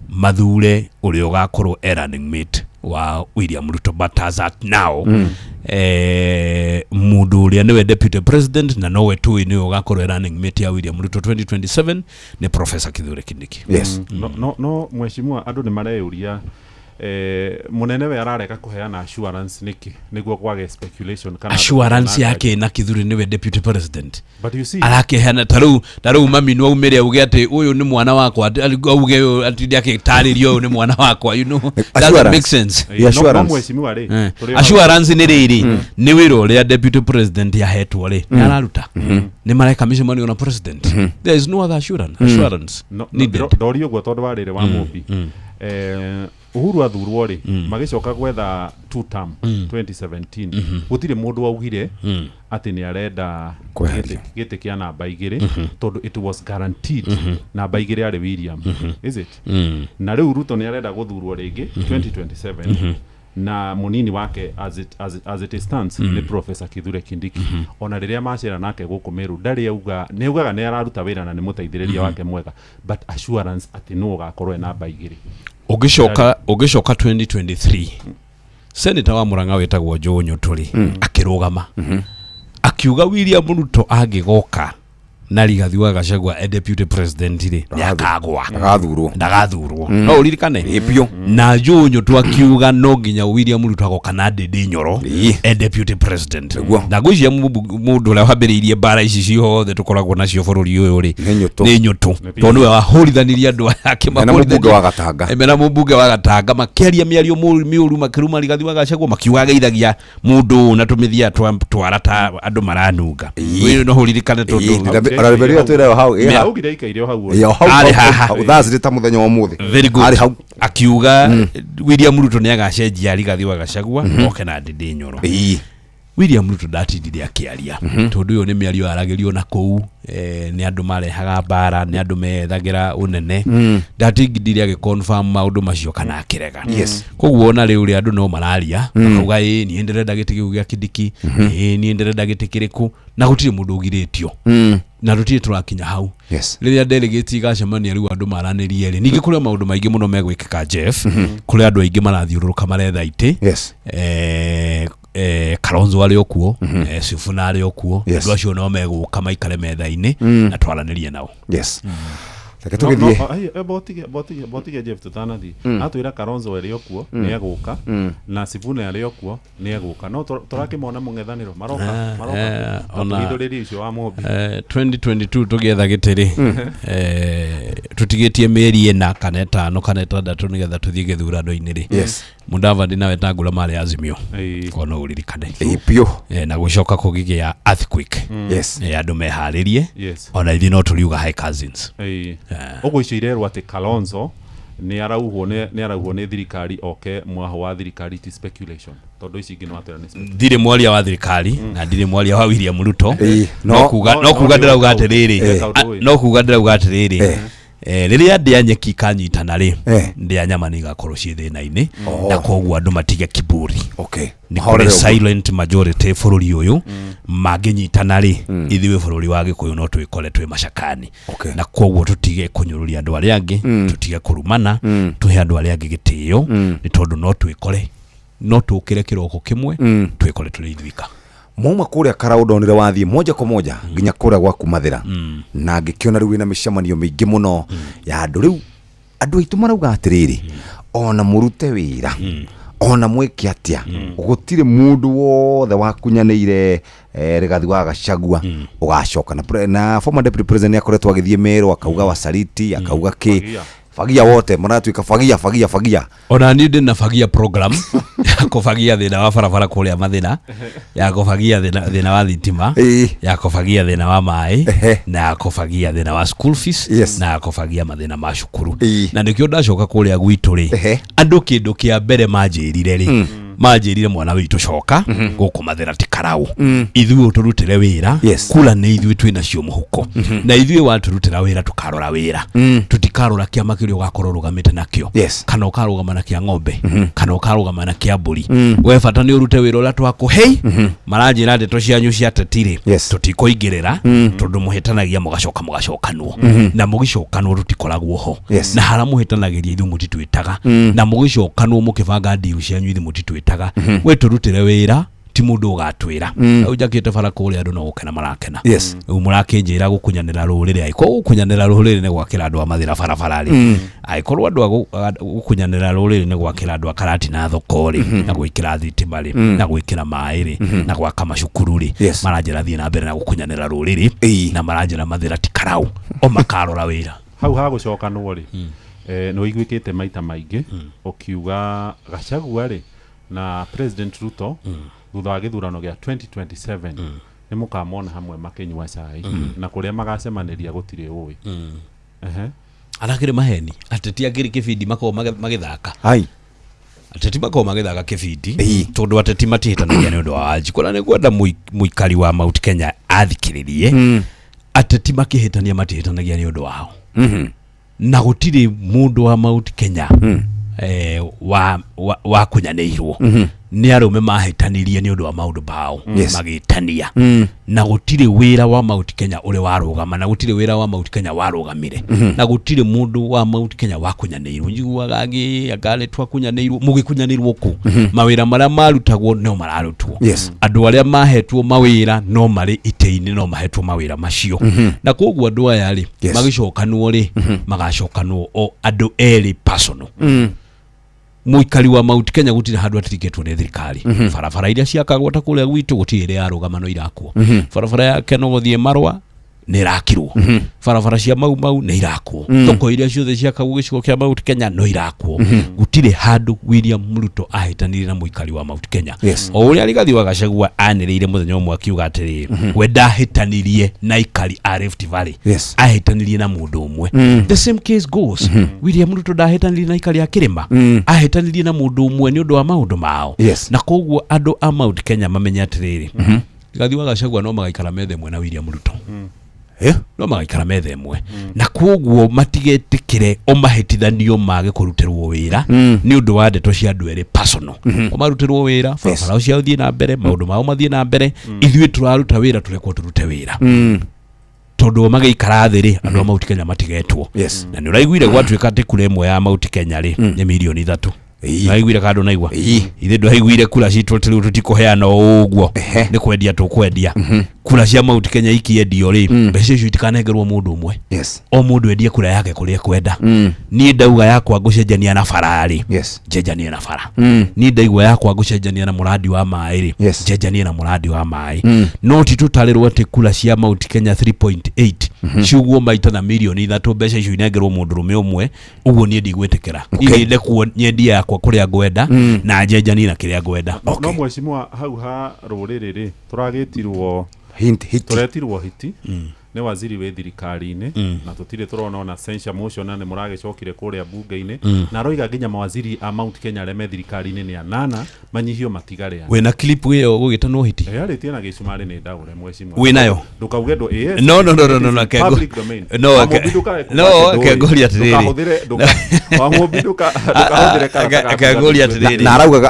Speaker 16: mathure ũrĩa ũgakorwo e running mate wa William Ruto. But as at now, mũndũ ũrĩa nĩwe deputy president na nowe tũĩ nĩwe ũgakorwo e running mate ya William Ruto 2027 nĩ Professor Kithure Kindiki.
Speaker 19: No mheshimiwa, andũ nĩ mareyũria munene we ararega kuheana assurance niki niguo kwage speculation kana
Speaker 16: Assurance yake na Kithure niwe deputy president.
Speaker 19: But you see,
Speaker 16: Arakeheana ta rĩu mami no aumĩre auge atĩ ũyũ nĩ mwana wakwa, auge ũyũ atinde akĩtarĩria ũyũ nĩ mwana wakwa. Doesn't make sense.
Speaker 19: No mheshimiwa rĩ, tũrĩ
Speaker 16: Assurance nĩ rĩrĩ, nĩ wĩra ũrĩa deputy president ahetwo rĩ, nĩ araruta, nĩ mareka mĩcemanio na president. There is no other assurance, assurance
Speaker 19: No,
Speaker 16: needed.
Speaker 19: Ndorio ũguo tondũ wa rĩrĩ wa Mũmbi, Uhuru athurwo rĩ, magĩcoka gwetha two term 2017, gũtirĩ mũndũ waugire atĩ nĩ arenda
Speaker 15: Kweherio.
Speaker 19: gĩtĩ kĩa namba 2, tondũ it was guaranteed namba 2 arĩ William, is it? Na rĩu Ruto nĩ arenda gũthurwo rĩngĩ 2027, na munini wake as it stands nĩ Professor Kithure Kindiki. Ona rĩrĩa macera nake gũkũ Meru, ndarĩ auga, nĩ augaga nĩ araruta wĩra na nĩ mũteithĩrĩria wake mwega, but assurance atĩ nũ ũgakorwo e namba 2.
Speaker 16: Ũngĩcoka 2023, senator wa Murang'a wĩtagwo Joe Nyũtũ rĩ, akĩrũgama akiuga William Ruto angĩgoka na Rigathi wa Gachagua e deputy president rĩ, nĩ akagwa.
Speaker 15: Ndagathurwo.
Speaker 16: Ndagathurwo. No ũririkane.
Speaker 15: Ĩ, biũ.
Speaker 16: Na Joe Nyũtũ akiuga no nginya William Ruto agoka na Ndindi Nyoro e deputy president. Na ngwĩciria mũndũ ũrĩa wambĩrĩirie mbara ici ciothe tũkoragwo nacio bũrũri ũyũ rĩ,
Speaker 15: Nĩ Nyũtũ.
Speaker 16: nĩ Nyũtũ, tondũ nĩwe wahũrithanirie andũ aya.
Speaker 15: Mena mũmbunge wa Gatanga.
Speaker 16: Mena mũmbunge wa Gatanga makĩaria mĩario mĩũru, makĩruma Rigathi wa Gachagua, makiuga ageithagia mũndũ ũũ na tũmĩthia twara ta andũ maranunga. Ũyũ no ũririkane tondũ
Speaker 15: Ona rĩberio twĩrayo hau ĩ hau.
Speaker 19: Augire aikaire o hau.
Speaker 15: Ĩ, o hau,
Speaker 16: Arĩ
Speaker 15: hau,
Speaker 16: haha.
Speaker 15: hau, thaa cirĩ ta mũthenya wa ũmũthĩ.
Speaker 16: Very good.
Speaker 15: Arĩ hau.
Speaker 16: Akiuga William Ruto nĩ agacenjia Rigathi wa Gachagua oke na Ndindi Nyoro. William Ruto ndatindire akĩaria, tondũ ĩyo nĩ mĩario yaragĩrio na kũu, nĩ andũ marehaga mbara, nĩ andũ methagĩra ũnene. Ndatingindire agĩconfirm maũndũ macio kana akĩrega. Koguo ona rĩu rĩ, andũ no mararia, makauga ĩ niĩ ndĩrenda gĩtĩ kĩu gĩa Kindiki, ĩ niĩ ndĩrenda gĩtĩ kĩrĩkũ, na gũtirĩ mũndũ ũgirĩtio, na tũtirĩ tũrakinya hau. Rĩrĩa delegate igacemania rĩu andũ maranĩrie rĩ, ningĩ kũrĩ o maũndũ maingĩ mũno megwĩkĩka, Jeff. Kũrĩ andũ aingĩ marathiũrũrũka maretha itĩ. Kalonzo arĩ o kuo, Sifuna arĩ o kuo. Andũ acio no megũka maikare metha-inĩ na twaranĩrie nao.
Speaker 15: Yes, reke
Speaker 19: No,
Speaker 15: tũgĩthiĩ.
Speaker 19: no, ai, botige Jeff, tũtanathiĩ. Atwĩra Kalonzo arĩ o kuo, nĩ egũka, na Sifuna arĩ o kuo, nĩ egũka, no tũrakĩmona mũng'ethanĩro maroka, maroka tũhithũrĩrie icio wa Mũmbi.
Speaker 16: 2022 tũgĩetha gĩtĩ rĩ, tũtigĩtie mĩeri 4 kana 5 kana 6 nĩgetha tũthiĩ gĩthurano-inĩ rĩ, Mudavadi na Wetangula marĩ Azimio, ko no ũririkane.
Speaker 15: Ĩ, biũ.
Speaker 16: Na gũcoka kũgĩgĩa earthquake. Andũ meharĩrie. Ona ithuĩ no tũriuga hi cousins.
Speaker 19: Ĩĩ. Ũguo icio irerwo atĩ Kalonzo nĩ arauhwo nĩ thirikari oke mwaho wa thirikari ti speculation, tondũ ici ingĩ no atwĩra nĩ speculation.
Speaker 16: Ndirĩ mwaria wa thirikari na ndirĩ mwaria wa William Ruto.
Speaker 15: Ĩĩ,
Speaker 16: no kuga
Speaker 19: no
Speaker 16: no kuga
Speaker 19: nĩ
Speaker 16: ndĩrauga
Speaker 19: kaũndũ.
Speaker 16: atĩrĩrĩ,
Speaker 19: Kaũndũ ũyũ.
Speaker 16: no kuga ndĩrauga atĩrĩrĩ, Rĩrĩa ndĩa nyeki ikanyitana rĩ, ndĩa nyama nĩ igakorwo ciĩ thĩna-inĩ.
Speaker 15: Oh.
Speaker 16: Na koguo andũ matige kiburi. Nĩ
Speaker 15: Mahorere
Speaker 16: kũrĩ
Speaker 15: ũguo.
Speaker 16: silent majority bũrũri ũyũ mangĩnyitana rĩ, ithuĩ bũrũri wa Gĩkũyũ no twĩkore twĩ macakani. Na koguo tũtige kũnyũrũria andũ arĩa angĩ, tũtige kũrumana, tũhe andũ arĩa angĩ gĩtĩo, nĩ tondũ no twĩkore, no tũkĩre kĩroko kĩmwe twĩkore tũrĩ ithuika.
Speaker 15: Mauma kũrĩa Karau ndonire wathiĩ moja kwa moja nginya kũrĩa gwaku Mathĩra, na ngĩkĩona rĩu wĩna mĩcemanio mĩingĩ mũno ya andũ. Rĩu andũ aitũ marauga atĩrĩrĩ, ona mũrute wĩra, ona mwĩke atĩa, gũtirĩ mũndũ wothe wakunyanĩire Rigathi wa Gachagua ũgacoka. Na former deputy president nĩakoretwo agĩthiĩ Meru, akauga wasaliti, akauga kĩ.
Speaker 16: Fagia.
Speaker 15: Fagia wote maratuĩka fagia fagia fagia.
Speaker 16: Ona niĩ ndĩ na fagia program ya kũbagia thĩna wa barabara kũrĩa Mathĩna, ya kũbagia thĩna wa thitima, ya kũbagia thĩna wa maĩ, na ya kũbagia thĩna wa school fees, na ya kũbagia mathĩna ma cukuru. Na nĩkĩo ndacoka kũrĩa gwitũ rĩ, andũ kĩndũ kĩa mbere manjĩrire rĩ, manjĩrire mwana witũ coka gũkũ Mathĩra ti Karau, ithuĩ ũtũrutĩre wĩra. Kura nĩ ithuĩ twĩ nacio mũhuko, na ithuĩ watũrutĩra wĩra tũkarora wĩra, tũtikarora kĩama kĩrĩa ũgakorwo ũrũgamĩte nakĩo, kana ũkarũgama na kĩa ng'ombe, kana ũkarũgama na kĩa mbũri. We bata nĩ ũrute wĩra ũrĩa twakũhei. Maranjĩra ndeto cianyu cia teti rĩ, tũtikũingĩrĩra, tondũ mũhĩtanagia mũgacoka mũgacokanwo, na mũgĩcokanwo tũtikoragwo ho. Na harĩa mũhĩtanagĩria ithuĩ mũtitwĩtaga, na mũgĩcokanwo mũkĩbanga ndiru cianyu ithuĩ mũtitwĩtaga. We tũrutĩre wĩra, ti mũndũ ũgatwĩra. Rĩu njakĩte bara kũrĩa, andũ no gũkena marakena. Rĩu mũrakĩnjĩra gũkunyanĩra rũrĩrĩ, angĩkorwo gũkunyanĩra rũrĩrĩ nĩ gwakĩra andũ a Mathĩra barabara rĩ, angĩkorwo andũ a gũkunyanĩra rũrĩrĩ nĩ gwakĩra andũ a Karatina thoko rĩ, na gwĩkĩra thitima rĩ, na gwĩkĩra maĩ rĩ, na gwaka macukuru rĩ, maranjĩra thiĩ na mbere na gũkunyanĩra rũrĩrĩ, na maranjĩra Mathĩra ti Karau, o makarora wĩra.
Speaker 19: Hau ha gũcokanwo rĩ, nĩ ũiguĩkĩte maita maingĩ ũkiuga Gachagua rĩ na President Ruto thutha wa gĩthurano gĩa 2027 nĩ mũkamona hamwe makĩnyua cai, na kũrĩa magacemanĩria gũtirĩ ũĩ. Ehe.
Speaker 16: Arakĩrĩ maheni, ateti akĩrĩ kĩbindi makoragwo magĩthaka.
Speaker 15: Ai.
Speaker 16: Ateti makoragwo magĩthaka kĩbindi, tondũ ateti matihĩtanagia nĩ ũndũ wa Wanjikũ, na nĩ ngwenda mũikari wa Mount Kenya athikĩrĩrie. Ateti makĩhĩtania matihĩtanagia nĩ ũndũ wao, na gũtirĩ mũndũ wa Mount Kenya wa kunyanĩirwo. Nĩ arũme mahĩtanirie nĩ ũndũ wa maũndũ mao, magĩtania, na gũtirĩ wĩra wa Mount Kenya ũrĩ warũgama, na gũtirĩ wĩra wa Mount Kenya warũgamire, na gũtirĩ mũndũ wa Mount Kenya wakunyanĩirwo. Njiguaga angĩ angarĩ twakunyanĩirwo, mũgĩkunyanĩirwo kũ? Mawĩra marĩa marutagwo no mararutwo. Andũ arĩa mahetwo mawĩra no marĩ itĩ-inĩ, no mahetwo mawĩra macio. Na koguo andũ aya rĩ, magĩcokanwo rĩ, magacokanwo o andũ erĩ personal. Mũikari wa Mount Kenya gũtirĩ handũ atirikĩtwo nĩ thirikari. Barabara iria ciakagwo ta kũrĩa gwitũ gũtirĩ ĩrĩa yarũgama, no irakwo. Barabara ya Keno gũthiĩ Marwa nĩ irakirwo, barabara cia Mau Mau nĩ irakwo, thoko iria ciothe ciakagwo gĩcigo kĩa Mount Kenya no irakwo. Gũtirĩ handũ William Ruto ahĩtanirie na mũikari wa Mount Kenya. O ũrĩa Rigathi wa Gachagua anĩrĩire mũthenya ũmwe akiuga atĩrĩrĩ, we ndahĩtanirie na aikari a Rift Valley, ahĩtanirie na mũndũ ũmwe. The same case goes, William Ruto ndahĩtanirie na aikari a kĩrĩma, ahĩtanirie na mũndũ ũmwe nĩ ũndũ wa maũndũ mao. Na koguo andũ a Mount Kenya mamenye atĩrĩrĩ, Rigathi wa Gachagua no magaikara metha ĩmwe na William Ruto, no magaikara metha ĩmwe, na koguo matigetĩkĩre o mahĩtithanio mage kũrutĩrwo wĩra nĩ ũndũ wa ndeto cia andũ erĩ personal. O marutĩrwo wĩra, barabara ciao thiĩ na mbere, maũndũ mao mathiĩ na mbere. Ithuĩ tũraruta wĩra, tũrekwo tũrute wĩra, tondũ o magĩikara thĩ rĩ, andũ a Mount Kenya matigetwo. Na nĩ ũraiguire gwatuĩka atĩ kura ĩmwe ya Mount Kenya rĩ nĩ 3 mirioni. Ũraiguire kana ndũnaigua? Ithuĩ ndũraiguire kura citũ atĩ rĩu tũtikũheana o ũguo, nĩ kwendia tũkwendia kura cia Mount Kenya. Ikiendio rĩ, mbeca icio itikanengerwo mũndũ ũmwe. O mũndũ endie kura yake kũrĩa ekwenda. Niĩ ndauga yakwa ngũcenjania na bara rĩ, njenjanie na bara. Niĩ ndaigua yakwa ngũcenjania na mũrandi wa maĩ rĩ, njenjanie na mũrandi wa maĩ. No ti tũtarĩrwo atĩ kura cia Mount Kenya 3.8 ciugwo maita na 3 mirioni, mbeca icio inengerwo mũndũrũme ũmwe. Ũguo niĩ ndigwĩtĩkĩra. Niĩ nyende kuo nyendie yakwa kũrĩa ngwenda, na njenjanie na kĩrĩa ngwenda.
Speaker 19: No mheshimiwa, hau ha rũrĩrĩ rĩ, tũragĩtirwo
Speaker 15: hint hiti.
Speaker 19: Tũretirwo hiti. Nĩ waziri wĩ thirikari-inĩ na tũtirĩ tũrona ona censure motion na nĩ mũragĩcokire kũrĩa bunge-inĩ na aroiga nginya mawaziri a Mount Kenya arĩa me thirikari-inĩ nĩ anana manyihio matigare ana.
Speaker 16: Wĩna clip ĩyo gũgĩtanwo hiti?
Speaker 19: Yarĩtie na gĩcumarĩ nĩ ndaũre mheshimiwa.
Speaker 16: Wĩ nayo?
Speaker 19: Ndũkauge ndũ yes,
Speaker 16: No, no,
Speaker 19: it is public domain.
Speaker 16: No,
Speaker 19: Wamũmbi ndũkae kuga
Speaker 16: no,
Speaker 19: atĩ ndũĩ.
Speaker 16: kengoria atĩrĩrĩ.
Speaker 19: Ndũkahũthĩre Wamũmbi ndũkahũthĩre karata gaku
Speaker 16: Kengoria
Speaker 19: ga
Speaker 16: atĩrĩrĩ.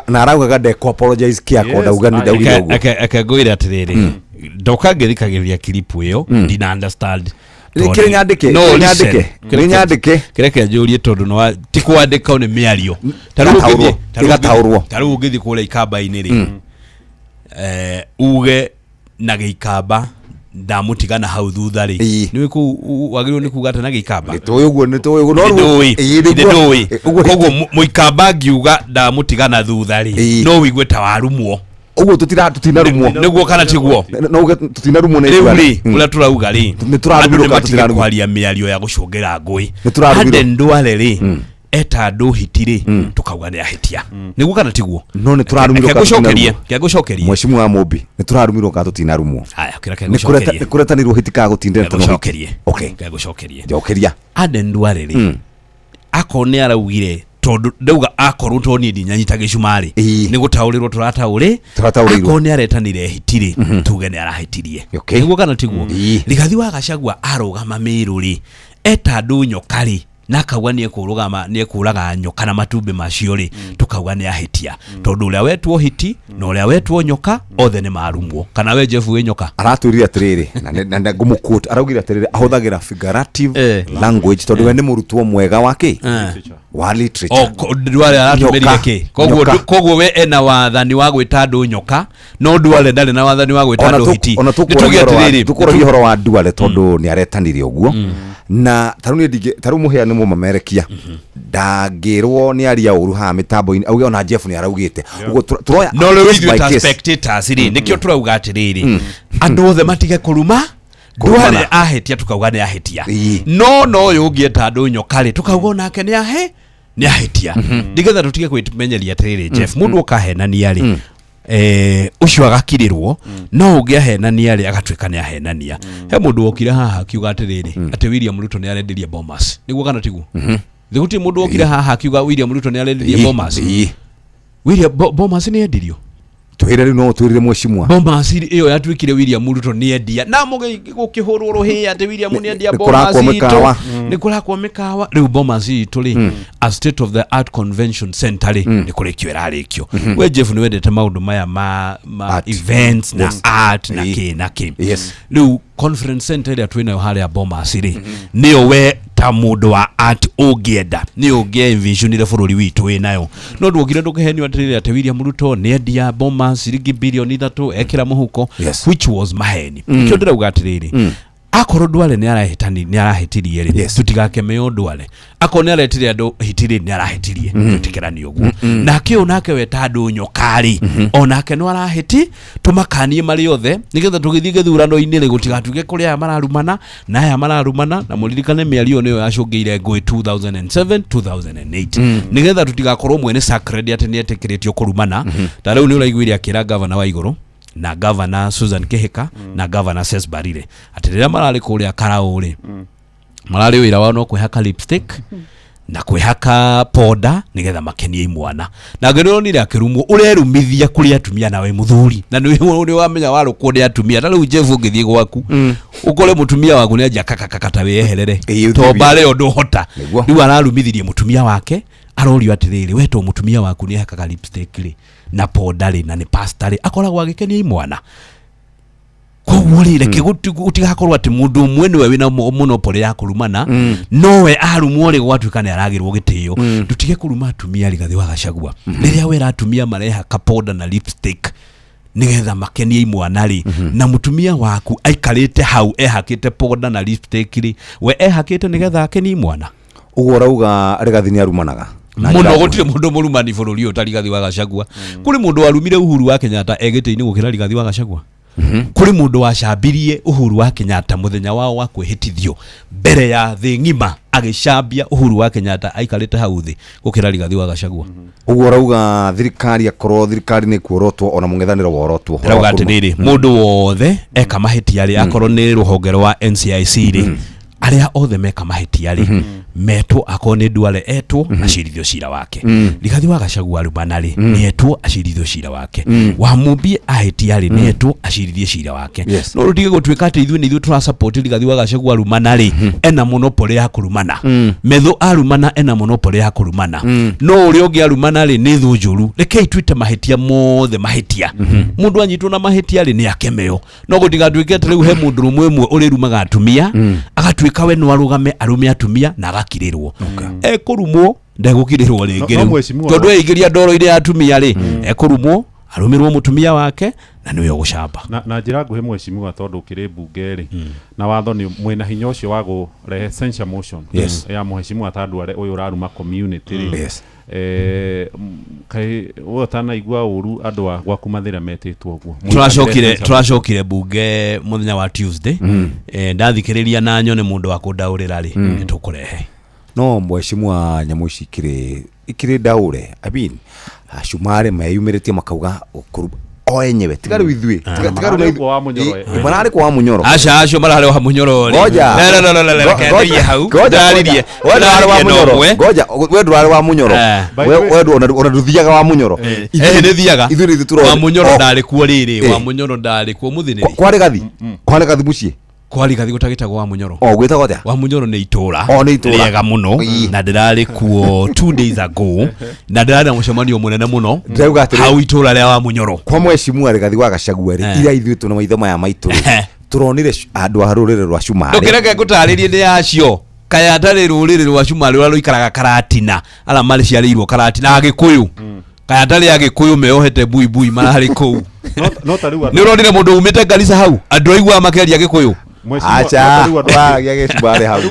Speaker 15: Na araugaga ndekũ apologize kĩako
Speaker 19: Yes,
Speaker 15: ndauga nĩ ndaugire ũguo.
Speaker 16: Akangwĩra atĩrĩrĩ, ndoka ngĩthikagĩrĩria clip ĩyo ndina understand.
Speaker 15: Kĩrĩ nyandĩke,
Speaker 16: No,
Speaker 15: kĩrĩ
Speaker 16: listen.
Speaker 15: nyandĩke, kĩrĩ nyandĩke.
Speaker 16: Kĩreke njũrie tondũ nĩ ti kwandĩka nĩ mĩario. Ta rĩu
Speaker 15: Ĩgataũrwo, ĩgataũrwo.
Speaker 16: Ta rĩu ũngĩthiĩ kũrĩa ikamba-inĩ rĩ, uge na gĩikamba ndamũtigana hau thutha rĩ, nĩ kũu wagĩrĩirwo nĩ kuga atĩ na gĩikamba.
Speaker 15: Nĩtũĩ ũguo, nĩtũĩ ũguo. No rĩu-
Speaker 16: Nĩndũĩ,
Speaker 15: Ĩĩ, nĩguo.
Speaker 16: nĩndũĩ.
Speaker 15: Ũguo
Speaker 16: Koguo mũikamba ngiuga ndamũtigana thutha rĩ, no wĩigue ta warumwo.
Speaker 15: Ũguo tũtinarumwo.
Speaker 16: Nĩguo kana tiguo?
Speaker 15: No uge tũtinarumwo nĩ
Speaker 16: Rĩu
Speaker 15: itua
Speaker 16: rĩ, ũrĩa tũrauga rĩ,
Speaker 15: Nĩ tũrarumirwo
Speaker 16: andũ
Speaker 15: kana
Speaker 16: nĩmatige
Speaker 15: tũtinarumwo?
Speaker 16: kwaria mĩario ya gũcũngĩra ngũĩ.
Speaker 15: Nĩ tũrarumirwo.
Speaker 16: Aden Duale rĩ, eta andũ hiti rĩ, tukauga nĩ ahĩtia. Nĩguo kana tiguo?
Speaker 15: No nĩ tũrarumirwo kana
Speaker 16: Kengũcokerie,
Speaker 15: tũtinarumwo?
Speaker 16: kengũcokerie.
Speaker 15: Mheshimiwa Mũmbi, nĩ tũrarumirwo kana tũtinarumwo?
Speaker 16: Haya, kĩra
Speaker 15: Nĩ
Speaker 16: kengũcokerie.
Speaker 15: nĩ kũretanĩrwo hiti kana gũtindetanwo hiti?
Speaker 16: Kengũcokerie.
Speaker 15: Okay.
Speaker 16: Kengũcokerie.
Speaker 15: Njokeria.
Speaker 16: Aden Duale rĩ, akorwo nĩ araugire tondũ ndauga akorwo to niĩ ndinyanyita gĩcumarĩ nĩ gũtaũrĩrwo tũrataũrĩ
Speaker 15: Tũrataũrĩirwo.
Speaker 16: akorwo nĩ aretanire hiti rĩ, tuge nĩ arahĩtirie. Nĩguo kana tiguo? Rigathi wa Gachagua arũgama Mĩrũ rĩ, eta andũ nyoka rĩ, na akauga nĩ ekũrũgama nĩ ekũraga nyoka na matumbĩ macio rĩ, tukauga nĩ ahĩtia tondũ ũrĩa wetwo hiti na ũrĩa wetwo nyoka othe nĩ marumwo. Kana we Jeff wĩ nyoka?
Speaker 15: Aratwĩrire atĩrĩrĩ na na ngũmũquote, araugire atĩrĩrĩ ahũthagĩra figurative language tondũ we nĩ mũrutwo mwega wa kĩ wa literature.
Speaker 16: Duale aratũmĩrire
Speaker 15: Nyoka.
Speaker 16: kĩ? Koguo
Speaker 15: Nyoka.
Speaker 16: Koguo we ena wathani wa gwĩta andũ nyoka, no Duale ndarĩ na wathani wa gwĩta
Speaker 15: Ona
Speaker 16: andũ hiti.
Speaker 15: ona
Speaker 16: Nĩ tuge atĩrĩrĩ,
Speaker 15: tũkũragia ũhoro wa Duale tondũ nĩ aretanire ũguo na tarĩu niĩ ndingĩ tarĩu mũhĩa nĩ mũmamerekia ndangĩrwo nĩ aria ũru haha mĩtambo-inĩ auge ona Jeff nĩ araugĩte ũguo tũroya
Speaker 16: no rĩu
Speaker 15: case
Speaker 16: ithuĩ
Speaker 15: by
Speaker 16: ta
Speaker 15: case.
Speaker 16: spectators rĩ, nĩkĩo tũrauga atĩrĩrĩ, andũ othe matige kũruma.
Speaker 15: Kũrumana.
Speaker 16: Duale ahĩtia tukauga nĩ ahĩtia, no ũyũ ũngĩ eta andũ nyoka rĩ, tukauga onake nĩ ahe nĩ ahĩtia, nĩgetha tũtige kwĩmenyeria atĩrĩrĩ, Jeff, mũndũ ũkahenania rĩ, ũcio agakirĩrwo, no ũngĩ ahenania rĩ, agatuĩka nĩ ahenania. He mũndũ wokire haha akiuga atĩrĩrĩ atĩ William Ruto nĩ arendirie Bomas. Nĩguo kana tiguo? Thĩ gũtirĩ mũndũ wokire haha akiuga William Ruto nĩ arendirie Bomas? William Bomas nĩ endirio?
Speaker 15: Twĩre rĩu, no twĩrire mheshimiwa.
Speaker 16: Bomas ĩyo yatuĩkire William Ruto nĩ endia na mũgũkĩhũrwo rũhĩa atĩ William nĩ endia
Speaker 15: nĩ
Speaker 16: Bomas
Speaker 15: kũrakwo
Speaker 16: itũ.
Speaker 15: mĩkawa.
Speaker 16: Nĩ kũrakwo mĩkawa rĩu. Bomas itũ rĩ, a state of the art convention center rĩ, nĩ kũrĩkio ĩrarĩkio. We Jeff nĩ wendete maũndũ maya ma
Speaker 15: Art.
Speaker 16: events na
Speaker 15: Yes.
Speaker 16: art na kĩ na kĩ.
Speaker 15: Yes.
Speaker 16: Rĩu conference center ĩrĩa twĩnayo harĩa Bomas rĩ, nĩyo we ta mũndũ wa art ũngĩenda, nĩ ũngĩ envisionire bũrũri witũ wĩnayo, no ndwokire ndũkĩhenio atĩrĩrĩ atĩ William Ruto nĩ endia Bomas ciringi bilioni 3 ekĩra mũhuko.
Speaker 15: Yes.
Speaker 16: Which was maheni. Nĩkĩo ndĩrauga atĩrĩrĩ, akorwo Duale nĩ arahĩtani nĩ arahĩtirie rĩ, tũtigakemeo Duale. Akorwo nĩ aretire andũ hiti rĩ, nĩ arahĩtirie, twĩtĩkĩrani ũguo. Nake ũyũ nake weta andũ nyoka rĩ, onake no arahĩti, tũmakanie marĩ othe nĩgetha tũgĩthiĩ gĩthurano-inĩ rĩ, gũtigatuĩke kũrĩ aya mararumana na aya mararumana. Na mũririkane mĩario nĩyo yacũngĩire ngũĩ 2007 2008, nĩgetha tũtigakorwo mwene sacred atĩ nĩ etĩkĩrĩtio kũrumana. Ta rĩu nĩ ũraiguire akĩra gavana wa igũrũ na gavana Susan Kihika na gavana Ses Barire atĩ rĩrĩa mararĩ kũrĩa Karaũ rĩ, mararĩ wĩra wao no kwĩhaka lipstick na kwĩhaka poda nĩgetha makenie imwana. Na ngĩ nĩũronire akĩrumwo, ũrerumithia kũrĩ atumia nawe mũthuri na nĩ wamenya warũkwo nĩ atumia. Ta rĩu Jeff, ũngĩthiĩ gwaku ũkore mũtumia waku nĩ anjia kakakaka ta wĩeherere to mbara ĩyo ndũhota. Rĩu ararumithirie mũtumia wake, arorio atĩrĩrĩ, we to mũtumia waku nĩ ahakaga lipstick rĩ na poda rĩ na nĩ pasta rĩ, akoragwo agĩkenia imwana. Koguo rĩ, reke gũtigakorwo atĩ mũndũ ũmwe nĩwe wĩna monopoly ya kũrumana, nowe arumwo rĩ, gwatuĩka nĩ aragĩrwo gĩtĩo. Tũtige kũruma atumia. Rigathĩ wa Gachagua, rĩrĩa wera atumia marehaka poda na lipstick nigetha makenie imwana rĩ, na mũtumia waku aikarĩte hau ehakĩte poda na lipstick rĩ, we ehakĩte nigetha akenie imwana?
Speaker 15: Ũguo ũrauga Rigathi nĩ arumanaga Na
Speaker 16: Mũno.
Speaker 15: njĩra
Speaker 16: Gũtirĩ mũndũ mũrumani bũrũri ũyũ ta Rigathi wa Gachagua. Kũrĩ mũndũ warumire Uhuru wa Kenyatta e gĩtĩ-inĩ gũkĩra Rigathi wa Gachagua? Kũrĩ mũndũ wacambirie Uhuru wa Kenyatta mũthenya wao wa kwĩhĩtithio mbere ya thĩ ng'ima, agĩcambia Uhuru wa Kenyatta aikarĩte hau thĩ gũkĩra Rigathi wa Gachagua.
Speaker 15: Ũguo ũrauga thirikari, akorwo thirikari nĩ kuorotwo, ona mũng'ethanĩro worotwo.
Speaker 16: Ndĩrauga atĩrĩrĩ, mũndũ wothe eka mahĩtia rĩ, akorwo nĩ rũhonge rwa NCIC rĩ, arĩa othe meka mahĩtia rĩ, metwo, akorwo nĩ Duale etwo acirithio cira wake. Rigathi wa Gachagua arumana rĩ, nĩ etwo acirithio cira wake. Wamumbie ahĩtia rĩ, nĩ etwo acirithie cira wake. No rũtige gũtuĩka atĩ ithuĩ nĩ ithuĩ tũrasupport Rigathi wa Gachagua arumana rĩ, ena monopoly ya kũrumana. Methu arumana, ena monopoly ya kũrumana. No ũrĩa ũngĩ arumana rĩ, nĩ thũ njũru. Rekei twĩte mahĩtia mothe mahĩtia. Mũndũ anyitwo na mahĩtia rĩ, nĩ akemeo. No gũtigatuĩke atĩ rĩu he mũndũ rũmwe ũmwe ũrĩrumaga atumia, agatuĩka we no arũgame arume atumia na agakirĩrwo. Ekũrumwo, ndegũkirĩrwo rĩngĩ
Speaker 19: No
Speaker 16: rĩu,
Speaker 19: mheshimiwa
Speaker 16: tondũ eigĩria ndoro-inĩ ya atumia rĩ, ekũrumwo, arũmĩrwo mũtumia wake na nĩwe ũgũcamba.
Speaker 19: Na njĩra nguhĩ, mheshimiwa, tondũ ũkĩrĩ mbunge rĩ, na watho nĩ mwĩna hinya ũcio wa kũrehe censure motion ya mheshimiwa ta Duale ũyũ ũraruma community rĩ, kaĩ we ũtanaigua ũru andũ a gwaku Mathĩra metĩtwo ũguo?
Speaker 16: Tũracokire bunge mũthenya wa Tuesday. Ndathikĩrĩria na nyone mũndũ wa kũndaũrĩra rĩ, nĩ tũkũrehe.
Speaker 15: No mheshimiwa, nyamũ ici ikĩrĩ ndaũre, I mean, acumare meyumĩrĩtie makauga o enyewe, tiga rĩu ithuĩ, tiga rĩu na
Speaker 19: Mararĩ kwa wa Mũnyoro,
Speaker 15: mararĩ kwa wa Mũnyoro.
Speaker 16: Aca, acio mararĩ wa Mũnyoro rĩ.
Speaker 15: Ngoja.
Speaker 16: No, no, no, no, no, reke nderie hau.
Speaker 15: Ngoja,
Speaker 16: Ndaririe.
Speaker 15: we ndũrarĩ wa
Speaker 16: Ndaririe na
Speaker 15: Mũnyoro.
Speaker 16: ũmwe.
Speaker 15: Ngoja, we ndũrarĩ wa Mũnyoro. We ona ndũthiaga wa Mũnyoro.
Speaker 16: Nĩ thiaga.
Speaker 15: Ithuĩ nĩ ithuĩ tũrona.
Speaker 16: Wa Mũnyoro.
Speaker 15: Oh.
Speaker 16: Ndarĩ kuo rĩrĩ. Wa Mũnyoro ndarĩ kuo mũthĩ nĩ rĩ?
Speaker 15: Kwarĩ gathi mũciĩ.
Speaker 16: Kwarĩ gathi gũtagĩtagwo wa Mũnyoro.
Speaker 15: O gwĩtagwo atĩa?
Speaker 16: Wa Mũnyoro nĩ itũra
Speaker 15: O, nĩ itũra.
Speaker 16: rĩega mũno, na ndĩrarĩ kuo 2 days ago, na ndĩrarĩ na mũcemanio mũnene mũno
Speaker 15: Ndĩrauga atĩrĩ-
Speaker 16: hau itũra rĩa wa Mũnyoro.
Speaker 15: Kwa mheshimiwa Rigathi wa Gachagua rĩ, ira ithuĩ tũna maitho maya maitũ rĩ, tũronire andũ a rũrĩrĩ rwa Cumarĩ.
Speaker 16: Ndũkĩreke ngũtarĩrie, nĩ acio kaya atarĩ rũrĩrĩ rwa Cumarĩ rũrĩa rũikaraga Karatina, ala marĩciarĩirwo Karatina, Agĩkũyũ, kaya atarĩ Agĩkũyũ meohete buibui mararĩ kũu.
Speaker 19: No ta rĩu
Speaker 16: Nĩ ũronire mũndũ umĩte Garissa hau andũ aiguaga makĩaria Gĩkũyũ?
Speaker 15: Acha, maragia Gĩcumarĩ hau.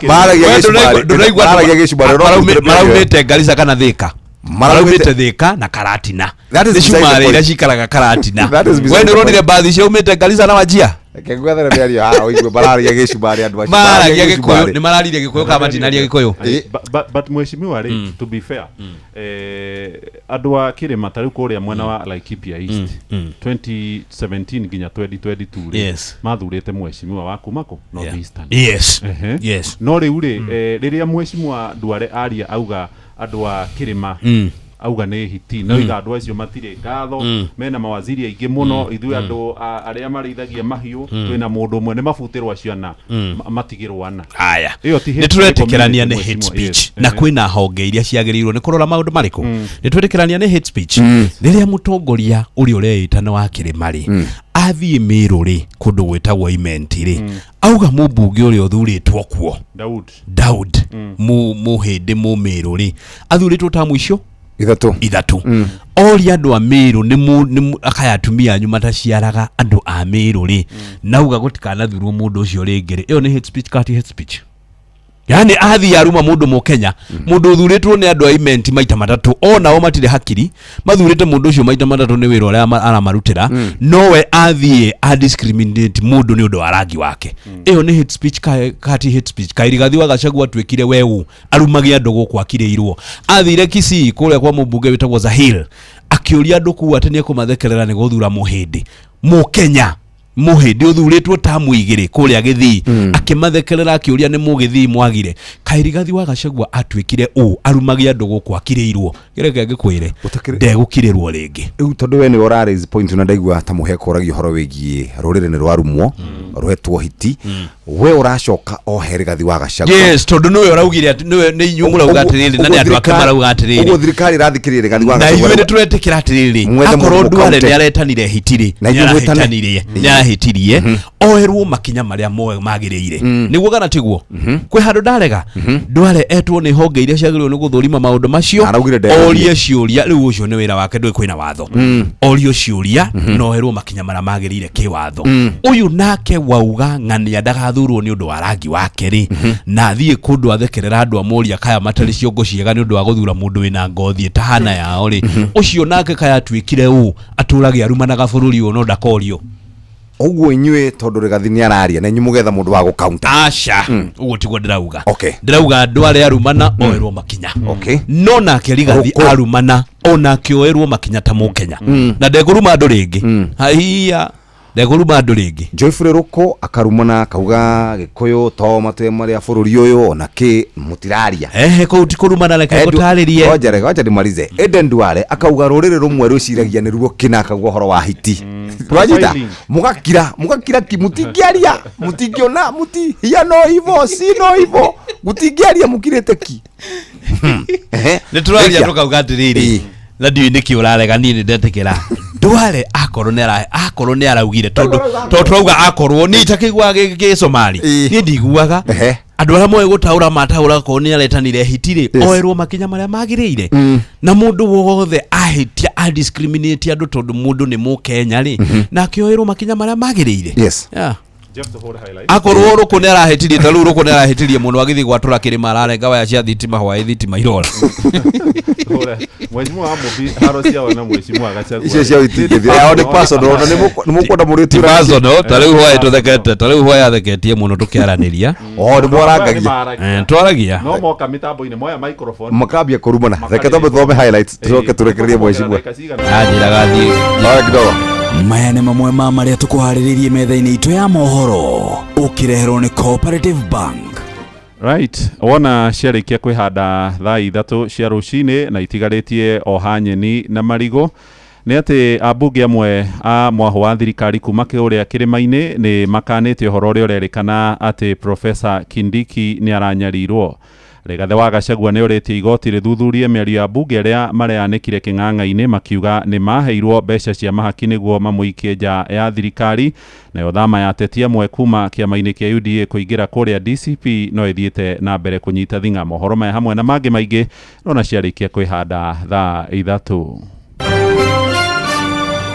Speaker 15: Maragia
Speaker 16: We
Speaker 15: Gĩcumarĩ.
Speaker 16: ndũraigua andũ
Speaker 15: Maragia Gĩcumarĩ.
Speaker 16: Maraumĩte Garissa kana Thika, maraumĩte Thika na Karatina.
Speaker 15: That is
Speaker 16: Nĩ
Speaker 15: beside the
Speaker 16: Cumarĩ
Speaker 15: point.
Speaker 16: iria cikaraga Karatina.
Speaker 15: That is beside
Speaker 16: We
Speaker 15: the
Speaker 16: nĩ ũronire
Speaker 15: point.
Speaker 16: mbathi ciaumĩte Garissa na Wajia?
Speaker 15: Reke ngwethere mĩario haha ũigue mararagia Gĩcumarĩ andũ acio.
Speaker 16: Maragia Gĩkũyũ.
Speaker 15: Gĩcumarĩ.
Speaker 16: Nĩ mararirie Gĩkũyũ kana matinaria Gĩkũyũ?
Speaker 19: But mheshimiwa rĩ, to be fair, andũ a kĩrĩma ta rĩu kũrĩa mwena wa Laikipia East, 2017 nginya 2022 rĩ, mathurĩte mheshimiwa wa kuma kũ North Eastern. No rĩu rĩ, rĩrĩa mheshimiwa Duale aria auga andũ a kĩrĩma, auga nĩ hiti no iga andũ acio matirĩ ngatho, mena mawaziri aingĩ mũno. Ithuĩ andũ arĩa marĩithagia mahiũ twĩna mũndũ ũmwe, nĩ mabutirwo acio ana, matigĩrwo ana.
Speaker 16: Aya.
Speaker 19: Ĩyo ti
Speaker 16: Nĩ
Speaker 19: hate
Speaker 16: tũretĩkĩrania nĩ
Speaker 19: community,
Speaker 16: hate
Speaker 19: mheshimiwa.
Speaker 16: speech. Na kwĩna honge iria ciagĩrĩirwo nĩ kũrora maũndũ marĩkũ. Nĩ twetĩkĩrania nĩ hate speech rĩrĩa mũtongoria ũrĩa ũreĩta nĩ wa kĩrĩma rĩ, athiĩ Mĩrũ rĩ, kũndũ gwĩtagwo Imenti rĩ, auga mũmbunge ũrĩa ũthurĩtwo kuo
Speaker 19: Daud.
Speaker 16: Daud, mũhĩndĩ mũmĩrũ rĩ, athurĩtwo ta mũico
Speaker 15: ithatũ.
Speaker 16: Ithatũ. Oria andũ a Mĩrũ nĩ akaya atumia anyu mataciaraga andũ a Mĩrũ rĩ, nauga gũtikanathurwo mũndũ ũcio rĩngĩ rĩ, ĩyo nĩ hate speech kana ti hate speech? Yani athiĩ aruma mũndũ mũkenya, mũndũ ũthurĩtwo nĩ andũ a Imenti maita matatũ, onao matirĩ hakiri, mathurĩte mũndũ ũcio maita matatũ nĩ wĩra ũrĩa aramarutĩra, nowe athiĩ a discriminate mũndũ nĩ ũndũ wa rangi wake. Ĩyo nĩ hate speech ka ti hate speech? Kaĩ Rigathi wa Gachagua atuĩkire weũ arumage andũ gũkũ akirĩirwo? Athire Kisii kũrĩa kwa mũmbunge wĩtagwo Zahil, akĩũria andũ kuu atĩ nĩekũmathekerera nĩ gũthura mũhĩndĩ mũkenya, mũhĩndĩ ũthurĩtwo tamu igĩrĩ kũrĩa Gĩthii, akĩmathekerera akĩũria nĩ mũgĩthii mwagire. Kaĩ Rigathi wa Gachagua atuĩkire ũ arumage andũ gũkũ akirĩirwo? Kĩreke ngĩkwĩre, ndegũkirĩrwo rĩngĩ.
Speaker 15: Rĩu tondũ we nĩwe ũra raise point na ndaigua ta mũhe kũragia ũhoro wĩgiĩ rũrĩrĩ nĩ rwarumwo rũhetwo hiti, we ũracoka ohe Rigathi wa Gachagua.
Speaker 16: Yes, tondũ nĩwe ũraugire atĩ nĩwe nĩ inyuĩ mũrauga atĩrĩrĩ, na nĩ andũ ake marauga atĩrĩrĩ.
Speaker 15: Ũguo thirikari ĩrathikĩrĩria Rigathi wa
Speaker 16: Na
Speaker 15: Gachagua.
Speaker 16: ithuĩ nĩ tũretĩkĩra atĩrĩrĩ,
Speaker 15: Mwethe
Speaker 16: akorwo
Speaker 15: mũndũ
Speaker 16: Duale
Speaker 15: mũkaunte.
Speaker 16: nĩ aretanire hiti rĩ,
Speaker 15: Na inyuĩ mwĩtane.
Speaker 16: nĩarahĩtanirie, nĩarahĩtirie, oerwo makinya marĩa moe magĩrĩire. Nĩguo kana tiguo? Kwĩ handũ ndarega Duale etwo nĩ honge iria ciagĩrĩirwo nĩ gũthũrima maũndũ macio?
Speaker 15: Araugire ndegũthiĩ.
Speaker 16: Orie ciũria. Rĩu ũcio nĩ wĩra wake, ndũĩ kwĩna watho. Orio ciũria na oherwo makinya marĩa magĩrĩire kĩwatho. Ũyũ nake wauga ng'ania ndagathurwo nĩ ũndũ wa rangi wake rĩ, na athiĩ kũndũ athekerera andũ amoria kaya matarĩ ciongo ciega nĩ ũndũ wa gũthura mũndũ wĩna ngothi ĩtahana yao rĩ, ũcio nake kaya atuĩkire ũ atũrage arumanaga bũrũri ũyũ no ndakorio?
Speaker 15: Ũguo inyuĩ tondũ Rigathi nĩ araria na inyuĩ mũgetha mũndũ wa gũkaunta.
Speaker 16: Aca, ũguo tiguo ndĩrauga.
Speaker 15: Okay.
Speaker 16: Ndĩrauga andũ arĩa arumana oerwo makinya.
Speaker 15: Okay.
Speaker 16: No nake Rigathi
Speaker 15: Rũkũ.
Speaker 16: arumana onake oerwo makinya ta mũkenya. Na ndekũruma andũ rĩngĩ. Haiya, ndekũruma andũ rĩngĩ.
Speaker 15: Joyfrey Rũkũ akarumana akauga Gĩkũyũ to matũe marĩa bũrũri ũyũ ona kĩ mũtiraria.
Speaker 16: Ehe, kũu ti kũrumana, reke ngũtarĩrie.
Speaker 15: Ngoja reke, ngoja ndimalize. Eden Duale akauga rũrĩrĩ rũmwe rwĩciragia nĩruo kĩna, akauga ũhoro wa hiti. Wanyita?
Speaker 19: Profiling.
Speaker 15: Mũgakira, mũgakira ki, mũtingĩaria, mũtingĩona, mũti hiya no hivo, si no hivo, mũtingĩaria mũkirĩte ki. Ehe.
Speaker 16: Nĩ tũraria
Speaker 15: Rĩkia.
Speaker 16: tũkauga atĩrĩrĩ, na ndiũĩ nĩkĩ ũrarega, niĩ nĩ ndetĩkĩra Ndware akorwo nĩ ara akorwo nĩ araugire tondũ tondũ tũrauga akorwo niĩ itakĩiguaga gĩcomari niĩ ndiguaga andũ arĩa moĩ gũtaũra mataũra akorwo nĩ aretanire hiti rĩ, oerwo makinya marĩa magĩrĩire, na mũndũ wothe ahĩtia a discriminate andũ tondũ mũndũ nĩ mũkenya rĩ, nake oerwo makinya marĩa magĩrĩire.
Speaker 15: Yes.
Speaker 16: Yeah.
Speaker 19: Jeff tũhũre highlight.
Speaker 16: Akorwo rũkũ nĩ arahĩtirie, ta rĩu rũkũ nĩ arahĩtirie mũno agĩthiĩ gwatũra kĩrĩma, ararenga waya cia thitima hwaĩ thitima irora.
Speaker 19: Tũhũre. Mheshimiwa wa Mũmbi haro ciao na Mheshimiwa Gachagua.
Speaker 15: Icio ciao itingĩthira. Yao nĩ personal, ona nĩ mũkwenda mũrĩtue
Speaker 16: Ti personal, ta rĩu hwaĩ tũthekete, ta rĩu hwaĩ atheketie mũno tũkĩaranĩria.
Speaker 15: Oh, nĩ mwarangagia.
Speaker 16: Eh, twaragia.
Speaker 19: No moka mĩtambo-inĩ moya microphone.
Speaker 15: Makambia kũrumana. Reke twambe tuthome highlights tũcoke tũrekererie mheshimiwa.
Speaker 16: Anjĩraga thiĩ.
Speaker 15: Haya kidogo.
Speaker 29: Maya nĩ mamwe ma marĩa tũkũharĩrĩirie metha-inĩ itũ ya mohoro ũkĩreherwo nĩ Cooperative Bank.
Speaker 19: Right, wona ciarĩkia kwĩhanda thaa 3 cia rũcinĩ na itigarĩtie o ha nyeni na marigũ, nĩ atĩ ambunge amwe a mwahũ wa thirikari kuma kũrĩa kĩrĩma-inĩ nĩ makanĩte ũhoro ũrĩa ũrerĩkana atĩ Professor Kindiki nĩ aranyarirwo. Rigathĩ wa Gachagua nĩ orĩtie igoti rĩthuthurie mĩario ya mbunge arĩa mareanĩkire kĩng'ang'a-inĩ makiuga nĩ maheirwo mbeca cia mahaki nĩguo mamũikie nja ya thirikari. Nayo thama ya ateti amwe kuma kĩama-inĩ kĩa UDA kũingĩra kũrĩa DCP no ĩthiĩte na mbere kũnyita thing'a. Mohoro maya hamwe na mangĩ maingĩ nona ciarĩkia kwĩhanda thaa 3.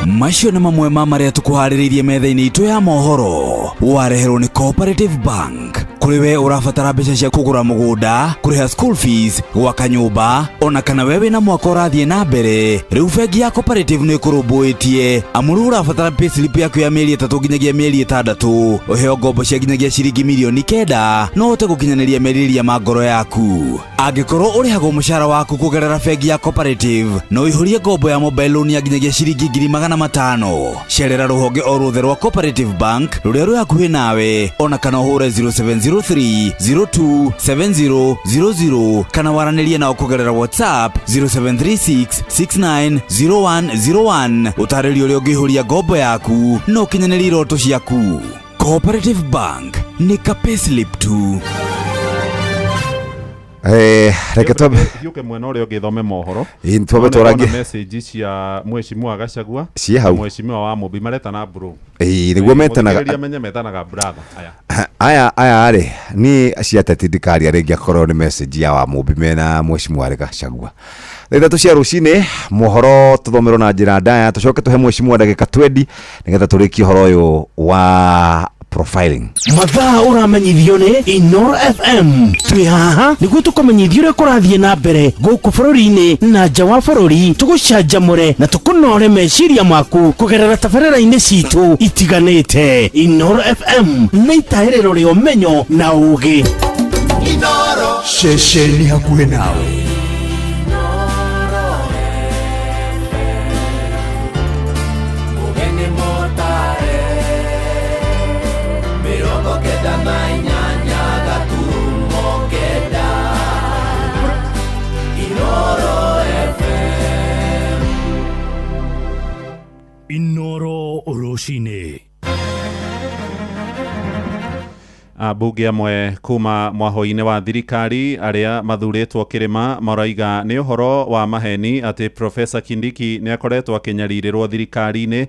Speaker 29: Macio nĩ mamwe ma marĩa tũkũharĩrĩirie metha-inĩ itũ ya mohoro wareherwo nĩ Cooperative Bank. Kũrĩ we ũrabatara mbeca cia kũgũra mũgũnda, kũrĩha school fees, gwaka nyũmba, ona kana we wĩna mwaka ũrathiĩ na mbere, rĩu bengi ya Cooperative nĩ ĩkũrũmbũĩtie, amu rĩu ũrabatara payslip yaku ya mĩeri 3 nginyagia mĩeri 6, ũheo ngombo cia nginyagia ciringi mirioni 9 no ũhote gũkinyanĩria merirĩria ma ngoro yaku. Angĩkorwo ũrĩhagwo mũcara waku kũgerera bengi ya Cooperative, no ũihũrie ngombo ya mobile loan ya nginyagia ciringi 500,000. Cerera rũhonge o ruothe rwa Cooperative Bank rũrĩa rwĩ hakuhĩ nawe, ona kana ũhũre 0703 02 7000 kana waranĩrie nao kũgerera WhatsApp 0736 690101 ũtarĩrie ũrĩa ũngĩihũria ngombo yaku na ũkinyanĩrie iroto ciaku. Cooperative Bank nĩ ka payslip tu.
Speaker 15: Reke twambe
Speaker 19: Thiũke mwena ũrĩa ũngĩ thome mohoro.
Speaker 15: Ĩĩ, twambe
Speaker 19: None
Speaker 15: twarangie.
Speaker 19: ndona message cia Mheshimiwa Gachagua
Speaker 15: Ciĩ hau.
Speaker 19: Mheshimiwa wa Mũmbi maretana bro.
Speaker 15: Ĩĩ, nĩguo metanaga.
Speaker 19: Mũthikĩrĩria menye metanaga brother. Aya.
Speaker 15: Aya rĩ, niĩ cia ateti ndikaria rĩngĩ akorwo nĩ message ya wa Mũmbi mena Mheshimiwa Gachagua. Thaa 3 cia rũcinĩ mohoro tũthomerwo na njĩra ndaya, tũcoke tũhe Mheshimiwa ndagĩka 20 nĩgetha tũrĩkie ũhoro ũyũ wa profiling.
Speaker 4: Mathaa ũramenyithio nĩ Inoro FM. Twĩ haha nĩguo tũkũmenyithia ũrĩa kũrathiĩ na mbere gũkũ bũrũri-inĩ na nja wa bũrũri, tũgũcanjamũre na tũkũnore meciria maku kũgerera tabarĩra-inĩ citũ itiganĩte. Inoro FM nĩ itaĩrĩro rĩa ũmenyo na ũũgĩ.
Speaker 9: Ceceni hakuhĩ nawe.
Speaker 5: Mũgeni mũtare 98 gaturumo 9 Inoro FM.
Speaker 13: Inoro rũcinĩ.
Speaker 19: Ambunge amwe kuma mwahũ-inĩ wa thirikari arĩa mathurĩtwo kĩrĩma maraiga nĩ ũhoro wa maheni atĩ Professor Kindiki nĩ akoretwo akĩnyarirĩrwo thirikari-inĩ.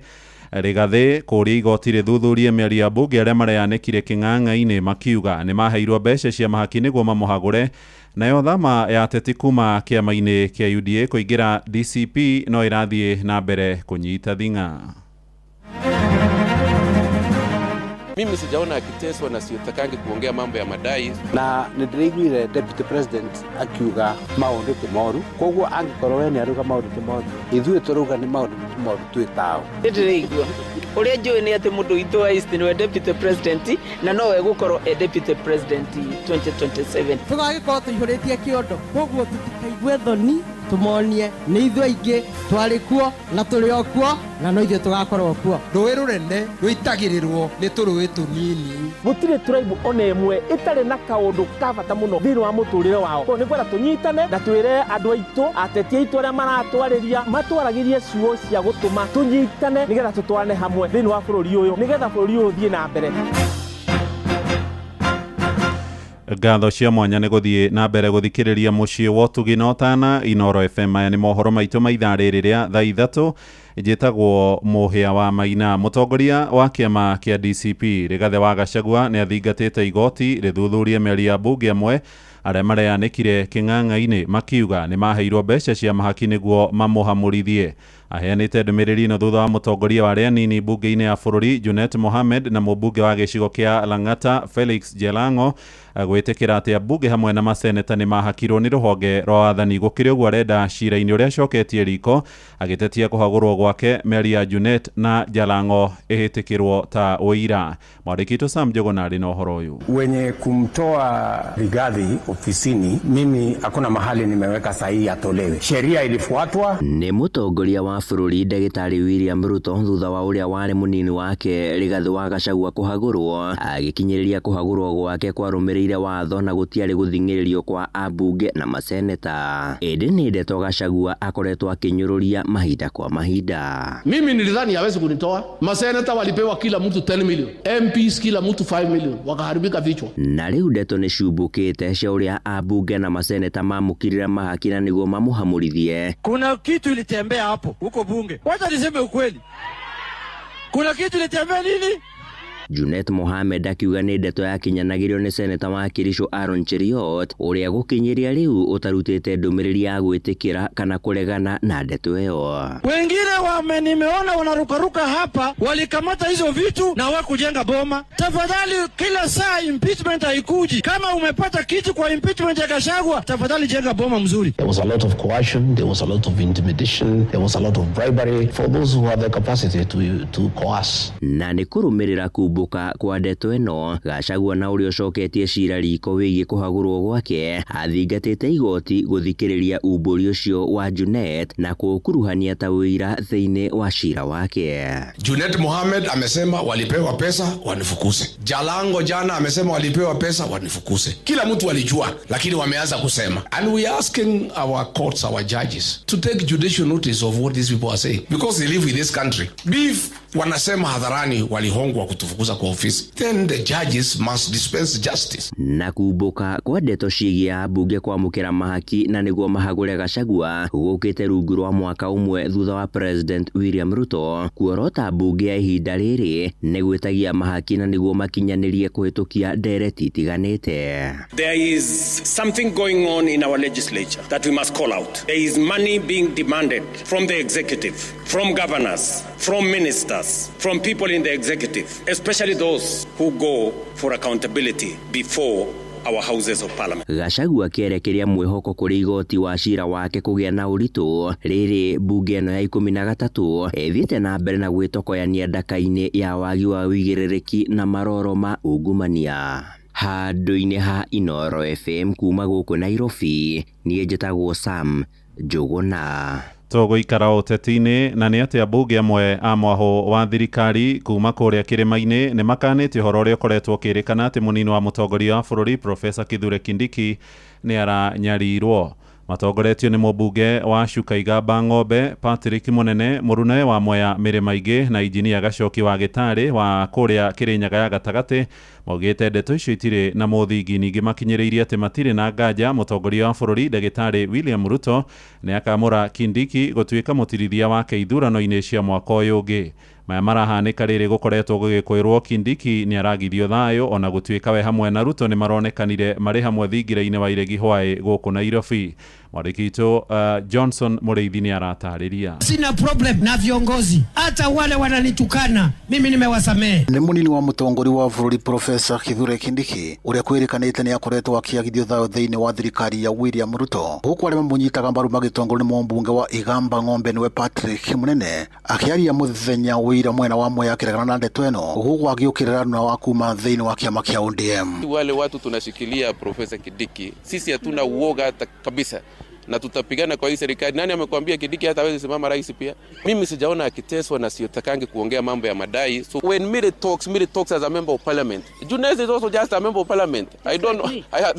Speaker 19: Rigathĩ kũũria igoti rĩthuthurie mĩario ya mbunge arĩa mareanĩkire kĩng'ang'a-inĩ makiuga nĩ maheirwo mbeca cia mahaki nĩguo mamũhagũre. Nayo thama ya ateti kuma kĩama-inĩ kĩa UDA kũingĩra DCP no ĩrathiĩ na mbere kũnyita thing'a.
Speaker 1: Mimi sijaona akiteswa na siutakangi kuongea mambo ya madai.
Speaker 18: Na nä ndä raiguire deputy president akiuga maå ti moru koguo angĩkorwo we nĩ arauga maũndũ ti moru ithuĩ tũrauga nĩ maũndũ ti moru twĩ tao.
Speaker 20: Nĩ ndĩraigua ũrĩa njũĩ nĩ atĩ mũndũ witũ wa East nĩwe deputy president na nowe gũkorwo e deputy president 2027.
Speaker 21: Tũgagĩkorwo tũihũrĩtie kĩondo koguo tũtikaigue thoni tũmonie nĩ ithuĩ aingĩ twarĩ kuo na tũrĩ o kuo na no ithuĩ tũgakorwo kuo.
Speaker 23: Rũĩ rũnene rũitagĩrĩrwo nĩ tũrũĩ tũnini.
Speaker 24: Gũtirĩ tribe ona ĩmwe ĩtarĩ na kaũndũ ka bata mũno thĩinĩ wa mũtũrĩre wao. Koguo nĩ kwenda tũnyitane na twĩre andũ aitũ ateti aitũ arĩa maratwarĩria matwaragĩrie ciugo cia gũtũma tũnyitane nĩgetha tũtwarane hamwe thĩinĩ wa bũrũri ũyũ nĩgetha bũrũri ũyũ ũthiĩ na mbere.
Speaker 19: Ngatho cia mwanya nĩ gũthiĩ na mbere gũthikĩrĩria mũciĩ wa ũtugi na ũtana Inoro FM. Maya nĩ mohoro maitũ ma ithaa rĩrĩ rĩa thaa 3. Njĩtagwo Mũhĩa wa Maina. Mũtongoria wa kĩama kĩa DCP Rigathĩ wa Gachagua nĩ athingatĩte igoti rĩthuthurie mĩario ya mbunge amwe arĩa mareanĩkire kĩng'ang'a-inĩ makiuga nĩ maheirwo mbeca cia mahaki nĩguo mamũhamũrithie. Aheanĩte ndũmĩrĩri ĩno thutha wa mũtongoria wa arĩa anini mbunge-inĩ ya bũrũri Junet Mohamed na mũmbunge wa gĩcigo kĩa Lang'ata Felix Jelango gwĩtĩkĩra atĩ ambunge hamwe na maseneta nĩ mahakirwo nĩ rũhonge rwa wathani. Gũkĩrĩ ũguo arenda cira-inĩ ũrĩa acoketie riko agĩtetia kũhagũrwo gwake mĩario ya Junet na Jalango ĩhĩtĩkĩrwo ta ũira. Mwandĩki witũ Sam Njuguna arĩ na ũhoro ũyũ.
Speaker 26: Wenye kumtoa Rigathi ofisini, mimi hakuna mahali nimeweka sahihi atolewe. Sheria ilifuatwa.
Speaker 27: Nĩ mũtongoria wa bũrũri ndagĩtarĩ William Ruto thutha wa ũrĩa warĩ mũnini wake Rigathĩ wa Gachagua kũhagũrwo agĩkinyĩrĩria kũhagũrwo gwake kwarũmĩrĩire watho na gũtiarĩ gũthing'ĩrĩrio kwa ambunge na maseneta. Ĩndĩ nĩ ndeto Gachagua akoretwo akĩnyũrũria mahinda kwa mahinda.
Speaker 28: Mimi nilidhani hawezi kunitoa. Maseneta walipewa kila mtu 10 million, MPs kila mtu 5 million, wakaharibika vichwa.
Speaker 27: Na rĩu ndeto nĩ cumbũkĩte cia ũrĩa ambunge na maseneta mamũkirire mahaki na nĩguo mamũhamũrithie.
Speaker 30: Kuna kitu ilitembea hapo huko bunge, wacha niseme ukweli, kuna kitu ilitembea nini?
Speaker 27: Junet Mohamed akiuga nĩ ndeto yakinyanagĩrio nĩ seneta wa Kericho Aaron Cheruiyot ũrĩa gũkinyĩria rĩu ũtarutĩte ndũmĩrĩri ya gwĩtĩkĩra kana kũregana na ndeto ĩyo.
Speaker 30: Wengine wame nimeona wanarukaruka hapa, walikamata hizo vitu na wakujenga boma. Tafadhali, kila saa impeachment haikuji. Kama umepata kitu kwa impeachment ya Gachagua, tafadhali jenga boma mzuri.
Speaker 31: There was a lot of coercion, there was a lot of intimidation, there was a lot of bribery for those who have the capacity to coerce.
Speaker 27: Na nĩ kũrũmĩrĩra kumbuka kwa ndeto ĩno, Gachagua na ũrĩa ũcoketie cira riko wĩgiĩ kũhagũrwo gwake athingatĩte igoti gũthikĩrĩria umbũri ũcio wa Junet na kũũkuruhania ta ũira thĩinĩ wa cira wake.
Speaker 32: Junet Mohamed amesema walipewa pesa wanifukuse. Jalango jana amesema walipewa pesa wanifukuse. Kila mtu alijua, lakini wameanza kusema. And we are asking our courts, our judges to take judicial notice of what these people are saying because they live in this country. Beef wanasema hadharani walihongwa kutufukuza kwa ofisi, then the judges must dispense justice.
Speaker 27: Na kumbuka kwa ndeto ciĩgiĩ ambunge kwamũkĩra mahaki na nĩguo mahagũre Gachagua gũkĩte rungu rwa mwaka ũmwe thutha wa President William Ruto kuorota mbunge ya ihinda rĩrĩ nĩ gwĩtagia mahaki na nĩguo makinyanĩrie kũhĩtũkia ndereti itiganĩte.
Speaker 33: There is something going on in our legislature that we must call out. There is money being demanded from the executive, from governors, from ministers, from people in the executive, especially those who go for accountability before our houses of parliament.
Speaker 27: Gachagua akĩerekeria mwĩhoko kũrĩ igoti wa cira wake kũgĩa na ũritũ rĩrĩ mbunge ĩno ya 13 ĩthiĩte na mbere na gwĩtokoyania ndaka-inĩ ya wagi wa ũigĩrĩrĩki na maroro ma ungumania. Handũ-inĩ ha Inoro FM kuma gũkũ Nairobi, niĩ njĩtagwo Sam Njuguna.
Speaker 19: Tũgũikara ũteti-inĩ na nĩ atĩ ambunge amwe a mwahũ wa thirikari kuma kũrĩa kĩrĩma-inĩ nĩ makanĩtie ũhoro ũrĩa ũkoretwo ũkĩrĩkana atĩ mũnini wa mũtongoria wa bũrũri Profesa Kithure Kindiki nĩ aranyarirwo. Matongoretio nĩ mũmbunge wa Chuka Igamba Ng'ombe Patrick Mũnene, mũrunawe wa Mwea Mĩrĩma Ingĩ na injinia Gacoki wa Gĩtarĩ wa kũrĩa Kĩrĩnyaga ya gatagatĩ maugĩte ndeto icio itirĩ na mũthingi. Ningĩ makinyĩrĩirie atĩ matirĩ na nganja mũtongoria wa bũrũri ndagĩtarĩ William Ruto nĩ akamũra Kindiki gũtuĩka mũtirithia wake ithurano-inĩ cia mwaka ũyũ ũngĩ. Maya marahanĩka rĩrĩ gũkoretwo gũgĩkwĩrwo Kindiki nĩ aragithio thayũ ona gũtuĩka we hamwe na Ruto nĩ maronekanire marĩ hamwe thingira-inĩ wa Iregi Hwaĩ gũkũ Nairobi. Mwandĩki witũ Johnson Mũrĩithi nĩ aratarĩria.
Speaker 2: Sina problem na viongozi, hata wale wananitukana mimi nimewasamehe.
Speaker 3: Nĩ mũnini wa mũtongoria wa bũrũri Profesa Kithure Kindiki ũrĩa kwĩrĩkanĩte nĩ akoretwo akĩagithio thayũ thĩinĩ wa thirikari ya William Ruto, gũkũ arĩa mamũnyitaga mbaru magĩtongorio nĩ mũmbunge wa Igamba Ng'ombe nĩwe Patrick Munene akĩaria mũthenya wĩira mwena wa Mwea akĩregana na ndeto ĩno, gũkũ agĩũkĩrĩra aruna wa kuma thĩinĩ wa kĩama kĩa ODM.
Speaker 1: Wale watu tunashikilia Profesa Kindiki, sisi hatuna uoga hata kabisa na tutapigana kwa hii serikali. Nani amekwambia Kindiki hata hawezi simama rais pia? Mimi sijaona akiteswa na siotakangi kuongea mambo ya madai. So when Mire talks, Mire talks as a member of parliament. Junes is also just a member of parliament. I don't know.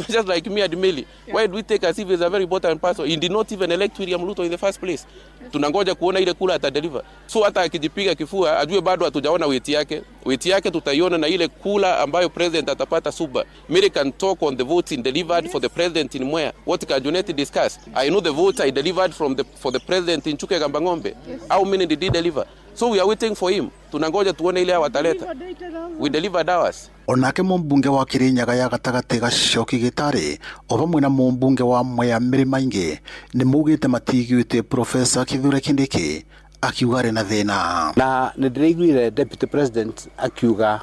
Speaker 1: Just like me and Millie. Why do we take as if he's a very important person? He did not even elect William Ruto in the first place. Tunangoja kuona ile kura atadeliver. So hata akijipiga kifua ajue bado hatujaona weight yake. Weight yake tutaiona na ile kula ambayo president atapata Suba. Mire can talk on the votes in delivered for the president in Mwea. What can Junet discuss? I know the votes I delivered for the president in Chuka Gambang'ombe. Yes. How many did he deliver? So we are waiting for him. Tunangoja tuone ile wataleta. We delivered ours.
Speaker 3: Onake mũmbunge wa Kirinyaga ya gatagatĩ Gacoki Gĩtarĩ o vamwe na mũmbunge wa Mwea Mĩrĩma ingĩ nĩ maugĩte matiguĩte Profesa Kithure Kindiki akiuga arĩ na thĩna.
Speaker 18: Na nĩ ndĩraiguire deputy president akiuga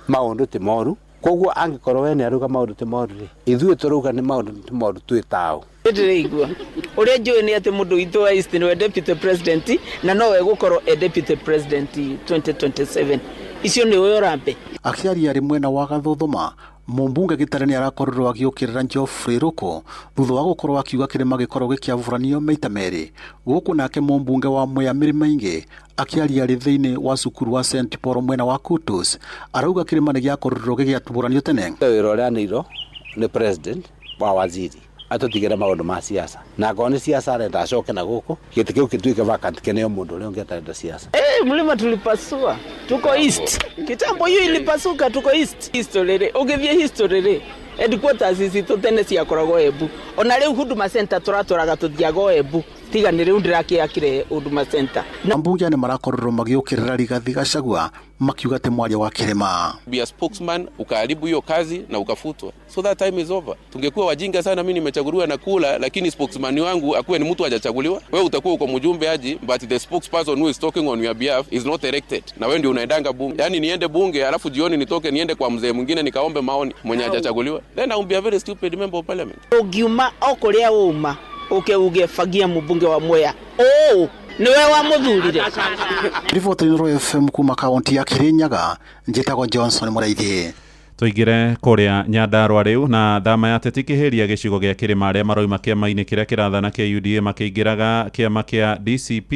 Speaker 18: maũndũ ti moru, koguo angĩkorwo we nĩ arauga maũndũ ti moru rĩ, ithuĩ tũrauga nĩ maũndũ ti moru twĩ tao.
Speaker 20: Ndĩraigua ũrĩa njũĩ nĩ atĩ mũndũ witũ wa East nĩwe deputy president na nowe gũkorwo e deputy president 2027. Icio nĩwe ũrambe.
Speaker 3: Akĩaria arĩ mwena wa Gathuthuma, mũmbunge Gĩtarĩ nĩ arakorirwo agĩũkĩrĩra Geoffrey Ruku thutha wa gũkorwo akiuga kĩrĩma gĩkorwo gĩkĩaburanio maita merĩ, gũkũ nake mũmbunge wa Mwea Mĩrĩma ingĩ akĩaria arĩ thĩinĩ wa cukuru wa St Paul mwena wa Kutus arauga kĩrĩma nĩ gĩakorirwo gĩgĩatũranio tene.
Speaker 18: Wĩra ũrĩa anĩirwo nĩ president wa waziri atũtigĩre maũndũ ma siasa, na akorwo nĩ siasa arenda acoke na gũkũ gĩtĩ kĩu gĩtuĩke vacant kĩneo mũndũ ũrĩa ũngĩ atarenda siasa.
Speaker 20: Mlima tulipasua, tuko east. Kitambo hiyo ilipasuka, tuko east. History rĩ, ũgĩthiĩ history rĩ, headquarters citũ tene ciakoragwo Embu. Ona rĩu Huduma Center tũratwaraga tũthiaga Embu, tiga nĩ rĩu ndĩrakĩakire Huduma Center.
Speaker 3: Ambunge nĩ marakorirwo magĩũkĩrĩra Rigathi Gachagua makiuga atĩ mwaria wa kĩrĩma.
Speaker 1: Be a spokesman, ukaharibu hiyo kazi na ukafutwa. So that time is over. Tungekuwa wajinga sana, mimi nimechaguliwa na kula, lakini spokesman wangu akuwe ni mtu hajachaguliwa. Wewe utakuwa uko mjumbe aji, but the spokesperson who is talking on your behalf is not elected. Na wewe ndio unaendanga bunge. Yaani niende bunge alafu jioni nitoke niende kwa mzee mwingine nikaombe maoni mwenye hajachaguliwa. Then I will be a very stupid member of parliament.
Speaker 20: Ũngiuma o kũrĩa uma uke uge fagia mbunge wa Mwea. Oh, niwe wa muthurire.
Speaker 3: Riboti Inooro FM kuma kaunti ya Kirinyaga, njĩtagwo Johnson Mũraithi.
Speaker 19: Tũingĩre kũrĩa Nyandarua rĩu na thama ya ateti kĩhĩria gĩcigo gĩa kĩrĩma arĩa maroima kĩama-inĩ kĩrĩa kĩrathana kĩa UDA makĩingĩraga kĩama kĩa DCP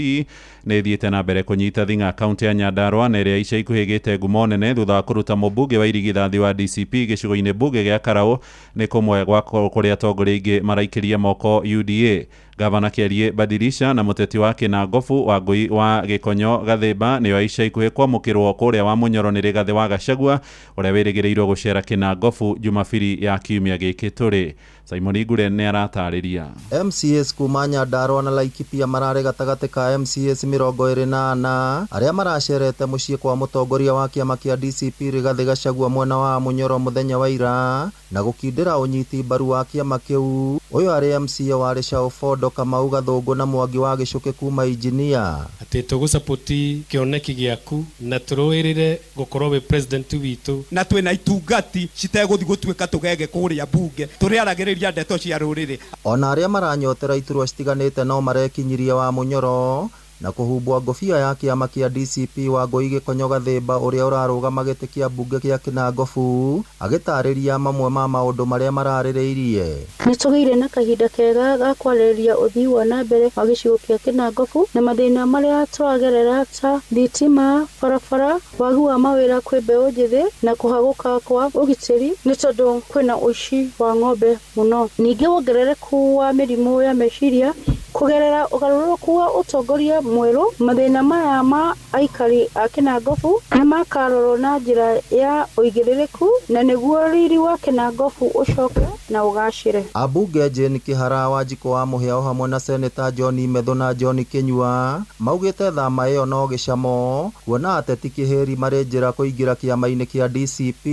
Speaker 19: nĩ ĩthiĩte na mbere kũnyita thing'a kaunti ya Nyandarua na ĩrĩa ica ikuhĩ ĩgĩte ngumo nene thutha wa kũruta mũmbunge wa irigithathi wa DCP gĩcigo-inĩ mbunge gĩa Karaũ nĩ kũmwe gwa kũrĩa atongoria aingĩ maraikĩria moko UDA. Gavana Kĩarie Badilisha na mũteti wa Kĩnangobu Wangũi wa Gĩkonyo Gathĩmba nĩo ica ikuhĩ kwamũkĩrwo kũrĩa wa Mũnyoro nĩ Rigathĩ wa Gachagua ũrĩa wĩrĩgĩrĩirwo gũcera Kĩnangobu Jumabiri ya kiumia gĩkĩ tũrĩ. Simon Ngure nĩ aratarĩria.
Speaker 6: MCAs kuma Nyandarua na Laikipia mararĩ gatagatĩ ka MCAs 24 arĩa maracerete mũciĩ kwa mũtongoria wa kĩama kĩa DCP Rigathĩ Gachagua mwena wa Mũnyoro mũthenya wa ira na gũkindĩra ũnyiti mbaru wa kĩama kĩu. Ũyũ arĩ MCA warĩ Shaofondo Kamau Gathũngũ na Mwangi wa Gĩcũkĩ kuma Injinia.
Speaker 7: Atĩ tũgũsapoti kĩoneki gĩaku na tũrũĩrĩre gũkorwo wĩ president witũ.
Speaker 23: Na twĩna itungati citegũthiĩ gũtuĩka tũgege kũrĩa mbunge tũrĩaragĩrĩria ndeto cia rũrĩrĩ.
Speaker 6: Ona arĩa maranyotera iturwa citiganĩte no marekinyirie wa Mũnyoro na kũhumbwo ngobia ya kĩama kĩa DCP Wangũi Gĩkonyo Gathĩmba ũrĩa ũrarũgama gĩtĩ kĩa mbunge kĩa Kĩnangobu agĩtarĩria mamwe ma maũndũ marĩa mararĩrĩirie.
Speaker 8: Nĩ tũgĩire na kahinda kega ga kwarĩrĩria ũthii wa na mbere wa gĩcigo kĩa Kĩnangobu na mathĩna marĩa tũragerera ta thitima, barabara, wagi wa mawĩra kwĩ mbeũ njĩthĩ na kũhagũka kwa ũgitĩri nĩ tondũ kwĩna ũici wa ng'ombe mũno. Ningĩ wongerereku wa mĩrimũ ya meciria kwĩ Kũgerera ũgarũrũku wa ũtongoria mwerũ, mathĩna maya ma aikari a Kinangofu nĩ makarorwo na njĩra ya ũigĩrĩrĩku na nĩguo riri wa Kinangofu ũcoke na ũgacĩre.
Speaker 6: Ambunge Jane Kihara Wanjikũ wa Mũhĩa o hamwe na Seneta John Methu na John Kinyua maugĩte thama ĩyo no gĩcamo kuona ateti kĩhĩri marĩ njĩra kũingĩra kĩama-inĩ kĩa DCP.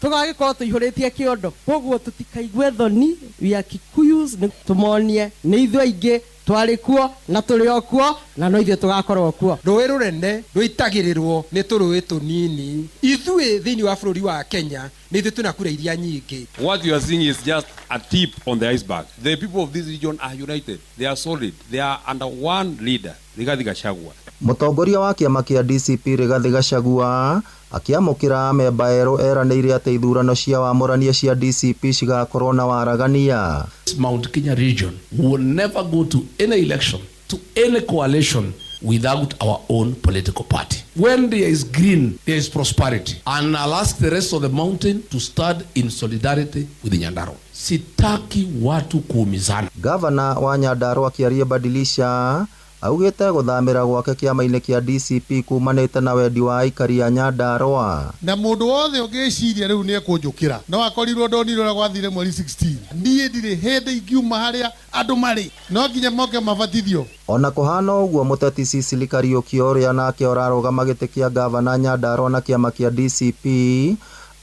Speaker 21: Tũgagĩkorwo tũihũrĩtie kĩondo koguo tũtikaigue thoni, we are Kikuyus, tũmonie nĩ ithuĩ aingĩ twarĩ kuo na tũrĩ o kuo na no ithuĩ tũgakorwo kuo.
Speaker 4: Rũĩ rũnene rũitagĩrĩrwo nĩ tũrũĩ tũnini. Ithuĩ thĩinĩ wa bũrũri wa Kenya nĩ ithuĩ twĩna kura iria nyingĩ.
Speaker 5: What you are seeing is just a tip on the iceberg. The people of this region are united. They are solid. They are under one leader, Rigathi Gachagua.
Speaker 6: Mũtongoria wa kĩama kĩa DCP Rigathi Gachagua akĩamũkĩra amemba erũ eranĩire atĩ ithurano cia wamũrania cia DCP cigakorwo na waragania.
Speaker 28: Mount Kenya region will never go to any election, to any coalition without our own political party. When there is green, there is prosperity. And I'll ask the rest of the mountain to stand in solidarity with Nyandarua. Sitaki watu kuumizana.
Speaker 6: Gavana wa Nyandarua akĩaria Badilisha augĩte gũthamĩra gwake kĩama-inĩ kĩa DCP kumanĩte na wendi wa aikari a Nyandarua.
Speaker 9: Na mũndũ wothe ũngĩciria rĩu nĩ ekũnjũkĩra no akorirwo ndonire ũrĩa gwathire mweri 16. Niĩ ndirĩ hĩndĩ ingiuma harĩa andũ marĩ, no nginya moke mabatithio.
Speaker 6: Ona kũhana ũguo, mũteti Cecily Kariũki ũrĩa nake ũrarũgama gĩtĩ kĩa gavana Nyandarua na kĩama kĩa DCP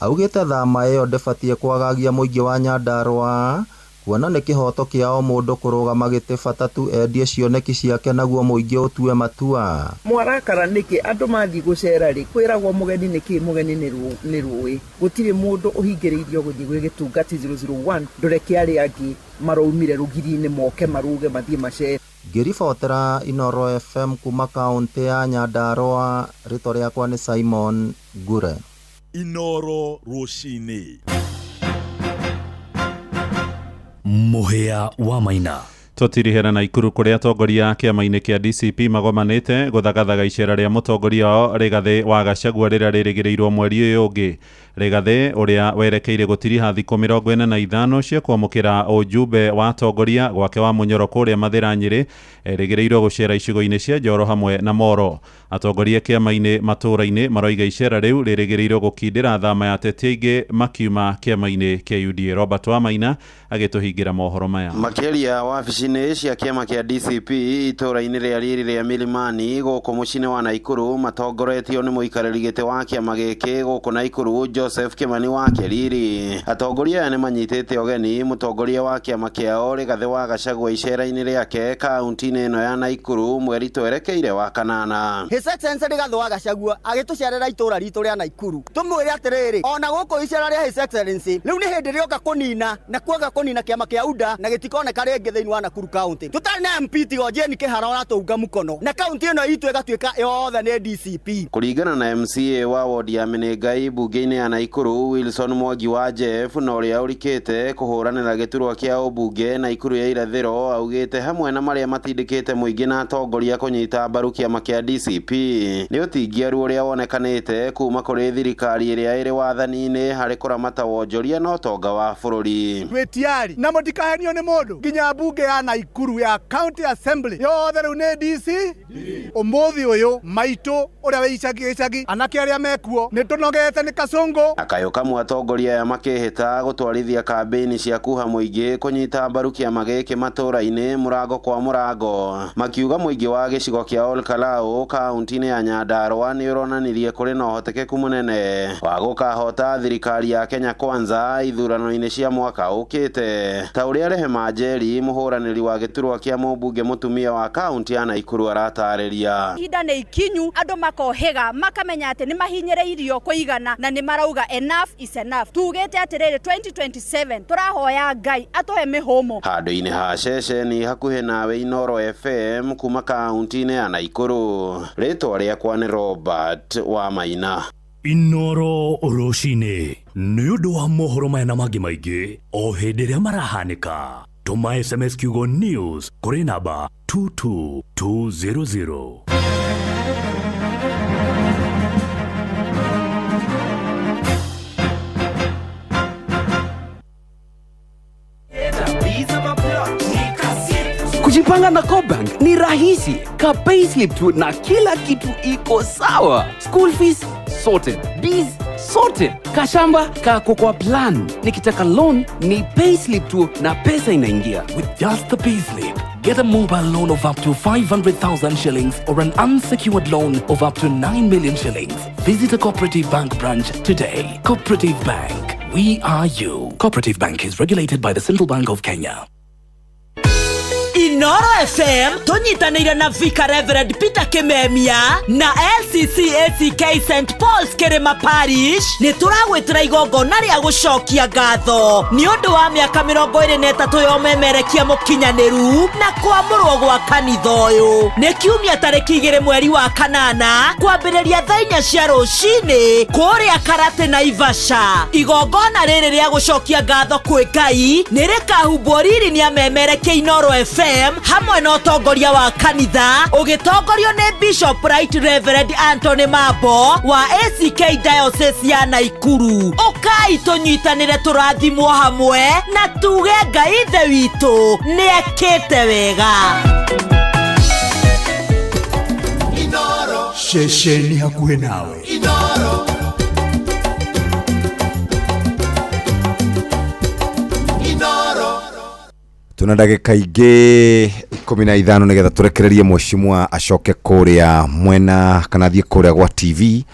Speaker 6: augĩte thama ĩyo ndĩbatiĩ kwagagia mũingĩ wa Nyandarua kuona nĩ kĩhoto kĩa o mũndũ kũrũgama gĩtĩ bata tu endie cioneki ciake naguo mũingĩ ũtue matua.
Speaker 10: Mwarakara nĩkĩ andũ mathiĩ gũcera rĩ kwĩragwo mũgeni nĩkĩ mũgeni nĩ rũĩ gũtirĩ mũndũ ũhingĩrĩirio gũthiĩ gwĩ gĩtungati 001 ndũreke arĩa angĩ maraumire rũgiri-inĩ moke maruge mathiĩ macere.
Speaker 6: Ngĩribotera Inoro FM kuma kaũntĩ ya Nyandarua, rĩtwa rĩakwa nĩ Simon Ngure.
Speaker 13: Inoro rũcinĩ. Mũhĩa wa Maina.
Speaker 19: Tũtirihera na Ikuru kũrĩa atongoria a kĩama-inĩ kĩa DCP magomanĩte gũthagathaga icera rĩa mũtongoria wao Rigathĩ wa Gachagua rĩrĩa rĩrĩgĩrĩirwo mweri ũyũ ũngĩ. Rigathĩ ũrĩa werekeire gũtiriha thikũ 45 cia kwamũkĩra ũjumbe wa atongoria gwake wa Mũnyoro kũrĩa Mathĩra Nyĩrĩ erĩgĩrĩirwo gũcera icigo-inĩ cia Njoro hamwe na Moro. Atongoria kĩama-inĩ matũũra-inĩ maroiga icera rĩu rĩrĩgĩrĩirwo gũkindĩra thama ya ateti aingĩ makiuma kĩama-inĩ kĩa UDA. Robert Wamaina agĩtũhingĩra mohoro maya.
Speaker 11: Makĩria wabici-inĩ cia kĩama kĩa DCP itũũra-inĩ rĩa riri rĩa Milimani gũkũ mũciĩ-inĩ wa Naikuru matongoretio nĩ mũikarĩri gĩtĩ wa kĩama gĩkĩ gũkũ Naikuru Joseph Kimani wa Keriri. Atongoria aya nĩ manyitĩte ũgeni mũtongoria wa kĩama kĩao Rigathĩ wa Gachagua icera-inĩ rĩake kaunti-inĩ ĩno ya Naikuru mweri twerekeire wa kanana.
Speaker 12: His Excellency Rigathĩ wa Gachagua agĩtũcerera itũũra ritũ rĩa Naikuru tũmwĩre atĩrĩrĩ, ona gũkũ icera rĩa His Excellency rĩu nĩ hĩndĩ rĩoka kũnina na kuoga kũnina kĩama kĩa UDA na gĩtikoneka rĩngĩ thĩinĩ wa Nakuru County. Tũtarĩ na MP tigo Jane Kihara ũratũunga mũkono na kaunti ĩno itũ ĩgatuĩka yothe nĩ DCP.
Speaker 11: Kũringana na MCA wa wodi ya Menengai bunge-inĩ ya Naikuru Wilson Mwangi wa Jeff na ũrĩa ũrikĩte kũhũranĩra gĩturwa kĩa ũmbunge Naikuru ya irathĩro augĩte hamwe na marĩa matindĩkĩte mũingĩ na atongoria kũnyita mbaru kĩama kĩa DCP nĩ ũtingiaru ũrĩa wonekanĩte kuma kũrĩ thirikari ĩrĩa ĩrĩ wathani-inĩ harĩ kũramata wonjoria na ũtonga wa bũrũri.
Speaker 14: Twĩtiari na mũtikahenio nĩ mũndũ nginya mbunge ya Naikuru ya County Assembly yothe rĩu nĩ DC. Ũmũthĩ ũyũ maitũ ũrĩa wĩ icagi icagi anake arĩa mekuo nĩ tũnogete nĩ Kasongo.
Speaker 11: Akayũ kamwe atongoria aya makĩhĩta gũtwarithia kambĩini cia kuha mũingĩ kũnyita mbaru kĩama gĩkĩ matũũra-inĩ mũrango kwa mũrango makiuga mũingĩ wa gĩcigo kĩa Ol Kalou kaunti-inĩ ya Nyandarua nĩ ũronanirie kũrĩ na ũhotekeku mũnene wa gũkahota thirikari ya Kenya Kwanza ithurano-inĩ cia mwaka ũkĩte ta ũrĩa Rehema Njeri mũhũranĩri wa gĩturwa kĩa mũmbunge mũtumia wa kaunti ya Naikuru aratarĩria.
Speaker 15: Ihinda nĩ ikinyu andũ makohĩga makamenya atĩ nĩ mahinyĩrĩirio kũigana na nĩ marauga enough is enough. Tugĩte atĩrĩrĩ 2027 tũrahoya Ngai atũhe mĩhũmũ.
Speaker 11: Handũ-inĩ ha ceceni hakuhĩ nawe Inoro FM kuma kaunti-inĩ ya Naikuru, rĩtwa rĩakwa nĩ Robert wa Maina.
Speaker 13: Inoro rũcinĩ nĩ ũndũ wa mohoro maya na mangĩ maingĩ o hĩndĩ ĩrĩa marahanĩka. Tũma SMS kiugo news kũrĩ namba 22200.
Speaker 16: Kujipanga
Speaker 2: Kujipanga na CoBank ni rahisi. Ka payslip tu na kila kitu iko sawa. School fees sorted, biz sorted, kashamba kako kwa plan. Nikitaka loan ni payslip tu na pesa inaingia.
Speaker 16: With just the payslip, get a mobile loan of up to 500,000 shillings or an unsecured loan of up to 9 million shillings. Visit a Cooperative Bank branch today. Cooperative Bank, we are you. Cooperative Bank is regulated by the Central Bank of Kenya.
Speaker 17: Inoro FM tũnyitanĩire na Vika Reverend Peter Kimemia na LCCACK St Paul's Kĩrĩma Parish nĩ tũragwĩtĩra igongona rĩa gũcokia ngatho nĩ ũndũ wa mĩaka 23 ya ũmemerekia mũkinyanĩru na kwamũrwo gwa kanitha ũyũ. Nĩ kiumia tarĩki 2 mweri wa kanana kwambĩrĩria thaa 4 cia rũcinĩ kũrĩa Karate Naivasha. Igongona rĩrĩ rĩa gũcokia ngatho kwĩ Ngai nĩ rĩkahumbwo riri nĩ amemerekia Inoro FM hamwe na ũtongoria wa kanitha ũgĩtongorio nĩ Bishop Right Reverend Anthony Mambo wa ACK Diocese ya Naikuru. Ũkai tũnyitanĩre tũrathimwo hamwe na tuge Ngai ithe witũ nĩekĩte wega.
Speaker 22: Ceceni hakuhĩ nawe.
Speaker 24: Tuna ndagĩka ingĩ 15 nĩgetha tũrekererie mheshimiwa acoke kũrĩa mwena kana athiĩ kũrĩa gwa TV.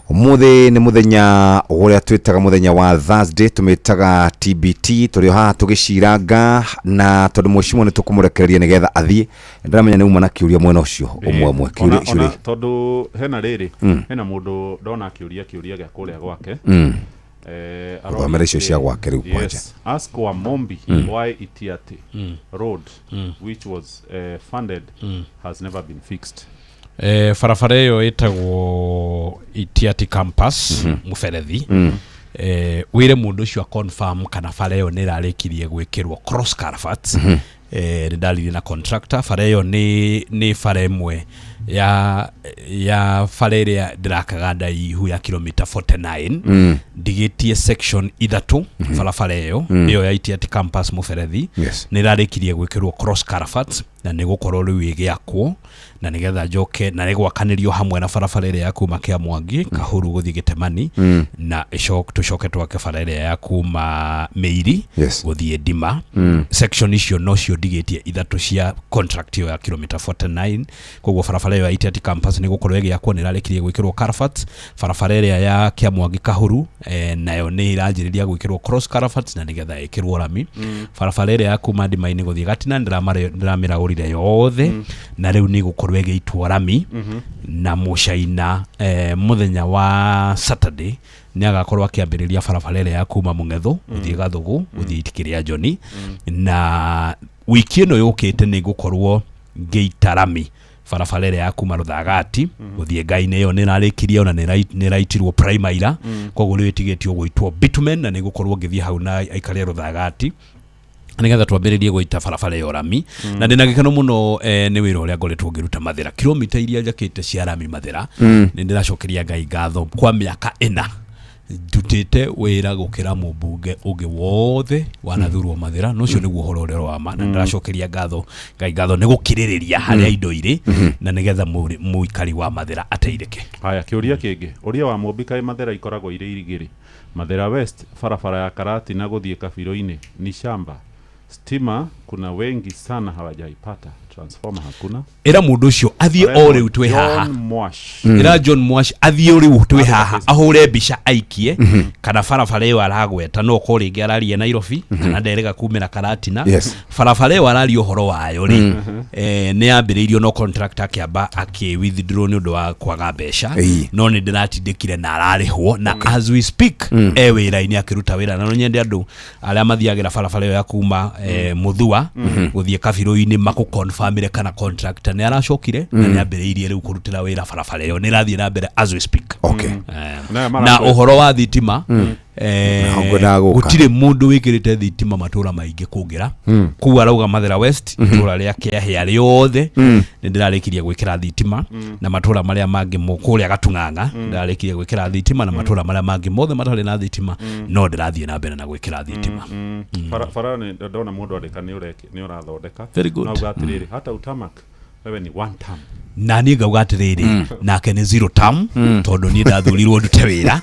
Speaker 24: Ũmũthĩ nĩ mũthenya ũrĩa twĩtaga mũthenya wa Thursday, tũmĩtaga TBT. Tũrĩ o haha tũgĩciranga na tondũ mheshimiwa nĩ tũkũmũrekereria nĩgetha athiĩ, ndĩramenya nĩ uma na kĩũria mwena ũcio ũmwe ũmwe. Kĩũria
Speaker 19: Ona tondũ hena rĩrĩ, hena mũndũ ndona akĩũria kĩũria gĩa kũrĩa gwake.
Speaker 24: Gũthomera icio cia gwake rĩu kwanja.
Speaker 19: Yes. Ask Wamombi why Itiati road which was funded has never been fixed.
Speaker 7: Barabara ĩyo ĩtagwo Itiati Campus Mũberethi. Wĩre mũndũ ũcio confirm kana bara ĩyo nĩ ĩrarĩkirie gwĩkĩrwo cross culverts. Nĩ ndaririe na contractor, bara ĩyo nĩ bara ĩmwe ya bara ĩrĩa ndĩrakaga ndaihu ya kilomita 49. Ndigĩtie section 3 barabara ĩyo ĩyo ya Itiati Campus Mũberethi. Nĩ ĩrarĩkirie gwĩkĩrwo cross culverts na nĩ gũkorwo rĩu ĩgĩakwo na nĩgetha njoke na nĩgwakanĩrio hamwe na barabara ĩrĩa ya kuma Kĩamwangi Kahuru gũthiĩ Gĩtemani, na tũcoke twake bara ĩrĩa ya kuma Mĩiri gũthiĩ Ndima. Section icio nocio ndigĩtie 3 cia contract ĩyo ya kilomita 49. Koguo barabara ĩyo ya Itiati Campus nĩ gũkorwo ĩgĩakwo, nĩ ĩrarĩkirie gwĩkĩrwo culverts. Barabara ĩrĩa ya Kĩamwangi Kahuru nayo nĩ ĩranjĩrĩria gwĩkĩrwo cross culverts na nĩgetha ĩkĩrwo rami. Barabara ĩrĩa ya kuma Ndima-inĩ gũthiĩ Gatina ndĩramĩragũrire yothe na rĩu nĩ gũkorwo ĩgĩitwo rami. Na Mũcaina mũthenya wa Saturday nĩ agakorwo akĩambĩrĩria barabara ĩrĩa ya kuma Mũng'etho gũthiĩ Gathũgũ gũthiĩ Itikĩ rĩa Njoni. Na wiki ĩno yũkĩte nĩ ngũkorwo ngĩita rami barabara ĩrĩa ya kuma Rũthagati gũthiĩ Ngai-inĩ. Ĩyo nĩ ĩrarĩkirie ona nĩ ĩraitirwo primer ira, koguo rĩu ĩtigĩtio gũitwo bitumen na nĩ ngũkorwo ngĩthiĩ hau na aikari a Rũthagati nĩgetha twambĩrĩrie gũita barabara ĩyo rami. Na ndĩna gĩkeno mũno nĩ wĩra ũrĩa ngoretwo ngĩruta Mathĩra, kilomita iria njakĩte cia rami Mathĩra. Nĩ ndĩracokeria Ngai ngatho kwa mĩaka 4 ndutĩte wĩra gũkĩra mũmbunge ũngĩ wothe wanathurwo Mathĩra, na ũcio nĩguo ũhoro ũrĩa wa ma. Na ndĩracokeria ngatho Ngai ngatho nĩ gũkirĩrĩria harĩa indo irĩ na nĩgetha mũikari wa Mathĩra ateithĩke.
Speaker 19: Haya, kĩũria kĩngĩ, ũria wa Mũmbi kaĩ Mathĩra ikoragwo irĩ igĩrĩ, Mathĩra West barabara ya Karatina gũthiĩ Kabirũ-inĩ ni shamba, stima kuna wengi sana hawajaipata, transformer hakuna.
Speaker 7: Ĩra mũndũ ũcio athiĩ o rĩu twĩ haha.
Speaker 19: John Mwash.
Speaker 7: Ĩra John Mwash athiĩ o rĩu twĩ haha ahũre mbica aikie kana barabara ĩyo aragweta no korwo rĩngĩ araria Nairobi kana nderega kumĩra Karatina. Barabara ĩyo araria ũhoro wayo rĩ, nĩ yambĩrĩirio no contractor akĩamba akĩ withdraw nĩ ũndũ wa kwaga mbeca, no nĩ ndĩratindĩkire na ararĩhwo na as we speak e wĩra-inĩ akĩruta wĩra. Na no nyende andũ arĩa mathiagĩra barabara ĩyo ya kuma Muthua gũthiĩ Kabirũ-inĩ makũ confirmire kana contractor nĩ aracokire na nĩ ambĩrĩirie rĩu kũrutĩra wĩra barabara ĩyo, nĩ ĩrathiĩ na mbere as we speak.
Speaker 24: Okay.
Speaker 7: Na ũhoro wa thitima, gũtirĩ mũndũ wĩkĩrĩte thitima matũra maingĩ kũngĩra. Kũu arauga Mathĩra West, itũra rĩa Kĩahĩa rĩothe nĩ ndĩrarĩkirie gwĩkĩra thitima, na matũra marĩa mangĩ kũrĩa Gatung'ang'a ndĩrarĩkirie gwĩkĩra thitima, na matũra marĩa mangĩ mothe matarĩ na thitima no ndĩrathiĩ na mbere na gwĩkĩra thitima.
Speaker 19: Bara nĩ ndona mũndũ andĩka nĩ ũrathondeka.
Speaker 7: Very good.
Speaker 19: Na uga atĩrĩrĩ, hata utamak wewe ni one term.
Speaker 7: Na niĩ ngauga atĩrĩrĩ, nake nĩ zero term, tondũ niĩ ndathurirwo ndute wĩra,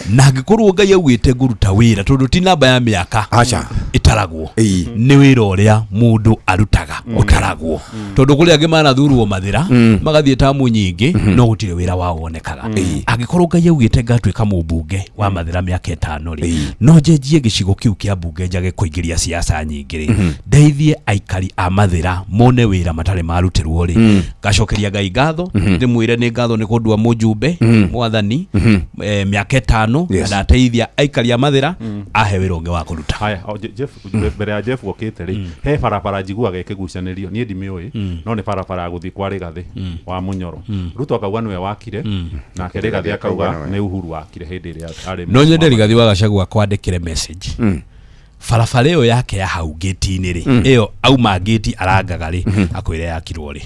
Speaker 7: na angĩkorwo Ngai augĩte ngũruta wĩra, tondũ ti namba ya mĩaka
Speaker 24: Aca.
Speaker 7: ĩtaragwo, nĩ wĩra ũrĩa mũndũ arutaga ũtaragwo, tondũ kũrĩ angĩ manathurwo Mathĩra magathiĩ tamu nyingĩ no gũtirĩ wĩra wao wonekaga. Angĩkorwo Ngai augĩte ngatuĩka mũmbunge wa Mathĩra mĩaka 5 rĩ, no njenjie gĩcigo kĩu kĩa mbunge njage kũingĩria siasa nyingĩ rĩ, ndeithie aikari a Mathĩra mone wĩra matarĩ marutĩrwo rĩ, ngacokeria Ngai ngatho, ndĩmwĩre nĩ ngatho nĩ kũndua mũjumbe mwathani mĩaka 5, na ndateithia aikari a Mathĩra, ahe wĩra ũngĩ wa kũruta.
Speaker 19: Haya, Jeff, mbere ya Jeff okĩte rĩ, he barabara njiguaga ĩkĩgucanĩrio, niĩ ndimĩũĩ, no nĩ barabara ya gũthiĩ kwa Rigathĩ wa Mũnyoro. Ruto akauga nĩwe wakire, nake Rigathĩ akauga nĩ Uhuru wakire hĩndĩ ĩrĩa arĩ.
Speaker 7: No nyende Rigathĩ wa Gachagua kwandĩkĩre message. Barabara ĩyo yake ya hau ngĩti-inĩ rĩ, ĩyo auma ngĩti arangaga rĩ, akwĩre yakirwo rĩ.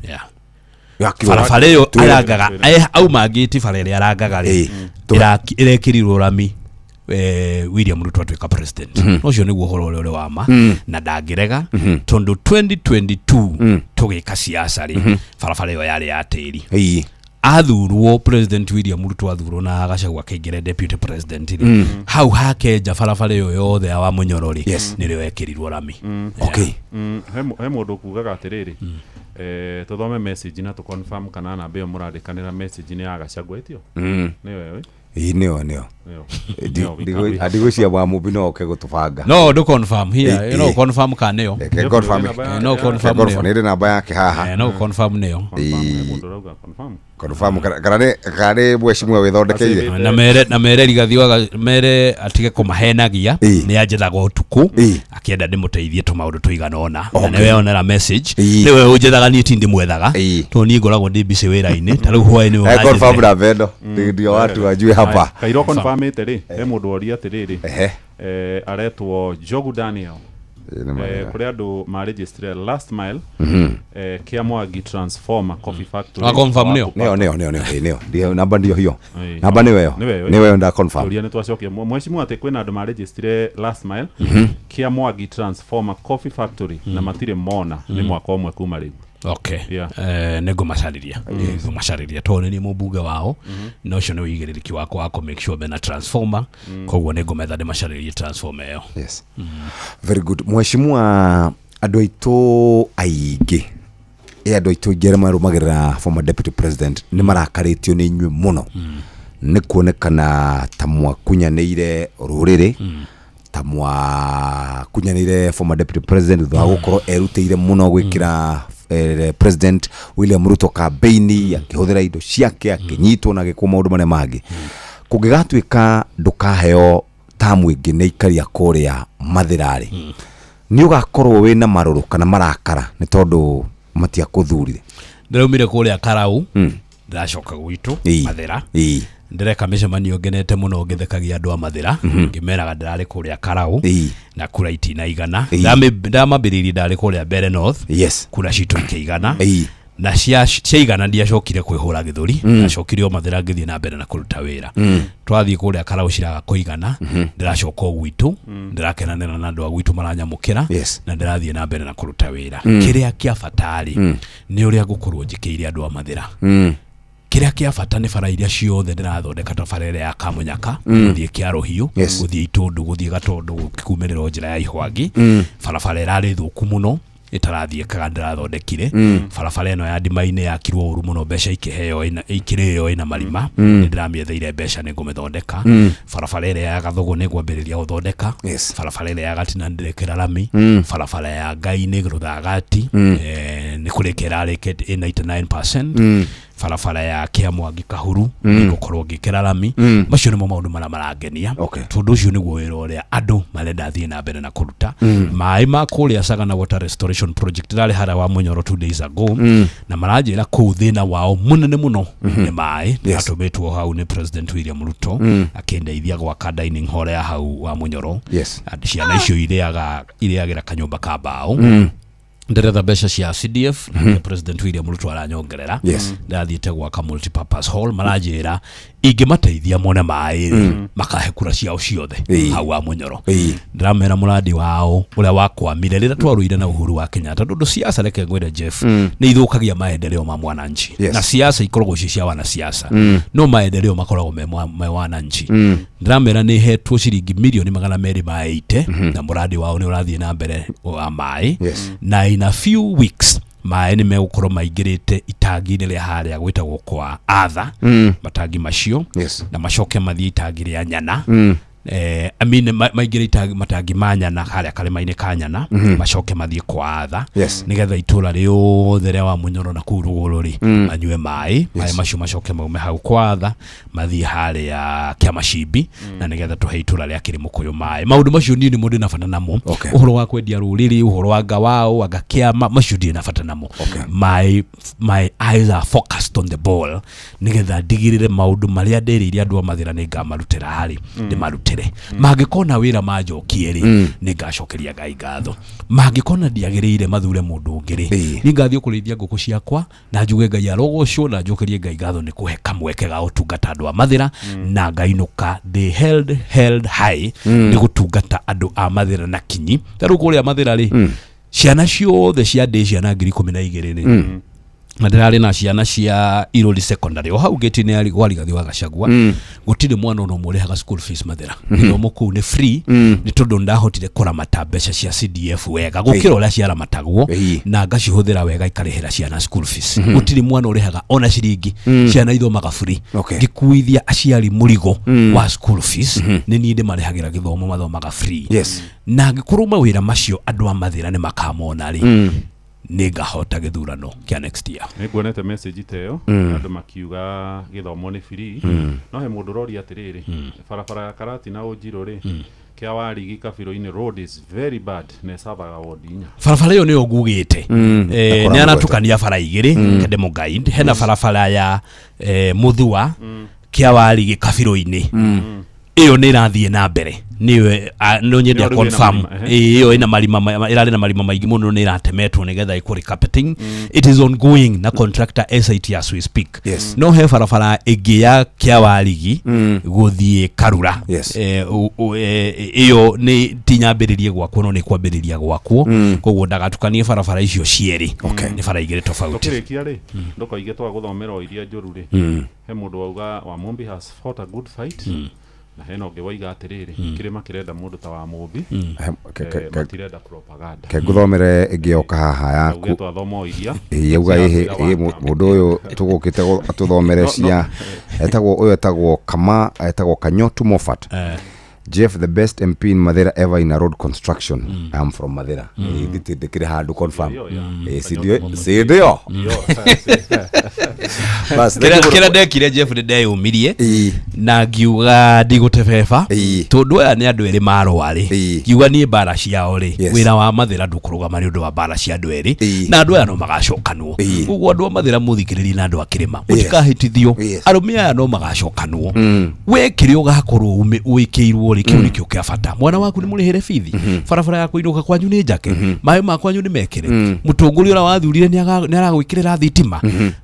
Speaker 7: Yeah. Barabara ĩyo arangaga, auma ngĩti bara ĩrĩa arangaga rĩ, ĩrekĩrirwo rami William Ruto atuĩka president. Ũcio nĩguo ũhoro ũrĩa ũrĩ wa ma, na ndangĩrega, tondũ 2022 tũgĩka siasa rĩ, barabara ĩyo yarĩ ya tĩri. Athurwo President William Ruto athurwo na Gachagua akĩingĩra deputy president rĩ, hau hakenja barabara ĩyo yothe ya wa Mũnyoro rĩ, nĩrĩo ekĩrirwo rami.
Speaker 24: Okay.
Speaker 19: He mũndũ kugaga atĩrĩrĩ, tũthome message na tũ confirm kana namba ĩyo mũrandĩkanĩra message nĩ ya Gachagua ĩtio? Nĩyo ĩyo?
Speaker 24: Ĩĩ, nĩyo nĩyo. Ndigwĩciria wa Mũmbi no oke gũtũbanga.
Speaker 7: No ndũ confirm here, no confirm kana nĩyo.
Speaker 24: Reke confirm.
Speaker 7: No confirm nĩyo.
Speaker 24: Nĩ namba yake haha.
Speaker 7: No confirm nĩyo.
Speaker 24: Confirm kana nĩ mheshimiwa wĩthondekeire.
Speaker 7: Na mere Rigathĩ wa mere atige kũmahenagia, nĩ anjethaga ũtukũ akĩenda ndĩmũteithie tũmaũndũ tũigana ũna, na nĩwe onera message, nĩwe ũnjethaga, niĩ ti ndĩmwethaga, tondũ niĩ ngoragwo ndĩ busy wĩra-inĩ, ta rĩu hwaĩ nĩwe
Speaker 24: ũranjethire. Confirm na vendo ndio watu wajue hapa.
Speaker 19: Kairo confirmĩte rĩ, he mũndũ woria atĩrĩrĩ, aretwo Njogu Daniel, kũrĩ andũ maregistrire last mile Kia Mwangi Transformer Coffee Factory.
Speaker 7: Wa confirm nĩyo?
Speaker 24: Nĩyo nĩyo nĩyo nĩyo nĩyo namba ndio hiyo. Namba nĩyo ĩyo. Nĩyo nda confirm.
Speaker 19: Ũria nĩ twacokia mheshimiwa atĩ kwĩna andũ maregistrire last mile Kia Mwangi Transformer Coffee Factory na matirĩ mona nĩ mwaka ũmwe kuma rĩu.
Speaker 7: Okay. Nĩ ngũmacarĩria. Ngũmacarĩria tondũ nĩ mũmbunge wao, na ũcio nĩ ũigĩrĩrĩki wakwa wa kũ make sure mena transformer, koguo nĩ ngũmetha ndĩmacarĩrie transformer ĩyo.
Speaker 24: Yes. Very good. Mheshimiwa, andũ aitũ aingĩ, andũ aitũ aingĩ arĩa marũmagĩrĩra former deputy president nĩ marakarĩtio nĩ inyuĩ mũno, nĩ kuonekana ta mwakunyanĩire rũrĩrĩ, ta mwakunyanĩire former deputy president thutha wa gũkorwo erutĩire mũno gwĩkĩra President William Ruto campaign, akĩhũthĩra indo ciake, akĩnyitwo na agĩkwo maũndũ marĩa mangĩ. Kũngĩgatuĩka ndũkaheo tamu ĩngĩ nĩ aikari a kũrĩa Mathĩra rĩ, nĩ ũgakorwo wĩna marũrũ kana marakara nĩ tondũ matiakũthurire?
Speaker 7: Ndĩraumire kũrĩa Karau, ndĩracoka gwitũ Mathĩra. Ndĩreka mĩcemanio ngenete mũno ngĩthekagia andũ a Mathĩra, ngĩmeraga ndĩrarĩ kũrĩa Karau na kura itinaigana. Ndamambĩrĩirie ndarĩ kũrĩa Mbere North, kura citũ ikĩigana, na ciaigana ndiacokire kwĩhũra gĩthũri, ndacokire o Mathĩra ngĩthiĩ na mbere na kũruta wĩra. Twathiĩ kũrĩa Karau ciraga kũigana, ndĩracoka o gwitũ, ndĩrakenanĩra na andũ a gwitũ maranyamũkĩra, na ndĩrathiĩ na mbere na kũruta wĩra. Kĩrĩa kĩa bata rĩ, nĩ ũrĩa ngũkorwo njĩkĩire andũ a Mathĩra. Kĩrĩa kĩa bata nĩ bara iria ciothe ndĩrathondeka, ta bara ĩrĩa ya Kamunyaka, gũthiĩ Kĩarũhiũ, gũthiĩ Itũndũ, gũthiĩ Gatondo, gũkumĩrĩra njĩra ya Ihwangi, barabara ĩrarĩ thũku mũno ĩtarathiĩkaga ndĩrathondekire. Barabara ĩno ya Ndima-inĩ yakirwo ũru mũno, mbeca ikĩheo ikĩrĩo ĩna marima, nĩ ndĩramĩetheire mbeca nĩ ngũmĩthondeka. Barabara ĩrĩa ya Gathũgũ nĩ ngwambĩrĩria gũthondeka. Barabara ĩrĩa ya Gatina ndĩrekĩra rami. Barabara ya Ngai-inĩ Rũthagati, nĩ kũrĩka ĩrarĩkĩte ĩ 99%. Barabara ya Kĩamwangi Kahuru nĩngũkorwo ngĩkĩra rami. Macio nĩmo maũndũ marĩa marangenia, tondũ ũcio nĩguo wĩra ũrĩa andũ marenda thiĩ na mbere na kũruta. Maĩ ma kũrĩa Sagana Water Restoration Project, ndarĩ harĩa wa Mũnyoro 2 days ago, na maranjĩra kũu thĩna wao mũnene mũno nĩ maĩ. Atũmĩtwo hau nĩ President William Ruto, akĩndeithia gwaka dining hall ya hau wa Mũnyoro. Ciana icio irĩaga irĩagĩra kanyũmba ka mbaũ. Ndĩretha mbeca cia CDF, nake President William Ruto aranyongerera. Ndathiĩte gwaka multipurpose hall. Maranjĩra ingĩmateithia mone maĩ rĩ, makahe kura ciao ciothe hau wa Mũnyoro. Ndĩramera mũrandi wao ũrĩa wakwamire rĩrĩa twarũire na Uhuru wa Kenyatta, tondũ siasa, reke ngwĩre Jeff, nĩ ithũkagia maendeleo ma mwananchi. Na siasa ikoragwo ci cia wanasiasa, no maendeleo makoragwo me wananchi. Ndĩramera nĩ hetwo ciringi mirioni 280, na mũrandi wao nĩ ũrathiĩ na mbere wa maĩ, na in a few weeks maĩ nĩ megũkorwo maingĩrĩte itangi-inĩ rĩa harĩa gwĩtagwo kwa Arthur, matangi macio, na macoke mathiĩ itangi rĩa Nyana. I mean, maingĩre itangi, matangi ma Nyana harĩa karĩma-inĩ ka Nyana, macoke mathiĩ kwa Arthur, nĩgetha itũra rĩothe rĩa wa Mũnyoro na kũu rũgũrũ rĩ, manyue maĩ. Maĩ macio macoke maume hau kwa Arthur mathiĩ harĩa Kĩamacimbi, na nĩgetha tũhe itũra rĩa Kĩrĩmũkũyũ maĩ. Maũndũ macio niĩ nĩmo ndĩ na bata namo. Ũhoro wa kwendia rũrĩrĩ, ũhoro wa ngawao anga kĩama, macio ndirĩ na bata namo. My eyes are focused on the ball, nĩgetha ndigĩrĩre maũndũ marĩa ndĩrĩire andũ a Mathĩra nĩ ngamarutĩra harĩ ndĩmarutĩre. Mangĩkona wĩra manjokie rĩ, nĩ ngacokeria Ngai ngatho. Mangĩkona ndiagĩrĩire mathure mũndũ ũngĩ rĩ, niĩ ngathiĩ kũrĩithia ngũkũ ciakwa na njuge Ngai arogocwo na njokerie Ngai ngatho nĩ kũhe kamweke ga gũtungata andũ a Mathĩra, na ngainũka ndĩ held high nĩ gũtungata andũ a Mathĩra na kinyi. Ta rĩu kũrĩa Mathĩra rĩ, ciana ciothe cia ndĩ ciana 12,000 rĩ, na ndĩrarĩ na ciana cia Irori Secondary o hau gate-inĩ ya gwa Rigathi wa Gachagua, gũtirĩ mwana ona ũmwe ũrĩhaga school fees Mathĩra. Gĩthomo kũu nĩ free, nĩ tondũ ndahotire kũramata mbeca cia CDF wega gũkĩra ũrĩa ciaramatagwo, na ngacihũthĩra wega ikarĩhĩra ciana school fees. Gũtirĩ mwana ũrĩhaga ona ciringi. Ciana ithomaga free. Ngĩkuithia aciari mũrigo wa school fees, nĩ niĩ ndĩmarĩhagĩra gĩthomo, mathomaga free. Na angĩkorwo mawĩra macio andũ a Mathĩra nĩ makamona rĩ, nĩ ngahota gĩthurano kĩa next year.
Speaker 19: Nĩ nguonete message ta ĩyo, andũ makiuga gĩthomo nĩ free, no he mũndũ ũroria atĩrĩrĩ, barabara ya Karati na Ũnjirũ rĩ, kĩa Warigi Kabiro-inĩ road is very bad na ĩcavaga wodi 4.
Speaker 7: Barabara ĩyo nĩyo ngugĩte. Nĩ aratukania bara igĩrĩ. Kende guide hena barabara ya Mũthua kĩa Warigi Kabiro-inĩ, ĩyo nĩ ĩrathiĩ na mbere, nĩyo no nyende
Speaker 19: Ĩyo rĩu ĩna
Speaker 7: confirm.
Speaker 19: marima, ehe.
Speaker 7: Ĩĩ, ĩyo ĩna marima ĩrarĩ na marima maingĩ mũno, nĩ ĩratemetwo nĩgetha ĩkũ recarpeting. It is ongoing na contractor SIT as we speak. No he barabara ĩngĩ ya kĩa Warigi gũthiĩ Karura. Ĩyo nĩ ti nyambĩrĩrie gwakwo, no nĩ kwambĩrĩria gwakwo, koguo ndagatukanie barabara icio cierĩ. Nĩ bara igĩrĩ tofauti.
Speaker 19: Tũkĩrĩkia rĩ, ndũkoige twaga gũthomera o iria njũru rĩ, he mũndũ wauga Wamũmbi has fought a good fight, na hena ũngĩ waiga atĩrĩrĩ, kĩrĩma kĩrenda mũndũ ta Wamũmbi. Matirenda propaganda.
Speaker 24: Ke ngũthomere ĩngĩ yoka haha yaku.
Speaker 19: Auge twathoma o iria
Speaker 24: Ĩĩ, yauga ĩhĩ ĩĩ, mũndũ ũyũ tũgũkĩte atũthomere cia etagwo ũyũ etagwo kama etagwo Kanyotu Moffat. Jeff, the best MP in Mathira ever in a road construction. I'm from Mathira. Ĩĩ, ndikĩrĩ ndĩkĩrĩ handũ confirm. Ĩĩ, si ndio, si ndio. Bas, thank you mũno.
Speaker 7: Kĩrĩa ndekire Jeff, nĩ ndeyũmirie na ngiuga ndigũtebeba, tondũ aya nĩ andũ erĩ marũa rĩ, ngiuga niĩ mbara ciao rĩ, wĩra wa Mathĩra ndũkũrũgama nĩ ũndũ wa mbara cia andũ erĩ, na andũ aya no magacokanwo. Koguo andũ a Mathĩra mũthikĩrĩrie, na andũ a kĩrĩma mũtikahĩtithio, arũme aya no magacokanwo. We kĩrĩa ũgakorwo wĩkĩirwo rĩ, kĩu nĩkĩo kĩa bata. Mwana waku nĩ mũrĩhĩre bithi, barabara ya kũinũka kwanyu nĩ njake, maĩ ma kwanyu nĩ mekĩre, mũtongoria ũrĩa wathurire nĩ aragwĩkĩrĩra thitima.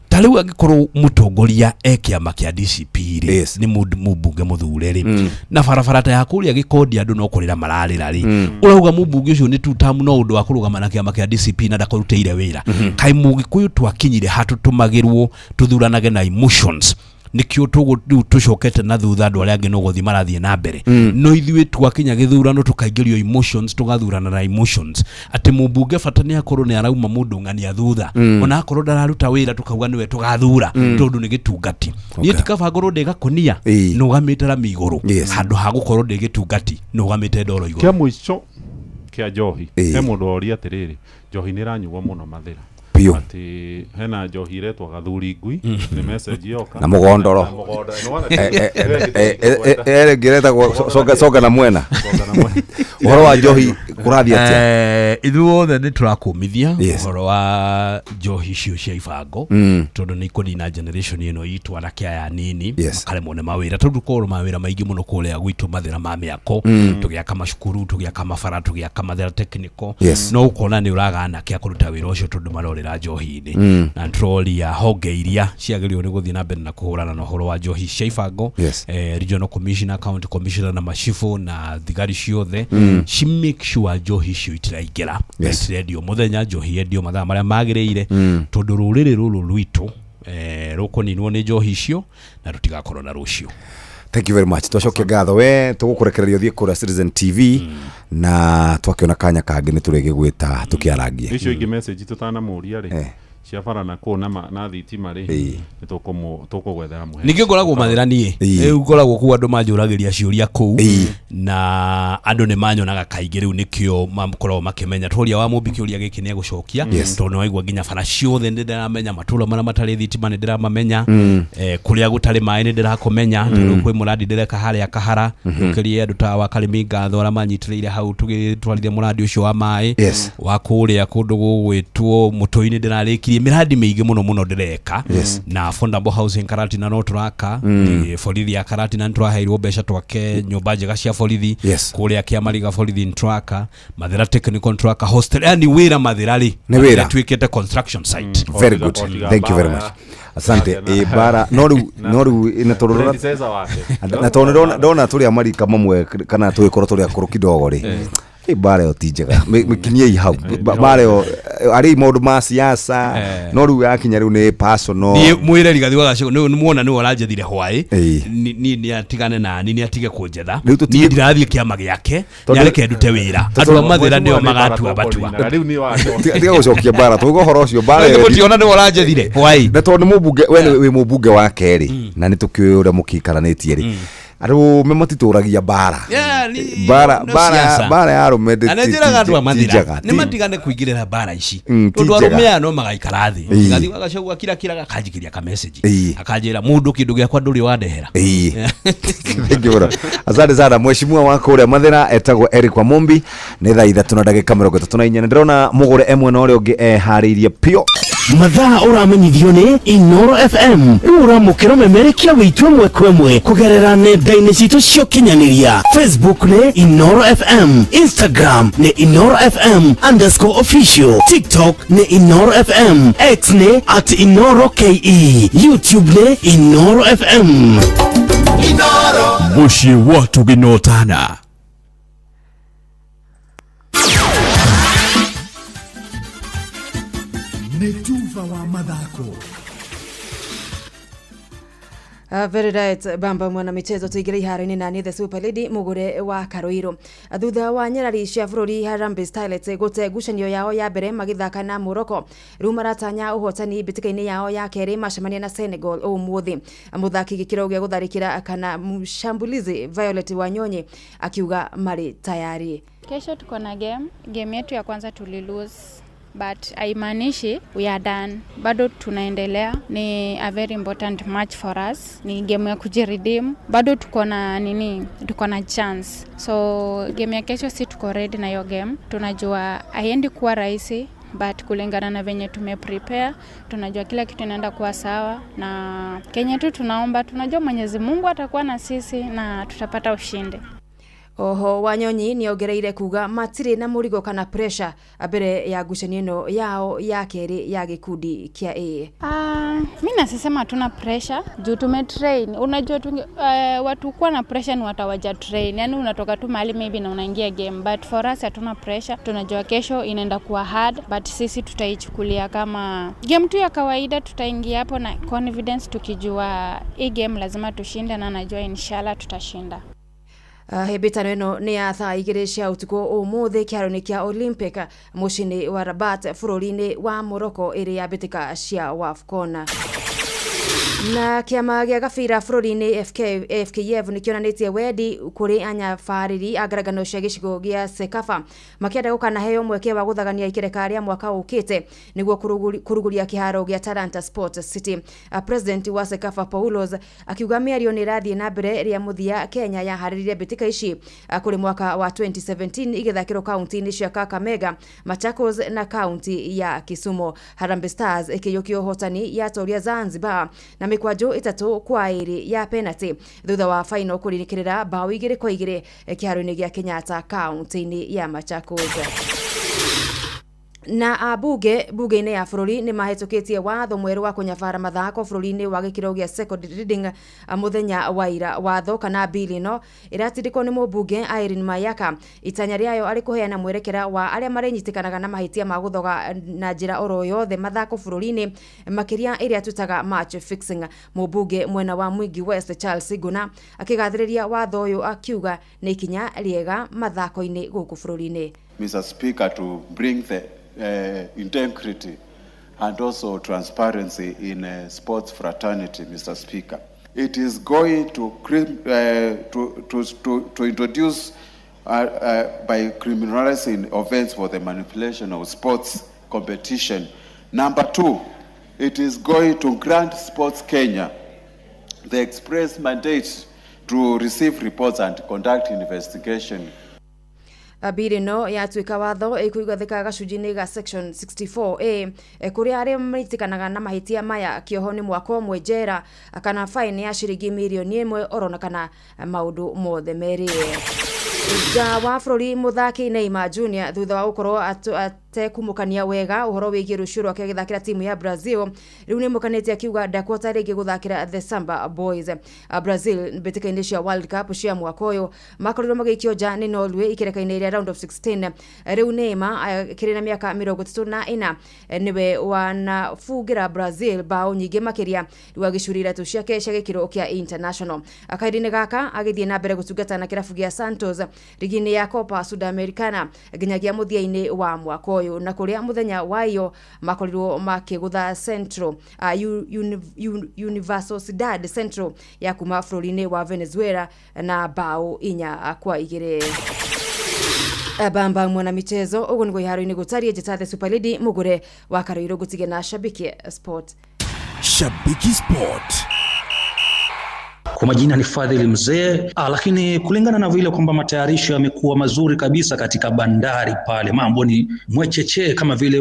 Speaker 7: Ta rĩu angĩkorwo mũtongoria e kĩama kĩa DCP rĩ, nĩ mũmbunge mũthure rĩ, na barabara ta ya kũrĩa Gĩkondi andũ no kũrĩra mararĩra rĩ, ũrauga mũmbunge ũcio nĩ tutamu no ũndũ wa kũrũgama na kĩama kĩa DCP na ndakũrutĩire wĩra. Kaĩ mũgĩkũyũ twakinyire hatũtũmagĩrwo tũthuranage na emotions? Nĩkĩo rĩu tũcokete na thutha, andũ arĩa angĩ no gũthiĩ marathiĩ na mbere, no ithuĩ twakinya gĩthurano tũkaingĩrio emotions, tũgathurana na emotions, atĩ mũmbunge bata nĩ akorwo nĩ arauma mũndũ ng'ania thutha, ona akorwo ndararuta wĩra tũkauga nĩwe tũgathura, tondũ nĩ gĩtungati. Niĩ tikaba ngorwo ndĩ gakũnia nũgamĩte rami igũrũ, handũ ha gũkorwo ndĩ gĩtungati nũgamĩte ndoro igũrũ.
Speaker 19: Kĩa mũico kĩa njohi, he mũndũ woria atĩrĩrĩ, njohi nĩ ĩranyuo mũno Mathĩra.
Speaker 24: Biũ.
Speaker 19: Atĩ hena njohi iretwo gathuri ngui nĩ message yoka
Speaker 24: Na mũgondoro.
Speaker 19: Na mũgondoro. Nĩwona
Speaker 24: Ĩngĩ ĩretagwo coka coka na mwena.
Speaker 19: Coka na mwena.
Speaker 24: Ũhoro wa njohi kũrathiĩ atĩa?
Speaker 7: Ithuothe nĩ tũrakũmithia ũhoro wa njohi icio cia ibango tondũ nĩ ikũnina generation ĩno itũ anake aya anini makaremwo nĩ mawĩra tondũ korwo mawĩra maingĩ mũno kũrĩa gwitũ mathĩra ma mĩako tũgĩaka macukuru tũgĩaka mabara tũgĩaka mathĩra technical no ũkona nĩ ũraga anake a kũruta wĩra ũcio tondũ marorĩra njohi-inĩ na nĩtũroria honge iria ciagĩrĩirwo nĩ gũthiĩ na mbere na kũhũrana na ũhoro wa njohi cia ibango regional commissioner, county commissioner na macibũ na thigari ciothe ci make sure njohi icio itiraingĩra na itirendio mũthenya njohi yendio mathaa marĩa magĩrĩire tondũ rũrĩrĩ rũrũ rwitũ rũkũninwo nĩ njohi icio na tũtigakorwo na rũciũ.
Speaker 24: Thank you very much. Twacokia ngatho we tũgũkũrekereria ũthiĩ kũrĩa Citizen TV na twakĩona kanya kangĩ nĩ tũrĩgĩgwĩta tũkĩarangie.
Speaker 19: Icio ingĩ message tũtanamũria rĩ cia bara na kũu na na thitima rĩ nĩ tũkũgwethera mũhe.
Speaker 7: Ningĩ ngoragwo mathĩra niĩ rĩu ngoragwo kũu andũ manjũragĩria ciũria kũu na andũ nĩ manyonaga kaingĩ rĩu nĩkĩo makoragwo makĩmenya tũria wa mũmbi kĩũria gĩkĩ nĩ egũcokia tondũ nĩ waigua nginya bara ciothe nĩ ndĩramenya matũra marĩa matarĩ thitima nĩ ndĩramamenya kũrĩa gũtarĩ maĩ nĩ ndĩrakũmenya tondũ kwĩ mũrandi ndĩreka harĩa Kahara ũkĩrie andũ ta wa Karĩmi Ngatho arĩa manyitĩrĩire hau tũgĩtwarithia mũrandi ũcio wa maĩ wa kũrĩa kũndũ gũgwĩtwo mũtũi-inĩ ndĩrarĩkirie mĩrandi mĩingĩ mũno mũno ndĩreka na affordable housing Karatina no tũraka borithi ya Karatina nĩ tũraheirwo mbeca twake nyũmba njega cia borithi kũrĩa Kĩamariga borithi nĩ tũraka Mathĩra technical nĩ tũraka hostel yani wĩra Mathĩra rĩ
Speaker 24: Nĩ wĩra.
Speaker 7: Ĩtuĩkĩte construction site.
Speaker 24: Very good. Thank you very much. Asante. Bara no rĩu no rĩu na tondũ
Speaker 19: Predecessor wake.
Speaker 24: Na tondũ ndona tũrĩa marika mamwe kana tũgĩkorwo tũrĩ akũrũ kidogo rĩ bara ĩyo ti njega mĩkinyei hau bara ĩyo arĩ maũndũ ma siasa no rĩu yakinya rĩu nĩ personal.
Speaker 7: Niĩ mwĩre Rigathi wa Gachagua nĩ muona nĩwe ũranjethire hwaĩ niĩ nĩ atigane nani nĩ atige kũnjetha niĩ ndirathiĩ kĩama gĩake nĩ areke ndute wĩra andũ a Mathĩra nĩo magatua matua.
Speaker 24: Tiga gũcokia bara tũiga ũhoro ũcio bara ĩyo
Speaker 7: Mũtiona nĩwe ũranjethire hwaĩ
Speaker 24: na tondũ nĩ mũmbunge we wĩ mũmbunge wa kerĩ na nĩ tũkĩũĩ ũrĩa mũkĩikaranĩtie rĩ arũme matitũragia bara bara bara bara ya arũme
Speaker 7: na nĩ njĩraga andũ a Mathĩra nĩ matigane kũingĩrĩra bara ici tondũ arũme aya no magaikara thĩ Rigathi wa Gachagua akirakiraga akanjikĩria ka message akanjĩra mũndũ kĩndũ gĩakwa ndũrĩ wandehera.
Speaker 24: Thank you mũno. Asante sana mheshimiwa wa kũrĩa Mathĩra etagwo Eric Wamumbi. Nĩ thaa 3:34 na ndĩrona mũgũre emwe na ũrĩa ũngĩ eharĩirie piũ.
Speaker 16: Mathaa ũramenyithio nĩ Inoro FM rĩu ũramũkĩra memerekia witũ ĩmwe kwa ĩmwe kũgerera nenda-inĩ citũ cia ũkinyanĩria. Facebook nĩ Inoro FM, Instagram nĩ Inoro FM underscore official, TikTok nĩ Inoro FM, X nĩ at Inoro KE, YouTube nĩ Inoro FM.
Speaker 22: Inoro.
Speaker 13: Mũciĩ wa tũgĩnotana.
Speaker 22: Nĩ tuba wa mathako.
Speaker 1: Very right bamba mwana michezo tuingire iharo-inĩ na niĩ the super lady mũgũre wa Karoiro thutha wa nyarari cia bũrũri Harambee Starlets gũte ngucanio yao ya mbere magĩthaka na Morocco rĩu maratanya ũhotani mbĩtĩka-inĩ yao ya kerĩ macemania na Senegal ũmũthĩ mũthaki gĩkĩro gĩa gũtharĩkĩra kana mshambulizi Violet Wanyonyi akiuga marĩ tayari.
Speaker 3: Kesho tuko na game. Game yetu ya kwanza tuli lose but haimaanishi we are done. Bado tunaendelea, ni a very important match for us. Ni game ya kujiredeem. Bado tuko na nini, tuko na chance. So game ya kesho si tuko ready na hiyo game. Tunajua haiendi kuwa rahisi but kulingana na venye tume prepare, tunajua kila kitu inaenda kuwa sawa na Kenya tu tunaomba, tunajua Mwenyezi Mungu atakuwa na sisi na tutapata ushindi.
Speaker 1: Oho Wanyonyi nĩ ongereire kuga matirĩ na mũrigo kana pressure mbere ya ngucanio ĩno yao ya kerĩ ya gĩkundi kĩa A.
Speaker 3: Mi nasema hatuna pressure juu tumetrain. Unajua watu kuwa na pressure ni watawaja train. Yaani unatoka tu mahali maybe na unaingia game, but for us hatuna pressure. Tunajua kesho inaenda kuwa hard, but sisi tutaichukulia kama game tu ya kawaida. Tutaingia hapo na confidence tukijua hii game lazima tushinde, na najua inshallah tutashinda.
Speaker 1: Hĩmbĩtano ĩno nĩ ya thaa 2 cia ũtukũ ũmũthĩ kĩharo-inĩ kĩa Olympic mũciĩ-inĩ wa Rabat bũrũri-inĩ wa Morocco ĩrĩ ya mbĩtĩka cia WAFCON. Na kĩama gĩa gabira bũrũri-inĩ FKF nĩ kĩonanĩtie wendi kũrĩ anyabarĩri a ngarangano cia gĩcigo gĩa CECAFA makĩenda gũkanaheo mweke wa gũthagania ikereka rĩa mwaka ũkĩte nĩguo kũrugũria kĩharo gĩa Talanta Sport City. President wa CECAFA Paulos akiuga mĩario nĩ ĩrathiĩ na mbere rĩa mũthia Kenya yaharĩrire mbĩtĩka ici kũrĩ mwaka wa 2017 igĩthakĩrwo kaunti-inĩ cia Kakamega, Machakos na kaunti ya Kisumu. Harambee Stars ĩkĩiyũkia ũhotani yatoria Zanzibar na mĩkwanjũ 3-2 ya penalty thutha wa final kũrĩkĩrĩra bao 2-2 kĩharo-inĩ gĩa Kenyatta kaunti-inĩ ya Machakos. Na ambunge bunge-inĩ ya bũrũri nĩ mahĩtũkĩtie watho mwerũ wa kũnyabara mathako bũrũri-inĩ wa gĩkĩro gĩa second reading mũthenya wa ira. Watho kana bill ĩno ĩratindĩkwo nĩ mũmbunge Irene Mayaka, itanya rĩayo arĩ kũheana mwerekera wa arĩa marĩnyitĩkanaga na mahĩtia ma gũthoga na njĩra oro yothe mathako bũrũri-inĩ, makĩria ĩrĩa tũtaga match fixing. Mũmbunge mwena wa Mwingi West Charles Nguna akĩgathĩrĩria watho ũyũ akiuga nĩ ikinya rĩega mathako-inĩ gũkũ bũrũri-inĩ.
Speaker 8: Mr. Speaker, to bring the integrity and also transparency in sports fraternity, Mr. Speaker. It is going to introduce by criminalizing offense for the manipulation of sports competition. Number two, it is going to grant Sports Kenya the express mandate to receive reports and conduct investigation.
Speaker 1: Bili no yatuĩka watho ĩkũigathĩka gacunjĩ-inĩ ga section 64A kũrĩa arĩa manyitĩkanaga na mahĩtia maya kĩoho nĩ mwaka ũmwe njera kana fine ya ciringi mirioni 1 orona kana maũndũ mothe merĩ. Nja wa bũrũri mũthaki Neymar Jr thutha wa gũkorwo atekumũkania wega ũhoro wĩgiĩ rũciũ rwake agĩthakĩra timu ya Brazil rĩu nĩ mũkanĩtie akiuga ndakuhota rĩngĩ gũthakĩra the Samba Boys. Brazil mbĩtĩka-inĩ cia World Cup cia mwaka ũyũ makorirwo magĩikio nja nĩ Norway ikereka-inĩ rĩa round of 16. Rĩu Neymar akĩrĩ na mĩaka 34 nĩwe wanabungĩra Brazil bao nyingĩ makĩria rĩu agĩcuria iratũ ciake cia gĩkĩro kĩa international. Kahinda-inĩ gaka agĩthiĩ na mbere gũtungata na kĩrabu gĩa Santos rigi-inĩ ya Copa Sudamericana nginyagia mũthia-inĩ wa mwaka ũyũ, na kũrĩa mũthenya wa iyo makorirwo makĩgũtha Central Universidad Central ya kuma bũrũri-inĩ wa Venezuela na bao 4-2. Bamba mwana michezo ũguo nĩguo iharo-inĩ gũtariĩ. Njĩta the Super Lady mũgũre wa Karoirũ ngũtige na Shabiki Sport.
Speaker 22: Shabiki Sport.
Speaker 18: Kwa majina ni Fadhili Mzee, lakini kulingana na vile kwamba matayarisho yamekuwa mazuri kabisa katika bandari pale, mambo ni mwecheche kama vile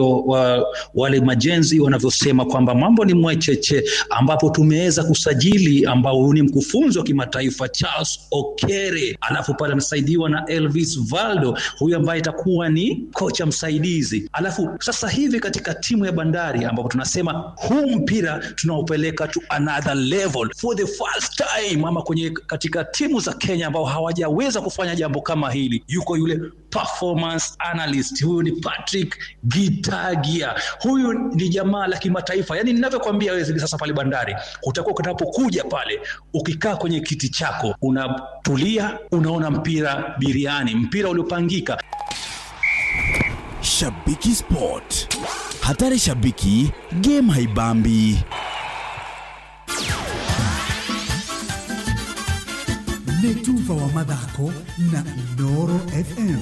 Speaker 18: wale majenzi wanavyosema kwamba mambo ni mwecheche, ambapo tumeweza kusajili ambao ni mkufunzi wa kimataifa Charles Okere, alafu pale msaidiwa na Elvis Valdo, huyu ambaye itakuwa ni kocha msaidizi. Alafu sasa hivi katika timu ya bandari ambapo tunasema huu mpira tunaupeleka to another level for the first time, ama kwenye katika timu za Kenya ambao hawajaweza kufanya jambo kama hili, yuko yule performance analyst, huyu ni Patrick Gitagia. Huyu ni jamaa la kimataifa. Yaani ninavyokuambia wewe hivi sasa pale bandari, utakuwa utakapokuja pale ukikaa kwenye kiti chako unatulia, unaona mpira biriani, mpira uliopangika.
Speaker 22: Shabiki Sport. Hatari shabiki, game haibambi.
Speaker 20: Nĩ tuba wa mathako na Inooro FM.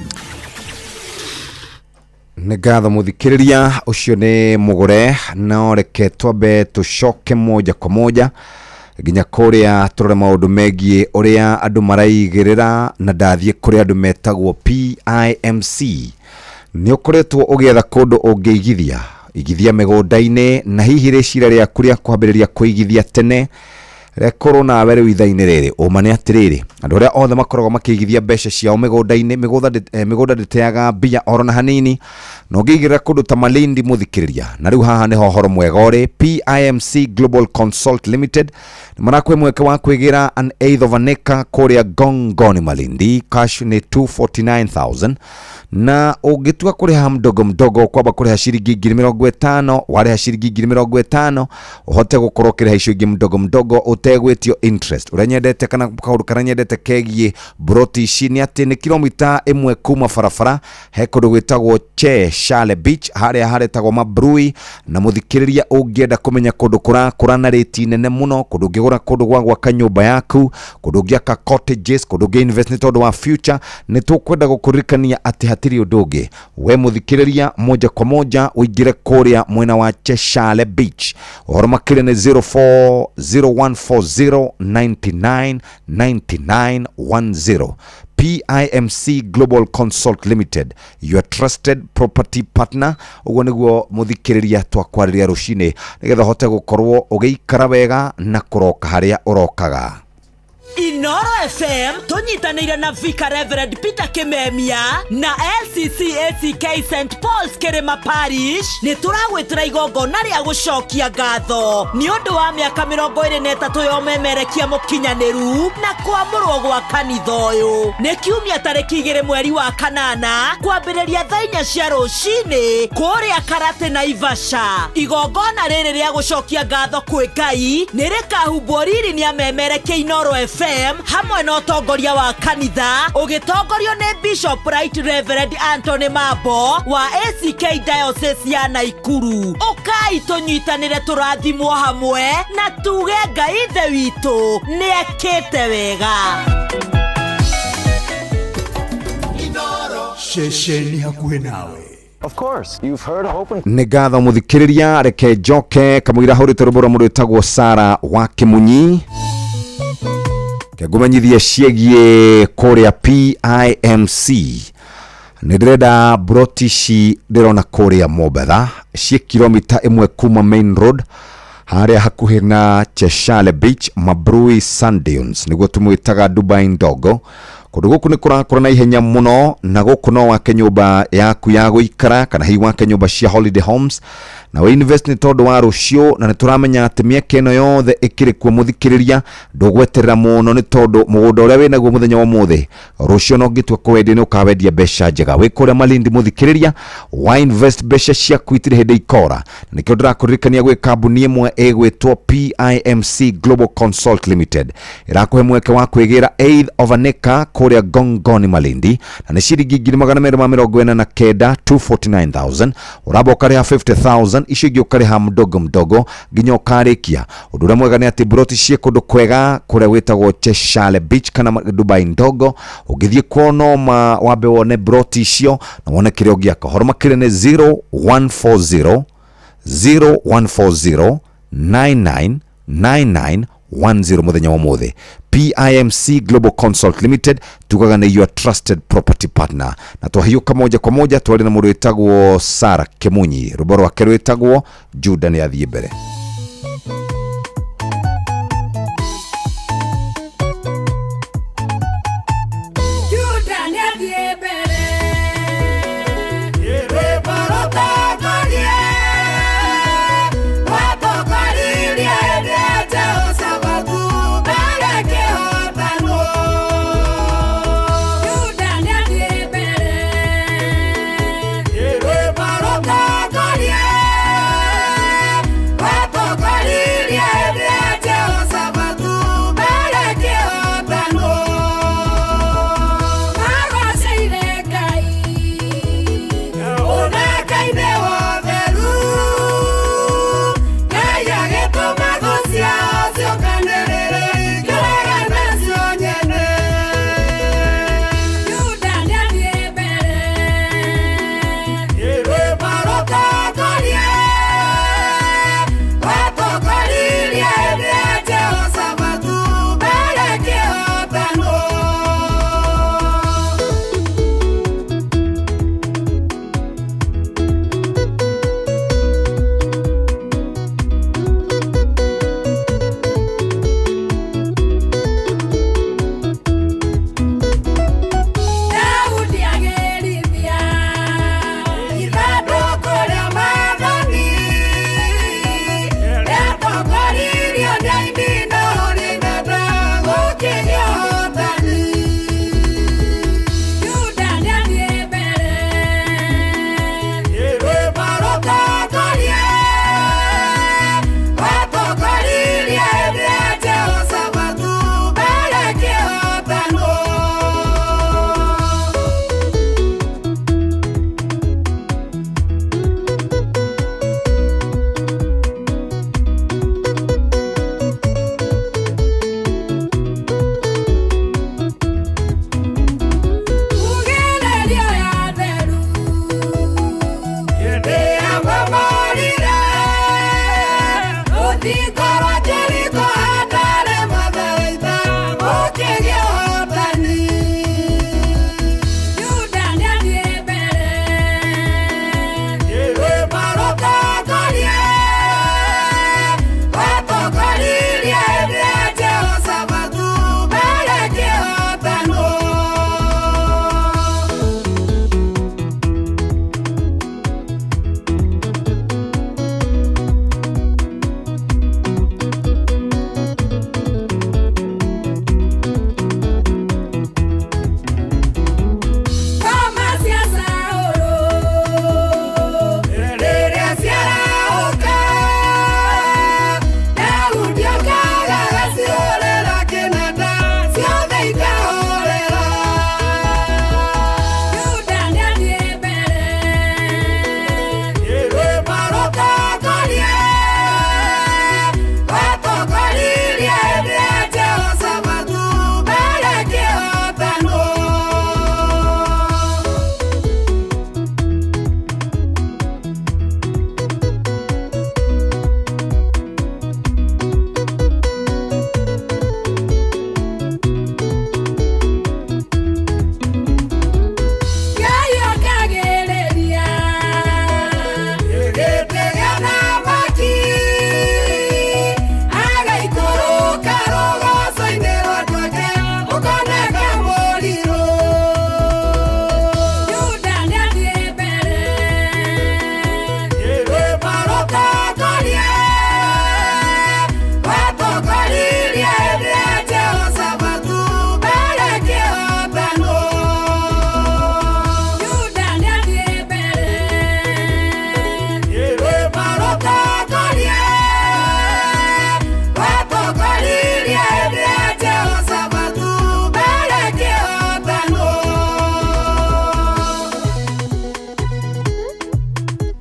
Speaker 24: Nĩ ngatho mũthikĩrĩria, ũcio nĩ mũgũre. No reke twambe tũcoke moja kwa moja nginya kũrĩa tũrore maũndũ megiĩ ũrĩa andũ maraigĩrĩra, na ndathiĩ kũrĩa andũ metagwo PIMC. Nĩ ũkoretwo ũgĩetha kũndũ ũngĩigithia igithia mĩgũnda-inĩ, na hihi rĩciria rĩaku rĩa kwambĩrĩria kũigithia tene rekorwo nawe rĩu ithaa-inĩ rĩrĩ. Ũma nĩ atĩrĩrĩ, andũ arĩa othe makoragwo makĩigithia mbeca ciao mĩgũnda-inĩ, mĩgũnda ndĩteaga mbia oro na hanini, na ũngĩigĩrĩra kũndũ ta Malindi mũthikĩrĩria. Na rĩu haha nĩho ũhoro mwega ũrĩ. PIMC Global Consult Limited nĩ marakũhe mweke wa kwĩgĩra an eighth of an acre kũrĩa Gongoni Malindi. Cash nĩ 249,000 Na ũngĩtua kũrĩha mdogo mdogo, kwamba kũrĩha ciringi 50,000, warĩha ciringi 50,000 ũhote gũkorwo ũkĩrĩha icio ingĩ mdogo mdogo ũtegwĩtio interest. Ũrĩa nyendete kana kaũndũ karĩa nyendete kegiĩ broti ici nĩ atĩ nĩ kilomita 1 kuma barabara, he kũndũ gwĩtagwo Che Shale Beach harĩa haretagwo Mabrui. Na mũthikĩrĩria, ũngĩenda kũmenya kũndũ kũrakũra na rĩti nene mũno, kũndũ ũngĩgũra kũndũ gwa gwaka nyũmba yaku, kũndũ ũngĩaka cottages, kũndũ ũngĩ invest nĩ tondũ wa future, nĩ tũkwenda gũkũririkania atĩ hatirĩ ũndũ ũngĩ. We mũthikĩrĩria, moja kwa moja ũingĩre kũrĩa mwena wa Cheshale Beach. Ũhoro makĩria nĩ 040140 99 9910. PIMC Global Consult Limited, your trusted property partner. Ũguo nĩguo mũthikĩrĩria twakwarĩria rũcinĩ nĩgetha ũhote gũkorwo ũgĩikara wega na kũroka harĩa ũrokaga.
Speaker 17: Inoro FM tũnyitanĩire na Vika Reverend Peter Kimemia na LCC ACK St Paul's Kĩrĩma Parish nĩ tũragwĩtĩra igongona rĩa gũcokia ngatho nĩ ũndũ wa mĩaka 23 ya ũmemerekia mũkinyanĩru na kwamũrwo gwa kanitha ũyũ. Nĩ kiumia tarĩki 2 mweri wa 8 kwambĩrĩria thaa 4 cia rũcinĩ kũrĩa Karate Naivasha. Igongona rĩrĩ rĩa gũcokia ngatho kwĩ Ngai nĩ rĩkahumbwo riri nĩ amemerekia Inoro FM hamwe na ũtongoria wa kanitha ũgĩtongorio nĩ Bishop Right Reverend Anthony Mambo wa ACK Diocese ya Naikuru. Ũkai tũnyitanĩre tũrathimwo hamwe na tuge Ngai Ithe witũ nĩekĩte wega.
Speaker 20: Ceceni hakuhĩ nawe.
Speaker 4: Of course, you've heard of open
Speaker 24: Nĩ ngatho mũthikĩrĩria, reke njoke kamũira hũrĩte rwĩmbo rwa mũndũ wĩtagwo Sara wa Kĩmunyi, ngũmenyithie ciĩgiĩ kũrĩa PIMC. Nĩ ndĩrenda broti ici ndĩrona kũrĩa Mombatha ciĩ kilomita 1 kuma main road harĩa hakuhĩ na Cheshale Beach, Mabrui Sand Dunes nĩguo tũmwĩtaga Dubai ndogo. Kũndũ gũkũ nĩ kũrakũra na ihenya mũno, na gũkũ no wake nyũmba yaku ya gũikara kana hihi wake nyũmba cia holiday homes na we invest nĩ tondũ wa rũciũ. Na nĩ tũramenya atĩ mĩaka ĩno yothe ĩkĩrĩ kuo, mũthikĩrĩria, ndũgweterera mũno nĩ tondũ mũgũnda ũrĩa wĩnaguo mũthenya wa ũmũthĩ, rũciũ no ũngĩtua kũwendia nĩ ũkawendia mbeca njega. Wĩ kũrĩa Malindi, mũthikĩrĩria, wa invest mbeca ciaku itirĩ hĩndĩ ikora. Na nĩkĩo ndĩrakũririkania gwĩ kambuni ĩmwe ĩgwĩtwo PIMC Global Consult Limited ĩrakũhe mweke wa kwĩgĩra eighth of an acre kũrĩa Gongoni Malindi, na nĩ ciringi 249,000, 249,000. Ũramba ũkarĩha 50,000, icio ingĩ ũkarĩha mdogo mdogo nginya ũkarĩkia. Ũndũ ũrĩa mwega nĩ atĩ broti ciĩ kũndũ kwega kũrĩa gwĩtagwo Cheshale Beach kana Dubai ndogo. Ũngĩthiĩ kuo no wambe wone broti icio na wone kĩrĩa ũngĩaka. Ũhoro makĩria nĩ 0140 0140 9999 10 mũthenya wa ũmũthĩ. PIMC Global Consult Limited tugaga nĩ your trusted property partner. Na twahiũka moja kwa moja twarĩ na mũndũ wĩtagwo Sara Kĩmunyi, rwĩmbo rwake rwĩtagwo Juda nĩ athiĩ mbere.
Speaker 5: Juda nĩathiĩ mbere. Rwĩmbo rũtongorie, watongoririe hĩndĩ ya Jehoshafatu mbere kĩhotano. Juda nĩathiĩ mbere. Rwĩmbo rũtongorie,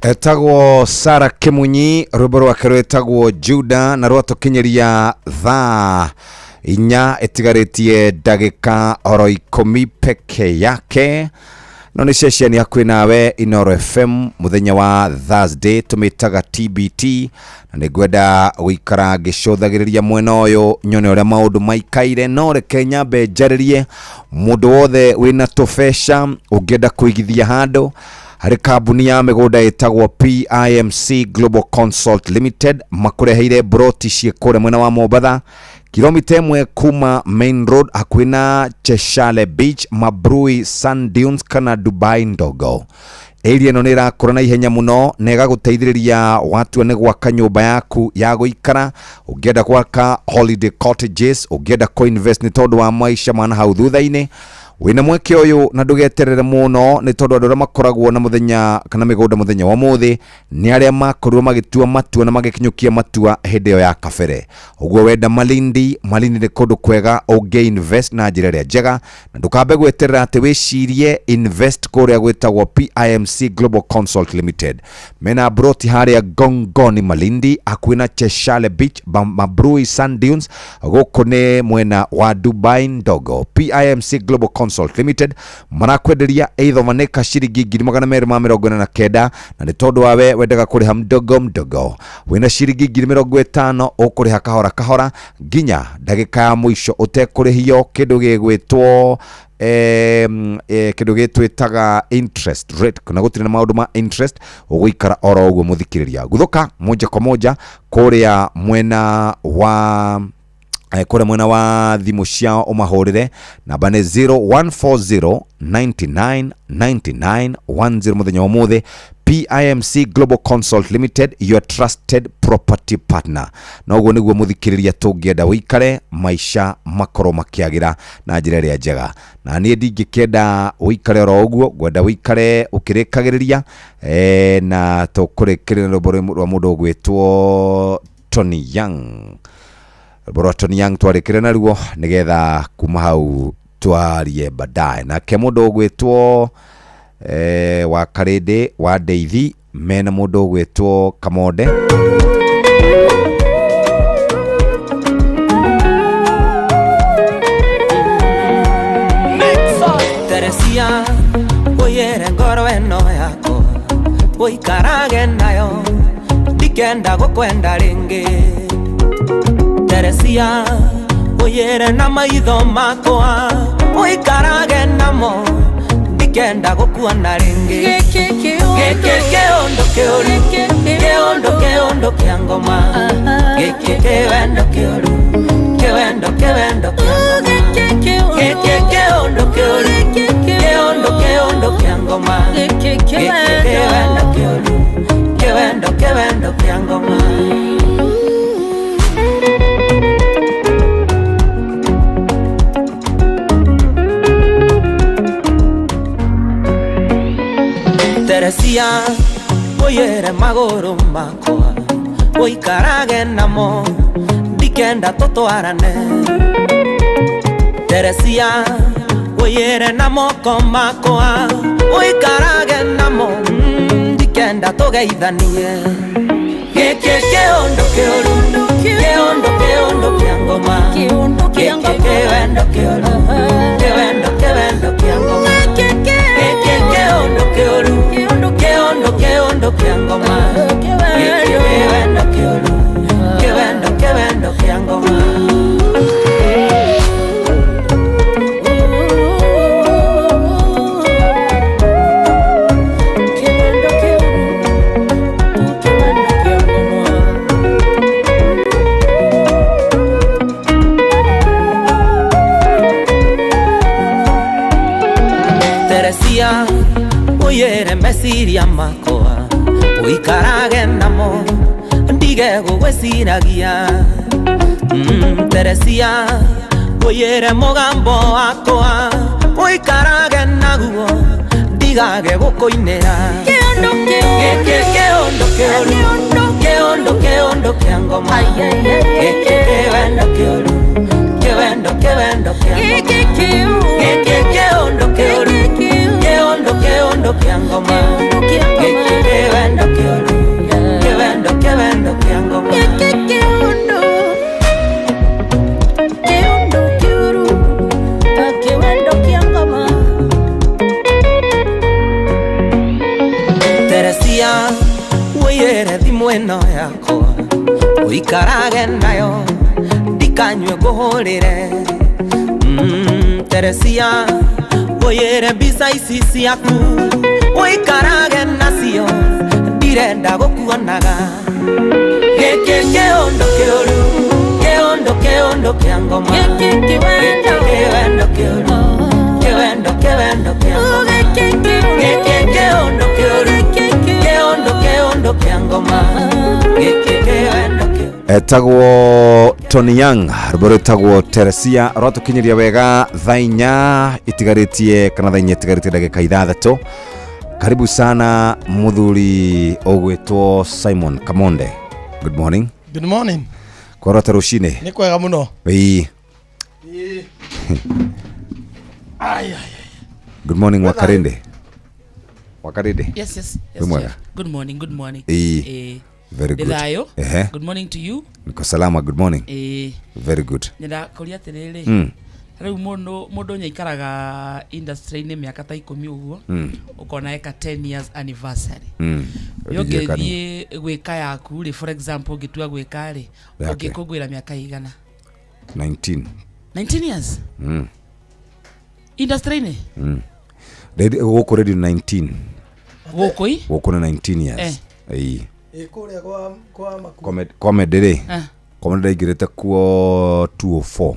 Speaker 24: Etagwo Sara Kimunyi, rwĩmbo rwake rwĩtagwo Juda, na rwatũkinyĩria thaa 4 ĩtigarĩtie ndagĩka oro 10 peke yake. No nĩ ceceni hakuhĩ nawe Inoro FM mũthenya wa Thursday tũmĩtaga TBT, na nĩngwenda gũikara ngĩcũthagĩrĩria mwena ũyũ nyone ũrĩa maũndũ maikaire. No reke nyambe njarĩrie mũndũ wothe wĩna tũbeca ũngĩenda kũigithia handũ harĩ kambuni ya mĩgũnda ĩtagwo PIMC Global Consult Limited. Makũreheire broti ciĩ kũrĩa mwena wa Mombatha, kilomita 1 kuma main road hakuhĩ na Cheshale Beach, Mabrui Sand Dunes kana Dubai Ndogo. Area ĩno nĩ ĩrakũra na ihenya mũno na ĩgagũteithĩrĩria watua nĩ gwaka nyũmba yaku ya gũikara, ũngĩenda gwaka holiday cottages, ũngĩenda kũ-invest nĩ tondũ wa maica ma nahau thutha-inĩ. Wĩna mweke ũyũ na ndũgeterere mũno nĩ tondũ andũ arĩa makoragwo na mũthenya kana mĩgũnda mũthenya wa ũmũthĩ nĩ arĩa makorirwo magĩtua matua na magĩkinyũkia matua hĩndĩ ĩyo ya kabere. Ũguo wenda Malindi, Malindi nĩ kũndũ kwega ũngĩ invest na njĩra ĩrĩa njega, na ndũkambe gweterera atĩ wĩcirie invest kũrĩa gwĩtagwo PIMC Global Consult Limited. Mena broti harĩa Gongoni Malindi hakuhĩ na Cheshale Beach, Mabrui Sand Dunes, gũkũ nĩ mwena wa Dubai Ndogo. PIMC Global Consult Limited marakwenderia either maneka ciringi 249,000, na nĩ tondũ wawe wendaga kũrĩha mdogo mdogo wĩna ciringi 50,000 ũkũrĩha kahora kahora nginya ndagĩka ya mũico ũtekũrĩhio kĩndũ gĩgwĩtwo kĩndũ gĩtwĩtaga interest rate, kana gũtirĩ na maũndũ ma interest, ũgũikara oro ũguo mũthikĩrĩria. Guthũka moja kwa moja kũrĩa mwena wa kũrĩa mwena wa thimũ ciao ũmahũrĩre namba nĩ 0140 99 99 10 mũthenya wa ũmũthĩ. PIMC Global Consult Limited, your trusted property partner. Na ũguo nĩguo mũthikĩrĩria tũngĩenda ũikare maica makorwo makĩagĩra na njĩra ĩrĩa njega. Na niĩ ndingĩkĩenda ũikare oro ũguo, ngwenda ũikare ũkĩrĩkagĩrĩria, na tũkũrĩkĩrĩria rwĩmbo rwa mũndũ ũgwĩtwo Tony Young. Rwĩmbo rwa Tony Young twarĩkĩre naruo nĩgetha kuma hau twarie baadaye. Nake mũndũ ũgwĩtwo wa Karĩndĩ wa Ndeithi mena mũndũ ũgwĩtwo Kamonde.
Speaker 9: Teresia ũiyĩre ngoro ĩno yakwa ũikarage nayo ndikenda gũkwenda rĩngĩ. Teresia ũiyĩre na maitho makwa ũikarage namo ndikenda gũkuona rĩngĩ. Gĩkĩ kĩũndũ kĩũru, kĩũndũ kĩũndũ kĩa ngoma, gĩkĩ kĩwendo kĩũru, kĩwendo kĩwendo kĩa ngoma, gĩkĩ kĩũndũ kĩũru, kĩũndũ kĩũndũ kĩa ngoma, gĩkĩ kĩwendo kĩũru, kĩwendo kĩwendo kĩa ngoma. Teresia ũiyĩre magũrũ makwa ũikarage namo ndikenda tũtwarane. Teresia ũiyĩre na moko makwa ũikarage namo ndikenda tũgeithanie. Gĩkĩ kĩũndũ kĩũru, kĩũndũ kĩũndũ kĩa ngoma, gĩkĩ kĩwendo kĩũru, kĩwendo kĩwendo kĩa ngoma, gĩkĩ kĩũndũ kĩũru, kĩũndũ kĩũndũ kĩa ngoma, gĩkĩ kĩwendo kĩũru, kĩwendo kĩwendo kĩa ngoma. Teresia ũiyĩre meciria makwa ũikarage namo ndige gũgwĩciragia. Teresia ũiyĩre mũgambo wakwa ũikarage naguo ndigage gũkũinĩra. Gĩkĩ kĩũndũ kĩũru, kĩũndũ kĩũndũ kĩa ngoma, gĩkĩ kĩwendo kĩũru, kĩwendo kĩwendo kĩa ngoma, gĩkĩ kĩũndũ kĩũru, kĩũndũ kĩũndũ kĩa ngoma, gĩkĩ kĩwendo kĩũru. Ũikarage nayo ndikanyue ngũhũrĩre. Teresia ũyĩre mbica ici ciaku ũikarage nacio ndirenda gũkuonaga. Gĩkĩ kĩũndũ kĩũru, kĩũndũ kĩũndũ kĩa ngoma. Gĩkĩ kĩwendo kĩũru, kĩwendo kĩwendo kĩa ngoma. Gĩkĩ kĩũndũ kĩũru, kĩũndũ kĩũndũ kĩa ngoma. Gĩkĩ kĩwendo kĩũru.
Speaker 24: Etagwo Tony Young, rwĩmbo rwĩtagwo Teresia rwatũkinyĩria wega thaa inya itigarĩtie kana thaa inya itigarĩtie ndagĩka ithathatũ. Karibu sana muthuri ũgwĩtwo Simon Kamonde. Good morning.
Speaker 6: Good morning.
Speaker 24: Kwarota rũcinĩ.
Speaker 6: Nĩ kwega mũno.
Speaker 24: Ĩĩ.
Speaker 6: Ĩĩ. Ai ai.
Speaker 24: Good morning Wakarinde. Wakarinde.
Speaker 10: Yes, yes,
Speaker 24: Wĩ mwega?
Speaker 10: Jeff. Good morning, good morning.
Speaker 24: Ĩĩ.
Speaker 10: Eh,
Speaker 24: Very good.
Speaker 10: Ndĩ thayũ.
Speaker 24: Ehe.
Speaker 10: Good morning to you.
Speaker 24: Niko salama, good morning.
Speaker 10: Eh.
Speaker 24: Very good.
Speaker 10: Nyenda kũria atĩrĩrĩ. Rĩu mũndũ mũndũ nyaikaraga industry-inĩ mĩaka ta ikũmi ũguo. Ũkona eka 10 years anniversary. Yo ũngĩthiĩ gwĩka yaku rĩ, for example ũngĩtua gwĩka rĩ,
Speaker 24: Yake.
Speaker 10: ũngĩkũngũĩra mĩaka igana?
Speaker 24: 19.
Speaker 10: 19 years industry-inĩ?
Speaker 24: Gũkũ radio 19.
Speaker 10: Gũkũ i?
Speaker 24: Gũkũ nĩ 19 years. Ĩĩ.
Speaker 6: Ĩĩ kũrĩa kwa kwa maku.
Speaker 24: Comedy rĩ.
Speaker 10: Ah.
Speaker 24: Comedy ndaingĩrĩte kuo 204.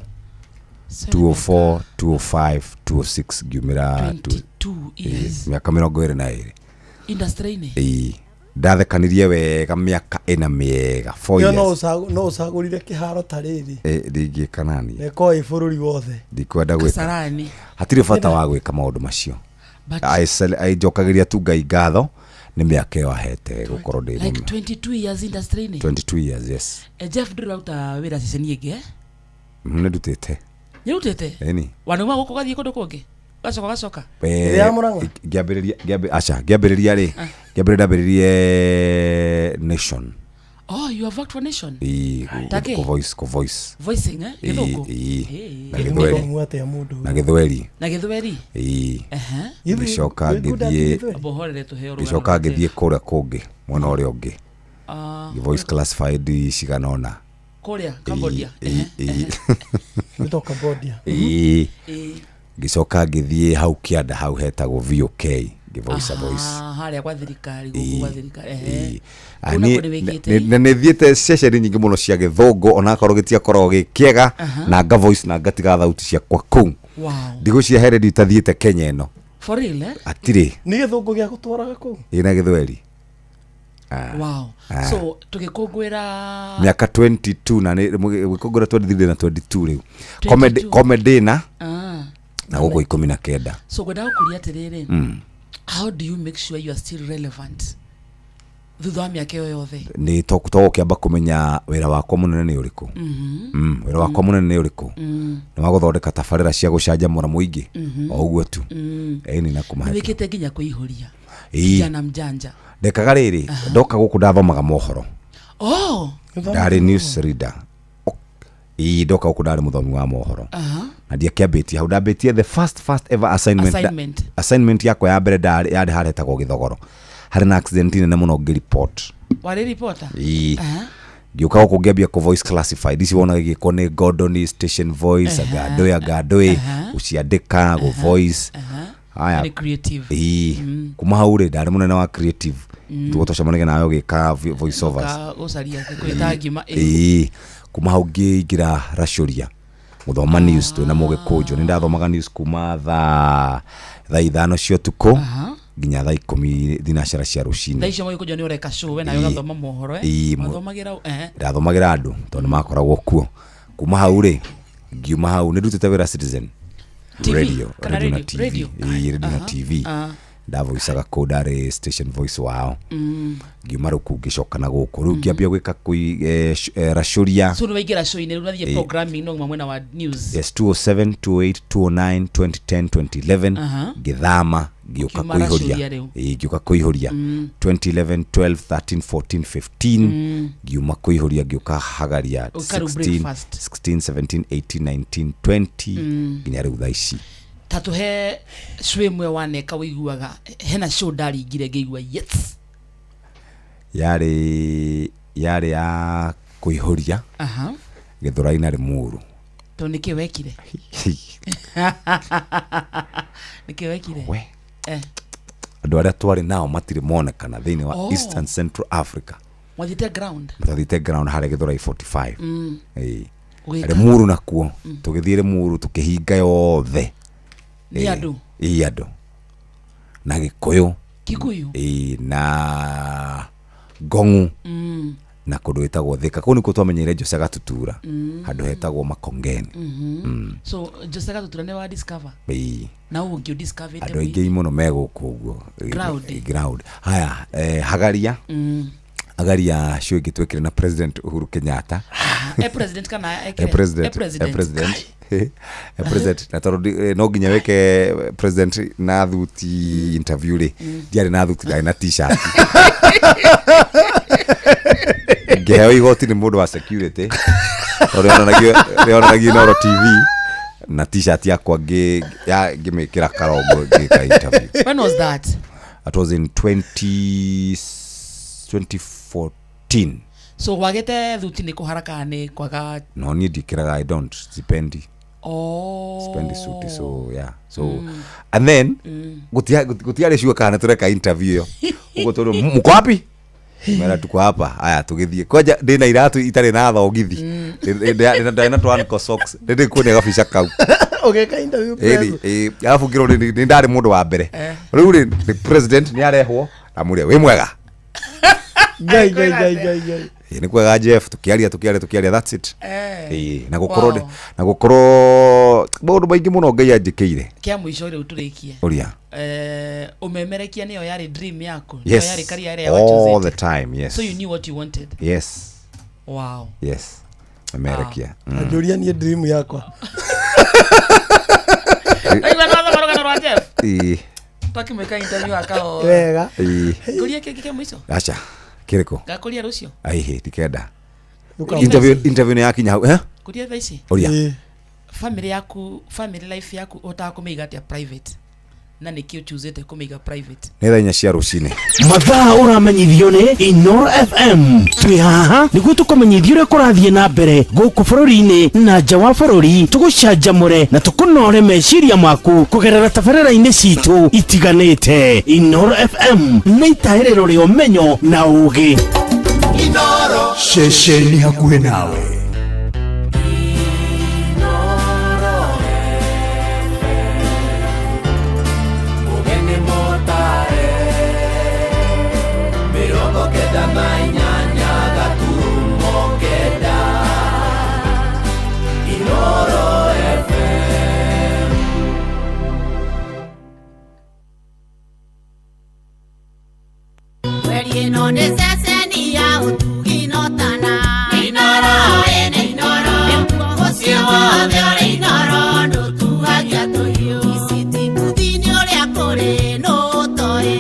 Speaker 24: 204, 205, 206 ngiumĩra
Speaker 10: 22 years.
Speaker 24: Mĩaka 22.
Speaker 10: Industry-inĩ?
Speaker 24: Ĩĩ. Ndathekanirie wega mĩaka ĩna mĩega. 4
Speaker 6: Ĩyo no
Speaker 24: years.
Speaker 6: no ũcagũrire kĩharo ta rĩrĩ.
Speaker 24: Ĩ, ndingĩka nani.
Speaker 6: Na ĩkorwo ĩ bũrũri wothe.
Speaker 24: Ndikwenda gwĩka.
Speaker 10: Kasarani.
Speaker 24: Hatirĩ bata wa gwĩka maũndũ macio. Njokagĩria tu Ngai ngatho nĩ mĩaka ĩyo ahete gũkorwo ndĩ
Speaker 10: Like
Speaker 24: mũme.
Speaker 10: 22 years industry-inĩ?
Speaker 24: 22 years, yes.
Speaker 10: Eh, Jeff ndũrĩ waruta wĩra ceceni ĩngĩ eh?
Speaker 24: Nĩ ndutĩte.
Speaker 10: Nĩũrutĩte?
Speaker 24: Ĩni.
Speaker 10: Wanauma gũkũ ũgathiĩ kũndũ kũngĩ? Ũgacoka ũgacoka?
Speaker 24: Ngĩambĩrĩria aca ngĩambĩrĩria rĩ ngĩambĩrĩria ndambĩrĩrie Nation.
Speaker 10: Oh, you have worked for Nation?
Speaker 24: Ĩĩ,
Speaker 10: Take?
Speaker 24: kũ voice kũ voice.
Speaker 10: Voicing, eh?
Speaker 24: Ĩĩ,
Speaker 10: Gĩthũngũ?
Speaker 24: ĩĩ.
Speaker 10: Ĩĩ.
Speaker 24: Na Gĩthweri.
Speaker 6: Gĩthũngũ atĩa mũndũ.
Speaker 24: Na Gĩthweri.
Speaker 10: Na Gĩthweri?
Speaker 24: Ĩĩ.
Speaker 10: Ehe.
Speaker 24: Ngĩcoka ngĩthiĩ
Speaker 10: Amba ũhorere tũheo rũgano
Speaker 24: ngĩcoka
Speaker 10: rwa
Speaker 24: ngĩthiĩ
Speaker 10: Jeff.
Speaker 24: kũrĩa kũngĩ mwena ũrĩa ũngĩ.
Speaker 10: Ah,
Speaker 24: Ngĩ voice classified cigana ũna.
Speaker 10: Kũrĩa Cambodia.
Speaker 24: Ĩĩ, ĩĩ.
Speaker 6: Nĩ Cambodia.
Speaker 24: Ĩĩ.
Speaker 10: Ĩĩ.
Speaker 24: Ngĩcoka ngĩthiĩ hau kĩanda hau hetagwo VOK ngĩ voice a voice.
Speaker 10: Ah, harĩa gwa thirikari gũkũ gwa thirikari. Ehe.
Speaker 24: Ah,
Speaker 10: Kũu nakuo nĩ wĩkĩte?
Speaker 24: na nĩ thiĩte ceceni nyingĩ mũno cia gĩthũngũ onakorwo gĩtiakoragwo gĩ kĩega
Speaker 10: Aha.
Speaker 24: na nga voice na ngatiga thauti ciakwa kũu.
Speaker 10: Wow.
Speaker 24: Ndigũcihe redio itathiĩte Kenya ĩno.
Speaker 10: For real, eh?
Speaker 24: Hatirĩ.
Speaker 6: Nĩ gĩthũngũ gĩa gũtwaraga kũu.
Speaker 24: Ĩna Gĩthweri. Ah.
Speaker 10: Wow.
Speaker 24: Ah.
Speaker 10: So tũgĩkũngũĩra
Speaker 24: mĩaka 22 na nĩ gwĩkũngũĩra 23 na 22 rĩu.
Speaker 10: 22.
Speaker 24: Comedy comedy na
Speaker 10: Ah.
Speaker 24: na gũkũ 19.
Speaker 10: So ngwendaga gũkũria atĩrĩrĩ. How do you make sure you are still relevant thutha wa mĩaka ĩyo yothe?
Speaker 24: Nĩ to gũkĩamba kũmenya wĩra wakwa mũnene nĩ ũrĩkũ. Wĩra wakwa mũnene nĩ ũrĩkũ? Nĩ wa gũthondeka tabarĩra cia gũcanjamũra mũingĩ. O ũguo tu. Ĩni na kũmahe.
Speaker 10: Nĩwĩkĩte nginya kwĩihũria.
Speaker 24: Ĩĩ.
Speaker 10: Kijana mjanja.
Speaker 24: Ndekaga rĩrĩ ndoka gũkũ ndathomaga mohoro.
Speaker 10: Oh.
Speaker 24: Ndarĩ news reader. Ĩĩ ndoka gũkũ ndarĩ mũthomi wa mohoro.
Speaker 10: Aha.
Speaker 24: Na ndiakĩambĩtie hau ndambĩtie the first ever assignment.
Speaker 10: Assignment.
Speaker 24: Assignment yakwa ya mbere ndarĩ yarĩ harĩa hetagwo Gĩthogoro. Harĩ na accident nene mũno ngĩreport.
Speaker 10: Warĩ reporter?
Speaker 24: Ĩĩ.
Speaker 10: Aha.
Speaker 24: Ngĩũka gũkũ ngĩambia kũ voice classified ici wonaga igĩkwo nĩ Gordon station voice anga ndũĩ anga ndũĩ gũciandĩka gũ voice. Haya.
Speaker 10: Nĩ creative.
Speaker 24: Ĩĩ. Kuma hau rĩ ndarĩ mũnene wa creative. Tugo twacemanagia nawe ũgĩka voice overs.
Speaker 10: Ka gũcaria kwĩta ngima.
Speaker 24: Ĩĩ. Kuma hau ngĩingĩra Racuria gũthoma news twĩna Mũgĩkũnjũ. Nĩ ndathomaga news kuma thaa 5 cia ũtukũ nginya thaa 10 thinacara cia
Speaker 10: Thaa
Speaker 24: rũcinĩ.
Speaker 10: icio Mũgĩkũnjũ nĩ ũreka show we nawe
Speaker 24: Ĩĩ.
Speaker 10: ũgathoma mohoro eh?
Speaker 24: Ĩĩ,
Speaker 10: Wathomagĩra eh.
Speaker 24: Ndathomagĩra andũ tondũ nĩ makoragwo kuo. Kuma hau rĩ ngiuma hau nĩ ndutĩte wĩra Citizen
Speaker 10: TV,
Speaker 24: radio
Speaker 10: kana
Speaker 24: radio na
Speaker 10: radio?
Speaker 24: TV.
Speaker 10: Radio?
Speaker 24: Ĩĩ, radio na
Speaker 10: Aha.
Speaker 24: TV.
Speaker 10: Ah.
Speaker 24: Ndavoicaga kũu ndarĩ station voice wao. Ngiuma rĩu kũu ngĩcoka na gũkũ rĩu ngĩambia gwĩka Racuria.
Speaker 10: So nĩ waingĩra show-inĩ rĩu ũrathiĩ
Speaker 24: Ĩĩ.
Speaker 10: programming no uma mwena wa news.
Speaker 24: Yes, 207, 208, 209, 2010, 2011.
Speaker 10: Aha.
Speaker 24: Ngĩthama ngĩũka
Speaker 10: Ũkiuma Racuria
Speaker 24: kũihũria.
Speaker 10: rĩu.
Speaker 24: Ĩĩ, ngĩũka kũihũria 2011, 12, 13, 14, 15. Ngiuma kũihũria ngĩũka Hagaria
Speaker 10: Ũka rĩu
Speaker 24: 16,
Speaker 10: breakfast.
Speaker 24: 16, 17, 18, 19, 20 nginya rĩu thaa ici.
Speaker 10: Ta tũhe show ĩmwe waneka wĩiguaga hena show ndaringire ngĩigua yes.
Speaker 24: Yarĩ ya Kũihũria Gĩthũrai na Rĩmuru.
Speaker 10: To nĩkĩ wekire? Nĩkĩ wekire?
Speaker 24: We. Andũ arĩa twarĩ nao matirĩ monekana thĩinĩ wa Eastern Central Africa.
Speaker 10: Mwathiĩte ground?
Speaker 24: Twathiĩte ground harĩa Gĩthũrai 45. Ĩĩ.
Speaker 10: Ũgĩka?
Speaker 24: Rĩmuru nakuo tũgĩthiĩ Rĩmuru tũkĩhinga yothe.
Speaker 10: Nĩ andũ?
Speaker 24: Ĩĩ, andũ na Gĩkũyũ.
Speaker 10: Kikuyu?
Speaker 24: Ĩĩ, na Ngong'u na kũndũ gwĩtagwo Thika. Kũu nĩkuo twamenyeire Jose Gatutura, handũ hetagwo Makongeni.
Speaker 10: So Jose Gatutura nĩ wa discover?
Speaker 24: Ĩĩ.
Speaker 10: Na ũũ ũngĩ ũdiscoverĩte?
Speaker 24: Andũ aingĩ mũno me gũkũ ũguo.
Speaker 10: Ground.
Speaker 24: Ground. Haya, Hagaria. Hagaria show ĩngĩ twekire na President Uhuru Kenyatta.
Speaker 10: E president kana ekire?
Speaker 24: E president.
Speaker 10: E president.
Speaker 24: E president. E president. Na tondũ no nginya wĩke president na thuti interview rĩ, ndiarĩ na thuti, ndarĩ na t-shirt. Ngĩheo igoti nĩ mũndũ wa security tondũ rĩonanagio Inooro TV na t-shirt yakwa ngĩmĩkĩra karombo ngĩka interview.
Speaker 10: When was that?
Speaker 24: That was in 2014.
Speaker 10: So wagete thuti nĩ kũhara kana nĩ kwaga?
Speaker 24: No, niĩ ndikĩraga, I don't, sipendi.
Speaker 10: Oh.
Speaker 24: Sipendi suti, so yeah. So and then gutiarĩ sure kana tũreka interview ĩyo. Ũguo tondũ mko wapi? Mera tuko hapa. Aya tũgĩthiĩ. Kwanja ndĩna iratũ itarĩ na thogithi. Ndarĩ na twa ankle socks. Ndĩndĩ kuonia gabica kau.
Speaker 6: Ũgĩka interview
Speaker 24: Ĩni,
Speaker 6: president.
Speaker 24: ĩ, arabu ngĩrwo nĩ ndarĩ mũndũ wa mbere. Rĩu rĩ, the president nĩ arehwo amũria wĩ mwega.
Speaker 6: Ngai ngai ngai ngai ngai.
Speaker 24: Ĩ, nĩ kwega Jeff, tũkĩaria tũkĩaria tũkĩaria, that's it. Ĩ, na gũkorwo na gũkorwo maũndũ maingĩ mũno Ngai anjĩkĩire.
Speaker 10: Kĩa mũico rĩu tũrĩkie.
Speaker 24: Ũria.
Speaker 10: Ũmemerekia nĩyo yarĩ dream yaku? Nĩyo
Speaker 24: Yes.
Speaker 10: yarĩ career ĩrĩa
Speaker 24: All
Speaker 10: wachooseĩte?
Speaker 24: the time, yes.
Speaker 10: So you knew what you wanted?
Speaker 24: Yes.
Speaker 10: Wow.
Speaker 24: Yes. Memerekia.
Speaker 6: Anjũria niĩ dream yakwa.
Speaker 10: Ndaigua nĩwathoma rũgano rwa Jeff?
Speaker 24: Ĩ.
Speaker 10: Twakĩmwĩka interview akahora.
Speaker 6: Wega.
Speaker 24: Ĩ.
Speaker 10: Ngũria kĩngĩ kĩa mũico?
Speaker 24: Aca. Kĩrĩkũ?
Speaker 10: Ngakũria rũciũ?
Speaker 24: Aihe, ndikenda.
Speaker 10: Ndũka-
Speaker 24: Interview nĩ yakinya hau, eh?
Speaker 10: Ngũria thaa ici?
Speaker 24: Ũria.
Speaker 10: Family yaku, family life yaku ũhotaga kũmĩiga atĩa private? Na nĩkĩ ũchoosĩte kũmĩiga private?
Speaker 24: Nĩ thaa 4 cia rũcinĩ.
Speaker 16: Mathaa ũramenyithio nĩ Inoro FM. Twĩ haha nĩguo tũkũmenyithia ũrĩa kũrathiĩ na mbere gũkũ bũrũri-inĩ na nja wa bũrũri, tũgũcanjamũre na tũkũnore meciria maku kũgerera tabarĩra-inĩ citũ itiganĩte. Inoro FM nĩ itahĩrĩro rĩa ũmenyo na ũũgĩ.
Speaker 20: Ceceni hakuhĩ nawe.
Speaker 9: Ũgeni mũtare 98 gaturumo 9 Inooro FM.
Speaker 5: Mweri ĩno nĩ ceceni ya ũtugi na ũtana. Inooro ĩnĩ Inooro. Nĩkuo mũciĩ wothe ũrĩ Inooro ndũtuagia tũhiũ. Ici ti ũrĩa kũrĩ nũ ũtoĩ.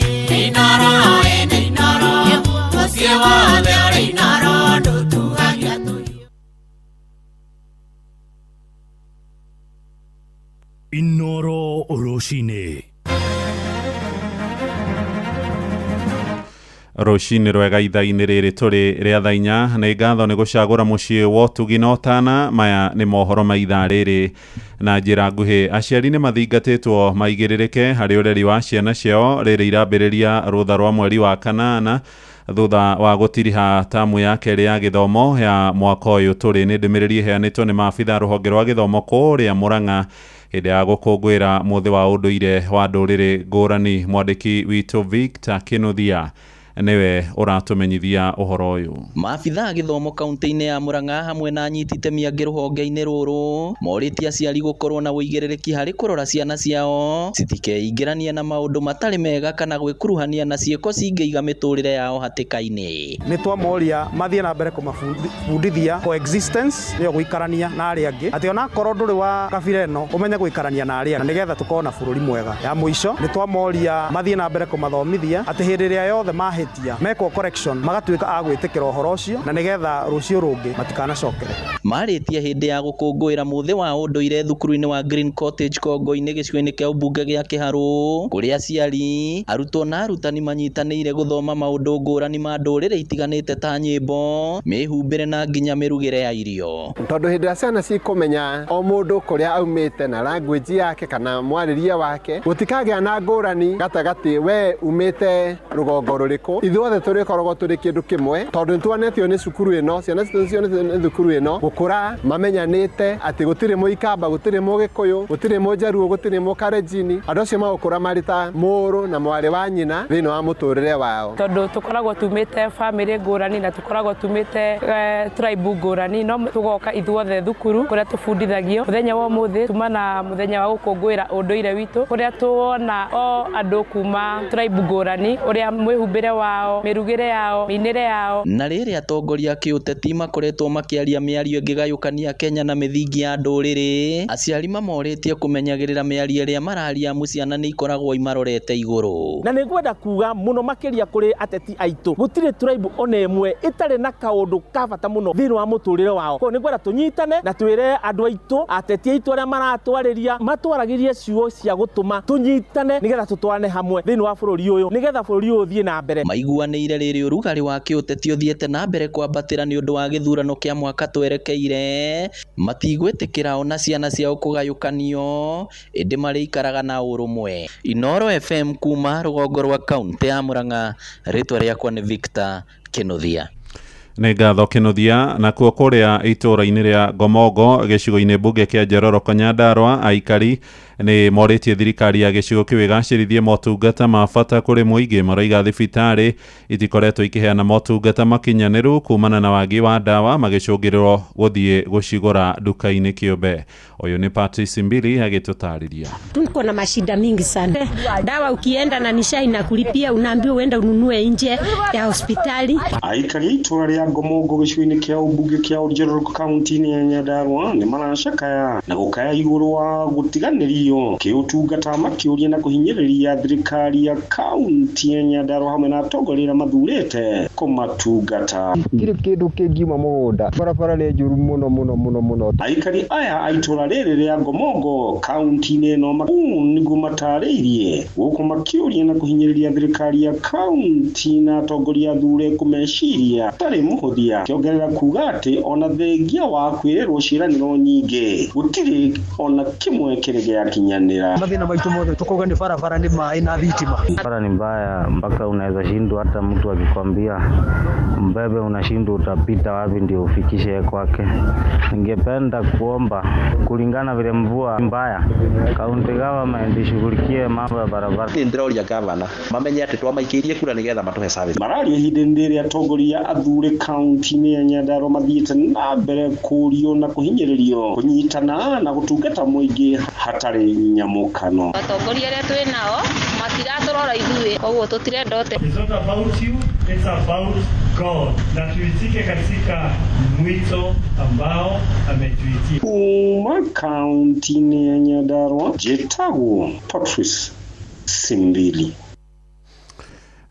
Speaker 5: Inooro ĩnĩ Inooro. Nĩkuo mũciĩ wothe ũrĩ Inooro ndũtuagia tũhiũ.
Speaker 13: Inoro rũcinĩ.
Speaker 19: Rũcinĩ rwega ithaa-inĩ rĩrĩ tũrĩ rĩa thaa 4. Nĩ ngatho nĩ gũcagũra mũciĩ wa ũtugi na ũtana. Maya nĩ mohoro ma ithaa rĩrĩ na njĩra nguhĩ. Aciari nĩ mathingatĩtwo maigĩrĩrĩke harĩ ũreri wa ciana ciao rĩrĩ irambĩrĩria rũtha rwa mweri wa kanana thutha wa gũtiriha tamu ya kerĩ ya gĩthomo ya mwaka ũyũ tũrĩ. Nĩ ndũmĩrĩri ĩheanĩtwo nĩ maabitha rũhonge rwa gĩthomo kũrĩa Mũrang'a hĩndĩ ya gũkũngũĩra mũthĩ wa ũndũire wa ndũrĩrĩ ngũrani. Mwandĩki witũ Victor Kĩnuthia nĩwe ũratũmenyithia ũhoro ũyũ.
Speaker 12: Maabitha a gĩthomo kaunti-inĩ ya Murang'a hamwe na anyiti itemi angĩ rũhonge-inĩ rũrũ morĩtie aciari gũkorwo na ũigĩrĩrĩki harĩ kũrora ciana ciao citikeingĩranie na maũndũ matarĩ mega kana gwĩkuruhania na ciĩko cingĩiga mĩtũrĩre yao hatĩka-inĩ.
Speaker 14: Nĩ twamoria mathiĩ na mbere kũmabundithia coexistence, nĩyo gũikarania na arĩa angĩ, atĩ onakorwo ndũrĩ wa kabira ĩno ũmenye gũikarania na arĩa angĩ nĩgetha tũkorwo na bũrũri mwega. Ya mũico nĩ twamoria mathiĩ na mbere kũmathomithia atĩ hĩndĩ ĩrĩa yothe mahĩtia mahĩtia mekwo correction magatuĩka a gwĩtĩkĩra ũhoro ũcio na nĩgetha rũciũ rũngĩ matikanacokere.
Speaker 12: Marĩtie hĩndĩ ya gũkũngũĩra mũthĩ wa ũndũire thukuru-inĩ wa Green Cottage Kongo-inĩ gĩcigo-inĩ kĩa ũmbunge gĩa Kĩharũ, kũrĩa aciari, arutwo na arutani manyitanĩire gũthoma maũndũ ngũrani ma ndũrĩrĩ itiganĩte ta nyĩmbo, mĩhumbĩre na nginya mĩrugĩre ya irio.
Speaker 11: Tondũ hĩndĩ ĩrĩa ciana cikũmenya o mũndũ kũrĩa aumĩte na language yake kana mwarĩrie wake, gũtikagĩa na ngũrani gatagatĩ we umĩte rũgongo rũrĩkũ, ithuothe tũrĩkoragwo tũrĩ kĩndũ kĩmwe, tondũ nĩtuonetio nĩ cukuru ĩno, ciana citũ nĩcionetio nĩ thukuru ĩno gũkũra mamenyanĩte atĩ gũtirĩ mũikamba, gũtirĩ mũgĩkũyũ, gũtirĩ mũjaruo, gũtirĩ mũkarenjini. Andũ acio magũkũra marĩ ta mũrũ na mwarĩ wa nyina thĩinĩ wa mũtũrĩre wao.
Speaker 15: Tondũ tũkoragwo tumĩte bamĩrĩ ngũrani na tũkoragwo tumĩte tribe ngũrani, no tũgoka ithuothe thukuru kũrĩa tũbundithagio. Mũthenya wa ũmũthĩ tuma na mũthenya wa gũkũngũĩra ũndũire witũ, kũrĩa tuona o andũ kuma tribe ngũrani, ũrĩa mwĩhumbĩre wao, mĩrugĩre yao, mĩinĩre yao.
Speaker 12: Na rĩrĩ atongoria a kĩũteti makoretwo makĩaria mĩario ĩngĩgayũkania Kenya na mĩthingi ya ndũrĩrĩ, aciari mamorĩtie kũmenyagĩrĩra mĩario ĩrĩa mararia amu ciana nĩ ikoragwo imarorete igũrũ.
Speaker 21: Na nĩ ngwenda kuga mũno makĩria kũrĩ ateti aitũ, gũtirĩ tribe ona ĩmwe ĩtarĩ na kaũndũ ka bata mũno thĩinĩ wa mũtũrĩre wao. Koguo nĩ ngwenda tũnyitane na twĩre andũ aitũ, ateti aitũ arĩa maratwarĩria, matwaragĩrie ciugo cia gũtũma tũnyitane nĩgetha tũtwarane hamwe thĩinĩ wa bũrũri ũyũ, nĩgetha bũrũri ũyũ ũthiĩ na mbere.
Speaker 12: Maiguanĩire rĩrĩ ũrugarĩ wa kĩũteti ũthiĩte na mbere kwambatĩra nĩ ũndũ wa gĩthurano kĩa mwaka twerekeire, matigwĩtĩkĩra ona ciana ciao kũgayũkanio, ĩndĩ marĩikaraga na ũrũmwe. Inooro FM kuma rũgongo rwa kaũntĩ ya Murang'a, rĩtwa rĩakwa nĩ Victor Kĩnuthia.
Speaker 19: Nĩ ngatho Kĩnuthia. Nakuo kũrĩa itũũra-inĩ rĩa Ngomongo gĩcigo-inĩ mbunge kĩa Njororoko Nyandarua, aikari nĩ morĩtie thirikari ya gĩcigo kĩu ĩgacĩrithie motungata ma bata kũrĩ mũingĩ. Maroiga thibitarĩ itikoretwo ikĩheana motungata makinyanĩru kumana na wagi wa ndawa, magĩcũngĩrĩrwo gũthiĩ gũcigũra nduka-inĩ kĩũmbe. Ũyũ nĩ Patrice Mbili agĩtũtarĩria.
Speaker 23: Tuko na mashida mingi sana. Dawa ukienda na nishai na kulipia, unaambiwa uenda ununue nje ya hospitali.
Speaker 25: Aikari a itũũra rĩa Ngomongo gĩcigo-inĩ kĩa ũmbunge kĩa Njororoko kaunti-inĩ ya Nyandarua nĩ maracakaya na gũkaya igũrũ wa gũtiganĩrio kĩũtungata, makĩũria na kũhinyĩrĩria thirikari ya kaunti ya Nyandarua hamwe na atongoria arĩa mathurĩte kũmatungata.
Speaker 26: Gũtirĩ kĩndũ kĩngiuma mũgũnda, barabara nĩ njũru mũno mũno mũno mũno.
Speaker 25: Aikari aya a itũũra rĩrĩ rĩa Ngomongo kaunti-inĩ ĩno ũũ nĩguo matarĩirie gũkũ makĩũria na kũhinyĩrĩria thirikari ya kaunti na atongoria athure kũmeciria tarĩ mũhũthia, kĩongerera kuga atĩ ona thengia wa kwĩrĩrwo ciĩranĩro nyingĩ gũtirĩ ona kĩmwe kĩrĩ gĩakinyanĩra.
Speaker 27: Mathĩna maitũ mothe tũkauga nĩ barabara, nĩ maĩ na thitima.
Speaker 28: Barabara ni mbaya mpaka unaweza shindwa, hata mtu akikwambia mbebe unashindwa utapita wapi ndio ufikishe kwake. Ningependa kuomba kulingana vile mvua mbaya, county government ishughulikie mambo ya barabara.
Speaker 29: Nĩ ndĩroria gavana mamenye atĩ twamaikĩirie kura nĩgetha matũhe service.
Speaker 25: Mararia ihinda-inĩ rĩrĩa atongoria athure kaunti-inĩ ya Nyandarua mathiĩte na mbere kũũrio na kũhinyĩrĩrio kũnyitana na gũtungata mũingĩ hatarĩ nyamũkano.
Speaker 30: Atongoria arĩa twĩ nao matiratũrora ithuĩ, koguo tũtirenda ũte.
Speaker 31: It's not about you, it's about God. Na tuitike katika mwito ambao ametuitia.
Speaker 25: Kuma kaunti-inĩ ya Nyandarua, njĩtagwo Patrice Simbili.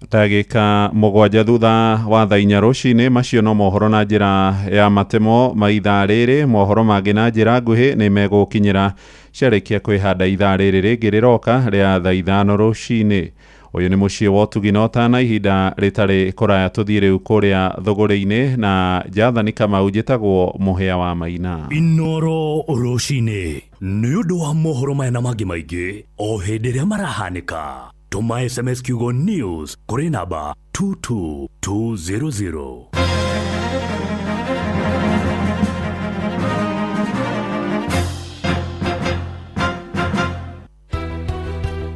Speaker 19: Ndagĩka 7 thutha wa thaa 4 rũcinĩ. Macio no mohoro na njĩra ya matemo ma ithaa rĩrĩ. Mohoro mangĩ na njĩra nguhĩ nĩ megũkinyĩra ciarĩkia kwĩhanda ithaa rĩrĩ rĩngĩ rĩroka rĩa thaa 5 rũcinĩ. Ũyũ nĩ mũciĩ wa ũtugi na ũtana, ihinda rĩtarĩ kũraya tũthiĩ rĩu kũrĩa thũgũrĩ-inĩ na Jathani Kamau. Njĩtagwo Mũhĩa wa Maina.
Speaker 13: Inooro rũcinĩ nĩ ũndũ wa mohoro maya na mangĩ maingĩ o hĩndĩ ĩrĩa marahanĩka. Tũma SMS kiugo news kũrĩ namba 22200.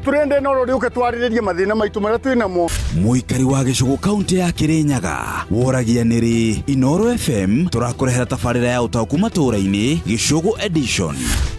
Speaker 32: Turende no rori uke twarĩrĩrie mathĩna maitũ marĩa twĩ namo.
Speaker 22: Mũikari wa gĩcũgũ kaunti ya Kĩrĩnyaga woragia nĩrĩ Inooro FM tũrakũrehera tabarĩra ya ũtaũku matũũra-inĩ Gĩcũgũ edition.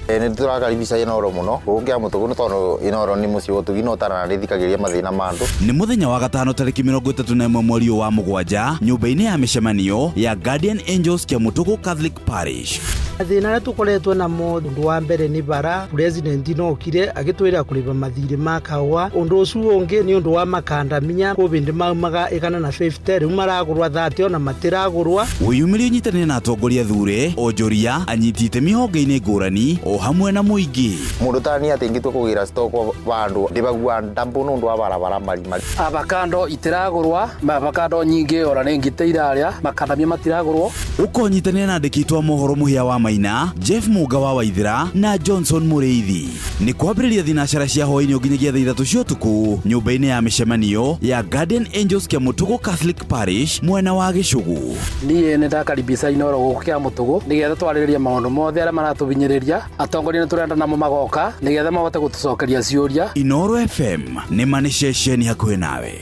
Speaker 33: Nĩ tũrakaribisha Inooro mũno gũkũ kĩa mũtũgũ nĩ tondũ Inooro nĩ mũciĩ wa ũtugi na ũtana na nĩthikagĩrĩria mathĩna ma andũ.
Speaker 22: Nĩ mũthenya wa gatano tarĩki 31 mweri ũyũ wa 7 nyũmba-inĩ ya mĩcemanio ya Guardian Angels Kĩamũtũgũ Catholic Parish.
Speaker 1: Mathĩna arĩa tũkoretwo namo ũndũ wa mbere nĩ bara president nokire agĩtwĩra kũrĩba mathirĩ ma kahũa ũndũ ũcio ũngĩ nĩ ũndũ wa makandamia kũbĩndĩ maumaga 150 rĩu maragũrwa 30 ona matiragũrwa.
Speaker 22: Wĩyumĩrie ũnyitanĩre na atongoria thure, onjoria, anyiti itemi honge-inĩ ngũrani o hamwe na mũingĩ.
Speaker 33: Mundu tani ati ingĩtua kũgĩra stock vandu ndibagua ndambu nundu wa barabara marima.
Speaker 2: Avocado itiragũrwa, avocado nyingĩ ora nĩ ngitĩ iraria, makandamia matiragũrwo.
Speaker 22: Ũkonyitanĩra na andĩki aitũ a mohoro Mũhĩa wa Maina, Jeff Mũnga wa Waithĩra na Johnson Mũrĩithi. Nĩ kwambĩrĩria thinacara cia hwaĩ-inĩ nginyagia thaa 3 cia ũtukũ nyũmba-inĩ ya mĩcemanio ya Guardian Angels Kĩamũtũgũ Catholic Parish mwena wa Gĩcũgũ.
Speaker 2: Niĩ nĩ ndakaribisha Inooro gũkũ Kĩamũtũgũ nĩgetha twarĩrĩrie maũndũ mothe arĩa maratũhinyĩrĩria. Atongoria nĩ tũrenda namo magoka nĩgetha mahote gũtũcokeria ciũria.
Speaker 22: Inooro FM nĩ ma nĩ ceceni hakuhĩ nawe.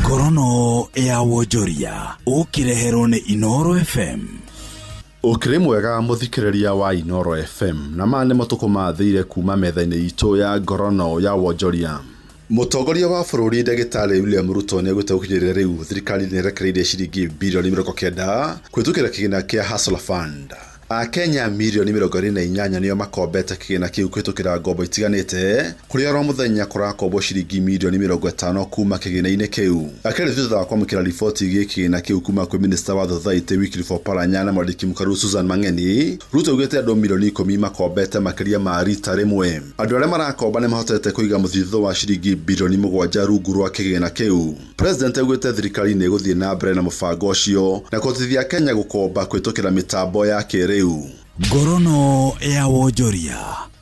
Speaker 22: Ngorono ya wonjoria ũkĩreherwo nĩ Inooro FM.
Speaker 3: Ũkĩrĩ mwega mũthikĩrĩria wa Inooro FM na maya nĩ matukũ mathĩire kuma metha-inĩ itũ ya ngorono ya wonjoria. Mũtongoria wa bũrũri ndagĩtarĩ William Ruto nĩ augĩte gũkinyĩria rĩu thirikari nĩ ĩrekereirie ciringi birioni 90 kũhĩtũkĩra kĩgĩna kĩa Hustler Fund. Akenya mirioni 28 nĩo makombete kĩgĩna kĩu kũhĩtũkĩra ngombo itiganĩte kũrĩa oro mũthenya kũrakombwo ciringi mirioni 50 kuma kĩgĩna-inĩ kĩu. Akĩaria thutha wa kwamũkĩra riboti ĩgiĩ kĩgĩna kĩu kuma kwĩ minista wa thothaitĩ Wycliffe Oparanya na mwandĩki mũkaru Susan Mang'eni, Ruto augĩte andũ mirioni 10 makombete makĩria ma rita rĩmwe. Andũ arĩa marakomba nĩ mahotete kũiga mũthithũ wa ciringi birioni 7 rungu rwa kĩgĩna kĩu. President augĩte thirikari nĩ ĩgũthiĩ na mbere na mũbango ũcio na kũhotithia Kenya gũkomba kũhĩtũkĩra mĩtambo ya kĩrĩu.
Speaker 22: Ngorono ya wonjoria.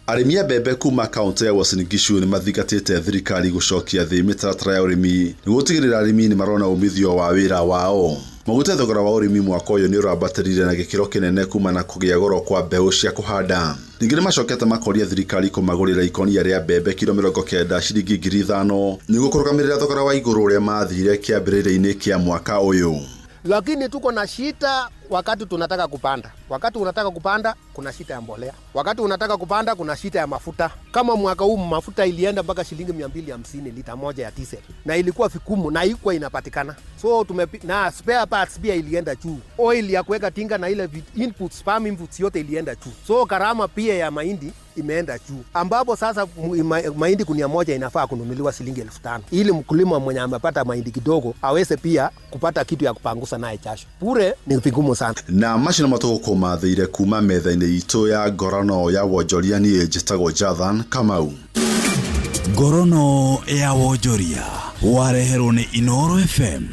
Speaker 3: Arĩmi a mbembe kuma kaũntĩ ya Uasin Gishu nĩ mathingatĩte thirikari gũcokia thĩ mĩtaratara ya ũrĩmi nĩguo gũtigĩrĩra arĩmi nĩ marona umithio wa wĩra wao. Maugĩte thogora wa ũrĩmi mwaka ũyũ nĩ ũrambatĩrire na gĩkĩro kĩnene kuma na kũgĩa goro kwa mbeũ cia kũhanda. Ningĩ nĩ macokete makoria thirikari kũmagũrĩra ikonia rĩa mbembe kiro 90 ciringi 5,000 nĩguo kũrũgamĩrĩra thogora wa igũrũ ũrĩa mathire kĩambĩrĩria-inĩ kĩa mwaka ũyũ.
Speaker 4: Lakini tuko na shida wakati tunataka kupanda. Wakati unataka kupanda kuna shida ya mbolea. Wakati unataka kupanda kuna shida ya mafuta. Kama mwaka huu mafuta ilienda mpaka shilingi 250 lita moja ya diesel. Na ilikuwa vigumu na haikuwa inapatikana. So na spare parts pia ilienda juu. Oil ya kuweka tinga na ile inputs, farm inputs yote ilienda juu. So gharama pia ya mahindi imeenda juu. Ambapo sasa mahindi gunia moja inafaa kununuliwa shilingi 5,000 ili mkulima mwenye amepata mahindi kidogo aweze pia kupata kitu ya kupangusa naye jasho. Bure ni vigumu sana.
Speaker 3: Na macio nĩ matũgũkũ mathĩire kuma metha-inĩ itũ ya ngorono ya wonjoria. Niĩ njĩtagwo Jathan Kamau.
Speaker 22: Ngorono ya wonjoria wareherwo nĩ Inooro FM.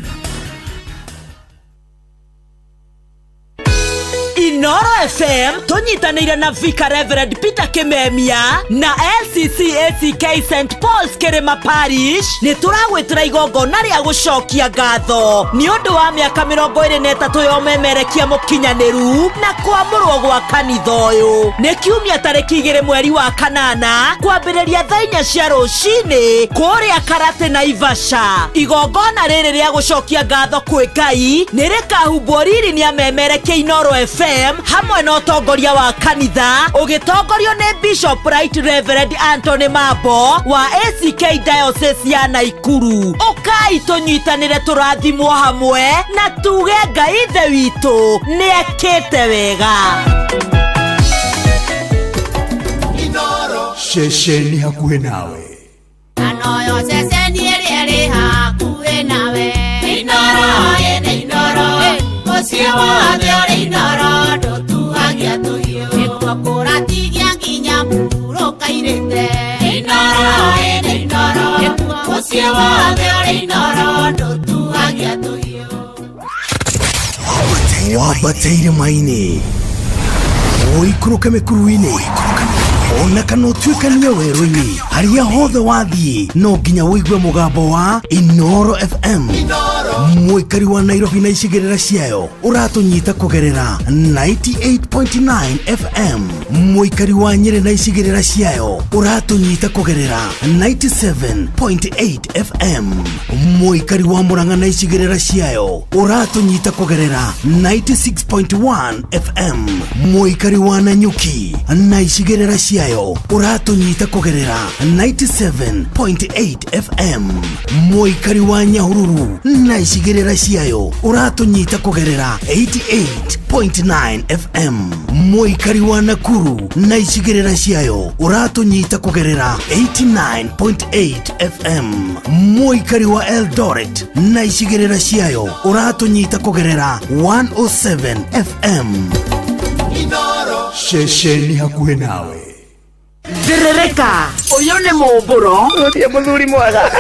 Speaker 6: Inooro FM tũnyitanĩire na Vicar Reverend Peter Kimemia na LCC ACK St Paul's Kĩrĩma Parish nĩ tũragwĩtĩra igongona rĩa gũcokia ngatho nĩ ũndũ wa mĩaka 23 ya ũmemerekia mũkinyanĩru na kwamũrwo gwa kanitha ũyũ. Nĩ kiumia tarĩki 2 mweri wa 8 kwambĩrĩria thaa 4 cia rũcinĩ kũrĩa Karate Naivasha. Igongona rĩrĩ rĩa gũcokia ngatho kwĩ Ngai nĩ rĩkahumbwo riri nĩ amemerekia Inooro FM hamwe na ũtongoria wa kanitha ũgĩtongorio nĩ Bishop Right Reverend Anthony Mambo wa ACK Diocese ya Naikuru. Ũkai tũnyitanĩre tũrathimwo hamwe na tuge Ngai Ithe witũ nĩekĩte wega.
Speaker 7: Ceceni hakuhĩ nawe.
Speaker 5: Anoyo ceceni ĩrĩa ĩrĩ hakuhĩ nawe. Inooro ĩnĩ Inooro, mũciĩ wothe ũrĩ Inooro ndũtuhagia tũhiũ. Nĩkuo kũratigia nginya mũhurũka-irĩte. Inooro ĩnĩ Inooro, mũciĩ wothe ũrĩ Inooro ndũtuhagia tũhiũ.
Speaker 7: Wambatĩire maĩ-inĩ, ũikũrũke mĩkuru-inĩ, ona kana ũtuĩkanie werũ-inĩ, harĩa hothe wathiĩ no nginya ũigue mũgambo wa Inooro FM. Mũikari wa Nairobi na icigĩrĩra ciayo ũratũnyita kũgerera 98.9 FM. Mũikari wa Nyĩrĩ na icigĩrĩra ciayo ũratũnyita kũgerera 97.8 FM. Mũikari wa Murang'a na icigĩrĩra ciayo ũratũnyita kũgerera 96.1 FM. Mũikari wa Nanyuki na icigĩrĩra ciayo ciayo ũratũnyita kũgerera 97.8 FM. Mũikari wa Nyahururu na icigĩrĩra ciayo ũratũnyita kũgerera 88.9 FM. Mũikari wa Nakuru na icigĩrĩra ciayo ũratũnyita kũgerera 89.8 FM. Mũikari wa Eldoret na icigĩrĩra ciayo ũratũnyita kũgerera 107 FM.
Speaker 8: Ceceni hakuhĩ nawe.
Speaker 6: Thĩrĩrĩka, ũyũ nĩ mũmbũro.
Speaker 1: Ũtie mũthuri mwega.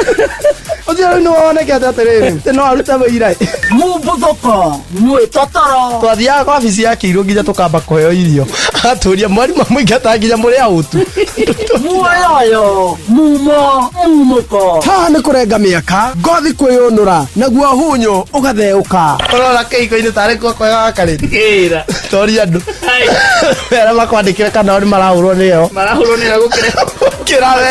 Speaker 1: Ũcio rĩu nĩ wonekete atĩrĩrĩ, atĩ no arute wĩira.
Speaker 6: Mumbuthũko, mwĩtotoro.
Speaker 1: Twathiaga kwa wabici ya kĩirũ nginya tũkamba kũheo irio. Agatũria mwarimũ amũingata nginya mũrĩ aũtu.
Speaker 6: Muoyoyo, mumo, mumũko.
Speaker 1: Haha nĩ kũrenga mĩaka, ngothi kwĩyũnũra, naguo hunyũ ũgatheũka. Ũrora kĩhiko-inĩ tarĩ kuo kwega wakarĩte. Toria andũ. Arĩa makwandĩkĩre kana o nĩ marahũrwo nĩyo.
Speaker 6: Marahũrwo nĩyo gũkĩra.
Speaker 1: Gũkĩra we.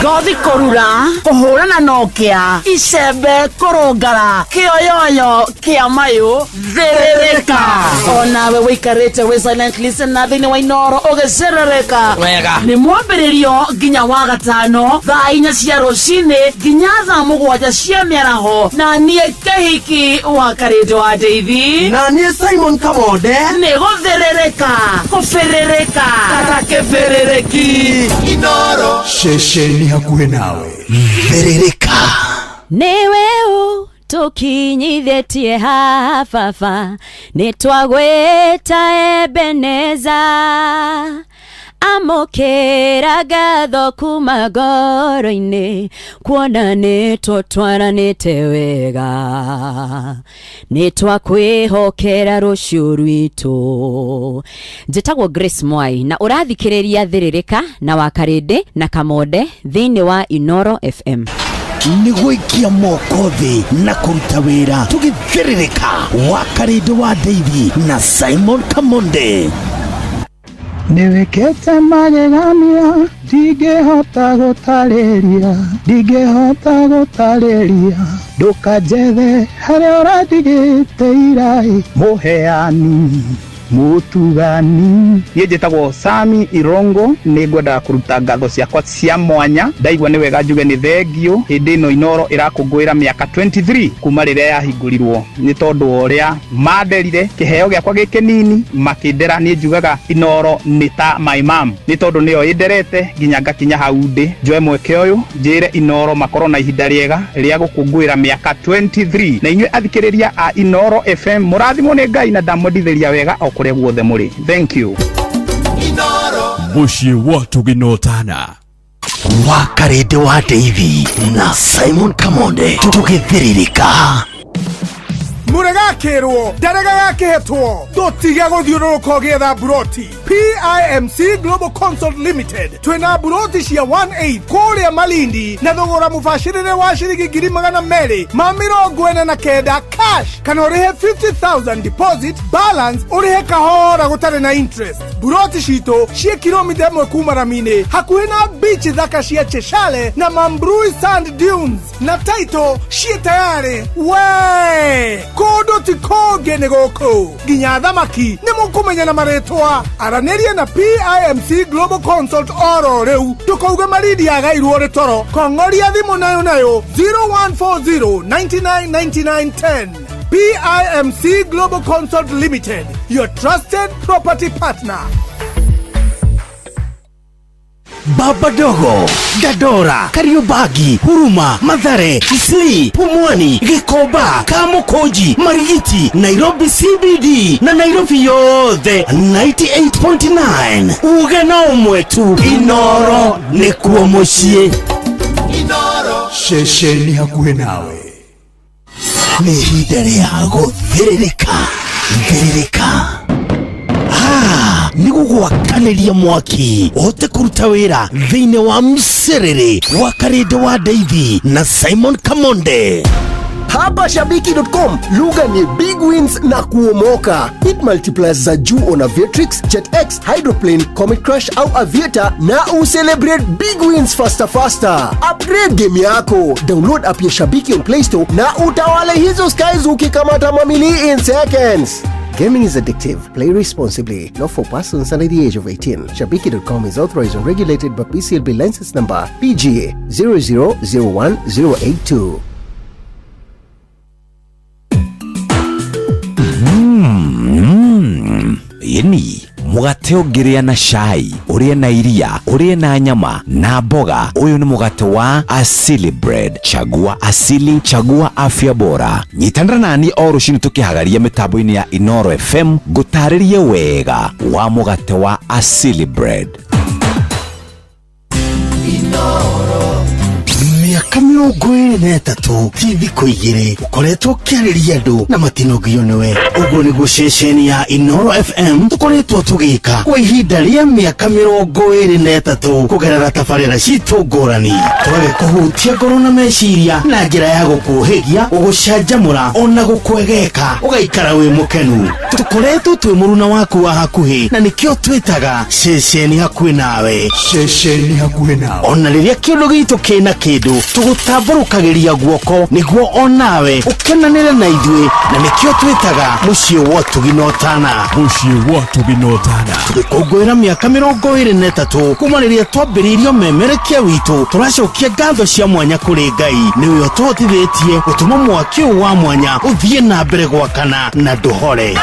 Speaker 6: Ngothi kũrura, kũhũrana na ũkĩa, icembe kũrũngara, kĩoyoyo kĩa mayũ, thĩrĩrĩka. Onawe wĩikarĩte wĩ silent listener thĩinĩ wa Inoro ũgĩcĩrĩrĩka.
Speaker 1: Wega.
Speaker 6: Nĩ mwambĩrĩrio nginya wa gatano thaa 4 cia rũcinĩ nginya thaa 7 cia mĩaraho, na niĩ Kĩhiki wa Karĩndũ wa Ndeithi,
Speaker 1: na niĩ Simon Kamonde,
Speaker 6: nĩ gũthĩrĩrĩka kũbĩrĩrĩka ta kĩbĩrĩrĩki.
Speaker 8: Inoro. Ceceni hakuhĩ nawe.
Speaker 7: Thĩrĩrĩka.
Speaker 9: Nĩwe ũtũkinyithĩtie haha baba, nĩtwagwĩta Ebeneza. Amũkĩra ngatho kuma ngoro-inĩ, kuona nĩtũtwaranĩte wega. Nĩtwakwĩhokera rũciũ rwitũ. Njĩtagwo Grace Mwai na ũrathikĩrĩria Thĩrĩrĩka na Wakarĩndĩ na Kamonde thĩinĩ wa Inoro FM.
Speaker 7: Nĩ gũikia moko thĩ na kũruta wĩra tũgĩthĩrĩrĩka Wakarĩndĩ wa Ndeithi na Simon Kamonde.
Speaker 10: Nĩwĩkĩte magegania, ndingĩhota gũtarĩria, ndingĩhota gũtarĩria. Ndũkanjethe harĩa ũrandigĩte iraĩ, mũheani mũtugani.
Speaker 11: Niĩ njĩtagwo Sami Irongo, nĩ ngwendaga kũruta ngatho ciakwa cia mwanya. Ndaigua nĩ wega njuge nĩ thengiũ hĩndĩ ĩno Inoro ĩrakũngũĩra mĩaka 23 kuma rĩrĩa yahingũrirwo, nĩ tondũ wa ũrĩa manderire kĩheo gĩakwa gĩ kĩnini makĩndera. Niĩ njugaga Inoro nĩ ta my mom, nĩ tondũ nĩyo ĩnderete nginya ngakinya hau ndĩ. Njoe mweke ũyũ njĩre Inoro makorwo na ihinda rĩega rĩa gũkũngũĩra mĩaka 23, na inyuĩ athikĩrĩria a Inoro FM mũrathimwo nĩ Ngai na ndamwendithĩria wega o kũrĩa guothe mũrĩ. Thank you.
Speaker 8: Mũciĩ wa Tũginotana.
Speaker 7: Wakarĩndĩ wa Ndeithi na Simon Kamonde tũgĩthĩrĩrĩka.
Speaker 12: Mũrega akĩrwo ndarega gakĩhetwo, ndũtige gũthiũrũrũka ũgĩetha mburoti. PIMC Global Consult Limited twĩna mburoti cia 18 kũrĩa Malindi na thogora mũbacĩrĩre wa ciringi 249,000 cash, kana ũrĩhe 50,000 deposit, balance ũrĩhe kahora gũtarĩ na interest. Mburoti citũ ciĩ kilomita 1 kuma rami-inĩ, hakuhĩ na beach thaka cia Cheshale na Mambrui Sand Dunes, na title ciĩ tayarĩ. We kũndũ ti kũngĩ nĩ gũkũ, nginya thamaki nĩ mũkũmenya na marĩtwa. Aranĩria na PIMC Global Consult oro rĩu, ndũkauge Malindi yagairwo rĩ toro. Kong'oria thimũ nayo nayo 0140 99 99 10. PIMC Global Consult Limited, your trusted property partner.
Speaker 7: Baba Dogo, Dandora, Kariobangi, Huruma, Mathare, Isli, Pumwani, Gikomba, Kamukunji, Marigiti, Nairobi CBD na Nairobi yothe 98.9. Uge na ũmwe tu, Inoro nĩkuo mũciĩ.
Speaker 8: Ceceni hakuhĩ nawe.
Speaker 7: Nĩ ihinda rĩa gũthĩrĩrĩka. Thĩrĩrĩka. Nĩ gũgwakanĩria mwaki ũhote kũruta wĩra thĩinĩ wa mcerere wa Karĩndĩ wa Ndeithi na Simon Kamonde.
Speaker 14: Hapa Shabiki.com lugha ni big wins na kuomoka. Hit multipliers za juu on Aviatrix, JetX, Hydroplane, Comet Crush au Aviator na ucelebrate big wins faster faster. Upgrade game yako. Download app ya Shabiki on Play Store na utawale hizo skies ukikamata mamili in seconds. Gaming is addictive. Play responsibly. Not for persons under the age of 18. Shabiki.com is authorized and regulated by PCLB license number PGA 0001082.
Speaker 22: Yeni mugate ũngĩrĩa na cai, ũrĩe na iria, ũrĩe na nyama na mboga. Ũyũ nĩ mũgate wa Asili Bread. Chagua Asili, chagua afya bora. Nyitanĩra nani o rũcinĩ tũkĩhagaria mĩtambo-inĩ ya Inoro FM ngũtarĩrie wega wa mũgate wa Asili Bread.
Speaker 7: Mĩaka 23 ti thikũ igĩrĩ ũkoretwo ũkĩarĩria andũ na matinogio nĩwe. Ũguo nĩguo ceceni ya Inoro FM tũkoretwo tũgĩka kwa ihinda rĩa mĩaka 23 kũgerera tabarĩra citũ ngũrani, tũgagĩkũhutia ngoro na meciria na njĩra ya gũkũhĩgia, gũgũcanjamũra ona gũkwegeka ũgaikara wĩ mũkenu. Tũkoretwo twĩ mũruna waku wa hakuhĩ na nĩkĩo twĩtaga ceceni hakuhĩ nawe.
Speaker 8: Ceceni hakuhĩ nawe.
Speaker 7: Ona rĩrĩa kĩũndũ gitũ kĩna kĩndũ tũgũtambũrũkagĩria guoko nĩguo onawe ũkenanĩre na ithuĩ, na nĩkĩo twĩtaga mũciĩ wa ũtugi na ũtana.
Speaker 8: Mũciĩ wa ũtugi na ũtana.
Speaker 7: Tũgĩkũngũĩra mĩaka 23 kuma rĩrĩa twambĩrĩirio memerekia witũ, tũracokia ngatho cia mwanya kũrĩ Ngai nĩwe ũtũhotithĩtie gũtũma mwaki ũyũ wa mwanya ũthiĩ na mbere gwakana na ndũhore.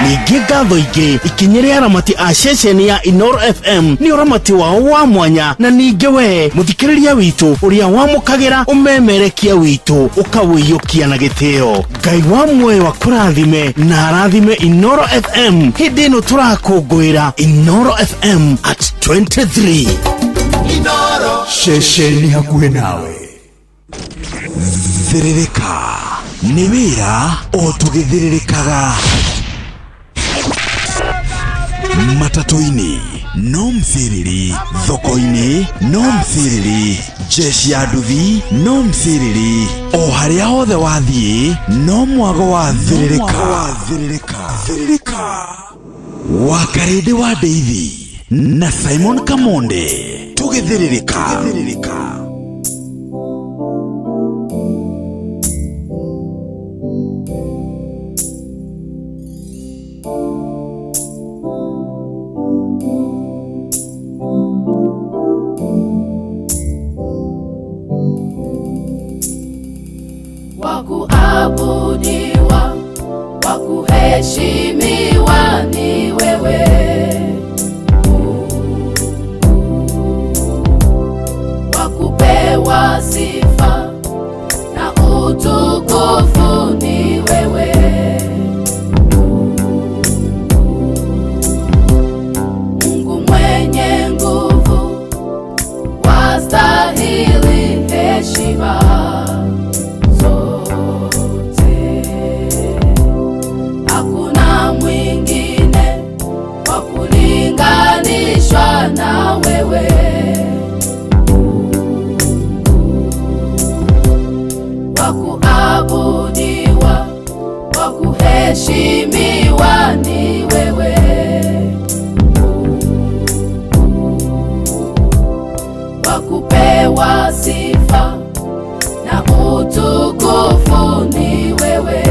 Speaker 7: Ningĩ ngatho ingĩ ikinyĩre aramati a ceceni ya Inoro FM nĩ ũramati wao wa mwanya, na ningĩ we mũthikĩrĩria witũ ũrĩa wamũkagĩra ũmemerekia witũ ũkawĩiyũkia na gĩtĩo. Ngai wa muoyo akũrathime na arathime Inoro FM hĩndĩ ĩno tũrakũngũĩra Inoro FM at 23.
Speaker 8: Inoro ceceni hakuhĩ nawe.
Speaker 22: Thĩrĩrĩka nĩ wĩra o tũgĩthĩrĩrĩkaga. Matatũ-inĩ no mthiriri, thoko-inĩ no mthiriri, jeshi ya nduthi no mthiriri, o harĩa hothe wathiĩ no mwago wa thĩrĩrĩka. Wakarĩndĩ wa Ndeithi na Simon Kamonde tũgĩthĩrĩrĩka.
Speaker 15: Wakuabudiwa, wakuheshimiwa ni wewe, wakupewa sifa na utukufu ni wewe. Mungu mwenye nguvu, wastahili heshima. Na wewe wakuabudiwa, wakuheshimiwa ni wewe, wakupewa sifa na utukufu ni wewe.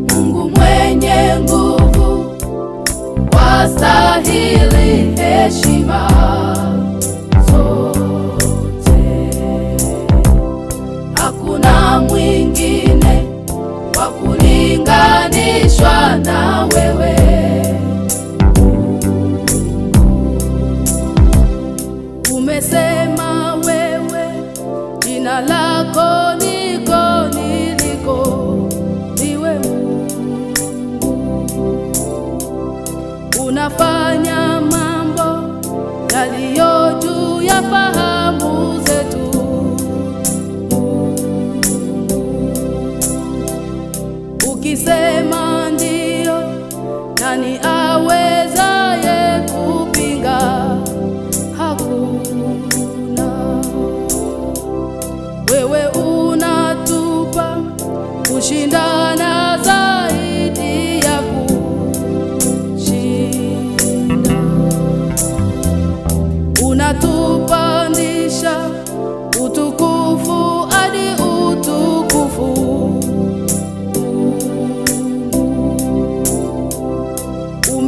Speaker 15: Mungu mwenye nguvu, wastahili heshima zote. Hakuna mwingine wa kulinganishwa na wewe. Umesema wewe jina lako niko niliko, niwe unafanya mambo yaliyo juu ya fahamu zetu. Ukisema ndio, nani awezaye kupinga? Hakuna. Wewe unatupa kushindana zaidi ya kushinda, unatupandisha utukufu hadi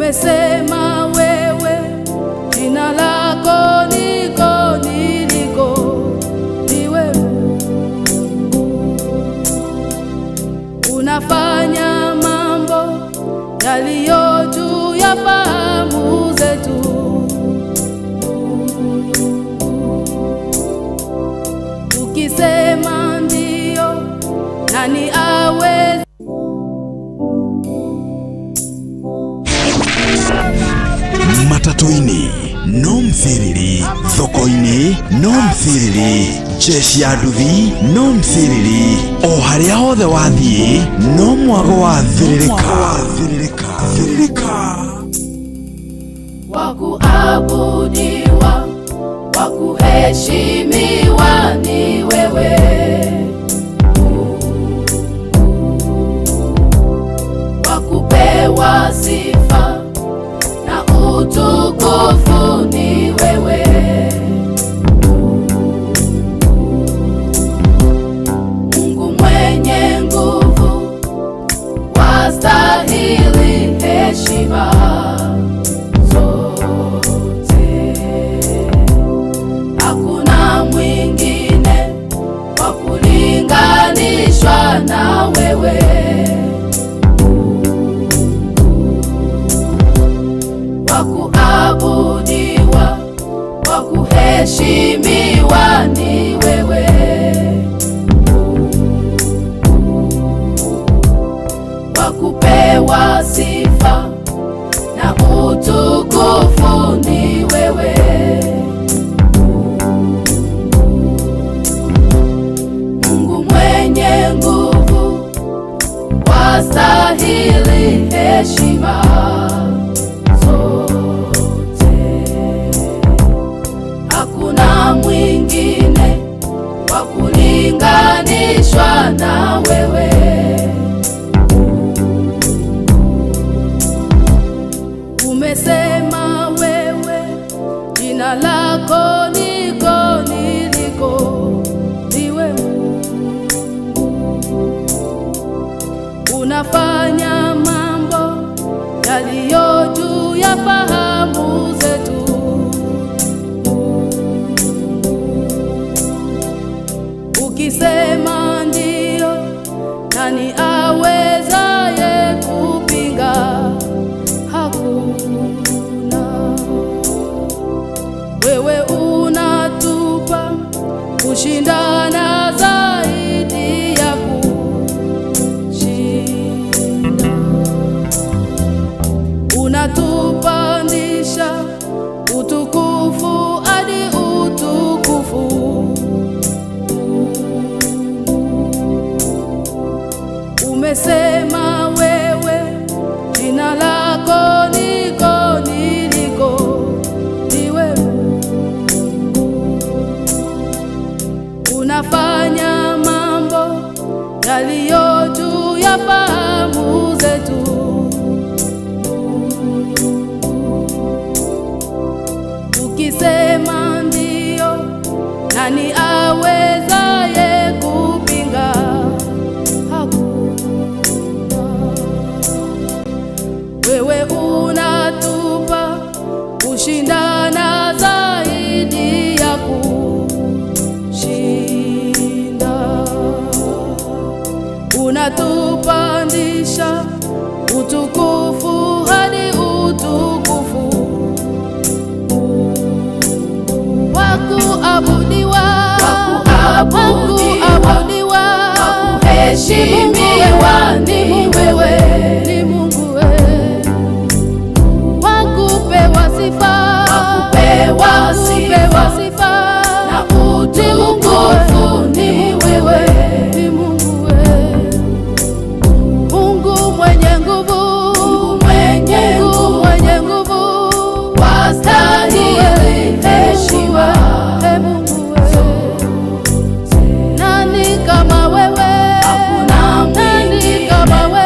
Speaker 15: Umesema wewe jina lako niko niliko, ndiwe Mungu. Unafanya mambo yaliyo juu ya fahamu zetu. Ukisema ndio, nani aweza?
Speaker 22: Matatũ-inĩ no mthiriri, thoko-inĩ no mthiriri, jeshi ya nduthi no mthiriri, o harĩa hothe wathiĩ no mwago wa thĩrĩrĩka. Thĩrĩrĩka.
Speaker 15: Wa kuabudiwa, wa kuheshimiwa ni wewe Mungu, wa kupewa sifa na utukufu ni wewe Mungu. Mungu mwenye nguvu, wastahili heshima zote. Hakuna mwingine wa kulinganishwa na wewe. Wa kuabudiwa, wa kuheshimiwa ni wewe. Wa kupewa sifa na utukufu ni wewe. Mungu mwenye nguvu, wastahili heshima zote. Hakuna mwingine wa kulinganishwa na wewe. Umesema wewe jina lako niko niliko, ndiwe Mungu. Unafanya mambo yaliyo juu ya fahamu zetu. Ukisema ndio, nani awezaye kupinga? Hakuna. Wewe unatupa kushindana zaidi ya kushinda, unatupandisha utukufu hadi utukufu. Umesema wewe jina lako niko niliko, ndiwe Mungu. Unafanya mambo yaliyo juu ya fahamu zetu. Ukisema ndio, nani awezaye kupinga? Hakuna. Wewe unatupa kushindana zaidi ya kushinda, unatupandisha utukufu hadi utukufu. Wa kuabudiwa, wa kuabudiwa, wa kuheshimiwa ni wewe, ni Mungu wewe. Wa kupewa sifa, wa kupewa sifa na utukufu ni wewe, ni Mungu wewe. Mungu mwenye nguvu, Mungu mwenye nguvu, mwenye nguvu, wastahili heshima. E Mungu wewe, nani kama wewe? Hakuna mwingine kama wewe.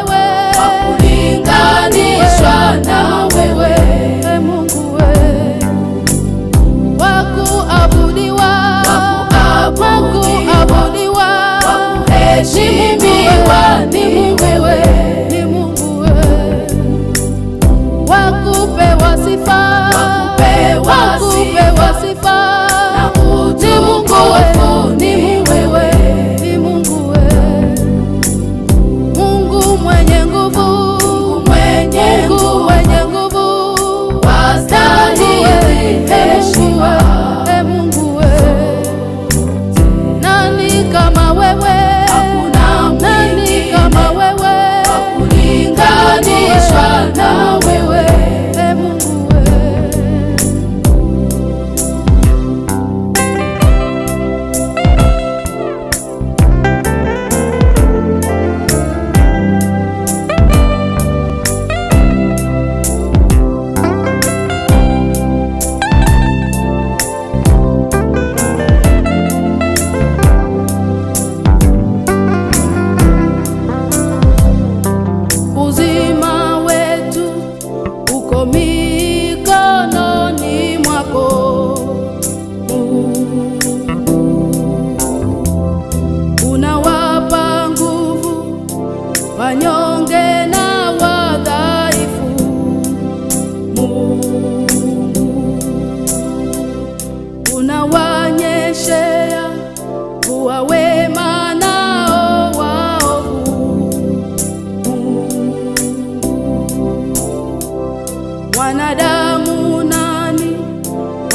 Speaker 15: Mwanadamu nani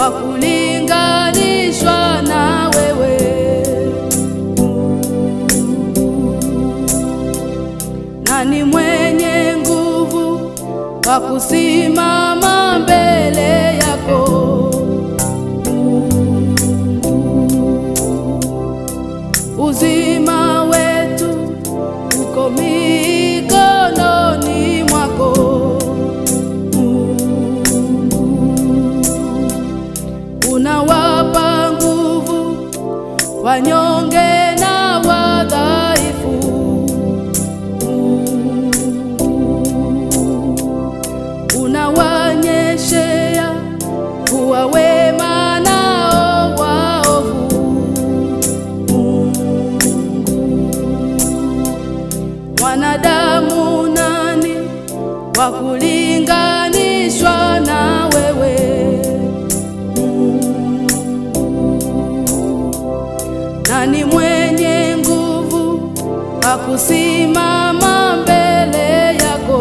Speaker 15: wa kulinganishwa na wewe? Nani mwenye nguvu wa kusimama mbele yako? Uzima wetu uko mikononi mwako. Unawapa nguvu wanyonge na wadhaifu. Unawanyeshea kuwa wema nao waovu. Mwanadamu nani wa kulinganishwa na wewe? Nani mwenye nguvu wa kusimama mbele yako?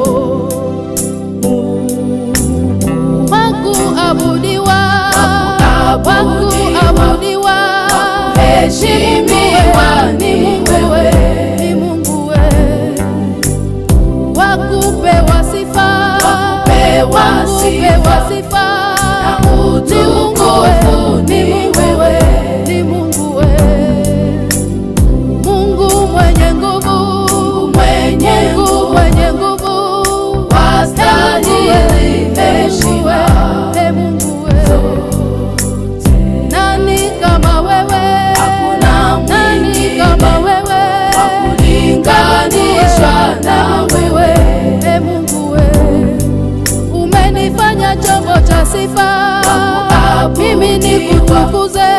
Speaker 15: Wakuabudiwa, wakuabudiwa, heshimiwa ni Mungu wewe, ni Mungu wewe. Wakupewa sifa, wakupewa sifa, na utukufu ni Mungu wewe, ni Mungu wewe. Mungu mwenye nguvu, mwenye nguvu, mwenye nguvu, wastahili heshima, e Mungu wewe. Nani kama wewe? Hakuna nani kama wewe, wa kulinganishwa na wewe, e Mungu wewe. Umenifanya chombo cha sifa, mimi nikutukuze,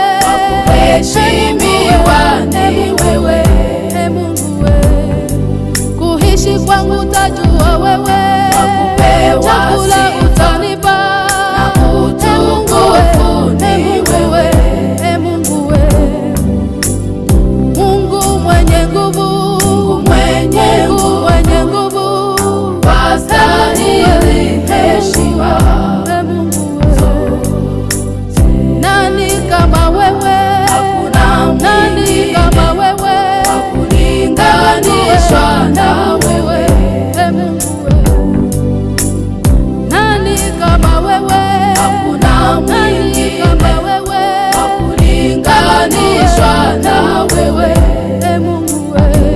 Speaker 15: heshimiwa ni wewe, e Mungu wewe. Kuishi kwangu tajua wewe, chakula utanipa, na utukufu ni wewe, e Mungu wewe. Mungu mwenye nguvu, mwenye nguvu, mwenye nguvu, wastahili heshima, e Mungu wewe. Nani kama wewe? Hakuna nani kama wewe, wa kulinganishwa na wewe, e Mungu wewe. Nani kama wewe? Hakuna nani kama wewe, wa kulinganishwa na wewe, e Mungu wewe.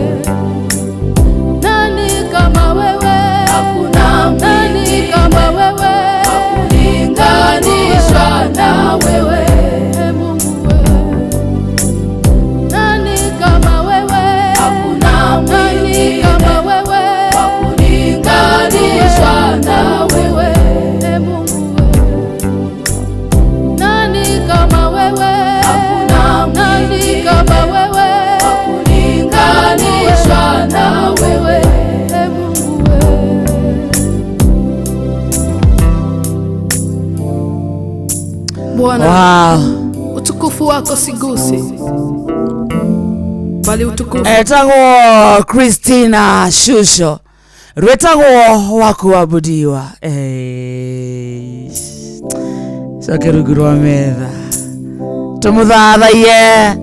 Speaker 15: Nani kama wewe? Hakuna nani kama wewe, wa kulinganishwa na wewe, e Mungu wewe. Nani kama wewe? Hakuna nani kama wewe, wa kulinganishwa na wewe, e Mungu wewe. Nani kama wewe? Hakuna nani kama wewe, wa kulinganishwa na wewe, e Mungu wewe. Bwana,
Speaker 16: Wow.
Speaker 15: utukufu wako sigusi, bali utukufu
Speaker 16: Etagwo Christina Shusho rwetagwo wa kuabudiwa. Eh, coke rungu rwa metha tumuthathaiye,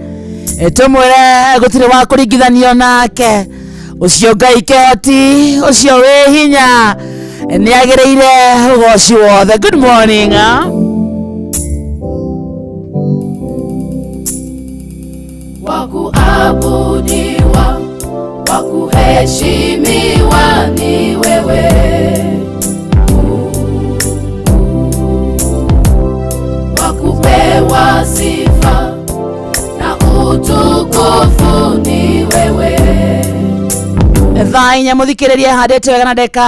Speaker 16: tumwire gutiri wa kuringithanio nake, ucio Ngai kehoti, ucio wi hinya, ni agiriire ugoci wothe. Good morning, ah?
Speaker 15: Wa kuabudiwa, wa kuheshimiwa ni wewe. Wa kupewa sifa na utukufu ni wewe.
Speaker 16: Thaa inya muthikiriria handite wega na ndeka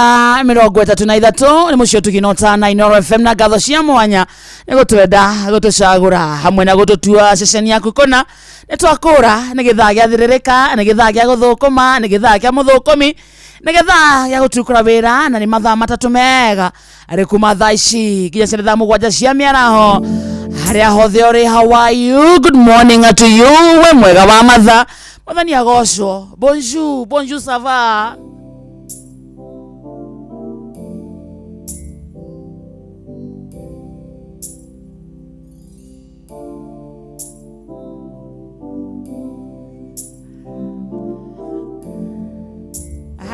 Speaker 16: 33 ni mucio tuginota na Inoro FM na ngatho cia mwanya ni gutwenda gutucagura hamwe na gututua ceceni yaku kona ni twakura ni githaa gia thiririka, ni githaa gia guthukuma, ni githaa kia muthukumi, ni githaa gia gutukura wira, na ni mathaa 3 mega ari kuma thaa ici nginya cia thaa 7 cia miaraho. Haria hothe uri, how are you? Good morning to you. We mwega wa mathaa, Mwathani agocwo. Bonjour, bonjour, ça va?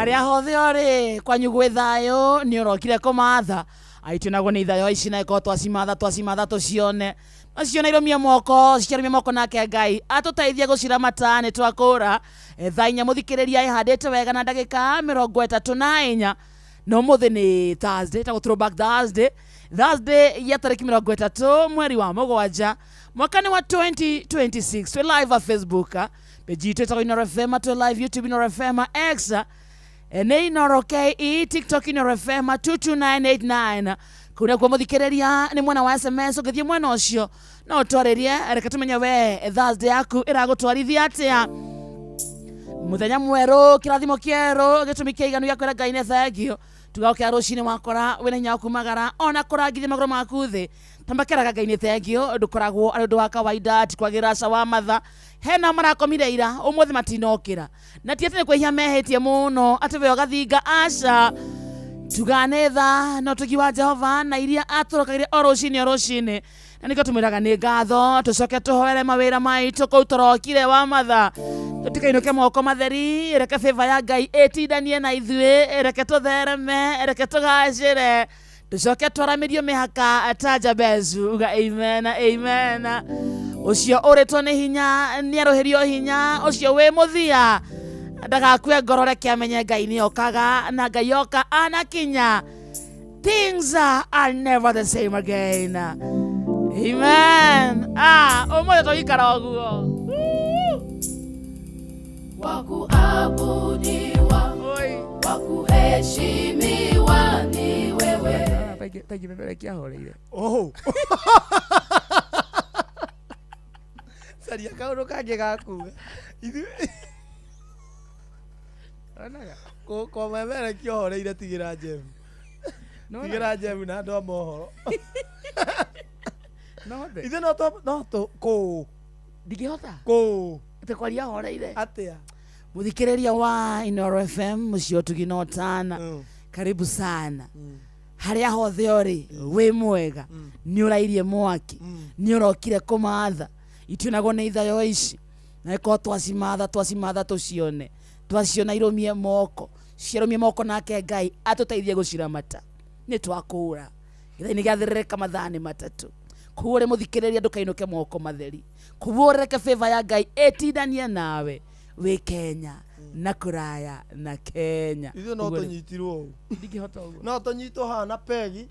Speaker 16: Harĩa hothe ũrĩ kwanyu gwĩ thayũ nĩ ũrokire kũmatha aitũ naguo nĩ ithayo ici na ĩkorwo twacimatha twacimatha tũcione naciona irũmie moko ciarũmie moko nake Ngai atũteithie gũciramata nĩ twakũra. Thaa inya mũthikĩrĩria ĩhandĩte wega na ndagĩka 34 na ũmũthĩ nĩ Thursday, ĩtagwo Throwback Thursday, Thursday ya tarĩki 30 mweri wa mũgwanja mwaka nĩ wa 2026. Twĩ live a Facebook page itũ ĩtagwo Inooro FM, twĩ live YouTube Inooro FM, X nĩ Inooro KE, TikTok Inooro FM 22989. Kũu nakuo mũthikĩrĩria nĩ mwena wa SMS, ũngĩthiĩ mwena ũcio no ũtwarĩrie, reke tũmenye we Thursday yaku ĩragũtwarithia atĩa. Mũthenya mwerũ, kĩrathimo kĩerũ, gĩtũmi kĩiganu gĩa kwĩra Ngai nĩ thengio. Tugokĩra rũcinĩ wakora wĩna hinya wa kumagara ona kũrangithia magũrũ maku thĩ, tambakĩraga Ngai nĩ thengio. Ndũkoragwo arĩ ũndũ wa kawaida, ti kwagĩrĩra aca wa matha. Hena marakomire ira ũmũthĩ matinokĩra, na ti atĩ nĩ kwĩhia mehĩtie mũno atĩ we ũgathinga, aca. Tugaga nĩ tha na ũtugi wa Jehova na iria atũrokagĩria o rũcinĩ o rũcinĩ, na nĩkĩo tũmwĩraga nĩ ngatho. Tũcoke tũhoere mawĩra maitũ kũu tũrokire wa matha, tũtikainũke moko matheri. Reke favor ya Ngai ĩtindanie na ithuĩ, reke tũthereme, reke tũgacĩre, tũcoke twaramĩrio mĩhaka ta Jabezu. Uga amen, amen. Ũcio ũrĩtwo nĩ hinya nĩ arũhĩrio hinya, ũcio wĩ mũthia ndagakue ngoro, reke amenye Ngai nĩ okaga, na Ngai oka anakinya. Things are never the same again. Amen. Ũmũthĩ tũgĩikara ũguo.
Speaker 15: Wakuabudiwa, wakuheshimiwa ni wewe.
Speaker 16: Taingĩ memerekia horeire.
Speaker 12: Oh. Caria kaũndũ kangĩ ga kuga.
Speaker 16: Onaga.
Speaker 12: Kũmemerekia ũhoreire tigĩra Jeff. Tigĩra Jeff na andũ a mohoro.
Speaker 16: No hote.
Speaker 12: Ithuĩ no no tũ kũũ.
Speaker 16: Ndingĩhota.
Speaker 12: Kũũ.
Speaker 16: Atĩ kwaria horeire.
Speaker 12: Atĩa?
Speaker 16: Mũthikĩrĩria wa Inooro FM mũciĩ ũtugi na ũtana, karibu sana. Harĩa hothe ũrĩ wĩ mwega, nĩ ũrairie mwaki, nĩ ũrokire kũmatha itionagwo nĩ ithayo ici, na ĩkorwo twacimatha twacimatha tũcione, twaciona irũmie moko, ciarũmie moko nake Ngai atũteithie gũciramata nĩ twakũra. Gĩthai-inĩ gĩathĩrĩrĩka mathaa nĩ matatũ. Koguo ũrĩ mũthikĩrĩria ndũkainũke moko matheri, koguo reke favor ya Ngai ĩtindanie nawe wĩ Kenya na kũraya na Kenya.
Speaker 12: Ithuĩ no
Speaker 16: Ũguo rĩ-
Speaker 12: tũnyitirwo ũũ.
Speaker 16: Ndingĩhota ũguo.
Speaker 12: No tũnyitwo haha na pegi.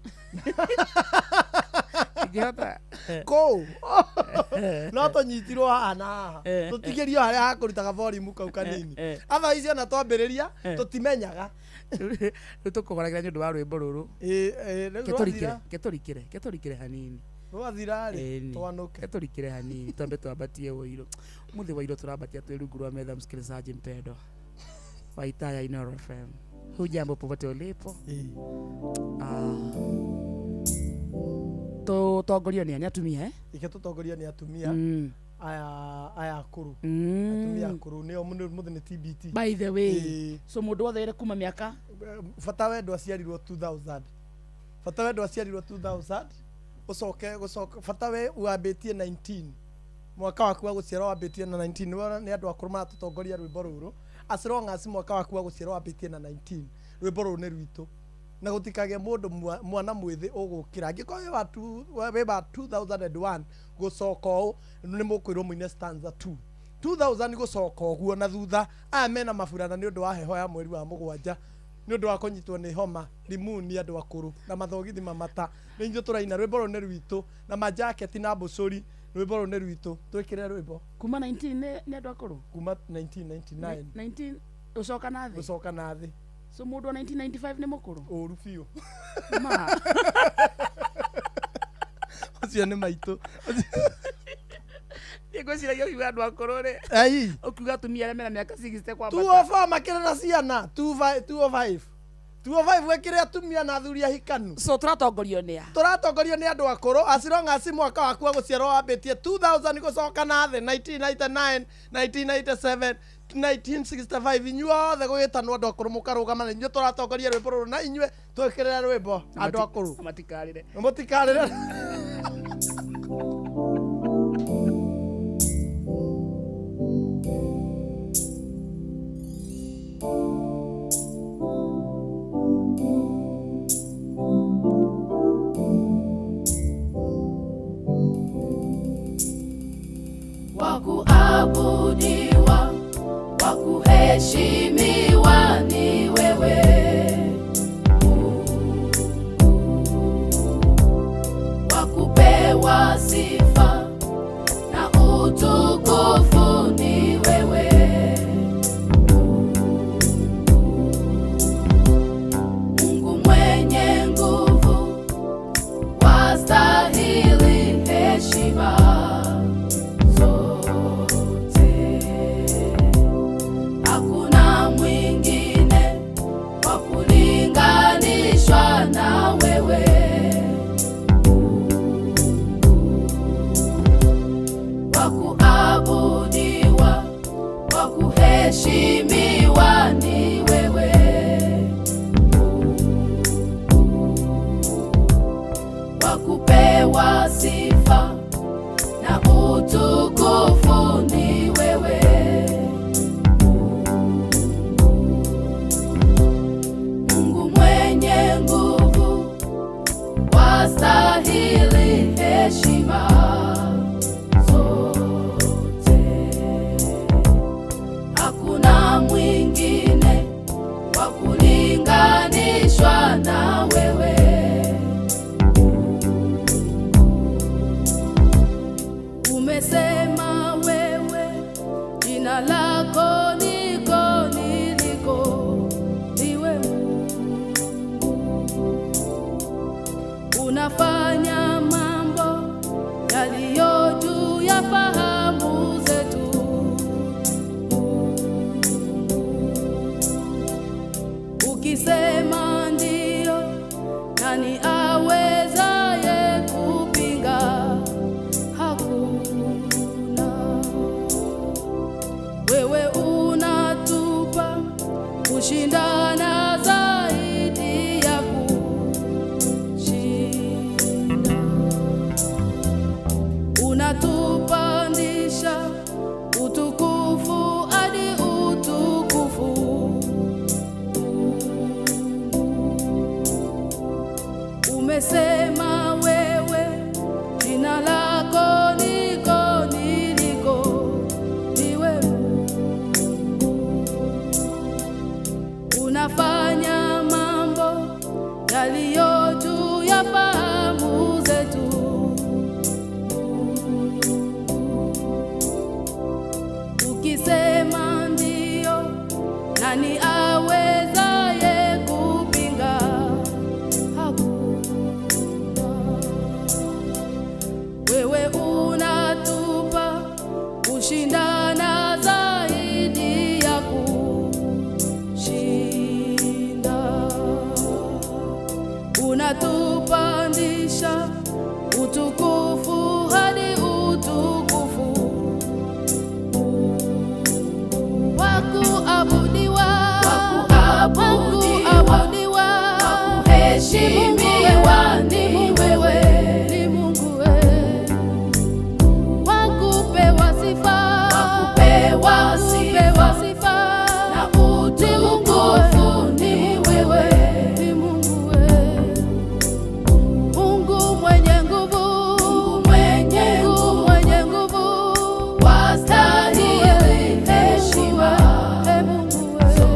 Speaker 16: Ndingĩhota.
Speaker 12: Kũu. No tũnyitirwo haha na haha. Tũtigĩrio harĩa hakũrutaga volume kau kanini. Otherwise ona twambĩrĩria tũtimenyaga.
Speaker 16: Rĩu tũkũhoragĩra nĩ ũndũ wa rwĩmbo rũrũ.
Speaker 12: Rĩu
Speaker 16: Ketũrikĩre,
Speaker 12: rwathira.
Speaker 16: ketũrikĩre, ketũrikĩre hanini.
Speaker 12: Rwathira rĩ,
Speaker 16: Ĩni.
Speaker 12: twanũke.
Speaker 16: Ketũrikĩre hanini, twambe twambatie ũirũ. Mũthĩ wa irũ tũrambatia twĩ rungu rwa metha, msikilizaji mpendwa wa idhaa ya Inooro FM. Hujambo popote ulipo. Tũtongorio nĩ a? Nĩ atumia, eh?
Speaker 12: Ike tũtongorio nĩ atumia. Aya akũrũ. Atumia akũrũ nĩo mũthĩ nĩ TBT.
Speaker 16: By the way, so mũndũ wothe wĩre kuma mĩaka
Speaker 12: Bata wendo aciarirwo 2000. Bata wendo aciarirwo 2000 ũcoke gũcoka bata we wambĩtie 19 mwaka waku wa gũciarwo wambĩtie na 19. Nĩwona nĩ andũ akũrũ maratũtongoria rwĩmbo rũrũ, as long as mwaka waku wa gũciarwo wambĩtie na 19, rwĩmbo rũrũ nĩ rwitũ, na gũtikagĩe mũndũ mwana mwĩthĩ ũgũkĩra. Angĩkorwo wĩ wa 2001 gũcoka ũũ, nĩ mũkwĩrwo mũine stanza 2 2000 gũcoka ũguo na thutha. Aya mena maburana nĩ ũndũ wa heho ya mweri wa mũgwanja, nĩ ũndũ wa kũnyitwo nĩ homa rimuni, andũ akũrũ na mathogithi mamata, nĩ ithuĩ tũraina rwĩmbo rũrũ nĩ rwitũ, na majaketi na mbũcũri, rwĩmbo rũrũ nĩ rwitũ. Twĩkĩre rwĩmbo
Speaker 16: kuma 19 nĩ andũ akũrũ
Speaker 12: kuma 1999
Speaker 16: 19 gũcoka na thĩ,
Speaker 12: gũcoka na thĩ.
Speaker 16: So mũndũ wa 1995 nĩ mũkũrũ.
Speaker 12: Ũru biũ.
Speaker 16: Ma.
Speaker 12: Ũcio nĩ maitũ.
Speaker 16: Niĩ ngwĩciragia ũkiuga andũ akũrũ rĩ,
Speaker 12: Ai.
Speaker 16: ũkiuga atumia arĩa mena mĩaka 60 kwambata.
Speaker 12: 204 makĩrĩ na ciana 205 205 wekĩre atumia na athuri ahikanu.
Speaker 16: So tũratongorio nĩ a?
Speaker 12: Tũratongorio nĩ andũ akũrũ, as long as mwaka waku wa gũciarwo wambĩtie 2000 gũcoka na thĩ, 1999, 1997, 1965, inyuothe gũgĩtanwo andũ akũrũ mũkarũgama, na inyuĩ tũratongoria rwĩmbo rũrũ, na inyuĩ twĩkĩrĩre rwĩmbo andũ akũrũ.
Speaker 16: Matikarĩre.
Speaker 12: Mũtikarĩre.
Speaker 15: Unafanya mambo yaliyo juu ya fahamu zetu. Ukisema ndio, nani awezaye kupinga? Hakuna. Wewe unatupa kushindana zaidi ya kushinda. Unatupandisha utukufu hadi utukufu. Umesema wewe jina lako niko niliko, ndiwe Mungu. Unafanya mambo yaliyo juu ya fahamu zetu. Ukisema ndio, nani awezaye kupinga? Hakuna. Wewe unatupa kushindana zaidi ya kushinda. Unatupandisha utukufu hadi utukufu. Wakuabudiwa, wakuabudiwa, wakuheshimiwa ni wewe, ni Mungu wewe. Wakupewa sifa, wakupewa sifa na utukufu ni wewe, ni Mungu wewe. Mungu mwenye nguvu, Mungu mwenye nguvu, wastahili heshima. E Mungu wewe,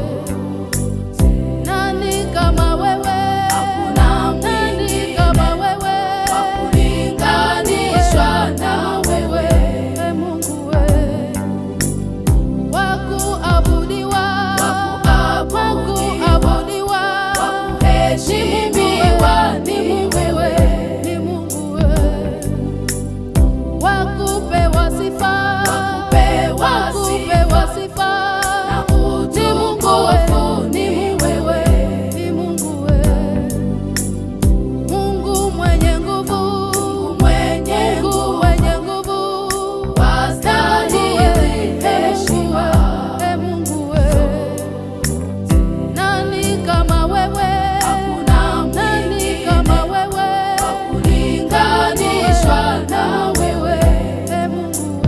Speaker 15: nani kama wewe? Hakuna nani kama wewe, wa kulinganishwa na wewe. E Mungu wewe, wa kuabudiwa, wa kuheshimiwa ni wewe, ni Mungu wewe. Wakupewa sifa, wakupewa sifa na utukufu ni wewe, ni Mungu wewe. Mungu mwenye nguvu, Mungu mwenye nguvu, wastahili heshima. E Mungu wewe, nani kama wewe? Hakuna nani kama wewe, wa kulinganishwa na wewe. E Mungu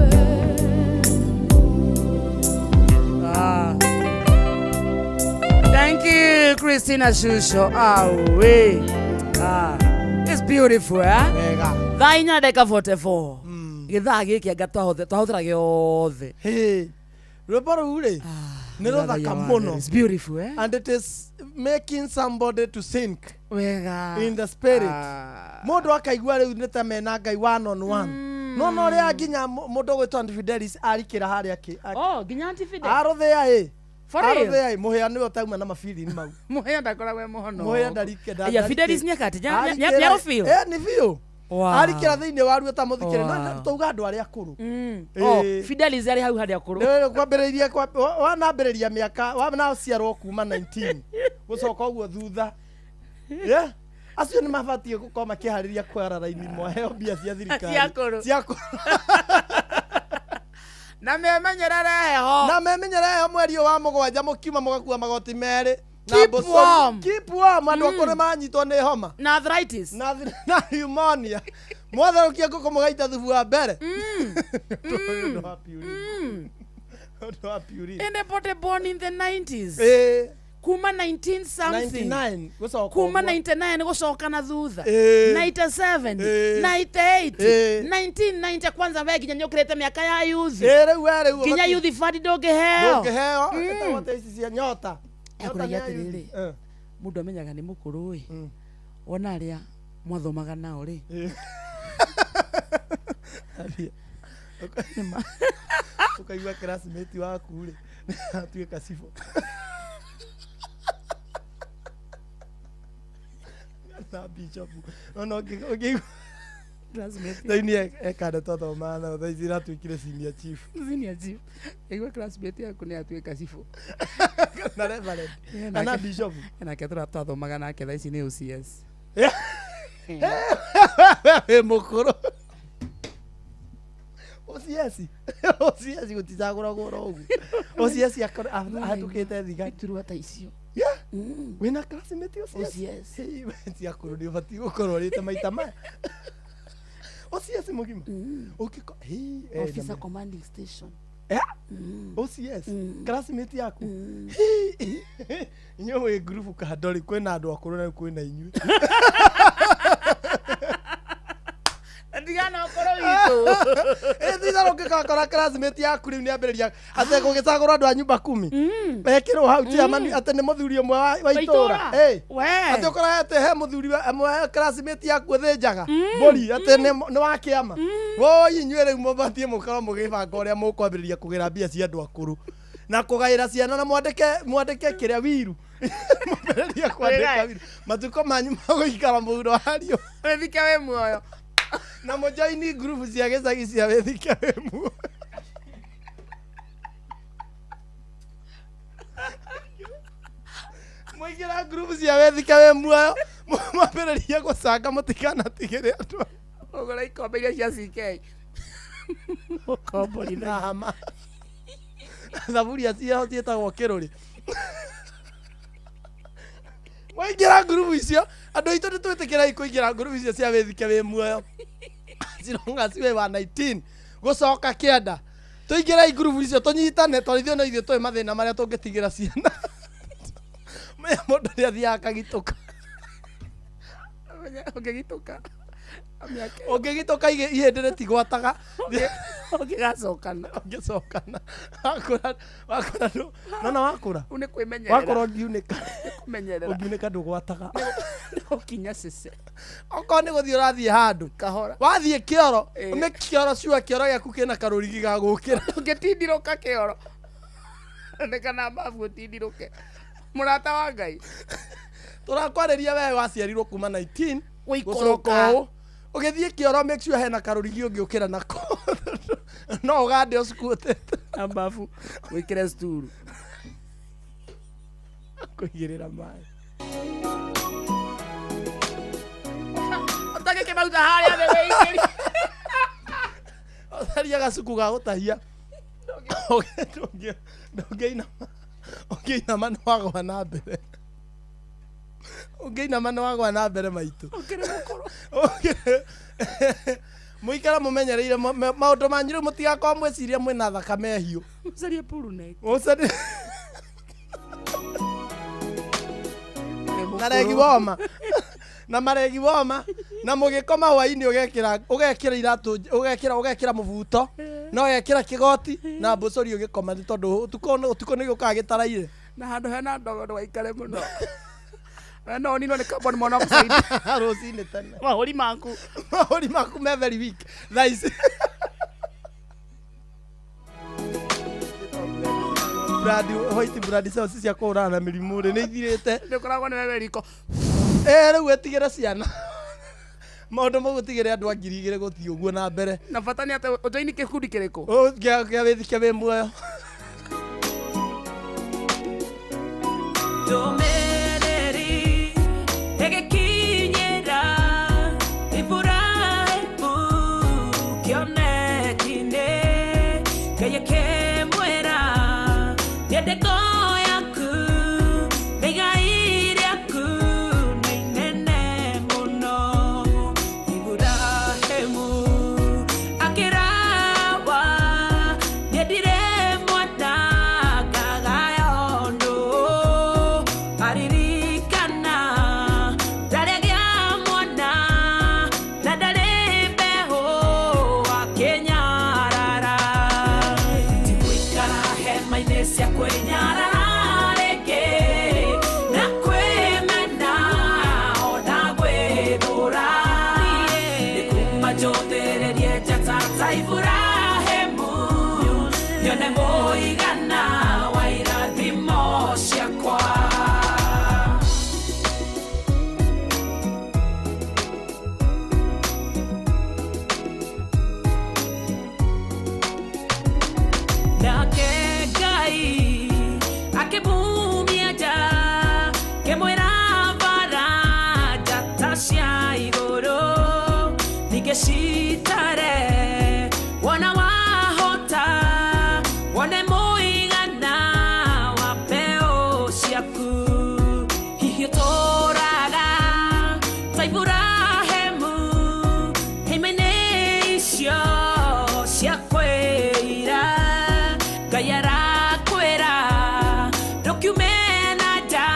Speaker 16: Ah. Thank you, Christina Shusho. Awe. Ah. It's beautiful, eh?
Speaker 12: Wega.
Speaker 16: Thaa inya na ndagĩka 44. Gĩthaa gĩkĩ anga twahũthĩra gĩothe.
Speaker 12: Hey, rwĩmbo rũu rĩ nĩ rũthaka mũno.
Speaker 16: It's beautiful, eh?
Speaker 12: And it is making somebody to sink
Speaker 16: Wega.
Speaker 12: in the spirit. Mũndũ akaigua rĩu nĩ ta mena Ngai one on one. No no rĩa nginya mũndũ ũgwĩtwo Aunty Fidelis arikĩra harĩa
Speaker 16: Oh, nginya Aunty Fidelis.
Speaker 12: Arũthĩa ĩ.
Speaker 16: For real?
Speaker 12: Arũthĩa ĩ, mũhĩa nĩwe ũtauma na mabilini mau.
Speaker 16: Mũhĩa ndakoragwo e mũhono.
Speaker 12: Mũhĩa ndarike
Speaker 16: Aya, Fidelis nĩ akati? Nĩ arũbiũ?
Speaker 12: Eh, nĩ biũ.
Speaker 16: Wow.
Speaker 12: Arikĩra thĩinĩ waruo ta mũthikĩrĩ.
Speaker 16: Wow.
Speaker 12: No tauga andũ arĩa akũrũ.
Speaker 16: Oh, Fidelis arĩ hau harĩa akũrũ.
Speaker 12: Nĩ kwambĩrĩirie wanambĩrĩria mĩaka wanaciarwo kuma 19 gũcoka ũguo thutha. Yeah. Acio nĩ mabatiĩ gũkorwo makĩharĩria kwara raini mwaheo mbia cia thirikari.
Speaker 16: Cia akũrũ.
Speaker 12: Cia akũrũ.
Speaker 16: Na memenyerere heho.
Speaker 12: Na memenyerere heho mweri ũyũ wa mũgwanja mũkiuma mũgakua magoti merĩ. Na
Speaker 16: Keep
Speaker 12: mboco.
Speaker 16: warm.
Speaker 12: Keep warm, andũ akũrũ nĩmanyitwo nĩ homa.
Speaker 16: Na arthritis.
Speaker 12: Na pneumonia. Mwatherũkia ngũkũ mũgaita thubu wa mbere. Ũndũ wa purine. Ũndũ wa purine.
Speaker 16: Anybody born in the 90s?
Speaker 12: Eh.
Speaker 16: Kuma 19 something.
Speaker 12: 99 gũcoka
Speaker 16: Kuma
Speaker 12: ũguo.
Speaker 16: 99 gũcoka na thutha.
Speaker 12: Eh.
Speaker 16: 97,
Speaker 12: Eh.
Speaker 16: 98,
Speaker 12: Eh.
Speaker 16: 1990 kwanza we nginya nĩũkĩrĩte mĩaka ya youth.
Speaker 12: Eh, rĩu we rĩu
Speaker 16: Nginya
Speaker 12: ũbatiĩ-
Speaker 16: youth fund ndũngĩheo.
Speaker 12: Ndũngĩheo. Ĩtagwo ta ici cia nyota.
Speaker 16: Ekũragia
Speaker 12: Nyota nĩ ya
Speaker 16: atĩrĩrĩ,
Speaker 12: youth. Eh.
Speaker 16: mũndũ amenyaga nĩ mũkũrũ ĩ. Wona arĩa mwathomaga nao rĩ.
Speaker 12: Ũkaigua classmate waku rĩ atuĩka cibũ.
Speaker 17: Na bishop no ũngĩ thĩinĩ ekanda twathomaga nao thaa ici ĩratuĩkire senior chief.
Speaker 16: Senior chief. Igua classmate yaku nĩ atuĩka cibũ.
Speaker 17: Na reverend kana bishop.
Speaker 16: Nake twathomaga nake thaa ici nĩ OCS.
Speaker 17: Wĩ mũkũrũ. OCS OCS gũticagũragwo oro ũguo. OCS ahatũkĩte thigari.
Speaker 16: Iturwa ta icio.
Speaker 17: Yeah. Wĩna classmate OCS?
Speaker 16: OCS.
Speaker 17: Ti akũrũ nĩ ũbatiĩ gũkorwo ũrĩte maita maya. OCS mũgima. Ũngĩko
Speaker 16: Officer commanding station.
Speaker 17: OCS classmate yaku. Inyuĩ mwĩ ngurubu kando rĩ, kwĩna andũ akũrũ na kwĩna inyuĩ.
Speaker 16: Ndigana ũkorwo witũ.
Speaker 17: Thutha ũngĩgakora classmate yaku rĩu nĩambĩrĩria atĩ gũgĩcagũrwo andũ a nyumba kumi. Ekĩrwo hau chairman atĩ nĩ mũthuri ũmwe wa itũra. Atĩ ũkora atĩ he mũthuri ũmwe classmate yaku ũthĩnjaga mbũri atĩ nĩ wa kĩama. Woi inyuĩ rĩu mũbatiĩ mũkorwo mũgĩbanga ũrĩa mũkwambĩrĩria kũgĩra mbia cia andũ akũrũ na kũgaĩra ciana na mwandĩke kĩrĩa wiru. Mwambĩrĩrie kwandĩka wiru. Matukũ manyu ma gũikara mũhuro wa riũa.
Speaker 16: Wĩthike wĩ muoyo.
Speaker 17: Na mũjoini ngurubu cia gĩcagi cia wĩthike wĩ muoyo. Mũingĩra ngurubu cia wĩthike wĩ muoyo mwambĩrĩrie gũcanga mũtikanatigĩre andũ.
Speaker 16: Ũgũra ikombe iria cia CK. Ũkomborithia.
Speaker 17: Na hama. Thaburia ciao ciĩtagwo kĩrũrĩ. Waingĩra ngurubu icio andũ aitũ nĩ twĩtĩkĩrai kũingĩra ngurubu icio cia wĩthike wĩ muoyo. Cironga ciwe wa 19 gũcoka kĩanda. Tũingĩrai ngurubu icio tũnyitane tondũ ithuĩ no ithuĩ tũĩ mathĩna marĩa tũngĩtigĩra ciana. Menya mũndũ nĩ athiaga akagitũka.
Speaker 16: Ũngĩgitũka.
Speaker 17: Ũngĩgitũka ihĩndĩ rĩtigwataga.
Speaker 16: Ũngĩgacokana.
Speaker 17: Ũngĩcokana. Wakũra nona wakũra.
Speaker 16: Rĩu nĩ kwĩmenyerera.
Speaker 17: Wakũra ũngiunĩka.
Speaker 16: Nĩ kũmenyerera.
Speaker 17: Ũngiunĩka ndũgwataga.
Speaker 16: Nĩ gũkinya cece.
Speaker 17: Okorwo nĩ gũthiĩ ũrathiĩ handũ.
Speaker 16: Kahora.
Speaker 17: Wathiĩ kĩoro, nĩ kĩoro cua kĩoro gĩaku kĩna karũrigi ga gũkĩra.
Speaker 16: Ũngĩtindirũka kĩoro. Nĩ kana mbabu ũtindirũke. Mũrata wa Ngai.
Speaker 17: Tũrakwarĩria we waciarirwo kuma 19
Speaker 16: Gũikũrũka.
Speaker 17: Ũgĩthiĩ kĩoro make sure hena karũrigi ũngĩũkĩra nako. No ũgande ũcukuũtĩte.
Speaker 16: Na mbabu wĩkĩre sturu.
Speaker 17: Kũigĩrĩra maĩ.
Speaker 16: Ũtagĩke maguta harĩa thĩ wĩikĩrie.
Speaker 17: Ũtharia gacuku ga gũtahia. Ũngĩinama nĩ wagwa na mbere. Ũngĩinama nĩ wagwa na mbere maitũ. Mũikara mũmenyereire maũndũ manyu rĩu mũtigakorwo mwĩciria mwĩna thakame hiũ.
Speaker 16: Mũcarie purunek.
Speaker 17: Mũcarie na regi woma. Na maregi woma. Na mũgĩkoma hwaĩ-inĩ ũgekĩra iratũ ũgekĩra mũbuto na ũgekĩra kĩgoti na mbũcori ũgĩkoma nĩ tondũ ũtukũ nĩ gĩũkaga gĩtaraire.
Speaker 16: Na handũ hena ndogo ndũgaikare mũno. We no ũninwo nĩ carbon monoxide.
Speaker 17: Rũcinĩ tene.
Speaker 16: Mahũri maku.
Speaker 17: Mahũri maku me very weak. Thaa ici. Brandi white brandi cells cia kũhũrana na mĩrimũ rĩ nĩ ithirĩte.
Speaker 16: Nĩ ũkoragwo nĩwe wĩ riko.
Speaker 17: Rĩu ĩtigĩre ciana. Maũndũ mau ũtigĩre andũ a 2000 gũthiĩ ũguo na mbere.
Speaker 16: Na bata nĩ atĩ ũjoini kĩkundi kĩrĩkũ?
Speaker 17: Kĩa wĩthike wĩ muoyo.
Speaker 18: Ndũmĩrĩri ĩgĩkinyĩra Iburahĩmu kĩoneki-inĩ Ngai akĩmwĩra mĩandĩko yaku na igai rĩaku nĩ inene mũno. Iburahĩmu akĩrawa nĩendire mwana akagaya ũndũ arĩ Citare wona wahota wone mũigana wa mbeũ ciaku hihi ũtũraga ta Iburahĩmu hema-inĩ icio cia kwĩira Ngai arakwĩra ndũkiume na nja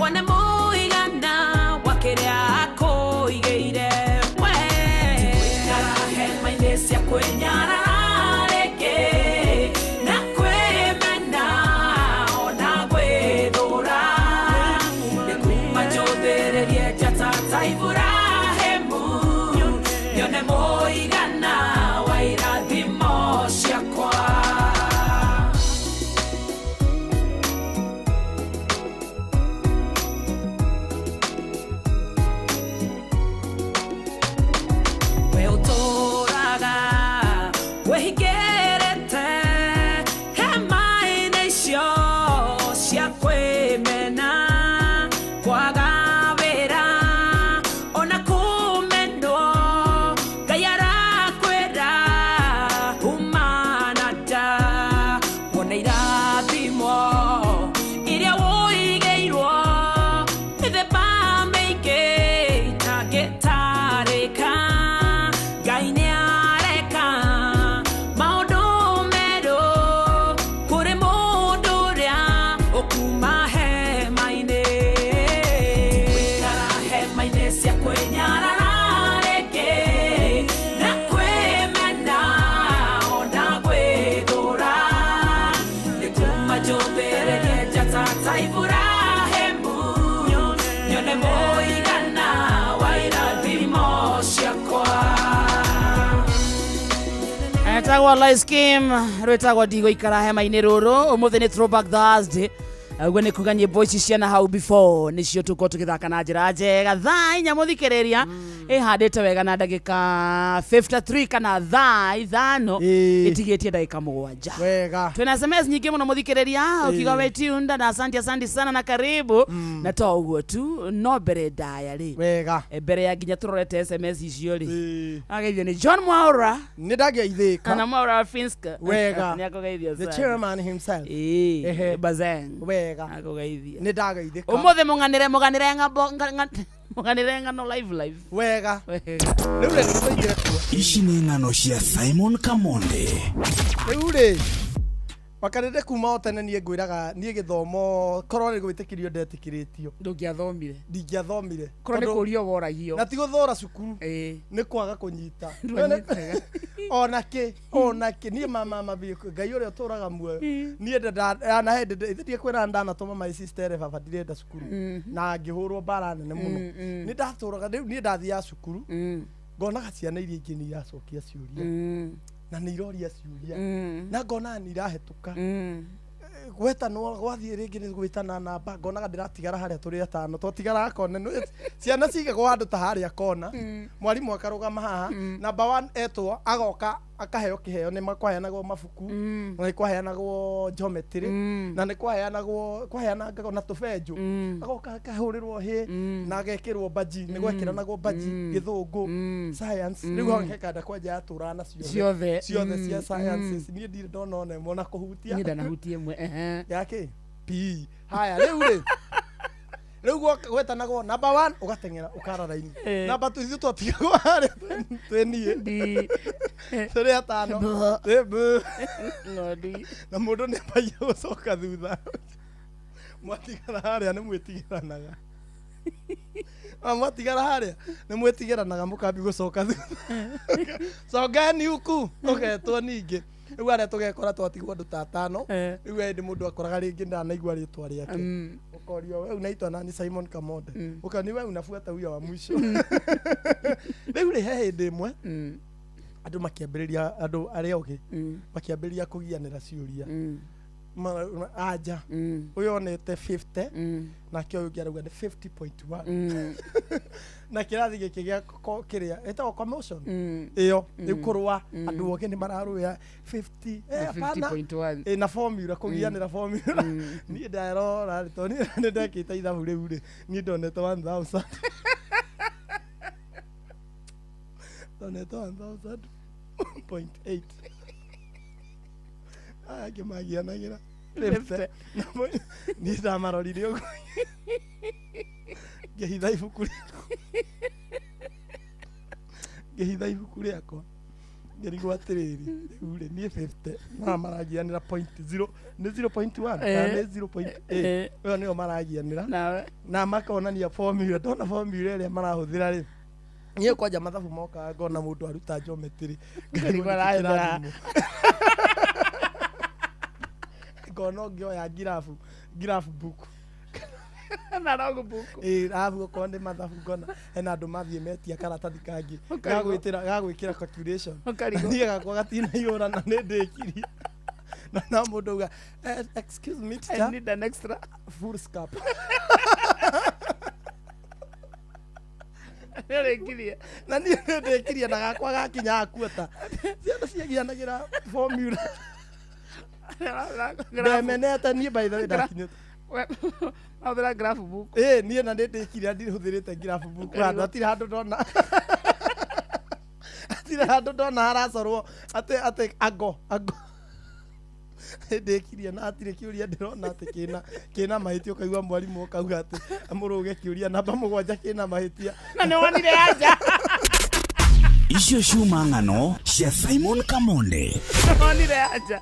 Speaker 18: wone mũigana wa kĩrĩa akũigĩire we Ndigũikara hema-inĩ cia kwĩnyarara rĩngĩ na kwĩmena ona gwĩthũra nĩkuma njũthĩrĩrie njata ta Iburahĩmu nyone mũigana wa irathimo ciakwa. We ũtũraga wĩhingĩrĩte hema-inĩ icio cia kwĩmena kwaga wĩra ona kũmenwo Ngai arakwĩra uma na nja wone irathimo iria wũigĩirwo mĩthemba mĩingĩ itangĩtarĩka Ngai nĩareka maũndũ merũ kũrĩ mũndũ ũrĩa ũkuma hema-inĩ. Ndigũikara hema-inĩ cia kwĩnyarara rĩngĩ na kwĩmena ona gwĩthũra nĩkuma njũthĩrĩrie njata ta Iburahĩmu nyone mũigana wa irathimo ciakwa.
Speaker 16: Etagwo Lice Kim rwĩtagwo ndigũikara hema-inĩ rũrũ ũmũthĩ nĩ Throwback Thursday ũguo nĩ kuga nyĩmbo ici ciana hau before nĩcio tũkorwo tũgĩthaka na njĩra njega thaa inya mũthikĩrĩria ĩhandĩte wega na ndagĩka 53 kana thaa 5 ĩtigĩtie ndagĩka 7
Speaker 17: wega.
Speaker 16: Twĩna SMS nyingĩ mũno mũthikĩrĩria ũkiuga we tuned na asante asante sana na karibu na to ũguo tu no mbere ndaya rĩ
Speaker 17: wega
Speaker 16: mbere ya nginya tũrorete SMS icio rĩ ageithio nĩ John Mwaura
Speaker 17: nĩ ndageithĩka
Speaker 16: na Mwaura wa Finska
Speaker 17: wega
Speaker 16: nĩ akũgeithia
Speaker 17: the
Speaker 16: sana.
Speaker 17: chairman himself.
Speaker 16: Ĩĩ Bazeng
Speaker 17: wega
Speaker 16: akũgeithia
Speaker 17: nĩ ndageithĩka
Speaker 16: ũmũthĩ mũng'anĩre mũganĩre ng'ambo mũganĩre ng'ano live live
Speaker 17: wega
Speaker 16: wega
Speaker 17: rĩu rĩ tũingĩre kuo
Speaker 22: Ici nĩ ng'ano cia Simon Kamonde.
Speaker 17: Rĩu rĩ wakarĩre kuma o tene niĩ ngwĩraga niĩ gĩthomo korwo nĩ gwĩtĩkĩrio ndetĩkĩrĩtio
Speaker 16: ndũngĩathomire
Speaker 17: ndingĩathomire
Speaker 16: korwo nĩ
Speaker 17: Tondũ-
Speaker 16: kũrio woragio
Speaker 17: na ti gũthũra cukuru nĩ kwaga kũnyita
Speaker 16: Ndwanyitaga.
Speaker 17: ona kĩ ona kĩ niĩ mama mabi Ngai ũrĩa ũtũraga muoyo niĩ na hĩndĩ ithe ndikwĩra ndanatũma my sister baba ndirenda cukuru na ngĩhũrwo mbara nene mũno nĩ ndatũraga rĩu niĩ ndathiaga cukuru ngonaga ciana iria ingĩ nĩ iracokia ciũria na nĩ iroria ciũria na ngonaga nĩ irahetũka gwetanwo gwathiĩ rĩngĩ nĩ gwĩtana namba ngonaga ndĩratigara harĩa tũrĩ atano twatigaraga kona ciana cigagwo handũ ta harĩa kona mwarimũ akarũgama haha namba 1 etwo agoka akaheo kĩheo nĩ kwaheanagwo mabuku na nĩ kwaheanagwo geometry na nĩ kwaheanagwo kwaheanangagwo na tũbenjũ agoka akahũrĩrwo hĩ na agekĩrwo mbaji nĩ gwekĩranagwo mbaji gĩthũngũ science rĩu hau hekanda kwanja yatũraga na
Speaker 16: Ciothe.
Speaker 17: ciothe cia sciences niĩ ndirĩ ndona ona ĩmwe ona kũhutia
Speaker 16: niĩ ndanahutia ĩmwe ehe.
Speaker 17: yake PE haya rĩu rĩ rĩu gwetanagwo number 1 ũgateng'era ũkara raini number 2 ithuĩ twatigagwo harĩa twĩ niĩ tũrĩ atano Twĩ bũ. Na mũndũ nĩ ambagia gũcoka thutha mwatigara harĩa nĩ mwĩtigĩranaga mwatigara harĩa nĩ mwĩtigĩranaga mũkambi gũcoka thutha congeni huku ũgetwo ningĩ rĩu harĩa tũgekora twatigwo andũ ta atano rĩu hĩndĩ mũndũ akoraga rĩngĩ ndanaigua rĩtwa rĩake ũkorio we unaitwa nani Simon Kamonde ũkani we unafuata huyo wa mwisho rĩu rĩ he hĩndĩ ĩmwe andũ makĩambĩrĩria andũ arĩa ogĩ makĩambĩrĩria kũgianĩra ciũria anja ũyũ onete 50 nake ũyũ ũngĩ arauga nĩ 50.1 na kĩrathi gĩkĩ gĩa kĩrĩa ĩtagwo commotion ĩyo rĩu kũrũa andũ ogĩ nĩ mararũĩa 50 hapana
Speaker 16: 50.1.
Speaker 17: Na formula kũgianĩra formula niĩ ndarora rĩ tondũ niĩ nĩ ndekĩte ithabu rĩu rĩ niĩ ndonete 1000 Ndonete 1000.8. Aya angĩ magianagĩra 50. Niĩ ndamarorire ũguo ngĩhitha ibuku rĩakwa, ngĩhitha ibuku rĩakwa, ngĩrigwo atĩrĩrĩ, rĩu rĩ, niĩ 50 maya maragianĩra point zero nĩ 0.1 kana nĩ 0.8? Ĩyo nĩyo maragianĩra.
Speaker 16: Nawe?
Speaker 17: Na makonania formula. Ndona formula ĩrĩa marahũthĩra rĩ, niĩ kwanja mathabu mokaga ngona mũndũ aruta geometry
Speaker 16: Ngarigwo
Speaker 17: ngarigwo nĩkĩ
Speaker 16: arahũthĩra.
Speaker 17: kĩrathimwo. Ngona ũngĩoya graph book
Speaker 16: na log book.
Speaker 17: Ĩĩ, arabu okorwo nĩ mathabu ngona hena andũ mathiĩ metia karatathi kangĩ
Speaker 16: Ũkarigwo.
Speaker 17: gagwĩtĩra gagwĩkĩra calculation.
Speaker 16: Ũkarigwo.
Speaker 17: Niĩ gakwa gatinaihũra na nĩ ndĩkirie na no mũndũ auga, "Excuse me, teacher."
Speaker 16: I need an extra
Speaker 17: full scarp.
Speaker 16: Nĩũrĩkirie.
Speaker 17: Na niĩ nĩ ndĩkirie na gakwa gakinya akuota ciana ciagianagĩra formula ndemenete niĩ, by the way, ndakinyĩte.
Speaker 16: Mahũthĩra graph book.
Speaker 17: Ĩĩ, niĩ na nĩ ndĩkirie, ndihũthĩrĩte graph book handũ, hatirĩ handũ ndona, hatirĩ handũ ndona haracorwo atĩ ango ndĩkirie na hatirĩ kĩũria ndĩrona atĩ kĩna mahĩtia. Ũkaigua mwarimũ ũkauga atĩ mũrũge kĩũria namba 7 kĩna mahĩtia.
Speaker 16: Na nĩ wonire anja.
Speaker 22: Icio ciuma ng'ano cia Simon Kamonde.
Speaker 16: Wonire anja.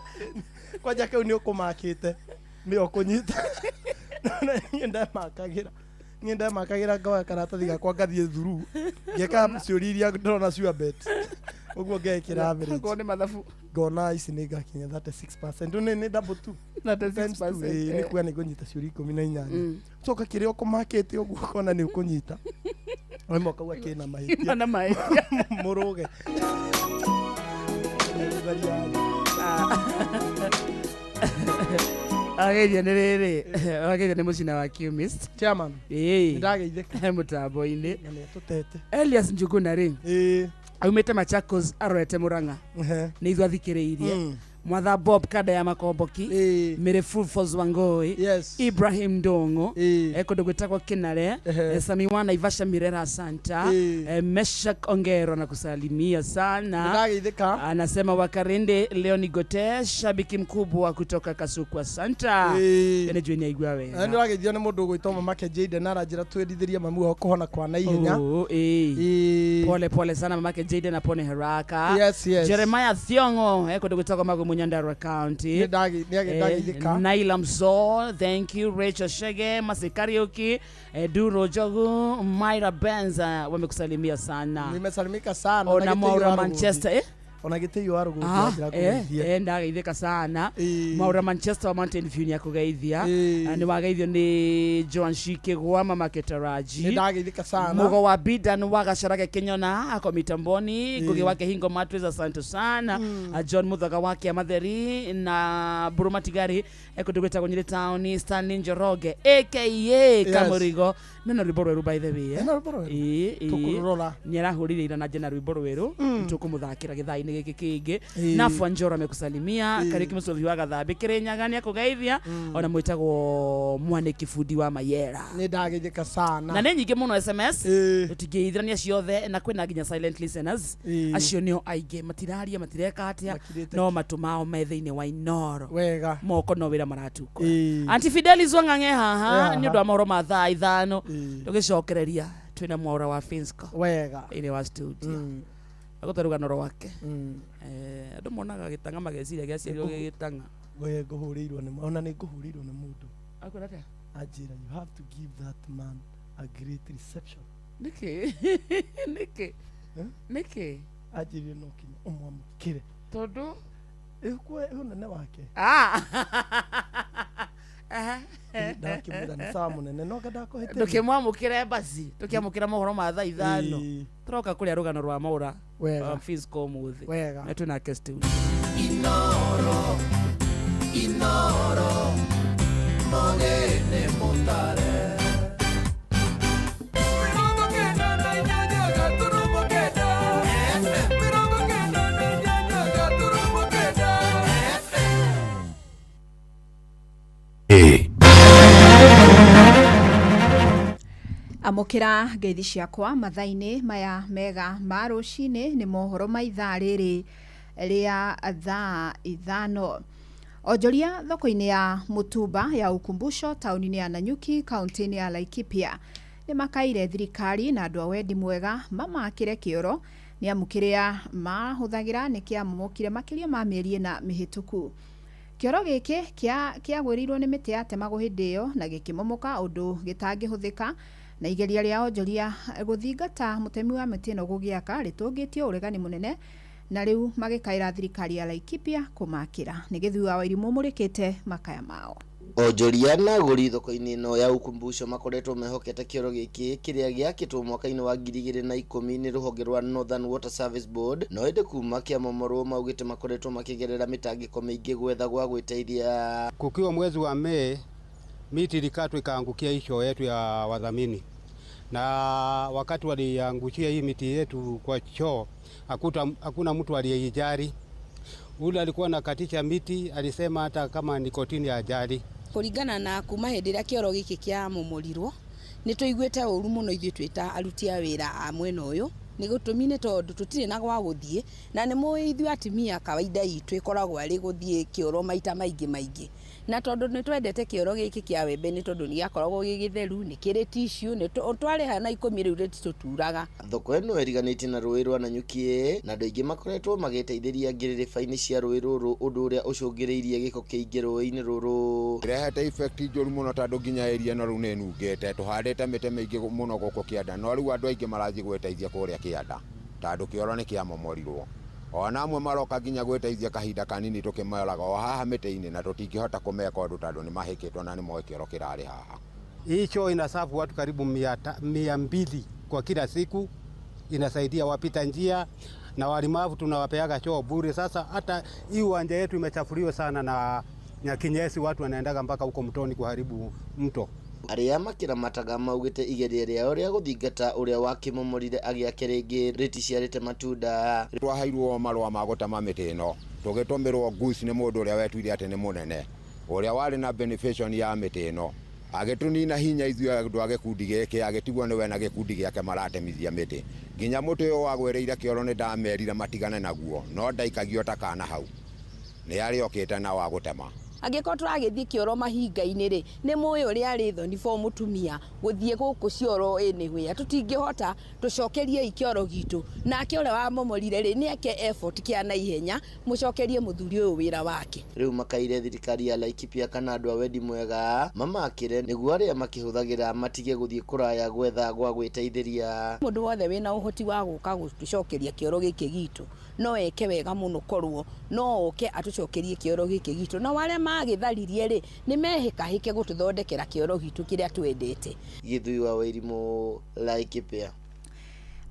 Speaker 17: Kwanja kĩu nĩ ũkũmakĩte nĩ ũkũnyita. Na niĩ ndemakagĩra ngoya karatathi gakwa ngathiĩ thuru ngeka ciũria iria ndĩrona sure bet ũguo, ngekĩra average.
Speaker 16: Okorwo nĩ mathabu.
Speaker 17: Ngona ici nĩ ngakinya 36%. Nĩ double two.
Speaker 16: 36%.
Speaker 17: Times two, ĩĩ, nĩ kuga nĩ ngũnyita ciũria 18. Coka kĩrĩa ũkũmakĩte ũguo ũkona nĩ ũkũnyita rĩmwe ũkauga kĩna mahĩtia.
Speaker 16: Kĩna na mahĩtia.
Speaker 17: Mũrũge. Tharia.
Speaker 16: Ageithia nĩ rĩrĩ, ageithia nĩ mũcina wa chemist.
Speaker 17: Chairman.
Speaker 16: Ĩĩ.
Speaker 17: Nĩndageithĩka.
Speaker 16: He mũtambo-inĩ.
Speaker 17: Na nĩatũtete.
Speaker 16: Elias Njuguna rĩ,
Speaker 17: ĩĩ,
Speaker 16: aumĩte Machakos arorete Murang'a. Nĩ ithuĩ athikĩrĩirie. Mwatha Bob Kada ya Makomboki, Mary Fulfos Wangoi, Ibrahim Ndongo kũndũ gwĩtagwo Kinare. Sami wa Naivasha Mirera Santa. Meshak Ongero nakusalimia sana.
Speaker 17: Nĩndageithĩka.
Speaker 16: Anasema Wakarende leo ni gote shabiki mkubwa kutoka Kasukwa Santa. Nĩ nĩ aigua wega.
Speaker 17: Nĩ ũrageithio nĩ mũndũ ũgwĩtwo mamake Jaden, aranjĩra twendithĩrie mami wao kũhona kwa naihenya.
Speaker 16: Oh, ĩĩ. Pole pole sana mamake Jaden, apone haraka.
Speaker 17: Yes.
Speaker 16: Jeremiah Thiongo kũndũ gwĩtagwo Magumu, Nyandarua County.
Speaker 17: Nĩndageithĩka.
Speaker 16: Naila Mzo, thank you. Rachel Shege, Masi Kariuki, Duro Jogu, Myra Benza wamekusalimia sana.
Speaker 17: Nimesalimika sana.
Speaker 16: Ona
Speaker 17: Na gĩtĩo
Speaker 16: Mwaura
Speaker 17: wa rũgũthi.
Speaker 16: Manchester, eh?
Speaker 17: Ona gĩtĩo wa rũgũthi
Speaker 16: Ah,
Speaker 17: anjĩra kũgeithie.
Speaker 16: Ndageithĩka sana. Mwaura Manchester wa Mountain View nĩakũgeithia. Nĩ wageithio nĩ Joan Shikigwa, mama Ketaraji.
Speaker 17: Nĩndageithĩka sana.
Speaker 16: Mugo wa Bidan wa Gacharage Kenyona ako mitamboni. Ngugi wa Kihingo Matweza, asante sana. John Muthaga wa Kiamatheri na Buruma Tigari kũndũ gwĩtagwo Nyeri Town. Stanley Njoroge aka Kamũrigo nena rwĩmbo rwerũ, by the way, eh?
Speaker 17: Ena rwĩmbo rwerũ?
Speaker 16: Ĩĩ, ĩĩ.
Speaker 17: Tũkũrũrora.
Speaker 16: Nĩ arahũrire ira na njena rwĩmbo rwerũ, tũkũmũthakĩra gĩthaa-inĩ gĩkĩ kĩngĩ. Nafwa Njoro amekusalimia. Kariuki Mũcovi wa Gathambi Kĩrĩnyaga nĩakũgeithia, ona mwĩtagwo Mwanĩki bundi wa Mayera.
Speaker 17: Nĩndageithĩka sana.
Speaker 16: Na nĩ nyingĩ mũno SMS, tũtingĩithirania ciothe, na kwĩna nginya silent listeners. Acio nĩo aingĩ matiraria, matireka atĩa,
Speaker 17: Makirĩte.
Speaker 16: no matũ mao me thĩinĩ wa Inoro.
Speaker 17: Wega.
Speaker 16: Moko no wĩra maratukũra. Aunty Fidelis Wang'ang'e haha nĩ ũndũ wa mohoro ma thaa 5. Tũgĩcokereria twĩna Mwaura wa Finsco
Speaker 17: Wega.
Speaker 16: thĩinĩ wa studio agũte rũgano rwake. Andũ monaga gĩtang'a mageciria gĩaciarirwo gĩ gĩtang'a.
Speaker 17: We ngũhũrĩirwo nĩ, ona nĩ ngũhũrĩirwo nĩ mũndũ.
Speaker 16: Akwĩra atĩa?
Speaker 17: Anjĩra, "You have to give that man a great reception."
Speaker 16: Nĩkĩ? Nĩkĩ? Nĩkĩ?
Speaker 17: Anjĩrire no kinya ũmwamũkĩre.
Speaker 16: Tondũ?
Speaker 17: Ĩkwe ũnene wake.
Speaker 16: Ah.
Speaker 17: Ndakĩmwĩra nĩ sawa mũnene, no ndakũhĩtĩria.
Speaker 16: Ndũkĩmwamũkĩre basi, tũkĩamũkĩra mohoro ma thaa 5. Tũroka kũrĩa rũgano rwa Mwaura
Speaker 17: Wega.
Speaker 16: wa Finsco ũmũthĩ.
Speaker 17: Wega.
Speaker 16: Na twĩnake studio.
Speaker 18: Inoro, Inoro, mogene mutare. 98.9 FM, 98.9 FM.
Speaker 13: Amũkĩra ngeithi ciakwa mathaa-inĩ maya mega ma rũcinĩ nĩ mohoro ma ithaa rĩrĩ rĩa thaa 5. Onjoria thoko-inĩ ya Mutumba ya Ukumbusho taũni-inĩ ya Nanyuki kaunti-inĩ ya Laikipia nĩ makaire thirikari na andũ a wendi mwega mamakĩre kĩoro nĩ amu kĩrĩa mahũthagĩra nĩ kĩamomokire makĩria ma mĩeri 4 mĩhĩtũku. Kĩoro gĩkĩ kĩagwĩrĩirwo nĩ mĩtĩ yatemagwo hĩndĩ ĩyo na gĩkĩmomoka ũndũ gĩtangĩhũthĩka na igeria rĩa onjoria gũthingata mũtemi wa mĩtĩ ĩno gũgĩaka rĩtũngĩtio ũregani mũnene na rĩu magĩkaĩra thirikari ya Laikipia kũmakĩra. Nĩ Gĩthui wa Wairimũ mũrĩkĩte makaya mao.
Speaker 19: Onjoria na agũri thoko-inĩ ĩno ya Ukumbusho makoretwo mehokete kĩoro gĩkĩ kĩrĩa gĩakĩtwo mwaka-inĩ wa 2010 nĩ rũhonge rwa Northern Water Service Board, no ĩndĩ kuma kĩamomorwo maugĩte makoretwo makĩgerera mĩtangĩko mĩingĩ gwetha gwa gwĩteithia.
Speaker 20: Kukiwa mwezi wa Mei, miti ilikatwa ikaangukia hii choo yetu ya wadhamini, na wakati waliangukia hii miti yetu kwa choo, hakuna mtu aliyeijali. Ule alikuwa anakatisha miti alisema hata kama ni kotini ajali.
Speaker 21: Kuringana na kuma hindi ĩrĩa kĩoro gĩkĩ kĩamomorirwo nĩ tũiguĩte ũru mũno ithuĩ twĩ ta aruti a wĩra a mwena ũyũ nĩ gũtũmi nĩ tondũ tũtirĩ na gwa gũthiĩ na nĩ mũĩ ithuĩ atumia kawaida itũ ĩkoragwo arĩ gũthiĩ kĩoro maita maingĩ maingĩ na tondũ nĩ twendete kĩoro gĩkĩ kĩa wembe nĩ tondũ nĩ gĩakoragwo gĩ gĩtheru nĩ kĩrĩ tissue nĩ twarĩha na 10 rĩu rĩtitũturaga.
Speaker 19: Thoko ĩno ĩriganĩtie na rũĩ rwa Nanyuki na andũ aingĩ makoretwo magĩteithĩria ngĩrĩrĩba-inĩ cia rũĩ rũrũ ũndũ ũrĩa ũcũngĩrĩirie gĩko kĩingĩ rũĩ-inĩ rũrũ.
Speaker 23: Ĩrehete effect njũru mũno tondũ nginya area ĩno rĩu nĩ ĩnungĩte tũhandĩte mĩtĩ mĩingĩ mũno gũkũ kĩanda no rĩu andũ aingĩ marathiĩ gwĩteithia kũrĩa kĩanda tondũ kĩoro nĩ kĩamomorirwo. Ona amwe maroka nginya gwĩteithia kahinda kanini tũkĩmoraga o haha mĩtĩ-inĩ na tũtingĩhota kũmeka ũndũ tondũ nĩ mahĩkĩtwo na nĩ moĩ kĩoro kĩrarĩ haha.
Speaker 20: Hii choo inasafu watu karibu 200 kwa kila siku, inasaidia wapita njia na walemavu tunawapeaga choo bure. Sasa hata hii uwanja yetu imechafuliwa sana na kinyesi, watu wanaendaga mpaka huko mtoni kuharibu mto.
Speaker 19: Arĩa makĩramataga maugĩte igeria rĩao rĩa gũthingata ũrĩa wakĩmomorire agĩake rĩngĩ rĩticiarĩte matunda.
Speaker 23: Twaheirwo marũa ma gũtema mĩtĩ ĩno tũgĩtũmĩrwo goose nĩ mũndũ ũrĩa wetuire atĩ nĩ mũnene ũrĩa warĩ na beneficiary ya mĩtĩ ĩno agĩtũnina hinya ithuĩ andũ a gĩkundi gĩkĩ agĩtigwo nĩwe na gĩkundi gĩake maratemithia mĩtĩ nginya mũtĩ ũyũ wagwĩrĩire kĩoro nĩ ndamerire matigane naguo no ndaikagio ta kana hau nĩ arĩokĩte na wa gũtema.
Speaker 21: Angĩkorwo tũragĩthiĩ kĩoro mahinga-inĩ rĩ nĩ mũĩ ũrĩa arĩ thoni for mũtumia gũthiĩ gũkũ cioro anywhere tũtingĩhota tũcokeriei kĩoro gitũ nake ũrĩa wamomorire rĩ nĩ eke effort kĩa naihenya mũcokerie mũthuri ũyũ wĩra wake.
Speaker 19: Rĩu makaire thirikari ya Laikipia kana andũ a wendi mwega mamakĩre nĩguo arĩa makĩhũthagĩra matige gũthiĩ kũraya gwetha gwa gwĩteithĩria.
Speaker 21: Mũndũ wothe wĩna ũhoti wa gũka gũtũcokeria kĩoro gĩkĩ gitũ no eke wega mũno korwo no oke atũcokerie kĩoro gĩkĩ gitũ na arĩa magĩtharirie rĩ nĩ mehĩkahĩke gũtũthondekera kĩoro gitũ kĩrĩa twendete.
Speaker 19: Gĩthui wa Wairimũ, Laikipia.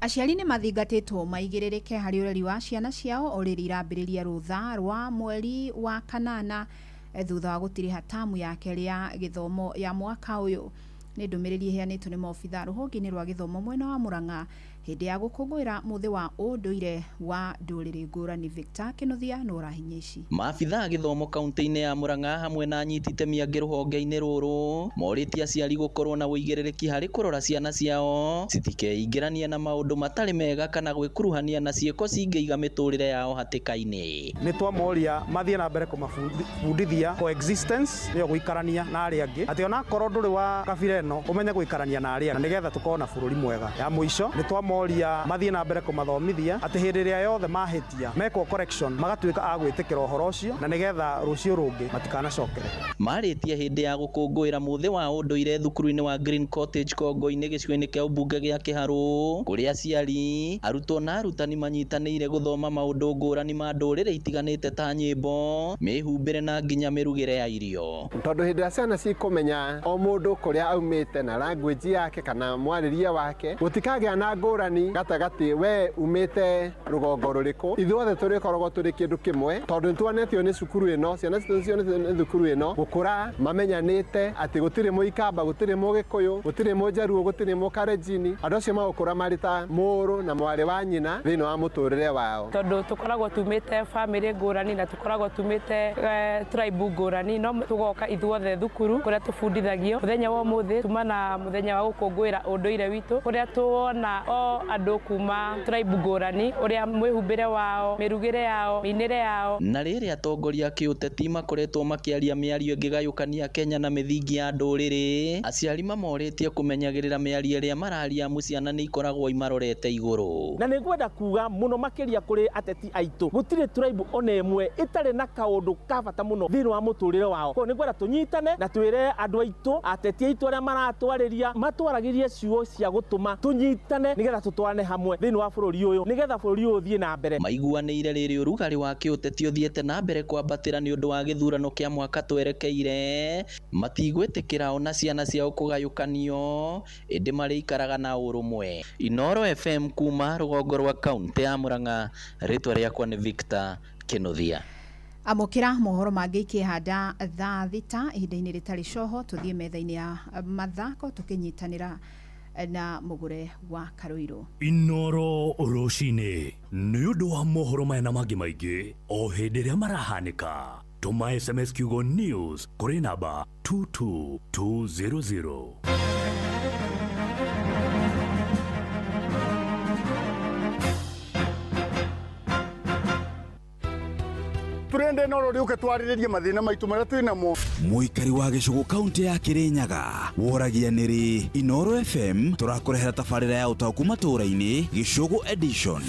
Speaker 13: Aciari nĩ mathingatĩtwo maigĩrĩrĩke harĩ ũreri wa ciana ciao o rĩrĩ irambĩrĩria rũtha rwa mweri wa 8 thutha wa gũtirĩha tamu ya kerĩ ya gĩthomo ya mwaka ũyũ. Nĩ ndũmĩrĩri ĩheanĩtwo nĩ maobitha rũhonge-inĩ rwa gĩthomo mwena wa Murang'a hĩndĩ ya gũkũngũĩra mũthĩ wa ũndũire wa ndũrĩrĩ ngũrani. Victor Kĩnuthia nĩ ũrahinya ici.
Speaker 24: Maabitha a gĩthomo kaunti-inĩ ya Murang'a hamwe na anyiti itemi angĩ rũhonge-inĩ rũrũ morĩtie aciari gũkorwo na ũigĩrĩrĩki harĩ kũrora ciana ciao citikeingĩranie na maũndũ matarĩ mega kana gwĩkuruhania na ciĩko cingĩiga mĩtũrĩre yao hatĩka-inĩ.
Speaker 25: Nĩ twamoria mathiĩ na mbere kũmabundithia coexistence nĩyo gũikarania na arĩa angĩ atĩ onakorwo ndũrĩ wa kabira ĩno ũmenye gũikarania na arĩa nĩgetha tũkorwo na bũrũri mwega. Ya mũico nĩ twamoria mathiĩ na mbere kũmathomithia atĩ hĩndĩ ĩrĩa yothe mahĩtia mekwo correction magatuĩka a gwĩtĩkĩra ũhoro ũcio na nĩgetha rũciũ rũngĩ matikanacokere.
Speaker 24: Marĩtie hĩndĩ ya gũkũngũĩra mũthĩ wa ũndũire thukuru-inĩ wa Green Cottage Kongo-inĩ gĩcigo-inĩ kĩa ũmbunge gĩa Kĩharũ kũrĩa aciari arutwo na arutani manyitanĩire gũthoma maũndũ ngũrani ma ndũrĩrĩ itiganĩte ta nyĩmbo mĩhumbĩre na nginya mĩrugĩre ya irio.
Speaker 26: Tondũ hĩndĩ ĩrĩa ciana cikũmenya o mũndũ kũrĩa aumĩte na language yake kana mwarĩrie wake gũtikagĩa na ngũrani gatagatĩ we umĩte rũgongo rũrĩkũ ithuothe tũrĩkoragwo tũrĩ kĩndũ kĩmwe tondũ nĩtuonetio nĩ cukuru ĩno ciana citũ nĩcionetio nĩ thukuru ĩno gũkũra mamenyanĩte atĩ gũtirĩ mũikamba gũtirĩ mũgĩkũyũ gũtirĩ mũnjaruo gũtirĩ mũkarenjini andũ acio magũkũra marĩ ta mũrũ na mwarĩ wa nyina thĩinĩ wa mũtũrĩre wao.
Speaker 27: Tondũ tũkoragwo tumĩte famĩlĩ ngũrani na tũkoragwo tumĩte tribe ngũrani no tũgoka ithuothe thukuru kũrĩa tũbundithagio mũthenya wa ũmũthĩ tuma na muthenya wa gukungwira unduire witu kuria tuona o andu kuma tribe ngurani uria mwihumbire wao, mirugire yao, miinire yao.
Speaker 24: Na rĩrĩ atongoria a kĩũteti makoretwo makĩaria mĩario ĩngĩgayũkania Kenya na mĩthingi ya ndũrĩrĩ, aciari mamorĩtie kũmenyagĩrĩra mĩario ĩrĩa mararia amu ciana nĩ ikoragwo imarorete igũrũ.
Speaker 1: Na nĩngwenda kuga mũno makĩria kũrĩ ateti aitũ, gũtirĩ tribe ona ĩmwe ĩtarĩ na kaũndũ ka bata mũno thĩinĩ wa mũtũrĩre wao. Koguo nĩngwenda tũnyitane na twĩre andũ aitũ, ateti aitũ arĩa maratwarĩria, matwaragĩrie ciugo cia gũtũma tũnyitane nĩgetha tũtwarane hamwe thĩinĩ wa bũrũri ũyũ, nĩgetha bũrũri ũyũ ũthiĩ na mbere.
Speaker 24: Maiguanĩire rĩrĩ ũrugarĩ wa kĩũteti ũthiĩte na mbere kwambatĩra nĩ ũndũ wa gĩthurano kĩa mwaka twerekeire, matigwĩtĩkĩra ona ciana ciao kũgayũkanio, ĩndĩ marĩikaraga na ũrũmwe. Inooro FM kuma rũgongo rwa kaũntĩ ya Murang'a, rĩtwa rĩakwa nĩ Victor Kĩnuthia.
Speaker 13: Amũkĩra mohoro mangĩ ikĩhanda thaa 6 ihinda-inĩ rĩtarĩ coho, tũthiĩ metha-inĩ ya mathako tũkĩnyitanĩra na mũgũre wa Karũirũ.
Speaker 2: Inooro rũcinĩ nĩ ũndũ wa mohoro maya na mangĩ maingĩ o hĩndĩ ĩrĩa marahanĩka. Tũma SMS kiugo news kũrĩ namba 22200.
Speaker 3: Turende no rĩũke twarĩrĩrie mathĩna maitũ marĩa twĩ namo.
Speaker 22: Mũikari wa gĩcũgũ kaunti ya Kĩrĩnyaga woragia nĩrĩ Inooro FM tũrakũrehera tabarĩra ya ũtaũku matũũra-inĩ Gĩcũgũ edition.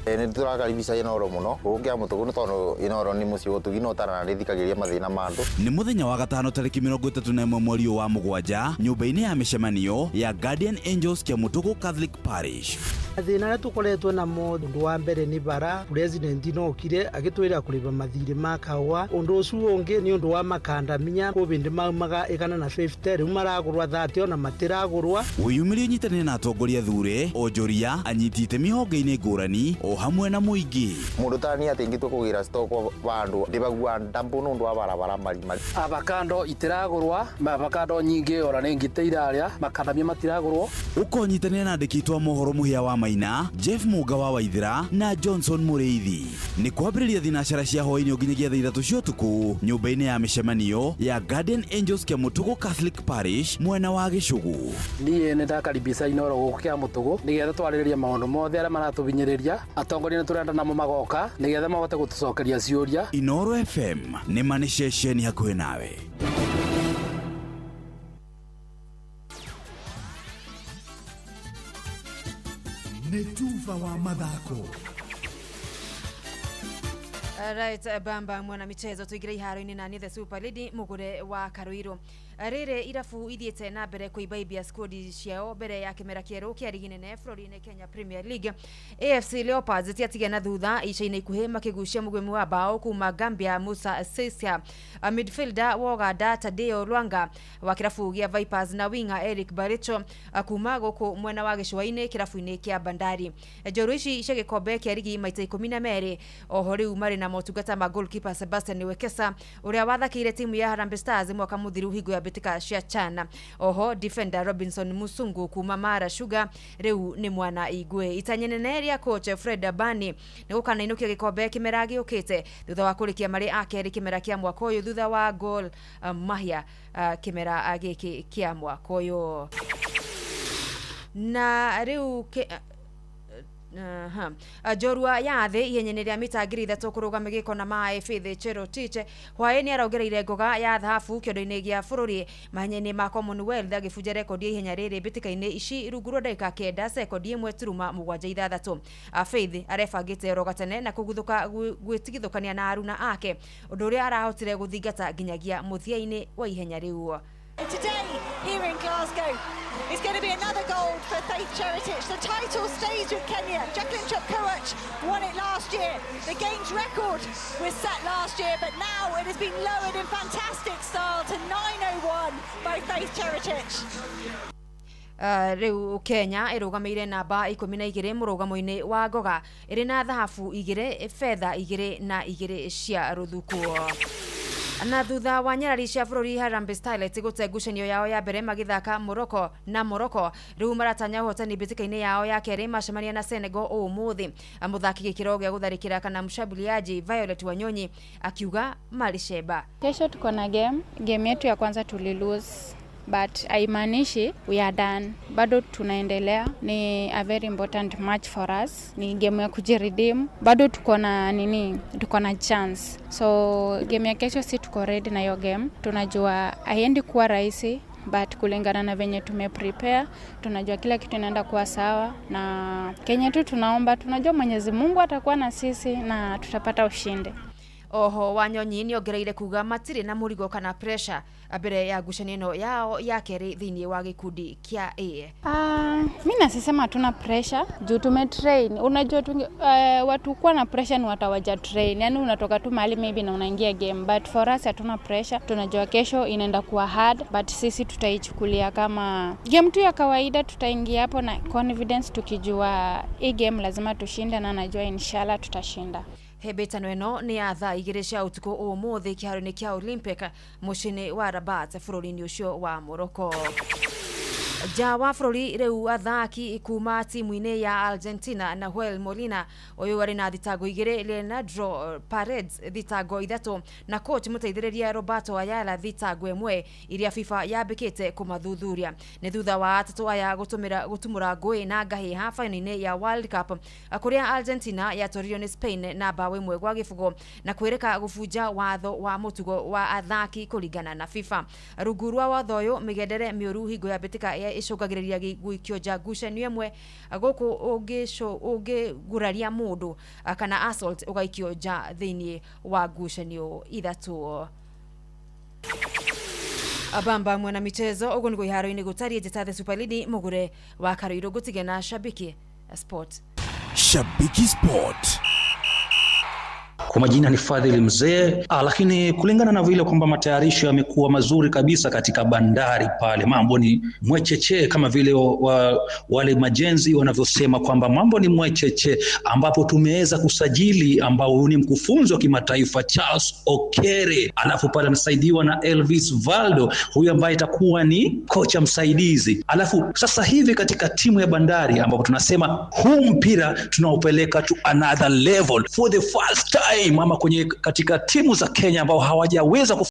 Speaker 4: Nĩ tũrakaribisha Inooro mũno gũkũ Kĩamũtũgũ nĩ tondũ Inooro nĩ mũciĩ wa ũtugi na ũtarana nĩthikagĩrĩria mathĩna ma andũ.
Speaker 22: Nĩ mũthenya wa gatano tarĩki 31 mweri wa 7 nyũmba-inĩ ya mĩcemanio ya Guardian Angels Kĩamũtũgũ Catholic Parish.
Speaker 5: Mathĩna arĩa tũkoretwo namo ũndũ wa mbere nĩ bara, president no okire agĩtwĩra kũrĩba mathirĩ ma kahũa. Ũndũ ũcio ũngĩ nĩ ũndũ wa makandamia kũbĩndĩ maumaga 150 rĩu maragũrwa 30 ona matiragũrwa.
Speaker 22: Wĩyumĩrie ũnyitanĩre na atongoria thure, onjoria, anyiti itemi honge-inĩ ngũrani o hamwe na mũingĩ.
Speaker 4: Mũndũ ta niĩ atĩ ingĩtua kũgĩra stock vandũ ndĩbagua ndambu nĩ ũndũ wa barabara marima.
Speaker 6: Avocado itiragũrwa, avocado nyingĩ ona nĩ ngite iraria, makandamia matiragũrwo.
Speaker 22: Ũkonyitanĩra na andĩki a mohoro Mũhĩa wa Maina, Jeff Muga wa Waithira na Johnson Mũrĩithi. Nĩ kwambĩrĩria thinacara cia hwaĩ-inĩ nginyagia thaa 3 cia ũtukũ nyũmba-inĩ ya mĩcemanio ya Guardian Angels Kĩamũtũgũ Catholic Parish mwena wa Gĩcũgũ.
Speaker 6: Niĩ nĩ ndakaribisha Inooro gũkũ Kĩamũtũgũ nĩgetha twarĩrĩrie maũndũ mothe arĩa maratũhinyĩrĩria. Atongoria nĩ tũrenda namo magoka nĩgetha mahote gũtũcokeria ciũria.
Speaker 22: Inooro FM nĩ ma nĩ ceceni hakuhĩ nawe.
Speaker 8: Nĩ tuba wa mathako.
Speaker 9: Right, bamba mwana michezo tuigire iharo-inĩ na nĩ the Super Lady mũgũre wa Karũirũ. Rĩrĩ irabu ithiĩte na mbere kũimbaibia squad ciao mbere ya kĩmera kĩerũ kĩa rigi nene bũrũri-inĩ Kenya Premier League. AFC Leopards tiatiga na thutha ica-inĩ ikuhĩ makĩgucia mũgwĩmi wa bao kuma Gambia Musa Sesia. Midfielder wa Uganda Tadeo Lwanga wa kĩrabu gĩa Vipers na winger Eric Baricho kuma gũkũ mwena wa gĩcũa-inĩ kĩrabu-inĩ kĩa Bandari. Njorua ici cia gĩkombe kĩa rigi maita 12 oho rĩu marĩ na motungata ma goalkeeper Sebastian Wekesa ũrĩa wathakĩire timu ya Harambee Stars mwaka mũthiru hingo ya mbĩtĩka cia CHAN. Oho defender Robinson Musungu kuma Mara Sugar rĩu nĩ mwana igwe. Itanya nene rĩa coach Fred Abani nĩ gũkanainũkia gĩkombe kĩmera gĩũkĩte thutha wa kũrĩkia marĩ a kerĩ kĩmera kĩa mwaka ũyũ thutha wa Gor Mahia kĩmera gĩkĩ kĩa mwaka ũyũ. Na rĩu njorua ya thĩ ihenya-inĩ rĩa mita 3,000 kũrũgama gĩko na maĩ Faith Cherotich hwaĩ nĩ arongereire ngoga ya thahabu kĩondo-inĩ gĩa bũrũri mahenya-inĩ ma Commonwealth agĩbunja rekondi ya ihenya rĩrĩ mbĩtĩka-inĩ ici rungu rwa ndagĩka 9 sekondi 1.76. Faith arebangĩte oro gatene na kũguthũka gwĩtigithũkania na aruna ake ũndũ ũrĩa arahotire gũthingata nginyagia mũthia-inĩ wa ihenya rĩu.
Speaker 28: Today, here in Glasgow, it's going to be another gold for Faith Cherotich. The title stays with Kenya. Jacqueline Chepkoech won it last year. The games record was set last year, but now it has been lowered in fantastic style to 9:01 by Faith Cherotich.
Speaker 9: Rĩu Kenya ĩrũgamĩire namba 12 mũrũgamo-inĩ wa ngoga ĩrĩ na thahabu 2, fedha 2 na 2 cia rũthuku. Na thutha wa nyarari cia bũrũri Harambee Starlets gũte ngucanio yao ya mbere magĩthaka Morocco na Morocco rĩu maratanya ũhotani mbĩtĩka-inĩ yao ya kerĩ macemania na Senegal ũmũthĩ. Mũthaki gĩkĩro gĩa gũtharĩkĩra kana mshambuliaji Violet Wanyonyi akiuga marĩ cemba.
Speaker 29: Kesho tuko na game yetu ya kwanza tulilose
Speaker 7: but haimaanishi we are done, bado tunaendelea. Ni a very important match for us, ni game ya kujiredeem, bado tuko na nini, tuko na chance. So game ya kesho si tuko ready na hiyo game, tunajua haiendi kuwa rahisi but kulingana na venye tumeprepare, tunajua kila kitu inaenda kuwa sawa, na Kenya tu tunaomba, tunajua Mwenyezi Mungu atakuwa na sisi na tutapata ushindi.
Speaker 9: Oho Wanyonyi niongereire kuga matire na murigo kana pressure mbere ya ngucanio ĩno yao ya kerĩ thĩinĩ wa gĩkundi kĩa A.
Speaker 7: Mi nasisema hatuna pressure juu tumetrain. Unajua watu kuwa na pressure ni watawaja train, yani unatoka tu mahali maybe na unaingia game, but for us hatuna pressure. Tunajua kesho inaenda kuwa hard, but sisi tutaichukulia kama game tu ya kawaida. Tutaingia hapo na confidence tukijua hii game lazima tushinde, na najua inshallah tutashinda.
Speaker 9: Hĩmbĩtano ĩno nĩ ya thaa 2 cia ũtukũ ũmũthĩ kĩharo-inĩ kĩa Olympic mũciĩ-inĩ wa Rabat bũrũri-inĩ ũcio wa Morocco. Nja wa bũrũri rĩu athaki kuma timu-inĩ ya Argentina Nahuel Molina ũyũ arĩ na thitango 2, Leandro Paredes thitango 3 na coach mũteithĩrĩria Roberto Ayala thitango 1 iria FIFA yambĩkĩte kũmathuthuria. Nĩ thutha wa atatũ aya gũtumũra ngũĩ na ngahĩha fainali-inĩ ya World Cup kũrĩa Argentina yatoririo nĩ Spain na mbaũ 1-0 na kwĩrĩka gũbunja watho wa mũtugo wa athaki kũringana na FIFA. Rungu rwa watho ũyũ mĩgendere mĩũru hingo ya mbĩtĩka icũngagĩrĩria gũikio nja ngucanio ĩmwe gũkũ ũngĩguraria mũndũ kana assault ũgaikio nja thĩinĩ wa ngucanio 3. Abamba mwana michezo ũguo nĩguo iharo-inĩ gũtariĩ. Njĩta The Super Lady mũgũre wa Karũirũ ngũtige na Shabiki Sport.
Speaker 8: Shabiki Sport.
Speaker 10: Kwa majina ni Fadhili Mzee, lakini kulingana na vile kwamba matayarisho yamekuwa mazuri kabisa katika bandari pale, mambo ni mwecheche kama vile wale majenzi wanavyosema kwamba mambo ni mwecheche, ambapo tumeweza kusajili ambao ni mkufunzi wa kimataifa Charles Okere, alafu pale anasaidiwa na Elvis Valdo, huyu ambaye itakuwa ni kocha msaidizi. Alafu sasa hivi katika timu ya Bandari ambapo tunasema huu mpira tunaupeleka to another level for the first time, ama kwenye katika timu za Kenya ambao hawajaweza